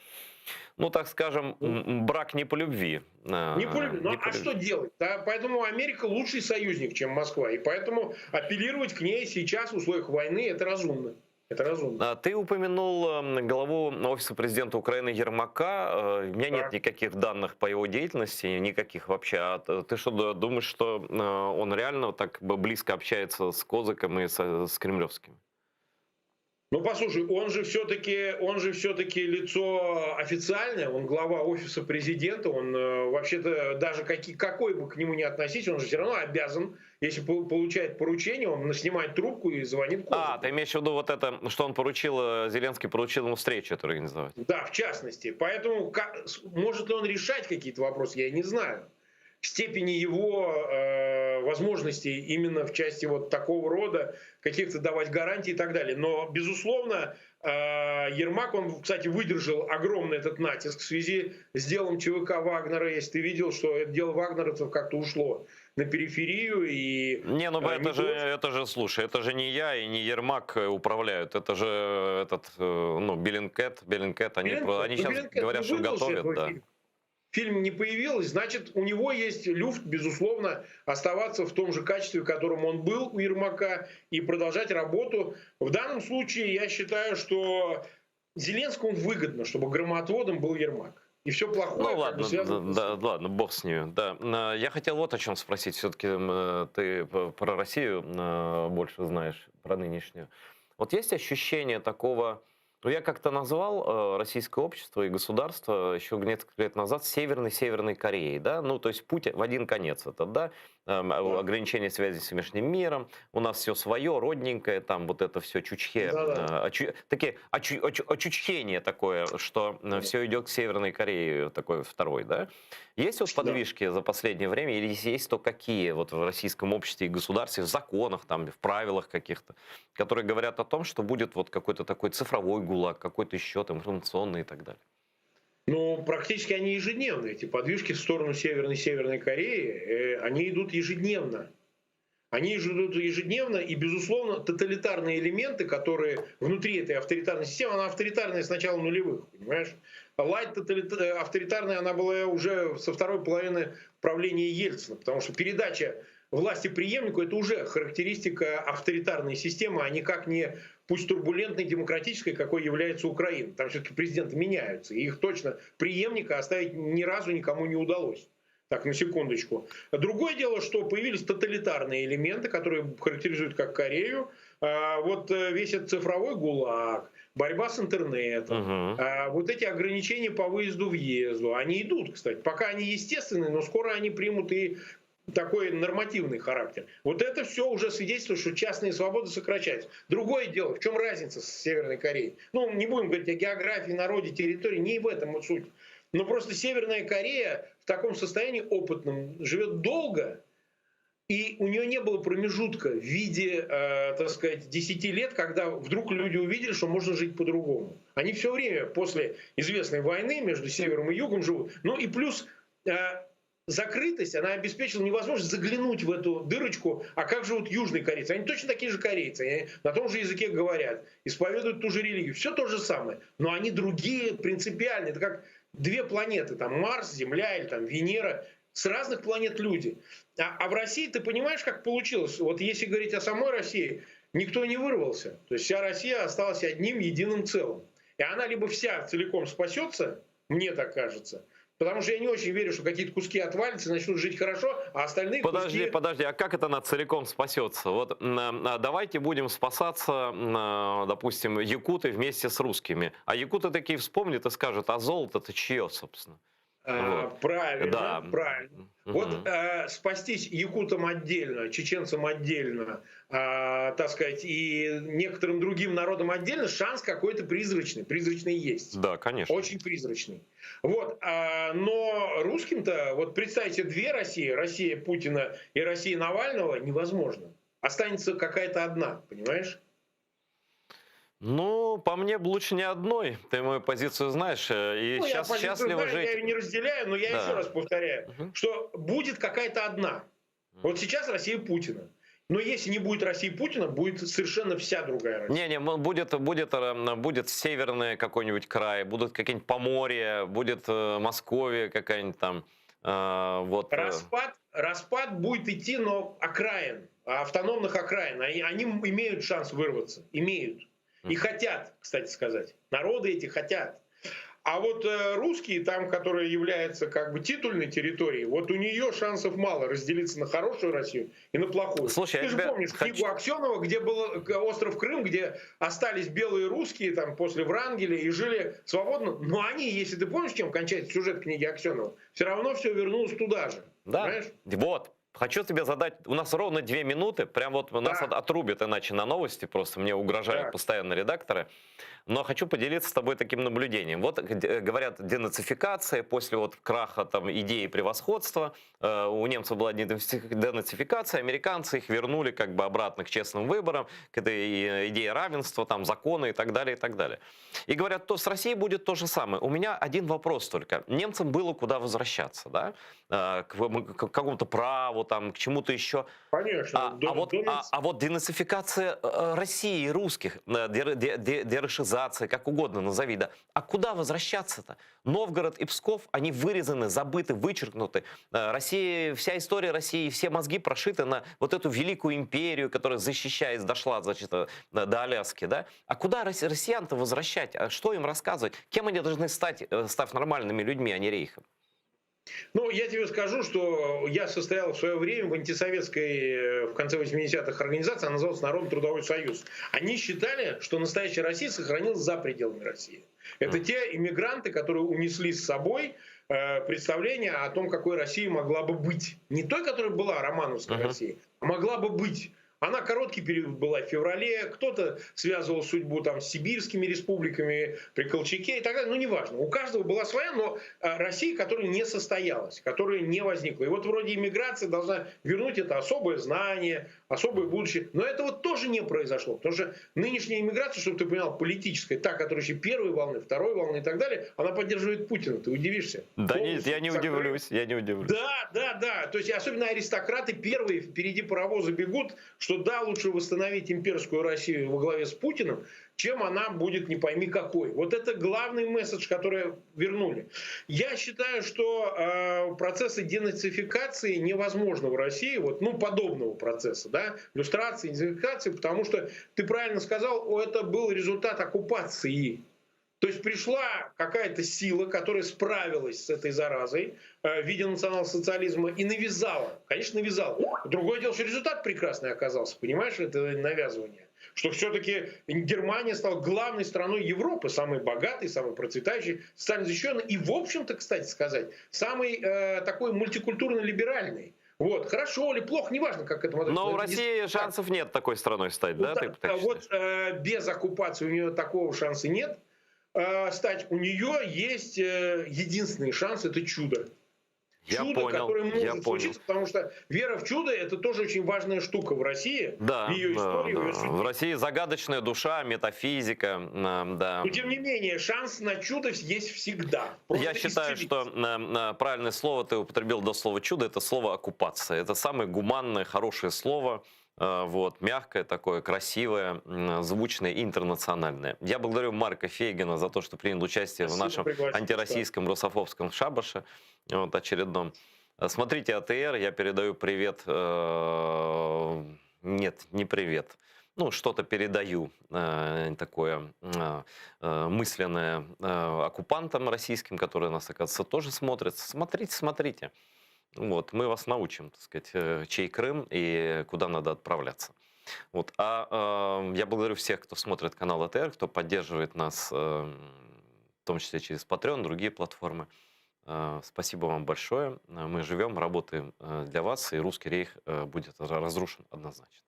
ну так скажем, м, брак не по любви. Э, Не по любви. Ну, не по а любви. что делать? Да, поэтому Америка лучший союзник, чем Москва. И поэтому апеллировать к ней сейчас в условиях войны это разумно. Это разумно. А, Ты упомянул эм, главу Офиса президента Украины Ермака. Э, У меня нет никаких данных по его деятельности, никаких вообще. А т- ты что, д- думаешь, что э, он реально так бы близко общается с Козаком и со- с кремлевскими? Ну, послушай, он же все-таки, он же все-таки лицо официальное, он глава офиса президента, он э, вообще-то даже каки, какой бы к нему ни относись, он же все равно обязан, если по- получает поручение, он снимает трубку и звонит Козаку. А, ты имеешь в виду вот это, что он поручил, э, Зеленский поручил ему встречу эту организовать? Да, в частности. Поэтому ка- с- может ли он решать какие-то вопросы, я не знаю. Степени его э, возможностей именно в части вот такого рода каких-то давать гарантии и так далее. Но, безусловно, Ермак, он, кстати, выдержал огромный этот натиск в связи с делом ЧВК Вагнера. Если ты видел, что это дело вагнеровцев как-то ушло на периферию и... Не, ну э, это же, это же, слушай, это же не я и не Ермак э, управляют, это же этот, э, ну, Беллингкэт, Беллингкэт, они, Беллингкэт, они ну, сейчас Беллингкэт говорят, не что выдал же готовят, этого да. фильма. Фильм не появился, значит, у него есть люфт, безусловно, оставаться в том же качестве, в котором он был у Ермака, и продолжать работу. В данном случае я считаю, что Зеленскому выгодно, чтобы громоотводом был Ермак. И все плохое Ну как бы ладно, связано да, да, ладно, бог с ними. Да. Э, Я хотел вот о чем спросить. Все-таки ты про Россию э, больше знаешь, про нынешнюю. Вот есть ощущение такого, ну я как-то назвал э, российское общество и государство еще несколько лет назад Северной-Северной Кореей, да, ну то есть путь в один конец это, да, эм, ограничение связи с внешним миром, у нас все свое, родненькое, там вот это все чучхе, Да-да. э, очу- такие очу- очу- очучхение такое, что все идет к Северной Корее, такой второй, да? Есть вот подвижки за последнее время, или если есть, то какие вот в российском обществе и государстве, в законах, там, в правилах каких-то, которые говорят о том, что будет вот какой-то такой цифровой гулаг, какой-то еще там информационный и так далее? Ну, практически они ежедневно, эти подвижки в сторону Северной Северной Кореи, э, они идут ежедневно. Они идут ежедневно, и, безусловно, тоталитарные элементы, которые внутри этой авторитарной системы, она авторитарная с начала нулевых, понимаешь? Лайт э, авторитарная она была уже со второй половины правления Ельцина, потому что передача власти преемнику — это уже характеристика авторитарной системы, а никак не пусть турбулентной, демократической, какой является Украина. Там все-таки президенты меняются, и их точно преемника оставить ни разу никому не удалось. Так, на секундочку. Другое дело, что появились тоталитарные элементы, которые характеризуют как Корею. А, вот э, весь этот цифровой гулаг, борьба с интернетом, а, вот эти ограничения по выезду-въезду, они идут, кстати. Пока они естественные, но скоро они примут и такой нормативный характер. Вот это все уже свидетельствует, что частные свободы сокращаются. Другое дело, в чем разница с Северной Кореей? Ну, не будем говорить о географии, народе, территории, не в этом суть. Но просто Северная Корея в таком состоянии опытном живет долго, и у нее не было промежутка в виде, э, так сказать, 10 лет, когда вдруг люди увидели, что можно жить по-другому. Они все время после известной войны между севером и югом живут. Ну и плюс э, закрытость, она обеспечила невозможность заглянуть в эту дырочку. А как живут южные корейцы? Они точно такие же корейцы, они на том же языке говорят, исповедуют ту же религию. Все то же самое, но они другие принципиально. Это как две планеты, там Марс, Земля или там Венера, с разных планет люди. А, а в России, ты понимаешь, как получилось? Вот если говорить о самой России, никто не вырвался. То есть вся Россия осталась одним единым целым. И она либо вся целиком спасется, мне так кажется, потому что я не очень верю, что какие-то куски отвалятся и начнут жить хорошо, а остальные Подожди, куски... подожди, а как это она целиком спасется? Вот а, давайте будем спасаться, а, допустим, якуты вместе с русскими. А якуты такие вспомнят и скажут, а золото-то чье, собственно? А, Вот. Правильно, Да. правильно. Мгм. Вот э, спастись якутам отдельно, чеченцам отдельно, э, так сказать, и некоторым другим народам отдельно, шанс какой-то призрачный, призрачный есть. Да, конечно. Очень призрачный. Вот, а, но русским-то, вот представьте две России, Россия Путина и Россия Навального, невозможно. Останется какая-то одна, понимаешь? Ну, по мне б лучше не одной. Ты мою позицию знаешь. э, И Ну, я сейчас позицию счастливо знаю, жить. Я ее не разделяю, но я Да. еще раз повторяю, что будет какая-то одна. Вот сейчас Россия Путина. Но если не будет России Путина, будет совершенно вся другая Россия. Не, не, будет, будет, э, будет северный какой-нибудь край, будут какие-нибудь Поморье, будет э, Московия какая-нибудь там. э, вот. э, Распад, распад будет идти, но окраин, автономных окраин. Они, они имеют шанс вырваться, имеют. И хотят, кстати сказать. Народы эти хотят. А вот э, русские, там, которые являются как бы титульной территорией, вот у нее шансов мало разделиться на хорошую Россию и на плохую. Слушай, я Ты же тебя помнишь хочу- книгу Аксенова, где был э, остров Крым, где остались белые русские там после Врангеля и жили свободно. Но они, если ты помнишь, чем кончается сюжет книги Аксенова, все равно все вернулось туда же. Да. Понимаешь? Вот. Хочу тебе задать, у нас ровно две минуты, прям вот нас да. отрубят иначе на новости, просто мне угрожают да. постоянно редакторы. Но хочу поделиться с тобой таким наблюдением. Вот э, говорят, денацификация после вот краха там идеи превосходства, э, у немцев была денацификация, американцы их вернули как бы обратно к честным выборам, к этой э, идее равенства, там законы и так далее, и так далее. И говорят, то с Россией будет то же самое. У меня один вопрос только. Немцам было куда возвращаться, да? К, к какому-то праву, там, к чему-то еще. Конечно. А, а, вот, а, а вот денацификация России, русских, дерашизация, как угодно назови, да. А куда возвращаться-то? Новгород и Псков, они вырезаны, забыты, вычеркнуты. Россия, вся история России, все мозги прошиты на вот эту великую империю, которая, защищаясь, дошла, значит, до Аляски, да? А куда россиян-то возвращать? А что им рассказывать? Кем они должны стать, став нормальными людьми, а не рейхом? Ну, я тебе скажу, что я состоял в свое время в антисоветской, в конце 80-х организации, она называлась Народный трудовой союз. Они считали, что настоящая Россия сохранилась за пределами России. Это те иммигранты, которые унесли с собой представление о том, какой Россия могла бы быть. Не той, которая была, романовская uh-huh. Россия, а могла бы быть. Она короткий период была в феврале, кто-то связывал судьбу там, с сибирскими республиками, при Колчаке и так далее. Ну, неважно. У каждого была своя, но Россия, которая не состоялась, которая не возникла. И вот вроде иммиграция должна вернуть это особое знание, особое будущее. Но этого тоже не произошло. Потому что нынешняя иммиграция, чтобы ты понимал, политическая, та, которая еще первой волны, второй волны и так далее, она поддерживает Путина. Ты удивишься. Да нет, я не удивлюсь, я не удивлюсь. Да, да, да. То есть особенно аристократы первые впереди паровоза бегут, что да, лучше восстановить имперскую Россию во главе с Путиным, чем она будет не пойми какой. Вот это главный месседж, который вернули. Я считаю, что э, процессы денацификации невозможны в России, вот, ну, подобного процесса, да, люстрации, денацификации, потому что, ты правильно сказал, это был результат оккупации. То есть пришла какая-то сила, которая справилась с этой заразой в виде национал-социализма и навязала. Конечно, навязала. Другое дело, что результат прекрасный оказался, понимаешь, это навязывание. Что все-таки Германия стала главной страной Европы, самой богатой, самой процветающей, социально защищенной и, в общем-то, кстати сказать, самой э, такой мультикультурно-либеральной. Вот, хорошо или плохо, неважно, как это Но у России не... шансов нет такой страной стать, да? Вот, ты так вот э, без оккупации у нее такого шанса нет стать. У нее есть единственный шанс – это чудо. Я чудо, понял, которое может я случиться, понял. потому что вера в чудо – это тоже очень важная штука в России, да, в ее да, истории. Да. В, ее судьбе. в России загадочная душа, метафизика, да. Но тем не менее, шанс на чудо есть всегда. Просто Я считаю, исцелить. что правильное слово ты употребил до слова чудо – это слово оккупация. Это самое гуманное, хорошее слово. Вот, мягкое такое, красивое, звучное и интернациональное. Я благодарю Марка Фейгина за то, что принял участие Спасибо, в нашем антироссийском русофобском шабаше, вот, очередном. Смотрите АТР, я передаю привет, нет, не привет, ну, что-то передаю такое мысленное оккупантам российским, которые нас, оказывается, тоже смотрят. Смотрите, смотрите. Вот, мы вас научим, так сказать, чей Крым и куда надо отправляться. Вот, а э, я благодарю всех, кто смотрит канал АТР, кто поддерживает нас, э, в том числе через Patreon, другие платформы. Э, спасибо вам большое. Мы живем, работаем для вас, и русский рейх будет разрушен однозначно.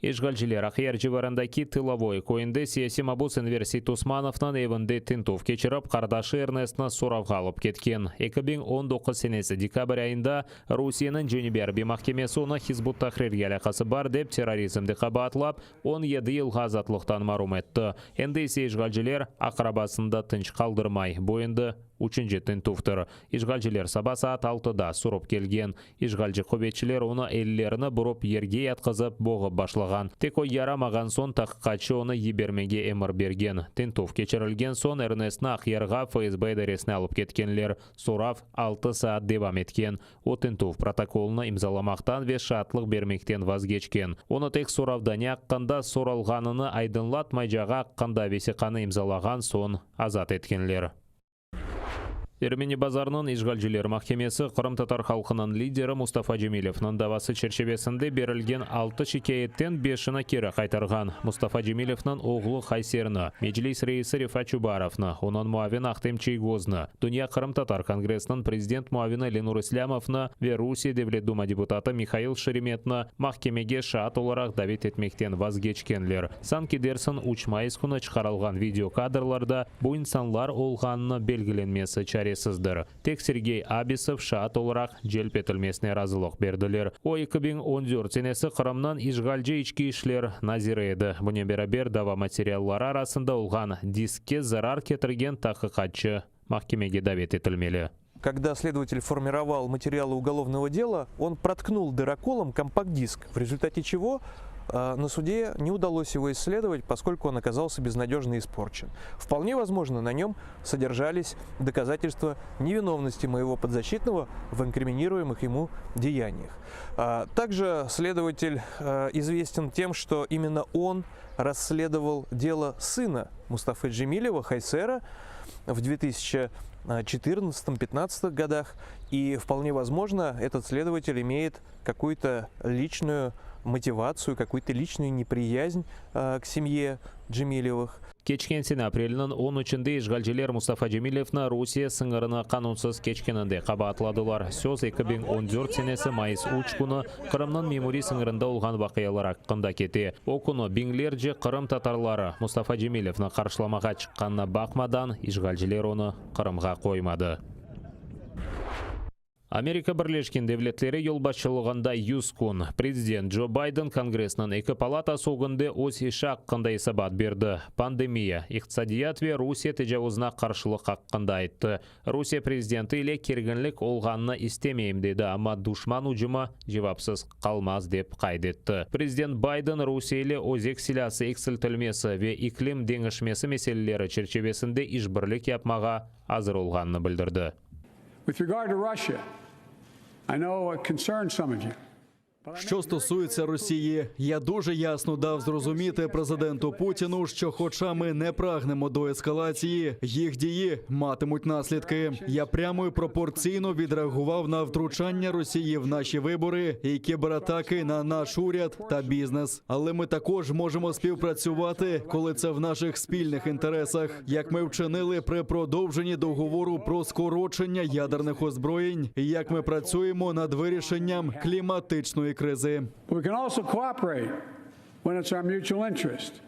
İşğalciler Aqyar civarındaki Tılovoye köyünde siyasiy mabus Enver Seytosmanovnıñ evinde tintüv keçirip, qardaşı Ernestni soravğa alıp ketken. 2019 senesi dekabr ayında Rusiyeniñ Cenübiy arbiy mahkemesi onı Hizb ut-Tahrirge alâqası bar dep terrorizmde qabaatlap, 17 yılğa azatlıqtan marum etti. Endi ise işğalciler aqrabasını da tınç qaldırmay. Bu endi. Üçünci tintüvtir. İşğalciler saba saat altıda sürip kelgen. İşğalci quvetçiler onı ellerini burıp yerge yatqızıp boğıp başlağan. Tek o yaramağan soñ taqiqatçı onı yibermege emir bergen. Tintüv keçirilgen soñ Ernestni Aqyarğa FSB idaresine alıp ketkenler. Sorav altı saat devam etken. O tintüv protokolını imzalamaqtan ve şaatlıq bermekten vazgeçken. Onı tek soravda ne aqqında soralğanını aydınlatmaycağı aqqında vesiqanı imzalağan soñ azat etkenler. Ermeni Bazarnıñ işğalciler mahkemesi qırımtatar halqınıñ lideri Mustafa Cemilevniñ davası çerçivesinde berilgen altı şikâyetten beşini keri qaytarğan. Mustafa Cemilevniñ oğlu Hayserni, Meclis reisi Refat Çubarovnı, onıñ muavini Ahtem Çiygoznı, Dünya qırımtatar kongressiniñ prezident muavini Lenur İslâmovnı ve Rusiye Devlet Duma deputatı Mihail Şeremetni mahkemege şaat olaraq davet etmekten vazgeçkenler. Sanki dersiñ üç mayıs künü çıqarılğan video kadrlarda bu insanlar olğanını belgilenmesi çaresizdir. Tek Sergey Abisov şaat olaraq celp etilmesine razılıq berdiler. O, 2014 senesi Qırımnıñ işğalci içki işler naziri edi. Bunen beraber, dava materialları arasında olğan diskke zarar ketirgen tahqiqatçı mahkemege davet etilmeli. Когда следователь формировал материалы уголовного дела, он проткнул дыроколом компакт-диск, в результате чего э, на суде не удалось его исследовать, поскольку он оказался безнадежно испорчен. Вполне возможно, на нем содержались доказательства невиновности моего подзащитного в инкриминируемых ему деяниях. А, также следователь э, известен тем, что именно он расследовал дело сына Мустафы Джемилева, Хайсера, в 2014-15 годах. И вполне возможно, этот следователь имеет какую-то личную мотивацию, какую-то личную неприязнь э, к семье Джемилевых. Keçken sene aprelniñ on üçünde işğalciler Mustafa Cemilevni Rusiye sıñırını qanunsız keçkeninde qabaatladılar. Söz 2014 senesi mayıs üç künü Qırımnıñ memuriy sıñırında olğan vaqialar aqqında kete. O künü biñlerce qırımtatarları Mustafa Cemilevni qarşılamağa çıqqanına baqmadan, işğalciler onı Qırımğa qoymadı. Amerika Birleşken Devletleri yolbaşçılığında 100 kün prezident Joe Biden Kongressniñ eki palatası ögünde öz işi aqqında esabat berdi, pandemiya, iqtisadiyat ve Rusiye tecavuzına qarşılıq aqqında ayttı. Rusiye prezidenti ile kerginlik olğanını istemeyim dedi, amma duşman ücümi cevapsız qalmaz, dep qayd etti. Prezident Biden Rusiye ile özek silâsı eksiltilmesi ve iklim deñişmesi meseleleri çerçivesinde işbirlik yapmağa azır olğanını bildirdi. With regard to Russia, I know it concerns some of you. Що стосується Росії, я дуже ясно дав зрозуміти президенту Путіну, що, хоча ми не прагнемо до ескалації, їх дії матимуть наслідки. Я прямо і пропорційно відреагував на втручання Росії в наші вибори і кібератаки на наш уряд та бізнес. Але ми також можемо співпрацювати, коли це в наших спільних інтересах, як ми вчинили при продовженні договору про скорочення ядерних озброєнь, і як ми працюємо над вирішенням кліматичної кризи. We can also cooperate when it's our mutual interest.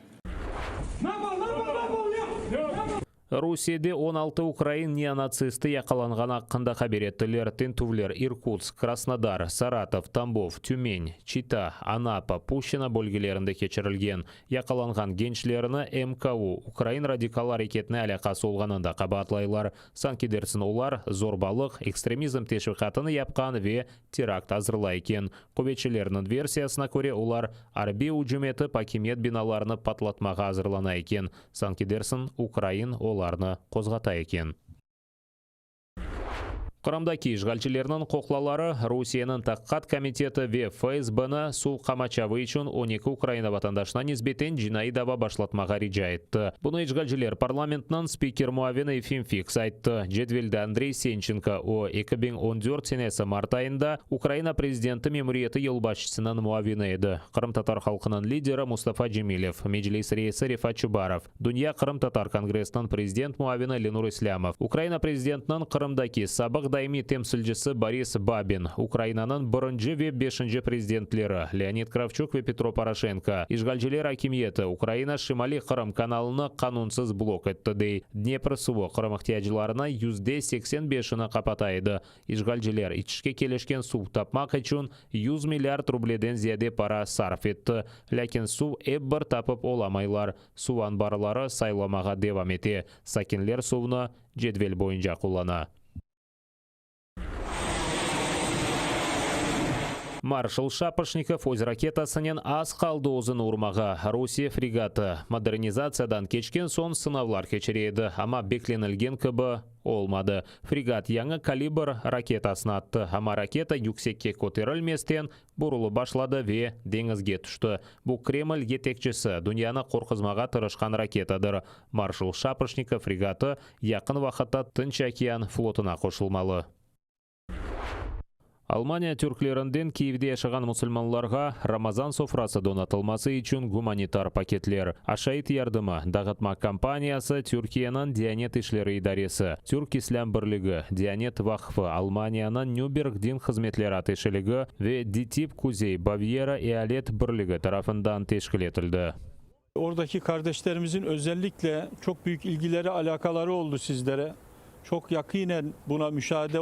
Rusiyede 16 ukrain neonatsisti yaqalanğanı aqqında haber ettiler. Tintüvler İrkutsk, Krasnodar, Saratov, Tambov, Tümen, Çita, Anapa, Puşçino bölgelerinde keçirilgen. Yaqalanğan gençlerni MKU, ukrain radikal areketine alâqası olğanında qabaatlaylar. Sanki dersiñ olar, zorbalıq, ekstremizm teşviqatını yapqan ve terakt azırlay eken. Quvetçilerniñ versiyasına köre, olar arbiy ücüm etip, akimiyet binalarını patlatmağa azırlana eken. Sanki dersiñ, ukrain olarnı qozğata eken. Qırımdaki işğalcilerniñ qoqlaları Rusiyeniñ Taqiqat komiteti ve FSBni suv qamaçavı içün 12 Ukraina vatandaşına nisbeten cinaiy dava başlatmağa rica etti. Bunı işğalciler parlamentiniñ spiker muavini Efim Fiks ayttı. Cedvelde Andrey Sençenko, o, 2014 senesi mart ayında Ukraina prezidenti memuriyeti yolbaşçısınıñ muavini edi, qırımtatar halqınıñ lideri Mustafa Cemilev, Meclis reisi Refat Çubarov, Dünya qırımtatar kongressiniñ prezident muavini Lenur İslâmov, Ukraina prezidentiniñ Qırımdaki sabıq. Rusiyeniñ daimiy temsilcisi Boris Babin, Ukrainanıñ birinci ve beşinci prezidentleri Leonid Kravçuk ve Petro Poroşenko, işğalciler akimiyeti Ukraina Şimaliy-Qırım kanalını qanunsız blok etti, dey. Dnepr suvı Qırım ihtiyaclarına %85-ini qapata edi. İşğalciler içişke kelişken suv tapmaq içün yüz milliard rubleden ziyade para sarf etti. Lâkin suv ep bir tapıp olamaylar. Suv anbarları saylamağa devam ete, sakinler suvnı cedvel boyunca qullana. Marşal Şapoşnikov öz raketasınen az qaldı özüni urmağa. Rusiye fregatı, modernizatsiyadan keçken soñ sınavlar keçire edi, amma beklenilgen kibi olmadı. Fregat yañı Kalibr raketasını attı, amma raketa yüksekke köterilmesten burulıp başladı ve deñizge tüşti. Bu Kreml yetekçisi dünyanı qorquzmağa tırışqan raketadır. Marşal Şapoşnikov fregatı yaqın vaqıtta Tınç okean flotuna qoşulmalı. Almaniya türklerinden Kyivde yaşağan musulmanlarğa Ramazan sofrası donatılması içün gumanitar paketler, aşayt yardımı dağıtma kampaniyası Türkiyeniñ Diyanet işleri idaresi, Türk İslâm Birligi, Diyanet Vaqfı, Almaniyanıñ Nüberg din hızmetleri ateşeligi ve DİTİB Kuzey Bavyera ealet birligi tarafından teşkil etildi. Oradaki kardeşlerimizin özellikle çok büyük ilgileri, alakaları oldu sizlere. Çok yakinen buna müşahede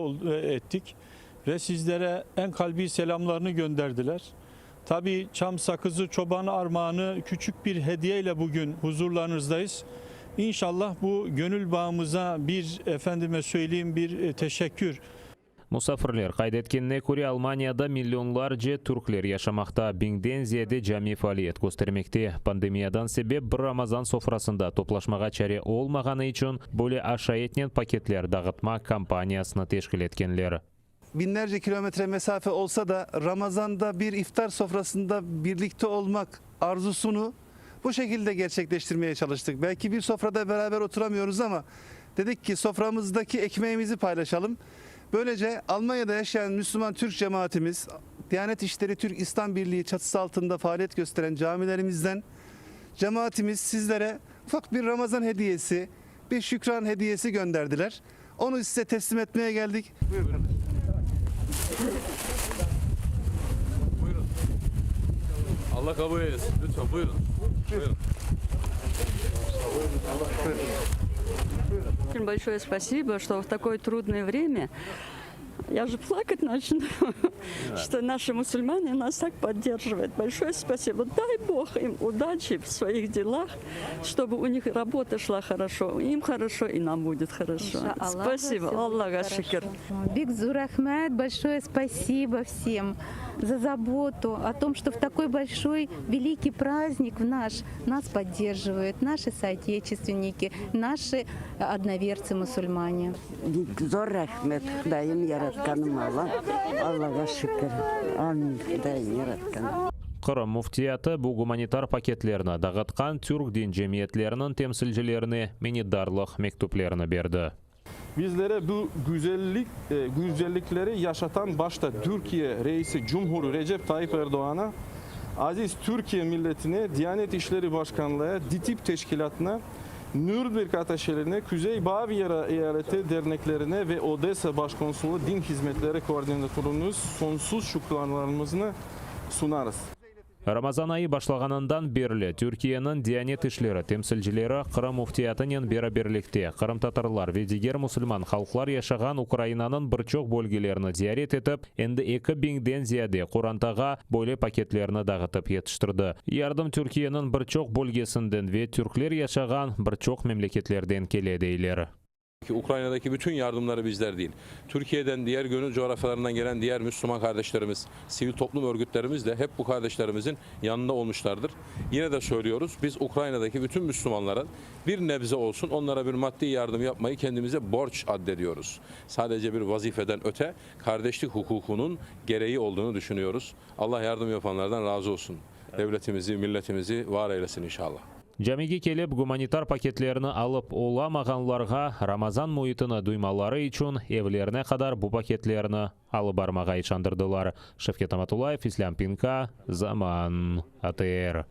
ettik ve sizlere en kalbi selamlarını gönderdiler. Tabi çam sakızı çoban armağanı küçük bir hediyeyle bugün huzurlarınızdayız. İnşallah bu gönül bağımıza bir efendime söyleyeyim bir teşekkür. Musafirler qayd etkenine köre, Almaniyada millionlarce türkler yaşamaqta, biñden ziyade cami faaliyet köstermekte. Pandemiyadan sebep bir Ramazan sofrasında toplaşmağa çare olmağanı içün böyle aşayetnen paketler dağıtma kampaniyasını teşkil etkenler. Binlerce kilometre mesafe olsa da, Ramazanda bir iftar sofrasında birlikte olmaq arzusunu bu şekilde gerçekleştirmeye çalıştık. Belki bir sofrada beraber oturamıyoruz ama dedik ki soframızdaki ekmeğimizi paylaşalım. Böylece Almanya'da yaşayan Müslüman Türk cemaatimiz, Diyanet İşleri Türk İslam Birliği çatısı altında faaliyet gösteren camilerimizden cemaatimiz sizlere ufak bir Ramazan hediyesi, bir şükran hediyesi gönderdiler. Onu size teslim etmeye geldik. Buyurun. Buyurun. Allah kabul eylesin. Lütfen buyurun. Buyurun. Очень большое спасибо, что в такое трудное время я же плакать начну, что наши мусульмане нас так поддерживают. Большое спасибо. Дай Бог им удачи в своих делах, чтобы у них работа шла хорошо. Им хорошо, и нам будет хорошо. İnşallah, Спасибо. всё будет Allağa хорошо. şükür. Bek zor rahmet, большое спасибо всем за заботу о том, что в такой большой, великий праздник в наш нас поддерживают наши соотечественники, наши одноверцы-мусульмане. Zor rahmet, Hudayım yaratqanım Alla, Allağa şükür. Amin, Hudayım yaratqanım. Qırım Müftiyatı bu gumanitar paketlerni dağıtqan türk din cemiyetleriniñ temsilcilerine minnetdarlıq mektüplerini berdi. Bizlere bu güzellik güzellikleri yaşatan başta Türkiye Reisi Cumhur Recep Tayyip Erdoğan'a, aziz Türkiye milletine, Diyanet İşleri Başkanlığı, DİTİB teşkilâtına, Nürnberg ataşelerine, Kuzey Bavyera eyaleti derneklerine ve Odessa Başkonsullığı Din Hizmetleri Koordinatörüne sonsuz şükranlarımıznı sunarız. Ramazan ayı başlağanından berli Türkiyeniñ Diyanet işleri temsilcileri Qırım Müftiyatınen beraberlikte qırımtatarlar ve diger musulman halqlar yaşağan Ukrainanıñ bir çoq bölgelerini ziyaret etip, endi eki biñden ziyade qorantağa böyle paketlerni dağıtıp yetiştirdi. Yardım Türkiyeniñ bir çoq bölgesinden ve türkler yaşağan bir çoq memleketlerden kele, deyler. Ukrayna'daki bütün yardımları bizler değil. Türkiye'den, diğer gönül coğrafyalarından gelen diğer Müslüman kardeşlerimiz, sivil toplum örgütlerimiz de hep bu kardeşlerimizin yanında olmuşlardır. Yine de söylüyoruz, biz Ukrayna'daki bütün Müslümanların bir nebze olsun onlara bir maddi yardım yapmayı kendimize borç addediyoruz. Sadece bir vazifeden öte kardeşlik hukukunun gereği olduğunu düşünüyoruz. Allah yardım yapanlardan razı olsun. Devletimizi, milletimizi var eylesin inşallah. Camige kelip, gumanitar paketlerni alıp olamağanlarğa Ramazan müitini duymaları içün evlerine qadar bu paketlerni alıp barmağa işandırdılar. Şevket Amatullayev, İslâm Pinka, Zaman, ATR.